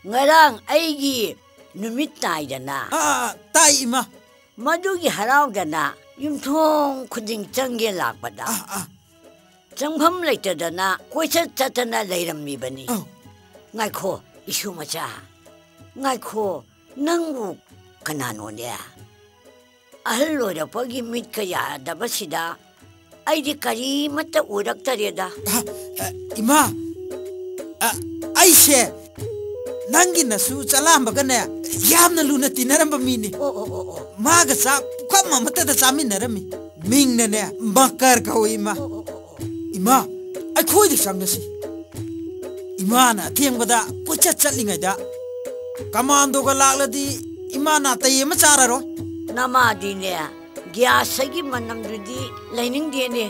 ꯉꯔꯥꯡ ꯑꯩꯒꯤ ꯅꯨꯃꯤꯠ ꯇꯥꯏꯗꯅ꯫ ꯑꯥ, ꯑꯥ, ꯑꯥ, ꯇꯥꯏ, ꯏꯃꯥ꯫ ꯃꯗꯨꯒꯤ ꯍꯔꯥꯎꯗꯅ ꯌꯨꯝꯊꯣꯡ ꯈꯨꯗꯤꯡ ꯆꯪꯒꯦ ꯂꯥꯛꯄꯗ, ꯑꯥ, ꯑꯥ꯫ ꯆꯪꯐꯝ ꯂꯩꯇꯗꯅ ꯀꯣꯏꯆꯠ ꯆꯠꯇꯅ ꯂꯩꯔꯝꯃꯤꯕꯅꯤ꯫ ꯑꯧ꯫ ꯉꯥꯏꯈꯣ, ꯏꯁꯨ ꯃꯆꯥ, ꯉꯥꯏꯈꯣ, ꯅꯪꯕꯨ ꯀꯅꯥꯅꯣꯅꯦ? ꯑꯍꯜ ꯑꯣꯏꯔꯛꯄꯒꯤ ꯃꯤꯠꯀ ꯌꯥꯗꯕꯁꯤꯗ ꯑꯩꯗꯤ ꯀꯔꯤꯃꯠꯇ ꯎꯔꯛꯇꯔꯦꯗ꯫ ꯑ, ꯑ, ꯏꯃꯥ, ꯑ, ꯑꯩꯁꯦ ꯅꯪꯒꯤ ꯅꯁꯨ ꯆꯂꯥꯝꯕꯒꯅꯦ ꯌꯥꯝꯅ ꯂꯨꯅ ꯇꯤꯟꯅꯔꯝꯕ ꯃꯤꯅꯤ꯫ ꯑꯣ, ꯑꯣ, ꯑꯣ, ꯑꯣ꯫ ꯃꯥꯒ ꯆꯥꯛ ꯄꯨꯈꯝ ꯑꯃꯠꯇꯗ ꯆꯥꯃꯤꯟꯅꯔꯝꯃꯤ꯫ ꯃꯤꯡꯅꯅꯦ ꯃꯀꯔ ꯀꯧꯏ, ꯏꯃꯥ꯫ ꯑꯣ, ꯑꯣ, ꯑꯣ, ꯑꯣ, ꯑꯣ꯫ ꯏꯃꯥ, ꯑꯩꯈꯣꯏꯗ ꯆꯪꯉꯁꯤ꯫ ꯏꯃꯥꯅ ꯑꯊꯦꯡꯕꯗ ꯀꯣꯏꯆꯠ ꯆꯠꯂꯤꯉꯩꯗ ꯀꯃꯥꯟꯗꯣꯒ ꯂꯥꯛꯂꯗꯤ ꯏꯃꯥ ꯅꯥꯇꯩ ꯑꯃ ꯆꯥꯔꯔꯣꯏ꯫ ꯅꯃꯥꯗꯤꯅꯦ, ꯒ꯭ꯌꯥꯁꯒꯤ ꯃꯅꯝꯗꯨꯗꯤ ꯂꯩꯅꯤꯡꯗꯦꯅꯦ꯫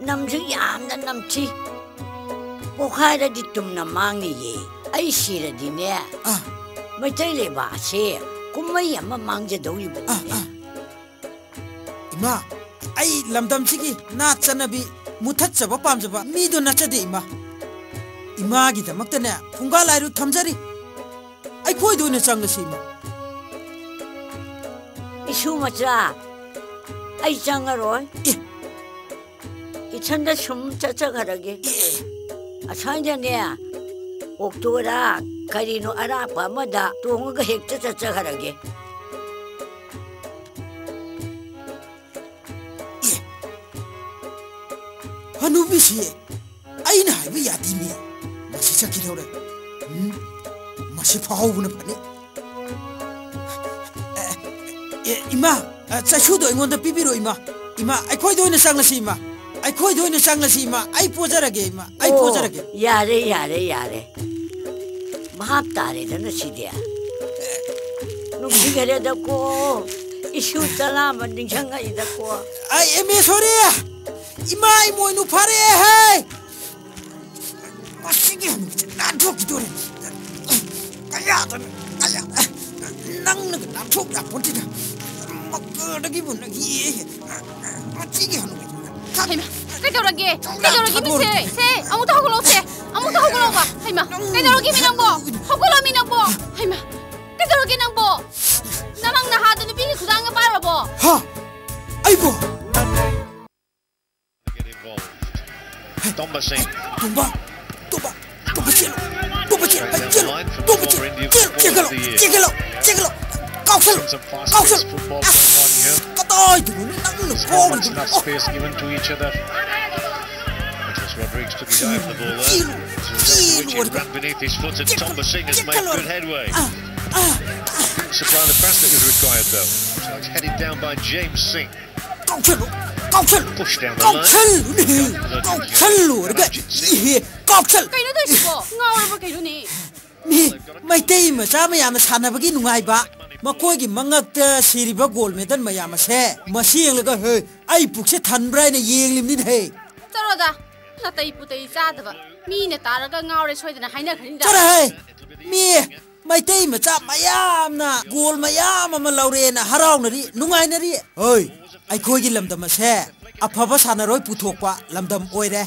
ꯅꯝꯁꯨ ꯌꯥꯝꯅ ꯅꯝꯊꯤ꯫ ꯄꯣꯈꯥꯏꯔꯗꯤ ꯇꯨꯝꯅ ꯃꯥꯡꯅꯤꯌꯦ꯫ ꯑꯩ ꯁꯤꯔꯗꯤꯅꯦ, ꯑꯥ꯫ ꯃꯩꯇꯩ ꯂꯩꯕꯥꯛ ꯑꯁꯦ ꯀꯨꯝꯍꯩ ꯑꯃ ꯃꯥꯡꯖꯗꯧꯔꯤꯕꯅꯤꯅꯦ꯫ ꯑꯥ, ꯑꯥ꯫ ꯏꯃꯥ, ꯑꯩ ꯂꯝꯗꯝꯁꯤꯒꯤ ꯅꯥꯠ ꯆꯠꯅꯕꯤ ꯃꯨꯊꯠꯆꯕ ꯄꯥꯝꯖꯕ ꯃꯤꯗꯣ ꯅꯠꯆꯗꯦ, ꯏꯃꯥ꯫ ꯏꯃꯥꯒꯤꯗꯃꯛꯇꯅꯦ ꯐꯨꯡꯒꯥ ꯂꯥꯏꯔꯨ ꯊꯝꯖꯔꯤ꯫ ꯑꯩꯈꯣꯏꯗ ꯑꯣꯏꯅ ꯆꯪꯂꯁꯤ, ꯏꯃꯥ꯫ ꯏꯁꯨ ꯃꯆꯥ, ꯑꯩ ꯆꯪꯉꯔꯣꯏ꯫ ꯑꯦ꯫ ꯏꯊꯟꯗ ꯁꯨꯝ ꯆꯠꯆꯈ꯭ꯔꯒꯦ꯫ ꯑꯦ꯫ ꯑꯁ꯭ꯋꯥꯏꯗꯅꯦ, ꯑꯣꯛꯇꯣꯔ ꯀꯔꯤꯅꯣ ꯑꯔꯥꯞꯄ ꯑꯃꯗ ꯇꯣꯡꯉꯒ ꯍꯦꯛꯇ ꯆꯠꯆꯈ꯭ꯔꯒꯦ꯫ ꯑꯦ, ꯍꯅꯨꯕꯤꯁꯤ ꯑꯩꯅ ꯍꯥꯏꯕ ꯌꯥꯗꯦꯅꯦ꯫ ꯃꯁꯤ ꯆꯠꯈꯤꯗꯧꯔꯦ꯫ ꯎꯝ, ꯃꯁꯤ ꯐꯥꯍꯧꯕꯅ ꯐꯅꯤ꯫ ꯑꯦ, ꯑꯦ, ꯏꯃꯥ, ꯑ, ꯆꯩꯁꯨꯗꯣ ꯑꯩꯉꯣꯟꯗ ꯄꯤꯕꯤꯔꯣ, ꯏꯃꯥ꯫ ꯏꯃꯥ, ꯑꯩꯈꯣꯏꯗ ꯑꯣꯏꯅ ꯆꯪꯂꯁꯤ, ꯏꯃꯥ꯫ ꯑꯩꯈꯣꯏꯗ ꯑꯣꯏꯅ ꯆꯪꯂꯁꯤ, ꯏꯃꯥ꯫ ꯑꯩ ꯄꯣꯖꯔꯒꯦ, ꯏꯃꯥ꯫ ꯑꯩ ꯑꯣ, ꯄꯣꯖꯔꯒꯦ꯫ ꯌꯥꯔꯦ, ꯌꯥꯔꯦ, ꯌꯥꯔꯦ꯫ ꯚꯥꯞ ꯇꯥꯔꯦꯗꯅ ꯁꯤꯗꯤ꯫ ꯅꯨꯡꯁꯤꯈꯔꯦꯗꯀꯣ꯫ ꯏꯁꯨ ꯆꯂꯥꯝꯕ ꯅꯤꯡꯁꯤꯡꯉꯛꯏꯗꯀꯣ꯫ ꯑꯩ ꯑꯦꯝ ꯑꯦ ꯁꯣꯔꯤ! ꯏꯃꯥ ꯏꯃꯣꯏꯅꯨ ꯐꯥꯔꯛꯑꯦꯍꯦ! ꯃꯁꯤꯒꯤ ꯍꯅꯨꯕꯤꯁꯦ ꯅꯥꯟꯊꯣꯛꯈꯤꯗꯣꯔꯦ꯫ ꯀꯌꯥꯗꯅꯣ, ꯀꯌꯥ-, ꯅꯪꯅꯒ ꯅꯥꯟꯊꯣꯛ ꯌꯥꯄꯣꯟꯇꯦꯗ꯫ ꯃꯀꯥꯗꯒꯤꯕꯨ ꯅꯪ ꯌꯦ-, ꯃꯁꯤꯒꯤ ꯍꯅꯨꯕꯤꯁꯦ ꯅꯪ ꯊꯥ-, ꯍꯩꯃꯥ, ꯀꯩꯗꯧꯔꯒꯦ? ꯊꯥ-, ꯀꯩꯗꯧꯔꯒꯦ, ꯊꯥꯗꯣꯛꯑꯣ꯫ ꯃꯤꯁꯦ? ꯁꯦ, ꯑꯃꯨꯛꯇ ꯍꯧꯒꯠꯂꯛꯑꯣꯁꯦ꯫ ꯑꯃꯨꯛꯇ ꯍꯧꯒꯠꯂꯛꯑꯣꯕ꯫ ꯍꯩꯃꯥ, ꯅꯪ ꯀꯩꯗꯧꯔꯒꯦ, ꯃꯤ ꯅꯪꯕꯣ? ꯍꯧꯒꯠꯂꯣ, ꯃꯤ ꯅꯪꯕꯣ꯫ ꯍꯩꯃꯥ, ꯀꯩꯗꯧꯔꯒꯦ ꯅꯪꯕꯣ? ꯅꯃꯪ ꯅꯍꯥꯗꯣ ꯅꯨꯄꯤꯒꯤ ꯈꯨꯗꯥꯡꯒ ꯄꯥꯏꯔꯕꯣ? ꯍꯥ? ꯑꯩꯕꯣ? Get involved. Tombasing. ꯇꯣꯝꯕ! ꯇꯣꯝꯕ! ꯇꯣꯝꯕ ꯆꯦꯜꯂꯣ! ꯇꯣꯝꯕ ꯆꯦꯜꯂꯣ! ꯍꯩ, ꯆꯦꯜꯂꯣ! ꯇꯣꯝꯕ ꯆꯦꯜꯂꯣ! ꯆꯦꯜꯂꯣ! ꯆꯦꯜꯂꯣ! ꯆꯦꯜꯂꯣ! ꯀꯥꯎꯁꯜꯂꯣ! Some fast-paced ꯀꯥꯎꯁꯜꯂꯣ! Football ꯑꯁ! Going on here. ꯀꯗꯥꯏꯗꯅꯣ ꯅꯪꯅ There's not much enough ꯀꯥꯎꯔꯤꯗꯨꯕꯣ? Space given to each other. It was Rodriguez took his eye off the ball there. ꯆꯦꯜꯂꯣ! It's a result of which he ran beneath his foot and Tombasing has made good headway. Ah! Ah! Couldn't supply the pass that was required, though. So it's headed down by James Singh. ꯀꯥꯎꯁꯜꯂꯣ! ꯀꯥꯎꯁꯜ! ꯀꯥꯎꯁꯜꯂꯨꯅꯦ! ꯀꯥꯎꯁꯜꯂꯨꯔꯒ ꯏꯍꯦ! ꯀꯥꯎꯁꯜ! ꯀꯩꯅꯣ ꯇꯧꯔꯤꯁꯤꯕꯣ? ꯉꯥꯎꯔꯕ ꯀꯩꯅꯣꯅꯦ? ꯃꯤ ꯃꯩꯇꯩ ꯃꯆꯥ ꯃꯌꯥꯝꯅ ꯁꯥꯟꯅꯕꯒꯤ ꯅꯨꯡꯉꯥꯏꯕ, ꯃꯈꯣꯏꯒꯤ ꯃꯉꯛꯇ ꯁꯤꯔꯤꯕ gold medal ꯃꯌꯥꯝ ꯑꯁꯦ ꯃꯁꯤ ꯌꯦꯡꯂꯒ, ꯍꯦ, ꯑꯩ ꯄꯨꯛꯁꯦ ꯊꯟꯕ꯭ꯔꯥ ꯍꯥꯏꯅ ꯌꯦꯡꯂꯤꯕꯅꯤꯅꯦ, ꯍꯦ꯫ ꯆꯠꯂꯣꯗ, ꯅꯥꯇꯩ ꯄꯨꯇꯩ ꯆꯥꯗꯕ꯫ ꯃꯤꯅ ꯇꯥꯔꯒ ꯉꯥꯎꯔꯦ ꯁꯣꯏꯗꯅ ꯍꯥꯏꯅꯈ꯭ꯔꯅꯤꯗ꯫ ꯆꯠꯂꯣꯍꯦ! ꯃꯤ ꯃꯩꯇꯩ ꯃꯆꯥ ꯃꯌꯥꯝꯅ ꯒꯣꯜ ꯃꯌꯥꯝ ꯑꯃ ꯂꯧꯔꯦꯅ ꯍꯔꯥꯎꯅꯔꯤ, ꯅꯨꯡꯉꯥꯏꯅꯔꯤ꯫ ꯍꯣꯏ, ꯑꯩꯈꯣꯏꯒꯤ ꯂꯝꯗꯝ ꯑꯁꯦ ꯑꯐꯕ ꯁꯥꯟꯅꯔꯣꯏ ꯄꯨꯊꯣꯛꯄ ꯂꯝꯗꯝ ꯑꯣꯏꯔꯦ꯫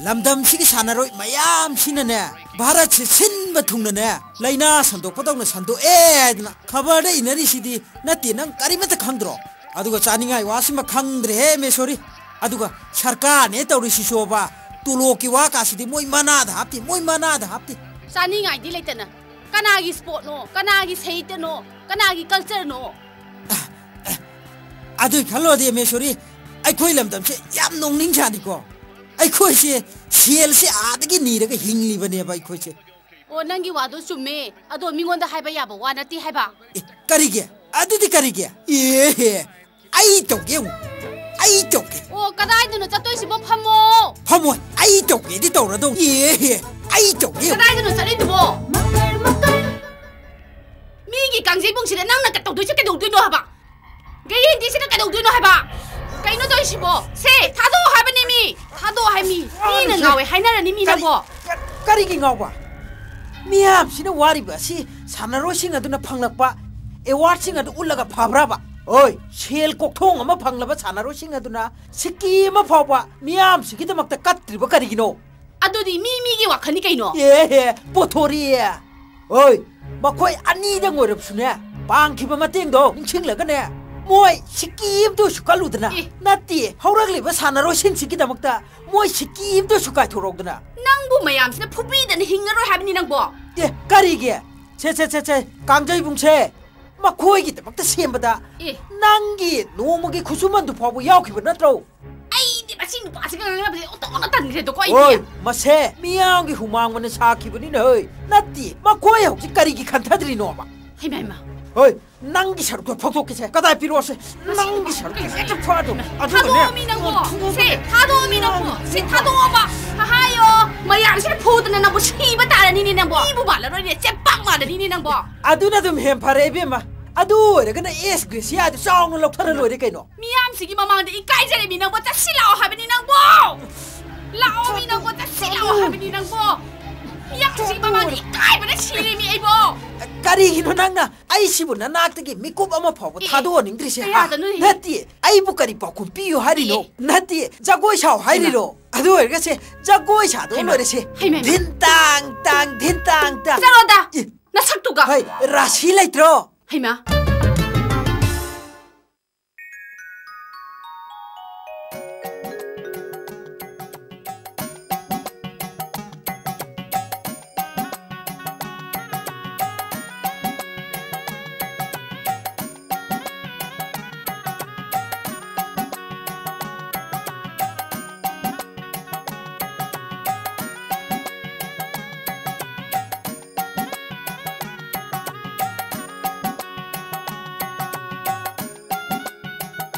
ꯂꯝꯗꯝꯁꯤꯒꯤ ꯁꯥꯟꯅꯔꯣꯏ ꯃꯌꯥꯝꯁꯤꯅꯅꯦ, ꯚꯥꯔꯠꯁꯦ ꯁꯤꯟꯕ ꯊꯨꯡꯅꯅꯦ, ꯂꯥꯏꯅꯥ ꯁꯟꯗꯣꯛꯄꯗꯧꯅ ꯁꯟꯗꯣꯛꯑꯦ ꯍꯥꯏꯗꯅ ꯈꯕꯔꯗ ꯏꯅꯔꯤꯁꯤꯗꯤ꯫ ꯅꯠꯇꯦ, ꯅꯪ ꯀꯔꯤꯃꯠꯇ ꯈꯪꯗ꯭ꯔꯣ? ꯑꯗꯨꯒ ꯆꯥꯅꯤꯡꯉꯥꯏ ꯋꯥꯁꯤꯃ ꯈꯪꯗ꯭ꯔꯦꯍꯦ, ꯃꯦꯁꯣꯔꯤ꯫ ꯑꯗꯨꯒ ꯁꯔꯀꯥꯔꯅꯦ ꯇꯧꯔꯤꯁꯤꯁꯨꯕ, ꯇꯣꯂꯣꯞꯀꯤ ꯋꯥ ꯀꯥꯁꯤꯗꯤ ꯃꯣꯏ ꯃꯅꯥꯗ ꯍꯥꯞꯇꯦ, ꯃꯣꯏ ꯃꯅꯥꯗ ꯍꯥꯞꯇꯦ꯫ ꯆꯥꯅꯤꯡꯉꯥꯏꯗꯤ ꯂꯩꯇꯅ ꯀꯅꯥꯒꯤ ꯁ꯭ꯄꯣꯔꯠꯅꯣ, ꯀꯅꯥꯒꯤ ꯁꯥꯍꯤꯇ꯭ꯌꯅꯣ, ꯀꯅꯥꯒꯤ ꯀꯜꯆꯔꯅꯣ? ꯑꯗꯨꯏ ꯈꯜꯂꯣꯗꯤ, ꯃꯦꯁꯣꯔꯤ, ꯑꯩꯈꯣꯏ ꯂꯝꯗꯝꯁꯦ ꯌꯥꯝ ꯅꯣꯛꯅꯤꯡꯖꯥꯅꯤꯀꯣ꯫ ꯑꯩꯈꯣꯏꯁꯦ ꯁꯦꯜꯁꯦ ꯑꯥꯗꯒꯤ ꯅꯤꯔꯒ ꯍꯤꯡꯂꯤꯕꯅꯦꯕ ꯑꯩꯈꯣꯏꯁꯦ꯫ ꯑꯣ, ꯅꯪꯒꯤ ꯋꯥꯗꯣ ꯆꯨꯝꯃꯦ, ꯑꯗꯣ ꯃꯤꯉꯣꯟꯗ ꯍꯥꯏꯕ ꯌꯥꯕ ꯋꯥ ꯅꯠꯇꯦ ꯍꯥꯏꯕ꯫ ꯑꯦ, ꯀꯔꯤꯒꯤ? ꯑꯗꯨꯗꯤ ꯀꯔꯤꯒꯤ? ꯑꯦꯍꯦ, ꯑꯩ ꯇꯧꯒꯦ ꯑꯃꯨꯛ꯫ ꯑꯩ ꯇꯧꯒꯦ꯫ ꯑꯣ, ꯀꯗꯥꯏꯗꯅꯣ ꯆꯠꯇꯣꯏꯁꯤꯕꯣ? ꯐꯝꯃꯣ꯫ ꯐꯝꯃꯣꯏ, ꯑꯩ ꯇꯧꯒꯦꯗꯤ ꯇꯧꯔꯗꯧ꯫ ꯑꯦꯍꯦ, ꯑꯩ ꯇꯧꯒꯦ ꯑꯃꯨꯛ꯫ ꯀꯗꯥꯏꯗꯅꯣ ꯆꯠꯂꯤꯗꯨꯕꯣ? ꯃꯤꯒꯤ ꯀꯥꯡꯖꯩꯕꯨꯡꯁꯤꯗ ꯅꯪꯅ ꯀ-, ꯇꯧꯗꯣꯏꯁꯦ ꯀꯩꯗꯧꯗꯣꯏꯅꯣ ꯍꯥꯏꯕ? ꯒꯥꯔꯤ ꯍꯤꯟꯗꯤꯁꯤꯅ ꯀꯩꯗꯧꯗꯣꯏꯅꯣ ꯍꯥꯏꯕ? ꯀꯩꯅꯣ ꯇꯧꯔꯤꯁꯤꯕꯣ? ꯁꯦ, ꯊꯥꯗꯣꯛꯑꯣ ꯍꯥꯏꯕꯅꯦ ꯃꯤ! ꯊꯥꯗꯣꯛꯑꯣ ꯍꯥꯏ ꯃꯤ! ꯃꯤꯅ ꯉꯥꯎꯋꯦ ꯍꯥꯏꯅꯔꯅꯤ ꯃꯤ ꯀꯔꯤ-, ꯅꯪꯕꯣ! ꯀꯔꯤꯒꯤ ꯉꯥꯎꯕ? ꯃꯤꯌꯥꯝꯁꯤꯅ ꯋꯥꯔꯤꯕ ꯑꯁꯤ ꯁꯥꯟꯅꯔꯣꯏꯁꯤꯡ ꯑꯗꯨꯅ ꯐꯪꯂꯛꯄ ꯑꯦꯋꯥꯔꯗꯁꯤꯡ ꯑꯗꯨ ꯎꯠꯂꯒ ꯐꯕ꯭ꯔꯕ? ꯍꯣꯏ, ꯁꯦꯜ ꯀꯣꯛꯊꯣꯡ ꯑꯃ ꯐꯪꯂꯕ ꯁꯥꯟꯅꯔꯣꯏꯁꯤꯡ ꯑꯗꯨꯅ ꯁꯤꯀꯤ ꯑꯃ ꯐꯥꯎꯕ ꯃꯤꯌꯥꯝꯁꯤꯒꯤꯗꯃꯛꯇ ꯀꯠꯇ꯭ꯔꯤꯕ ꯀꯔꯤꯒꯤꯅꯣ? ꯑꯗꯨꯗꯤ ꯃꯤ ꯃꯤꯒꯤ ꯋꯥꯈꯜꯅꯤ ꯀꯩꯅꯣ꯫ ꯑꯦꯍꯦ, ꯄꯣꯊꯣꯔꯤ꯫ ꯍꯣꯏ, ꯃꯈꯣꯏ ꯑꯅꯤꯗꯪ ꯑꯣꯏꯔꯕꯁꯨꯅꯦ, ꯄꯥꯡꯈꯤꯕ ꯃꯇꯦꯡꯗꯣ ꯅꯤꯡꯁꯤꯡꯂꯒꯅꯦ, ꯃꯣꯏ ꯁꯤꯀꯤ ꯑꯝꯇ ꯑꯣꯏꯁꯨ ꯀꯜꯂꯨꯗꯅ꯫ ꯑꯦ꯫ ꯅꯠꯇꯦ, ꯍꯧꯔꯛꯂꯤꯕ ꯁꯥꯟꯅꯔꯣꯏꯁꯤꯡꯁꯤꯒꯤꯗꯃꯛꯇ ꯃꯣꯏ ꯁꯤꯀꯤ ꯑꯝꯇ ꯑꯣꯏꯁꯨ ꯀꯥꯏꯊꯣꯔꯛꯎꯗꯅ꯫ ꯅꯪꯕꯨ ꯃꯌꯥꯝꯁꯤꯅ ꯐꯨꯕꯤꯗꯅ ꯍꯤꯡꯉꯔꯣꯏ ꯍꯥꯏꯕꯅꯤ ꯅꯪꯕꯣ꯫ ꯑꯦ, ꯀꯔꯤꯒꯤ? ꯁꯦ, ꯁꯦ, ꯁꯦ, ꯁꯦ, ꯀꯥꯡꯖꯩꯕꯨꯡꯁꯦ, ꯃꯈꯣꯏꯒꯤꯗꯃꯛꯇ ꯁꯦꯝꯕꯗ ꯑꯦ꯫ ꯅꯪꯒꯤ ꯅꯣꯡꯃꯒꯤ ꯈꯨꯠꯁꯨꯃꯟꯗꯨ ꯐꯥꯎꯕ ꯌꯥꯎꯈꯤꯕ ꯅꯠꯇ꯭ꯔꯣ? ꯑꯩꯗꯤ ꯃꯁꯤ ꯅꯨꯄꯥꯁꯤꯒ ꯉꯥꯡꯅꯕꯁꯦ ꯑꯣꯟꯊꯣꯛꯅ ꯇꯟꯈ꯭ꯔꯦꯗꯀꯣ ꯑꯩꯗꯤ꯫ ꯍꯣꯏ, ꯃꯁꯦ ꯃꯤꯌꯥꯝꯒꯤ ꯍꯨꯃꯥꯡ ꯃꯅ ꯁꯥꯈꯤꯕꯅꯤꯅ ꯍꯣꯏ꯫ ꯅꯠꯇꯦ, ꯃꯈꯣꯏ ꯍꯧꯖꯤꯛ ꯀꯔꯤꯒꯤ ꯈꯟꯊꯗ꯭ꯔꯤꯅꯣꯕ? ꯍꯩꯃꯥ, ꯍꯩꯃꯥ꯫ ꯍꯣꯏ, ꯅꯪꯒꯤ ꯁꯔꯨꯛꯇꯣ ꯐꯥꯎꯊꯣꯛꯀꯦꯁꯦ꯫ ꯀꯗꯥꯏ ꯄꯤꯔꯛꯑꯣꯁꯦ? ꯅꯪꯒꯤ ꯁꯔꯨꯛꯇꯣ ꯍꯦꯛꯇ ꯐꯥꯗꯣ꯫ ꯑꯗꯨꯒꯅꯦ, ꯊꯥꯗꯣꯛꯑꯣ ꯃꯤ ꯅꯪꯕꯣ꯫ ꯁꯦ, ꯊꯥꯗꯣꯛꯑꯣ ꯃꯤ ꯅꯪꯕꯣ꯫ ꯁꯦ, ꯊꯥꯗꯣꯛꯑꯣꯕ꯫ ꯍꯥꯏꯌꯣ꯫ ꯃꯌꯥꯝꯁꯤꯅ ꯐꯨꯗꯅ ꯅꯪꯕꯨ ꯁꯤꯕ ꯇꯥꯔꯅꯤꯅꯦ ꯅꯪꯕꯣ꯫ ꯃꯤꯕꯨ ꯃꯥꯜꯂꯔꯣꯏꯅꯦ꯫ ꯆꯦꯕꯥꯛ ꯃꯥꯜꯂꯅꯤꯅꯦ ꯅꯪꯕꯣ꯫ ꯑꯗꯨꯅ ꯑꯗꯨꯝ ꯍꯦꯟ ꯐꯔꯦ, ꯏꯕꯦꯝꯃ꯫ ꯑꯗꯨ ꯑꯣꯏꯔꯒꯅ ꯑꯦꯁ ꯒ꯭ꯔꯦꯁꯤꯌꯥꯗꯨ ꯆꯥꯎꯅ ꯂꯧꯊꯔ ꯂꯣꯏꯔꯦ ꯀꯩꯅꯣ꯫ ꯃꯤꯌꯥꯝꯁꯤꯒꯤ ꯃꯃꯥꯡꯗ ꯏꯀꯥꯏꯖꯔꯦ ꯃꯤ ꯅꯪꯕꯣ꯫ ꯆꯠꯁꯤ ꯂꯥꯛꯑꯣ ꯍꯥꯏꯕꯅꯤ ꯅꯪꯕꯣ꯫ ꯂꯥꯛꯑꯣ ꯃꯤ ꯅꯪꯕꯣ꯫ ꯆꯠꯁꯤ ꯂꯥꯛꯑꯣ ꯍꯥꯏꯕꯅꯤ ꯅꯪꯕꯣ꯫ ꯃꯤꯌꯥꯝꯁꯤꯒꯤ ꯃꯃꯥꯡꯗ ꯏꯀꯥꯏꯕꯅ ꯁꯤꯔꯦ ꯃꯤ ꯑꯩꯕꯣ꯫ ꯀꯔꯤꯒꯤꯅꯣ ꯅꯪꯅ ꯑꯩꯁꯤꯕꯨ ꯅꯅꯥꯛꯇꯒꯤ ꯃꯤꯀꯨꯞ ꯑꯃ ꯐꯥꯎꯕ ꯑꯦ, ꯊꯥꯗꯣꯛꯍꯟꯅꯤꯡꯗ꯭ꯔꯤꯁꯦ, ꯀꯌꯥꯗꯅꯣ ꯍꯥ? ꯅꯠꯇꯦ, ꯑꯩꯕꯨ ꯀꯔꯤ ꯄꯥꯎꯈꯨꯝ ꯄꯤꯌꯨ ꯍꯥꯏꯔꯤꯅꯣ? ꯑꯦ꯫ ꯅꯠꯇꯦ, ꯖꯒꯣꯏ ꯁꯥꯎ ꯍꯥꯏꯔꯤꯔꯣ? ꯍꯩꯃꯥ꯫ ꯑꯗꯨ ꯑꯣꯏꯔꯒꯁꯦ, ꯖꯒꯣꯏ ꯁꯥꯗꯣꯛꯑ ꯍꯩꯃꯥ꯫ ꯂꯣꯏꯔꯦꯁꯦ꯫ ꯍꯩꯃꯥ, ꯍꯩꯃꯥ꯫ ꯙꯤꯟ ꯇꯥꯡ ꯇꯥꯡ, ꯙꯤꯟ ꯇꯥꯡ ꯇꯥꯡ꯫ ꯆꯠꯂꯣꯗ꯫ ꯑꯦ꯫ ꯅꯁꯛꯇꯨꯒ꯫ ꯍꯩ, ꯔꯥꯁꯤ ꯂꯩꯇ꯭ꯔꯣ? ꯍꯩꯃꯥ꯫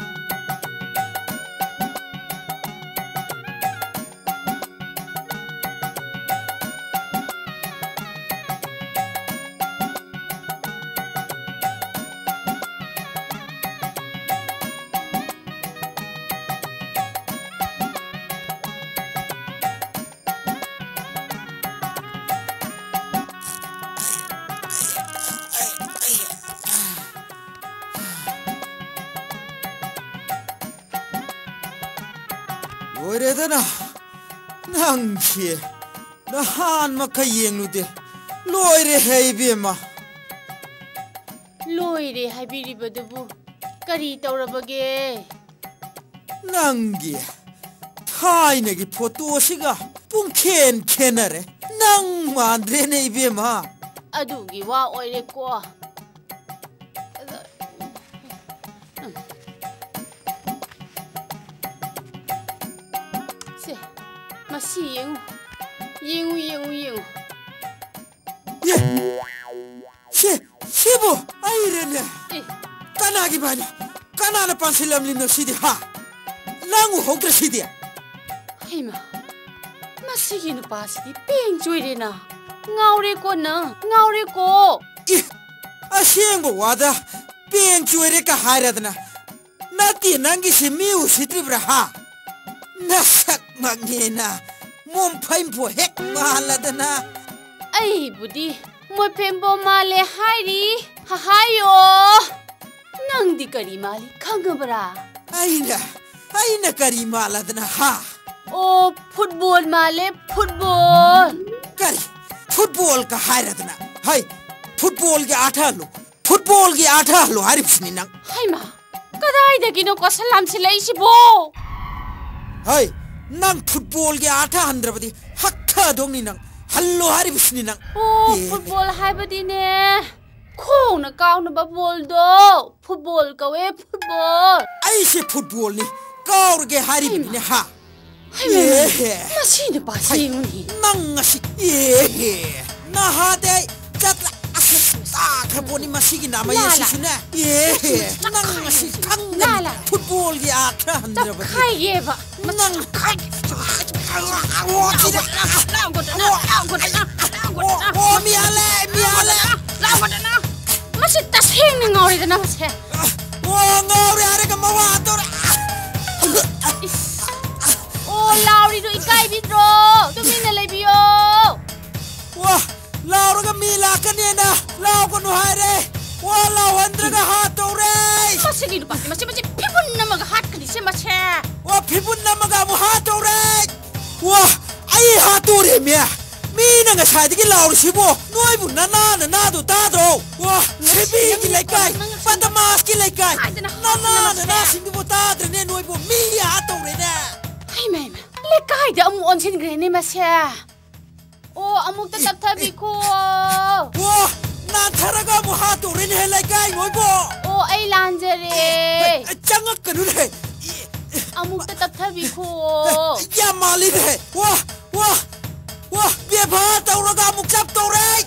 ꯂꯣꯏꯔꯦꯗꯅ, ꯅꯪꯁꯦ ꯅꯍꯥꯟ ꯃꯈꯩ ꯌꯦꯡꯂꯨꯗꯦ꯫ ꯂꯣꯏꯔꯦꯍꯦ ꯏꯕꯦꯝꯃ꯫ ꯂꯣꯏꯔꯦ ꯍꯥꯏꯕꯤꯔꯤꯕꯗꯨꯕꯨ ꯀꯔꯤ ꯇꯧꯔꯕꯒꯦ? ꯅꯪꯒꯤ ꯊꯥꯏꯅꯒꯤ ꯐꯣꯇꯣꯁꯤꯒ ꯄꯨꯡꯈꯦꯟ ꯈꯦꯟꯅꯔꯦ꯫ ꯅꯪ ꯃꯥꯟꯗ꯭ꯔꯦꯅꯦ ꯏꯕꯦꯝꯃ꯫ ꯑꯗꯨꯒꯤ ꯋꯥ ꯑꯣꯏꯔꯦꯀꯣ꯫ ꯑꯗ, ꯁꯦ, ꯃꯁꯤ ꯌꯦꯡꯉꯨ꯫ ꯌꯦꯡꯉꯨ, ꯌꯦꯡꯉꯨ, ꯌꯦꯡꯉꯨ꯫ ꯑꯦ! ꯁꯤ, ꯁꯤꯕꯨ ꯏꯔꯦꯅꯦ꯫ ꯑꯦ꯫ ꯀꯅꯥꯒꯤ ꯃꯥꯏꯅꯣ? ꯀꯅꯥꯅ ꯄꯥꯟꯁꯤꯜꯂꯝꯂꯤꯅꯣ ꯁꯤꯗꯤ, ꯍꯥ? ꯅꯪ ꯎꯍꯧꯗ꯭ꯔ ꯁꯤꯗꯤ? ꯍꯩꯃꯥ, ꯃꯁꯤꯒꯤ ꯅꯨꯄꯥꯁꯤꯗꯤ ꯄꯦꯡ ꯆꯣꯏꯔꯦꯅ꯫ ꯉꯥꯎꯔꯦꯀꯣ ꯅꯪ, ꯉꯥꯎꯔꯦꯀꯣ꯫ ꯏ, ꯑꯁꯦꯡꯕ ꯋꯥꯗ ꯄꯦꯡ ꯆꯣꯏꯔꯦ ꯀ ꯍꯥꯏꯔꯗꯅ? ꯅꯠꯇꯦ, ꯅꯪꯒꯤꯁꯤ ꯃꯤ ꯎꯁꯤꯠꯇ꯭ꯔꯤꯕ꯭ꯔꯥ, ꯍꯥ? ꯅꯁꯛꯃꯛꯅꯦꯅ ꯃꯣꯝꯐꯩꯝꯐꯣ ꯍꯦꯛ ꯃꯥꯜꯂꯗꯅ꯫ ꯑꯩꯕꯨꯗꯤ ꯃꯣꯏꯐꯦꯝꯕꯣ ꯃꯥꯜꯂꯦ ꯍꯥꯏꯔꯤ, ꯍꯍꯥꯏꯌꯣ꯫ ꯅꯪꯗꯤ ꯀꯔꯤ ꯃꯥꯜꯂꯤ ꯈꯪꯉꯕ꯭ꯔꯥ? ꯑꯩꯅ, ꯑꯩꯅ ꯀꯔꯤ ꯃꯥꯜꯂꯗꯅ, ꯍꯥ? ꯑꯣ, ꯐꯨꯠꯕꯣꯜ ꯃꯥꯜꯂꯦ, ꯐꯨꯠꯕꯣꯜ꯫ ꯀꯔꯤ? ꯐꯨꯠꯕꯣꯜꯒ ꯍꯥꯏꯔꯗꯅ? ꯍꯩ, ꯐꯨꯠꯕꯣꯜꯒꯤ ꯑꯥꯔꯊ ꯍꯜꯂꯨ, ꯐꯨꯠꯕꯣꯜꯒꯤ ꯑꯥꯔꯊ ꯍꯜꯂꯨ ꯍꯥꯏꯔꯤꯕꯁꯤꯅꯤ ꯅꯪ꯫ ꯍꯩꯃꯥ, ꯀꯗꯥꯏꯗꯒꯤꯅꯣ ꯀꯣ ꯁꯂꯥꯝ ꯁꯤꯜꯂꯛꯏꯁꯤꯕꯣ? ꯍꯩ, ꯅꯪ ꯐꯨꯠꯕꯣꯜꯒꯤ ꯑꯥꯔꯊ ꯍꯟꯗ꯭ꯔꯕꯗꯤ ꯍꯛꯊꯗꯧꯅꯤ ꯅꯪ꯫ ꯍꯜꯂꯣ ꯍꯥꯏꯔꯤꯕꯁꯤꯅꯤ ꯅꯪ꯫ ꯑꯣ, ꯑꯦ꯫ ꯐꯨꯠꯕꯣꯜ ꯍꯥꯏꯕꯗꯤꯅꯦ, ꯈꯣꯡꯅ ꯀꯥꯎꯅꯕ ꯕꯣꯜꯗꯣ ꯐꯨꯠꯕꯣꯜ ꯀꯧꯋꯦ, ꯐꯨꯠꯕꯣꯜ꯫ ꯑꯩꯁꯦ ꯐꯨꯠꯕꯣꯜꯅꯤ, ꯀꯥꯎꯔꯒꯦ ꯍꯥꯏꯔꯤꯕꯅꯤꯅꯦ, ꯍꯩꯃꯥ꯫ ꯍꯥ? ꯍꯩꯃꯥ, ꯑꯦꯍꯦ꯫ ꯃꯁꯤ ꯅꯨꯄꯥꯁꯤ ꯍꯩ, ꯌꯦꯡꯉꯨꯅꯦ꯫ ꯅꯪ ꯉꯁꯤ, ꯑꯦꯍꯦ, ꯅꯍꯥꯗꯩ ꯆꯠꯂ-, ꯑꯁ, ꯇꯥꯈ꯭ꯔ ꯄꯣꯠꯅꯤ ꯃꯁꯤꯒꯤ ꯅꯥꯃꯩ ꯂꯥ, ꯂꯥ꯫ ꯑꯁꯤꯁꯨꯅꯦ꯫ ꯑꯦꯍꯦ, ꯅꯪ ꯉꯁꯤ ꯈꯪꯒꯅꯤ꯫ ꯂꯥ, ꯂꯥ꯫ ꯐꯨꯠꯕꯣꯜꯒꯤ ꯑꯥꯔꯊ ꯍꯟꯗ꯭ꯔꯕꯗꯤ꯫ ꯆꯞꯈꯥꯏꯒꯦꯕ꯫ ꯅꯪ ꯂꯥꯎꯒꯗꯅ, ꯂꯥꯎꯒꯗꯅ, ꯑꯣ, ꯂꯥꯎꯒꯗꯅ, ꯑꯣ, ꯃꯤ ꯍꯥꯜꯂꯦ, ꯃꯤ ꯍꯥꯜꯂꯦ꯫ ꯂꯥꯎꯒꯗꯅ꯫ ꯃꯁꯤ ꯇꯁꯦꯡꯅ ꯉꯥꯎꯔꯦꯗꯅ ꯃꯁꯦ꯫ ꯑꯣ, ꯉꯥꯎꯔꯦ ꯍꯥꯏꯔꯒ ꯃꯋꯥ ꯇꯧꯔꯦ꯫ ꯏꯁ꯫ ꯑꯣ, ꯂꯥꯎꯔꯤꯗꯣ ꯏꯀꯥꯏꯕꯤꯗ꯭ꯔꯣ? ꯇꯨꯃꯤꯟꯅ ꯂꯩꯕꯤꯌꯣ꯫ ꯋꯥ, ꯂꯥꯎꯔꯒ ꯃꯤ ꯂꯥꯛꯀꯅꯦꯅ ꯂꯥꯎꯒꯅꯨ ꯍꯥꯏꯔꯦ꯫ ꯋꯥ ꯂꯥꯎꯍꯟꯗ꯭ꯔꯒ ꯍꯥꯠꯇꯧꯔꯦ꯫ ꯃꯁꯤꯒꯤ ꯅꯨꯄꯥꯁꯦ, ꯃꯁꯤ, ꯃꯁꯤ ꯐꯤꯕꯨꯟ ꯑꯃꯒ ꯍꯥꯠꯀꯅꯤꯁꯦ ꯃꯁꯦ꯫ ꯋꯥ, ꯐꯤꯕꯨꯟ ꯑꯃꯒ ꯑꯃꯨꯛ ꯍꯥꯠꯇꯧꯔꯦ꯫ ꯋꯥ, ꯑꯩ ꯍꯥꯠꯇꯣꯔꯦꯃꯦ꯫ ꯃꯤꯅ ꯉꯁꯥꯏꯗꯒꯤ ꯂꯥꯎꯔꯤꯁꯤꯕꯣ, ꯅꯣꯏꯕꯨ ꯅꯅꯥ ꯅꯅꯥꯗꯣ ꯇꯥꯗ꯭ꯔꯣ? ꯋꯥ, ꯁꯤꯕꯤꯒꯤ ꯂꯩꯀꯥꯏ, ꯅꯪ ꯕꯗꯃꯥꯁꯀꯤ ꯂꯩꯀꯥꯏ, ꯀꯥꯏꯗꯅ ꯅꯅꯥ ꯍꯥꯠꯇꯅ ꯅꯅꯥꯁꯤꯡꯗꯨꯕꯨ ꯇꯥꯗ꯭ꯔꯦꯅꯦ, ꯅꯣꯏꯕꯨ ꯃꯤ ꯍꯥꯠꯇꯧꯔꯦꯅꯦ꯫ ꯍꯩꯃ, ꯍꯩꯃ, ꯂꯩꯀꯥꯏꯗ ꯑꯃꯨꯛ ꯑꯣꯟꯁꯤꯟꯈ꯭ꯔꯦꯅꯦ ꯃꯁꯦ꯫ ꯑꯣ, ꯑꯃꯨꯛꯇ ꯇꯞꯊꯕꯤꯈꯣ꯫ ꯑꯣ, ꯅꯥꯟꯊꯔꯒ ꯑꯃꯨꯛ ꯍꯥꯠꯇꯧꯔꯦꯅꯦ ꯂꯩꯀꯥꯏ ꯅꯣꯏꯕꯣ꯫ ꯑꯣ, ꯑꯩ ꯂꯥꯟꯖꯔꯦ꯫ ꯑꯦ, ꯆꯪꯉꯛꯀꯅꯨꯅꯦ꯫ ꯑꯃꯨꯛꯇ ꯇꯞꯊꯕꯤꯈꯣ꯫ ꯌꯥꯝ ꯃꯥꯜꯂꯤꯅꯦ꯫ ꯋꯥ, ꯋꯥ, ꯋꯥ, ꯕꯦꯕꯥꯔ ꯇꯧꯔꯒ ꯑꯃꯨꯛ ꯆꯞ ꯇꯧꯔꯦ꯫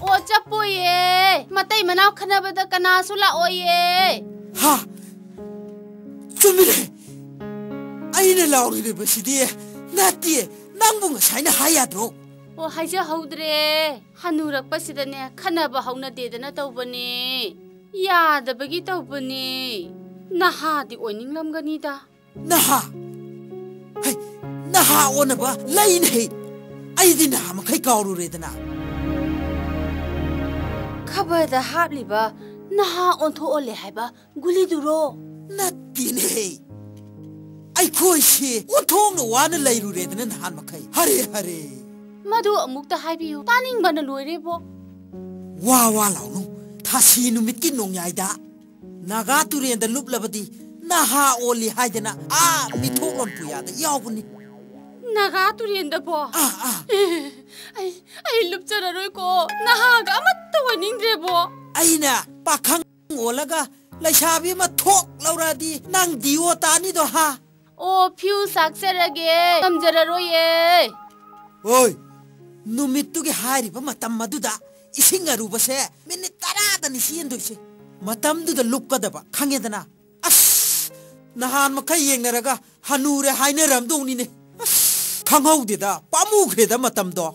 ꯑꯣ, ꯆꯠꯄꯣꯏꯌꯦ꯫ ꯃꯇꯩ ꯃꯅꯥꯎ ꯈꯟꯅꯕꯗ ꯀꯅꯥꯁꯨ ꯂꯥꯛꯑꯣꯏꯌꯦ꯫ ꯍꯥ? ꯆꯨꯝꯃꯤꯅꯦ꯫ ꯑꯩꯅ ꯂꯥꯎꯔꯤꯕꯁꯤꯗꯤ ꯅꯠꯇꯦ꯫ ꯅꯪꯕꯨ ꯉꯁꯥꯏꯅ ꯍꯥꯏ ꯌꯥꯗ꯭ꯔꯣ? ꯑꯣ, ꯍꯥꯏꯖꯍꯧꯗ꯭ꯔꯦ꯫ ꯍꯅꯨꯔꯛꯄꯁꯤꯗꯅꯦ, ꯈꯟꯅꯕ ꯍꯧꯅꯗꯦꯗꯅ ꯇꯧꯕꯅꯦ꯫ ꯌꯥꯗꯕꯒꯤ ꯇꯧꯕꯅꯦ꯫ ꯅꯍꯥꯗꯤ ꯑꯣꯏꯅꯤꯡꯂꯝꯒꯅꯤꯗ꯫ ꯅꯍꯥ? ꯍꯩ, ꯅꯍꯥ ꯑꯣꯟꯅꯕ ꯂꯩꯅꯦ꯫ ꯑꯩꯗꯤ ꯅꯍꯥ ꯃꯈꯩ ꯀꯥꯎꯔꯨꯔꯦꯗꯅ꯫ ꯈꯕꯔꯗ ꯍꯥꯞꯂꯤꯕ ꯅꯍꯥ ꯑꯣꯟꯊꯣꯛꯍꯜꯂꯦ ꯍꯥꯏꯕ ꯒꯨꯂꯤꯗꯨꯔꯣ? ꯅꯠꯇꯦꯅꯦ꯫ ꯑꯩꯈꯣꯏꯁꯤ ꯑꯣꯟꯊꯣꯛꯅ ꯋꯥꯅ ꯂꯩꯔꯨꯔꯦꯗꯅ ꯅꯍꯥꯟ ꯃꯈꯩ꯫ ꯍꯔꯦ, ꯍꯔꯦ꯫ ꯃꯗꯨ ꯑꯃꯨꯛꯇ ꯍꯥꯏꯕꯤꯌꯨ꯫ ꯇꯥꯅꯤꯡꯕꯅ ꯂꯣꯏꯔꯦꯕꯣ꯫ ꯋꯥ ꯋꯥ ꯂꯥꯎꯅꯨ꯫ ꯊꯥꯁꯤ ꯅꯨꯃꯤꯠꯀꯤ ꯅꯣꯡꯌꯥꯏꯗ ꯅꯥꯒꯥ ꯇꯨꯔꯦꯟꯗ ꯂꯨꯞꯂꯕꯗꯤ ꯅꯍꯥ ꯑꯣꯜꯂꯤ ꯍꯥꯏꯗꯅ ꯑꯥ ꯃꯤꯊꯣꯛꯂꯣꯟ ꯄꯨꯌꯥꯗ ꯌꯥꯎꯕꯅꯤ꯫ ꯅꯥꯒꯥ ꯇꯨꯔꯦꯟꯗꯕꯣ? ꯑꯥ, ꯑꯥ꯫ ꯑꯩ, ꯑꯩ ꯂꯨꯞꯆꯔꯔꯣꯏꯀꯣ꯫ ꯅꯍꯥꯒ ꯑꯃꯠꯇ ꯑꯣꯏꯅꯤꯡꯗ꯭ꯔꯦꯕꯣ꯫ ꯑꯩꯅ ꯄꯥꯈꯪ ꯑꯣꯜꯂꯒ ꯂꯩꯁꯥꯕꯤ ꯑꯃ ꯊꯣꯛ ꯂꯧꯔꯛꯑꯗꯤ ꯅꯪ ꯗꯤꯑꯣ ꯇꯥꯅꯤꯗꯣ, ꯍꯥ? ꯑꯣ, ꯐ꯭ꯌꯨ ꯆꯥꯛꯆꯔꯒꯦ꯫ ꯉꯝꯖꯔꯔꯣꯏꯌꯦ꯫ ꯍꯣꯏ, ꯅꯨꯃꯤꯠꯇꯨꯒꯤ ꯍꯥꯏꯔꯤꯕ ꯃꯇꯝ ꯑꯗꯨꯗ ꯏꯁꯤꯡ ꯑꯔꯨꯕꯁꯦ ꯃꯤꯅꯤꯠ ꯇꯔꯥꯗꯅꯤ ꯆꯦꯟꯗꯣꯏꯁꯦ꯫ ꯃꯇꯝꯗꯨꯗ ꯂꯨꯞꯀꯗꯕ, ꯈꯪꯉꯦꯗꯅ? ꯑꯁ, ꯅꯍꯥꯟ ꯃꯈꯩ ꯌꯦꯡꯅꯔꯒ ꯍꯅꯨꯔꯦ ꯍꯥꯏꯅꯔꯝꯗꯧꯅꯤꯅꯦ꯫ ꯑꯁ, ꯈꯪꯍꯧꯗꯦꯗ, ꯄꯥꯝꯃꯨꯈ꯭ꯔꯦꯗ ꯃꯇꯝꯗꯣ꯫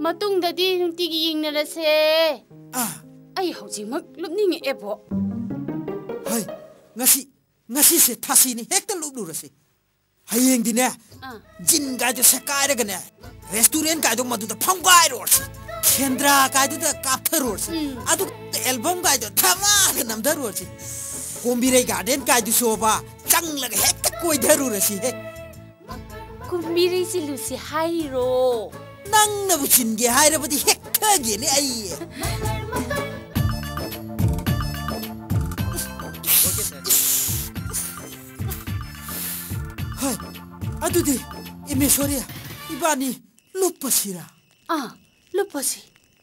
ꯃꯇꯨꯡꯗꯗꯤ ꯅꯨꯡꯇꯤꯒꯤ ꯌꯦꯡꯅꯔꯁꯦ꯫ ꯑꯥ꯫ ꯑꯩ ꯍꯧꯖꯤꯛꯃꯛ ꯂꯨꯞꯅꯤꯡꯉꯛꯑꯦꯕꯣ꯫ ꯍꯩ, ꯉꯁꯤ, ꯉꯁꯤꯁꯦ ꯊꯥꯁꯤꯅꯤ, ꯍꯦꯛꯇ ꯂꯨꯞꯂꯨꯔꯁꯤ꯫ ꯍꯌꯦꯡꯗꯤꯅꯦ, ꯑꯥ꯫ ꯖꯤꯟ ꯀꯥꯏꯗꯣ ꯁꯦꯠꯀꯥꯏꯔꯒꯅꯦ, ꯔꯦꯁꯇꯨꯔꯦꯟ ꯀꯥꯏꯗꯣ ꯃꯗꯨꯗ ꯐꯝꯒꯥꯏꯔꯨꯔꯁꯤ꯫ ꯁꯦꯟꯗ꯭ꯔꯥ ꯀꯥꯏꯗꯨꯗ ꯀꯥꯞꯊꯔꯨꯔꯁꯤ꯫ ꯎꯝ꯫ ꯑꯗꯨꯒ ꯑꯦꯜꯕꯝ ꯀꯥꯏꯗꯣ ꯙꯃꯥꯗ ꯅꯝꯊꯔꯨꯔꯁꯤ꯫ ꯀꯣꯝꯕꯤꯔꯩ ꯒꯥꯔꯗꯦꯟ ꯀꯥꯏꯗꯨꯁꯨꯕ ꯆꯪꯂꯒ ꯍꯦꯛꯇ ꯀꯣꯏꯊꯔꯨꯔꯁꯤꯍꯦ꯫ ꯀꯨꯝꯕꯤꯔꯩ ꯆꯤꯜꯂꯨꯁꯤ ꯍꯥꯏꯔꯤꯔꯣ? ꯅꯪꯅꯕꯨ ꯆꯤꯟꯒꯦ ꯍꯥꯏꯔꯕꯗꯤ ꯍꯦꯛꯊꯒꯦꯅꯦ ꯑꯩ꯫ ꯍꯣꯏ, ꯑꯗꯨꯗꯤ ꯏꯃꯦꯁꯣꯔꯤ, ꯏꯕꯥꯅꯤ ꯂꯨꯞꯄꯁꯤꯔꯥ? ꯑꯥ, ꯂꯨꯞꯄꯁꯤ꯫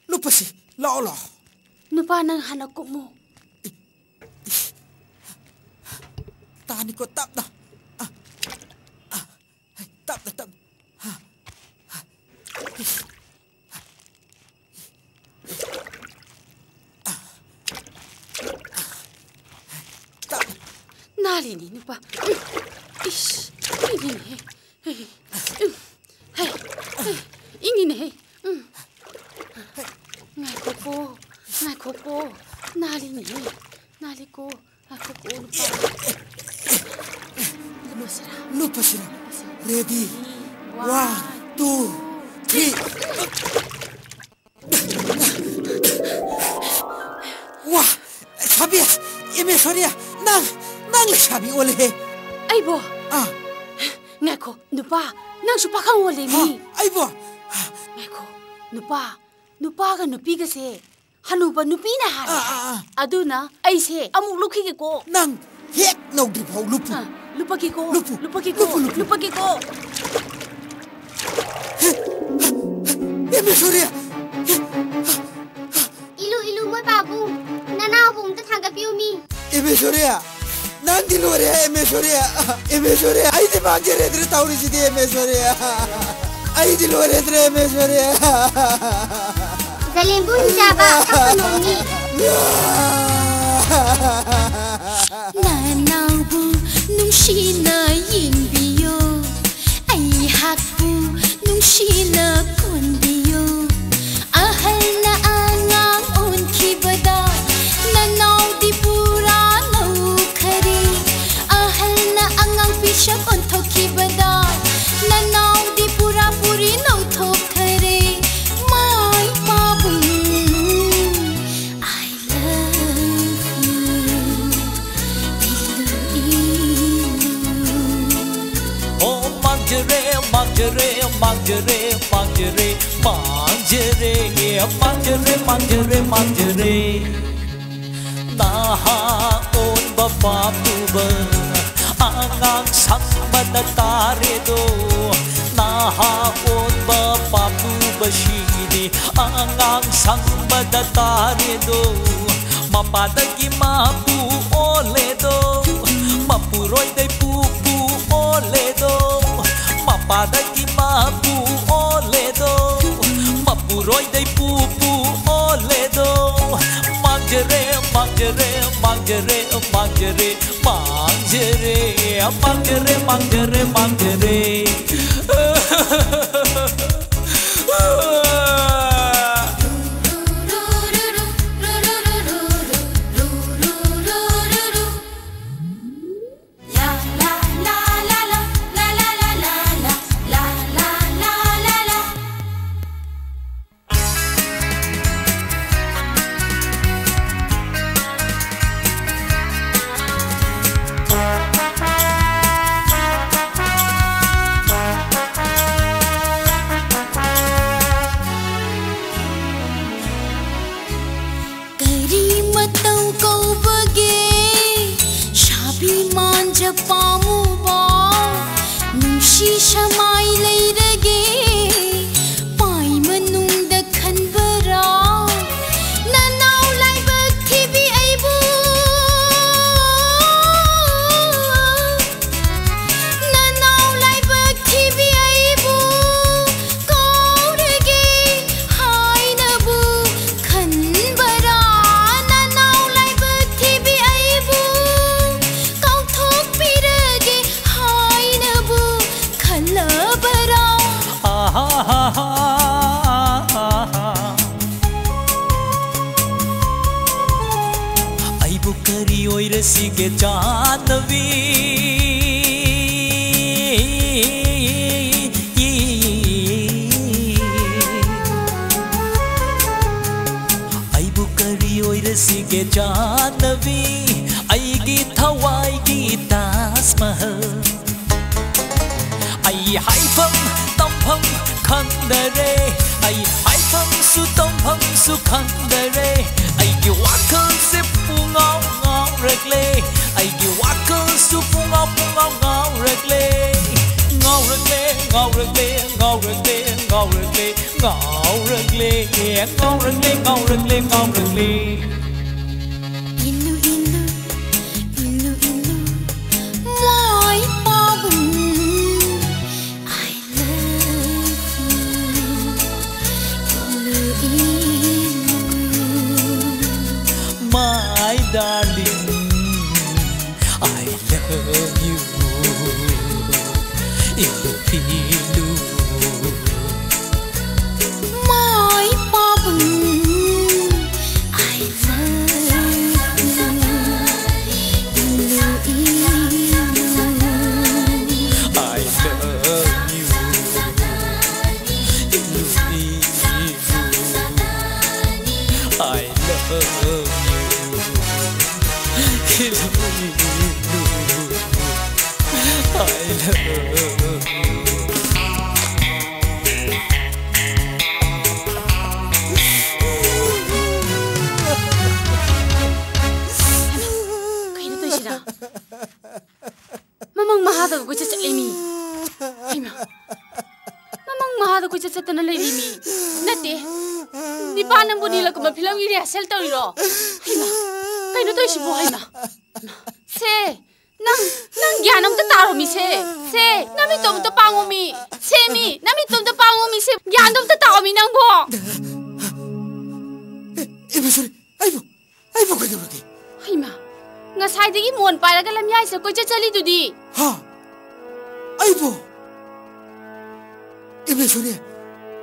ꯂꯨꯞꯄꯁꯤ, ꯂꯥꯛꯑꯣ, ꯂꯥꯛꯑꯣ꯫ ꯅꯨꯄꯥ, ꯅꯪ ꯍꯥꯟꯅ ꯀꯨꯝꯃꯨ꯫ ꯇꯥꯅꯤꯀꯣ, ꯇꯞꯅ꯫ ꯑ, ꯑ, ꯇꯞꯅ, ꯇꯞꯅ꯫ ꯍ, ꯍ, ꯏꯁ꯫ ꯅꯥꯜꯂꯤꯅꯤ ꯅꯨꯄꯥ꯫ ꯎꯝ꯫ ꯏꯁ, ꯏꯪꯉꯤꯅꯦꯍꯦ꯫ ꯍꯩ, ꯎꯝ꯫ ꯍꯩ, ꯍꯩ, ꯏꯪꯉꯤꯅꯦꯍꯦ꯫ ꯎꯝ꯫ ꯉꯥꯏꯈꯣꯀꯣ, ꯉꯥꯏꯈꯣꯀꯣ꯫ ꯅꯥꯜꯂꯤꯅꯦꯍꯦ꯫ ꯅꯥꯜꯂꯤꯀꯣ꯫ ꯉꯥꯏꯈꯣꯀꯣ, ꯅꯨꯄꯥ꯫ ꯂꯨꯞꯄꯁꯤꯔꯥ? ꯂꯨꯞꯄꯁꯤꯔꯥ? ꯂꯨꯞꯄꯁꯤꯔꯥ? Ready? One, two, three. ꯋꯥ, ꯁꯥꯕꯤ, ꯑꯦꯃꯦꯁꯣꯔꯤꯌꯥ, ꯅꯪ, ꯅꯪ ꯂꯩꯁꯥꯕꯤ ꯑꯣꯜꯂꯦꯍꯦ꯫ ꯑꯩꯕꯣ? ꯑꯥ꯫ ꯉꯥꯏꯈꯣ, ꯅꯨꯄꯥ, ꯅꯪꯁꯨ ꯄꯥꯈꯪ ꯑꯣꯜꯂꯦ ꯍꯥ? ꯃꯤ꯫ ꯑꯩꯕꯣ? ꯉꯥꯏꯈꯣ, ꯅꯨꯄꯥ, ꯅꯨꯄꯥꯒ ꯅꯨꯄꯤꯒꯁꯦ ꯍꯅꯨꯕ ꯅꯨꯄꯤꯅ ꯍꯥꯏ꯫ ꯑꯥ, ꯑꯥ, ꯑꯥ꯫ ꯑꯗꯨꯅ ꯑꯩꯁꯦ ꯑꯃꯨꯛ ꯂꯨꯞꯈꯤꯒꯦꯀꯣ꯫ ꯅꯪ ꯍꯦꯛ ꯅꯧꯗ꯭ꯔꯤ ꯐꯥꯎ ꯂꯨꯞꯄꯨ꯫ ꯑꯥ, ꯂꯨꯞꯄꯒꯦꯀꯣ, ꯂꯨꯞꯄꯨ, ꯂꯨꯞꯄꯒꯦꯀꯣ, ꯂꯨꯞꯄꯨ, ꯂꯨꯞꯄꯨ꯫ ꯂꯨꯞꯄꯒꯦꯀꯣ꯫ ꯑꯦꯃꯦꯁꯣꯔꯤꯌꯥ! ꯏꯂꯨ, ꯏꯂꯨ, ꯃꯣꯏ ꯄꯥꯕꯨꯡ, ꯅꯅꯥꯎꯕꯨ ꯑꯝꯇ ꯊꯥꯡꯒꯠꯄꯤꯌꯨ ꯃꯤ꯫ ꯑꯦꯃꯦꯁꯣꯔꯤꯌꯥ! ꯅꯪꯗꯤ ꯂꯣꯏꯔꯦ, ꯑꯦꯃꯦꯁꯣꯔꯤꯌꯥ! ꯑꯦꯃꯦꯁꯣꯔꯤꯌꯥ! ꯑꯩꯗꯤ ꯃꯥꯡꯖꯔꯦꯗ꯭ꯔꯥ ꯇꯧꯔꯤꯁꯤꯗꯤ, ꯑꯦꯃꯦꯁꯣꯔꯤꯌꯥ! ꯑꯩꯗꯤ ꯂꯣꯏꯔꯦꯗ꯭ꯔꯥ, ꯑꯦꯃꯦꯁꯣꯔꯤꯌꯥ! ꯖꯂꯦꯝꯕꯨ ꯍꯤꯡꯆꯥꯕ, ꯀꯞꯀꯅꯣ ꯃꯤ꯫ ꯅꯅꯥꯎꯕꯨ ꯅꯨꯡꯁꯤꯅ ꯌꯦꯡꯕꯤꯌꯣ, ꯑꯩꯍꯥꯛꯄꯨ ꯅꯨꯡꯁꯤꯅ ꯀꯣꯟꯕꯤꯌꯨ꯫ ꯑꯍꯜꯅ ꯑꯉꯥꯡ ꯑꯣꯟꯈꯤꯕꯗ ꯅꯅꯥꯎꯗꯤ ꯄꯨꯔꯥ ꯂꯧꯈꯔꯦ꯫ ꯑꯍꯜꯅ ꯑꯉꯥꯡ ꯄꯤꯁꯛ ꯑꯣꯟꯊꯣꯛꯈꯤꯕꯗ ꯅꯅꯥꯎꯗꯤ ꯄꯨꯔꯥ ꯄꯨꯔꯤ ꯂꯧꯊꯣꯛꯈꯔꯦ꯫ ꯃꯥꯏ ꯄꯥꯕꯨꯡ, I love you. ꯏꯂꯨ, ꯏꯂꯨ꯫ ꯑꯣ ꯃꯥꯡꯖꯔꯦ, ꯃꯥꯡꯖꯔꯦ, ꯃꯥꯡꯖꯔꯦ, ꯃꯥꯡꯖꯔꯦ, ꯃꯥꯡꯖꯔꯦ, ꯃꯥꯡꯖꯔꯦ, ꯃꯥꯡꯖꯔꯦ, ꯃꯥꯡꯖꯔꯦ꯫ ꯅꯍꯥ ꯑꯣꯟꯕ ꯄꯥꯝꯂꯨꯕ ꯑꯉꯥꯡ ꯁꯪꯕꯗ ꯇꯥꯔꯦꯗꯣ꯫ ꯅꯍꯥ ꯑꯣꯟꯕ ꯄꯥꯝꯂꯨꯕꯁꯤꯗꯤ ꯑꯉꯥꯡ ꯁꯪꯕꯗ ꯇꯥꯔꯦꯗꯣ꯫ ꯃꯄꯥꯗꯒꯤ ꯃꯄꯨ ꯑꯣꯜꯂꯦꯗꯣ꯫ ꯃꯄꯨꯔꯣꯏꯗꯩ ꯄꯨꯄꯨ ꯑꯣꯜꯂꯦꯗꯣ꯫ ꯃꯄꯥꯗꯒꯤ ꯃꯄꯨ ꯑꯣꯜꯂꯦꯗꯣ꯫ ꯃꯄꯨꯔꯣꯏꯗꯩ ꯄꯨꯄꯨ ꯑꯣꯜꯂꯦꯗꯣ꯫ ꯃꯥꯡ ꯃꯥꯡꯖꯔꯦ, ꯃꯥꯡꯖꯔꯦ, ꯃꯥꯡꯖꯔꯦ, ꯃꯥꯡꯖꯔꯦ, ꯃꯥꯡꯖꯔꯦ, ꯃꯥꯡꯖꯔꯦ, ꯃꯥꯡꯖꯔꯦ, ꯃꯥꯡꯖꯔꯦ꯫ ꯀꯔꯤ ꯃꯇꯧ ꯀꯧꯕꯒꯦ? ꯁꯥꯕꯤ ꯃꯥꯟꯖ ꯄꯥꯝꯃꯨꯕ, ꯅꯨꯡꯁꯤ ꯁꯃꯥꯏ ꯂꯩꯔꯒꯦ, ꯄꯥꯏ ꯃꯅꯨꯡꯗ ꯈꯟꯕꯔꯥ? ꯅꯅꯥꯎ ꯂꯥꯏꯕꯛ ꯊꯤꯕꯤ ꯑꯩꯕꯨ, ꯅꯅꯥꯎ ꯂꯥꯏꯕꯛ ꯊꯤꯕꯤ ꯑꯩꯕꯨ ꯀꯥꯎꯔꯒꯦ ꯍꯥꯏꯅꯕꯨ ꯈꯟꯕꯔꯥ? ꯅꯅꯥꯎ ꯂꯥꯏꯕꯛ ꯊꯤꯕꯤ ꯑꯩꯕꯨ ꯀꯥꯎꯊꯣꯛꯄꯤꯔꯒꯦ ꯍꯥꯏꯅꯕꯨ ꯈꯜꯂꯕꯔꯥ? ꯑꯍꯥꯍꯥꯍꯥ꯫ ꯑꯩꯕꯨ ꯀꯔꯤ ꯑꯣꯏꯔꯁꯤꯒꯦ ꯆꯥꯟꯅꯕꯤ? ꯑꯩꯕꯨ ꯀꯔꯤ ꯑꯣꯏꯔꯁꯤꯒꯦ ꯆꯥꯟꯅꯕꯤ? ꯑꯩꯒꯤ ꯊꯋꯥꯏꯒꯤ ꯇꯥꯖ ꯃꯍꯜ꯫ ꯑꯩ ꯍꯥꯏꯐꯝ ꯇꯝꯐꯝ ꯈꯪꯗꯔꯦ, ꯑꯩ ꯍꯥꯏꯐꯝꯁꯨ ꯇꯝꯐꯝꯁꯨ ꯈꯪꯗꯔꯦ꯫ ꯑꯩꯒꯤ ꯋꯥꯈꯜꯁꯦ ꯄꯨꯡꯉꯥꯎ ꯉꯥꯎꯔꯛꯂꯦ, ꯑꯩꯒꯤ ꯋꯥꯈꯜꯁꯨ ꯄꯨꯡꯉꯥꯎ ꯄꯨꯡꯉꯥꯎ ꯉꯥꯎꯔꯛꯂꯦ꯫ ꯉꯥꯎꯔꯛꯂꯦ, ꯉꯥꯎꯔꯛꯂꯦ, ꯉꯥꯎꯔꯛꯂꯦ, ꯉꯥꯎꯔꯛꯂꯦ, ꯉꯥꯎꯔꯛꯂꯦ, ꯉꯥꯎꯔꯛꯂꯦ, ꯉꯥꯎꯔꯛꯂꯦ, ꯉꯥꯎꯔꯛꯂꯦ꯫ ꯏꯜꯂꯨ ꯏꯜꯂꯨ, ꯏꯜꯂꯨ ꯏꯜꯂꯨ, my ꯄꯥꯕꯨꯡ꯫ I love you. ꯏꯜꯂꯨ ꯏꯜꯂꯨ꯫ My Pabung, I love you. I love you. I love you. I love you. ꯀꯩꯅꯣ ꯇꯧꯔꯤꯁꯤꯅ? ꯃꯃꯪ ꯃꯍꯥꯗ ꯀꯣꯏꯆꯠ ꯆꯠꯂꯤ ꯃꯤ꯫ ꯍꯩꯃꯥ꯫ ꯃꯃꯪ ꯃꯍꯥꯗ ꯀꯣꯏꯆꯠ ꯆꯠꯇꯅ ꯂꯩꯔꯤ ꯃꯤ꯫ ꯅꯠꯇꯦ꯫ ꯅꯤꯄꯥ ꯅꯪꯕꯨ ꯅꯤꯂꯀꯨꯝꯕ ꯐꯤꯂꯝꯒꯤ rehearsal ꯇꯧꯔꯤꯔꯣ? ꯍꯩꯃꯥ꯫ ꯀꯩꯅꯣ ꯇꯧꯔꯤꯁꯤꯕꯣ ꯍꯩꯃꯥ? ꯁꯦ꯫ ꯅꯪ, ꯅꯪ ꯒ꯭ꯌꯥꯟ ꯑꯝꯇ ꯇꯥꯔꯣ ꯃꯤ ꯁꯦ꯫ ꯁꯦ꯫ ꯅꯃꯤꯠꯇꯣ ꯑꯝꯇ ꯄꯥꯡꯉꯣ ꯃꯤ꯫ ꯁꯦ ꯃꯤ꯫ ꯅꯃꯤꯠꯇꯣ ꯑꯝꯇ ꯄꯥꯡꯉꯣ ꯃꯤ ꯁꯦ꯫ ꯒ꯭ꯌꯥꯟꯗꯣ ꯑꯝꯇ ꯇꯥꯑꯣ ꯃꯤ ꯅꯪꯕꯣ꯫ ꯑꯦ, ꯏꯕꯦꯁꯣꯔꯤ, ꯑꯩꯕꯨ ꯑꯩꯕꯨ ꯀꯩꯗꯧꯔꯒꯦ? ꯍꯩꯃꯥ, ꯉꯁꯥꯏꯗꯒꯤ ꯃꯣꯟ ꯄꯥꯏꯔꯒ ꯂꯝꯌꯥꯏꯁꯤꯗ ꯀꯣꯏꯆꯠ ꯆꯠꯂꯤꯗꯨꯗꯤ? ꯍꯥ? ꯑꯩꯕꯨ? ꯏꯕꯦꯁꯣꯔꯤ,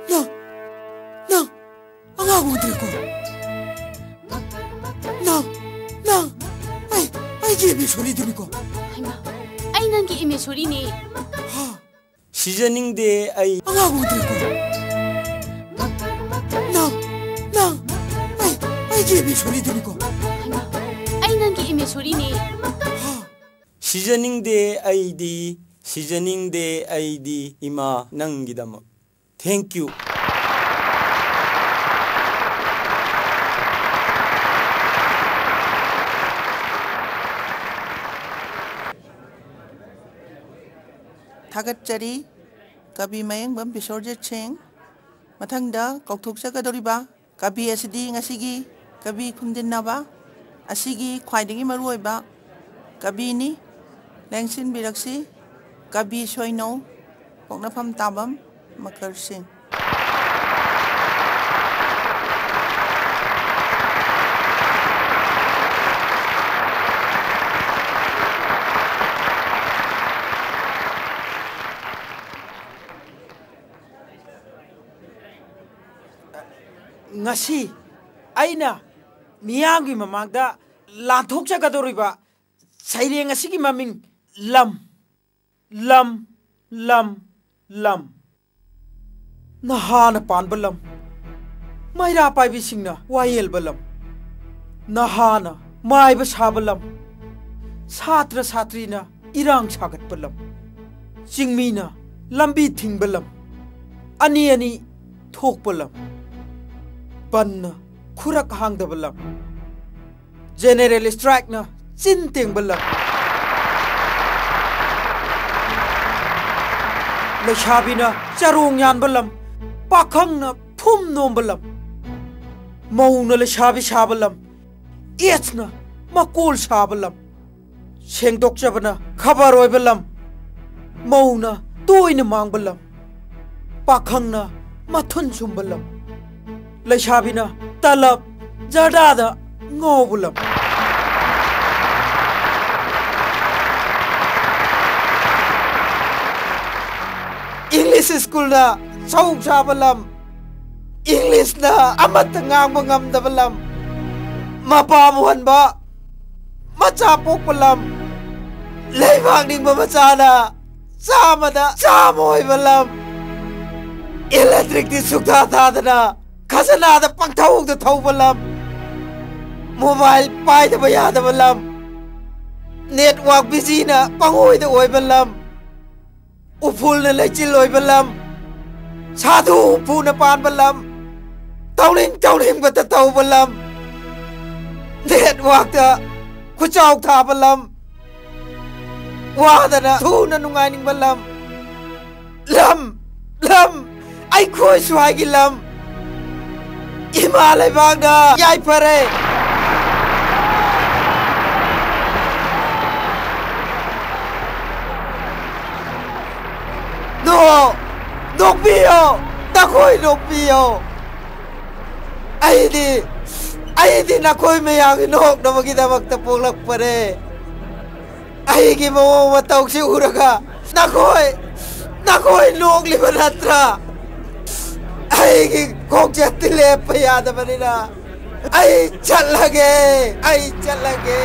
ꯅꯪ, ꯅꯪ ꯑꯉꯥꯡ ꯎꯗ꯭ꯔꯦꯀꯣ? ꯅꯪ, ꯅꯪ, ꯑꯩ, ꯑꯩꯒꯤ ꯏꯕꯦꯁꯣꯔꯤꯗꯨꯅꯤꯀꯣ? ꯍꯩꯃꯥ, ꯑꯩ ꯅꯪꯒꯤ ꯏꯃꯦꯁꯣꯔꯤꯅꯦ꯫ ꯍꯥ? ꯁꯤꯖꯅꯤꯡꯗꯦ ꯑꯩ꯫ ꯑꯉꯥꯡ ꯎꯗ꯭ꯔꯦꯀꯣ? ꯅꯪ, ꯅꯪ, ꯑꯩ, ꯑꯩꯒꯤ ꯏꯃꯦꯁꯣꯔꯤꯗꯨꯅꯤꯀꯣ? ꯍꯩꯃꯥ, ꯑꯩ ꯅꯪꯒꯤ ꯏꯃꯦꯁꯣꯔꯤꯅꯦ꯫ ꯍꯥ? ꯁꯤꯖꯅꯤꯡꯗꯦ ꯑꯩꯗꯤ, ꯁꯤꯖꯅꯤꯡꯗꯦ ꯑꯩꯗꯤ ꯏꯃꯥ ꯅꯪꯒꯤꯗꯃꯛ꯫ Thank you꯫ ꯊꯥꯒꯠꯆꯔꯤ, ꯀꯕꯤ ꯃꯌꯦꯡꯕꯝ ꯕꯤꯁ꯭ꯋꯔꯖꯤꯠ ꯁꯤꯡ꯫ ꯃꯊꯪꯗ ꯀꯧꯊꯣꯛꯆꯒꯗꯧꯔꯤꯕ ꯀꯕꯤ ꯑꯁꯤꯗꯤ ꯉꯁꯤꯒꯤ ꯀꯕꯤ ꯈꯨꯝꯖꯤꯟꯅꯕ ꯑꯁꯤꯒꯤ ꯈ꯭ꯋꯥꯏꯗꯒꯤ ꯃꯔꯨꯑꯣꯏꯕ ꯀꯕꯤꯅꯤ꯫ ꯂꯦꯡꯁꯤꯟꯕꯤꯔꯛꯁꯤ, ꯀꯕꯤ ꯁꯣꯏꯅꯧ, ꯄꯣꯛꯅꯐꯝ ꯇꯥꯕꯝ ꯃꯀꯔ ꯁꯤꯡ꯫ ꯉꯁꯤ ꯑꯩꯅ ꯃꯤꯌꯥꯝꯒꯤ ꯃꯃꯥꯡꯗ ꯂꯥꯟꯊꯣꯛꯆꯒꯗꯧꯔꯤꯕ ꯁꯩꯔꯦꯡ ꯑꯁꯤꯒꯤ ꯃꯃꯤꯡ ꯂꯝ, ꯂꯝ, ꯂꯝ, ꯂꯝ꯫ ꯅꯍꯥꯅ ꯄꯥꯟꯕ ꯂꯝ, ꯃꯩꯔꯥ ꯄꯥꯏꯕꯤꯁꯤꯡꯅ ꯋꯥꯌꯦꯜꯕ ꯂꯝ, ꯅꯍꯥꯅ ꯃꯥꯏꯕ ꯁꯥꯕ ꯂꯝ, ꯁꯥꯇ꯭ꯔ ꯁꯥꯇ꯭ꯔꯤꯅ ꯏꯔꯥꯡ ꯁꯥꯒꯠꯄ ꯂꯝ, ꯆꯤꯡꯃꯤꯅ ꯂꯝꯕꯤ ꯊꯤꯡꯕ ꯂꯝ, ꯑꯅꯤ ꯑꯅꯤ ꯊꯣꯛꯄ ꯂꯝ, ꯕꯟꯅ ꯈꯨꯔꯛ ꯍꯥꯡꯗꯕ ꯂꯝ, ꯖꯦꯅꯦꯔꯦꯜ ꯁ꯭ꯇ꯭ꯔꯥꯏꯛꯅ ꯆꯤꯟ ꯇꯦꯡꯕ ꯂꯝ, ꯂꯩꯁꯥꯕꯤꯅ ꯆꯔꯣꯡ ꯌꯥꯟꯕ ꯂꯝ, ꯄꯥꯈꯪꯅ ꯐꯨꯝ ꯅꯣꯝꯕ ꯂꯝ, ꯃꯧꯅ ꯂꯩꯁꯥꯕꯤ ꯁꯥꯕ ꯂꯝ, ꯑꯦꯠꯁꯅ ꯃꯀꯣꯜ ꯁꯥꯕ ꯂꯝ, ꯁꯦꯡꯗꯣꯛꯆꯕꯅ ꯈꯕꯔ ꯑꯣꯏꯕ ꯂꯝ, ꯃꯧꯅ ꯇꯣꯏꯅ ꯃꯥꯡꯕ ꯂꯝ, ꯄꯥꯈꯪꯅ ꯃꯊꯨꯟ ꯁꯨꯝꯕ ꯂꯝ, ꯂꯩꯁꯥꯕꯤꯅ ꯇꯂꯞ ꯖꯔꯗꯥꯗ ꯉꯥꯎꯕ ꯂꯝ꯫ ꯏꯪꯂꯤꯁ ꯁ꯭ꯀꯨꯜꯗ ꯁꯧ ꯁꯥꯕ ꯂꯝ, ꯏꯪꯂꯤꯁꯅ ꯑꯃꯠꯇ ꯉꯥꯡꯕ ꯉꯝꯗꯕ ꯂꯝ, ꯃꯄꯥ ꯃꯨꯍꯟꯕ ꯃꯆꯥ ꯄꯣꯛꯄ ꯂꯝ, ꯂꯩꯕꯥꯛ ꯅꯤꯡꯕ ꯃꯆꯥꯅ ꯆꯥꯝꯃꯗ ꯆꯥꯝꯃ ꯑꯣꯏꯕ ꯂꯝ, ꯏꯂꯦꯛꯇ꯭ꯔꯤꯛꯇꯤ ꯁꯨꯛꯊꯥ ꯊꯥꯗꯅ ꯈꯖꯅꯥꯗ ꯄꯪꯊꯧꯗ ꯊꯧꯕ ꯂꯝ, ꯃꯣꯕꯥꯏꯜ ꯄꯥꯏꯗꯕ ꯌꯥꯗꯕ ꯂꯝ, ꯅꯦꯠꯋꯥꯛ ꯕꯤꯖꯤꯅ ꯄꯪꯑꯣꯏꯗ ꯑꯣꯏꯕ ꯂꯝ, ꯎꯐꯨꯜꯅ ꯂꯩꯆꯤꯜ ꯑꯣꯏꯕ ꯂꯝ, ꯁꯥꯗꯨ ꯍꯨꯝꯐꯨꯅ ꯄꯥꯟꯕ ꯂꯝ, ꯇꯧꯅꯤꯡ ꯇꯧꯅꯤꯡꯕꯇ ꯇꯧꯕ ꯂꯝ, ꯅꯦꯠꯋꯥꯛꯇ ꯈꯨꯆꯥꯎ ꯊꯥꯕ ꯂꯝ, ꯋꯥꯗꯅ ꯊꯨꯅ ꯅꯨꯡꯉꯥꯏꯅꯤꯡꯕ ꯂꯝ, ꯂꯝ, ꯂꯝ, ꯑꯩꯈꯣꯏ ꯁ꯭ꯋꯥꯏꯒꯤ ꯂꯝ, ꯏꯃꯥ ꯂꯩꯕꯥꯛꯅ ꯌꯥꯏꯐꯔꯦ꯫ ꯅꯣꯛ, ꯅꯣꯛꯄꯤꯌꯣ, ꯅꯈꯣꯏ ꯅꯣꯛꯄꯤꯌꯣ꯫ ꯑꯩꯗꯤ, ꯑꯩꯗꯤ ꯅꯈꯣꯏ ꯃꯌꯥꯝꯒꯤ ꯅꯣꯛꯅꯕꯒꯤꯗꯃꯛꯇ ꯄꯣꯛꯂꯛꯄꯅꯦ꯫ ꯑꯩꯒꯤ ꯃꯑꯣꯡ ꯃꯇꯧꯁꯤ ꯎꯔꯒ ꯅꯈꯣꯏ, ꯅꯈꯣꯏ ꯅꯣꯛꯂꯤꯕ ꯅꯠꯇ꯭ꯔꯥ? ꯑꯩꯒꯤ ꯈꯣꯡꯆꯠꯇꯤ ꯂꯦꯞꯄ ꯌꯥꯗꯕꯅꯤꯅ ꯑꯩ ꯆꯠꯂꯒꯦ, ꯑꯩ ꯆꯠꯂꯒꯦ꯫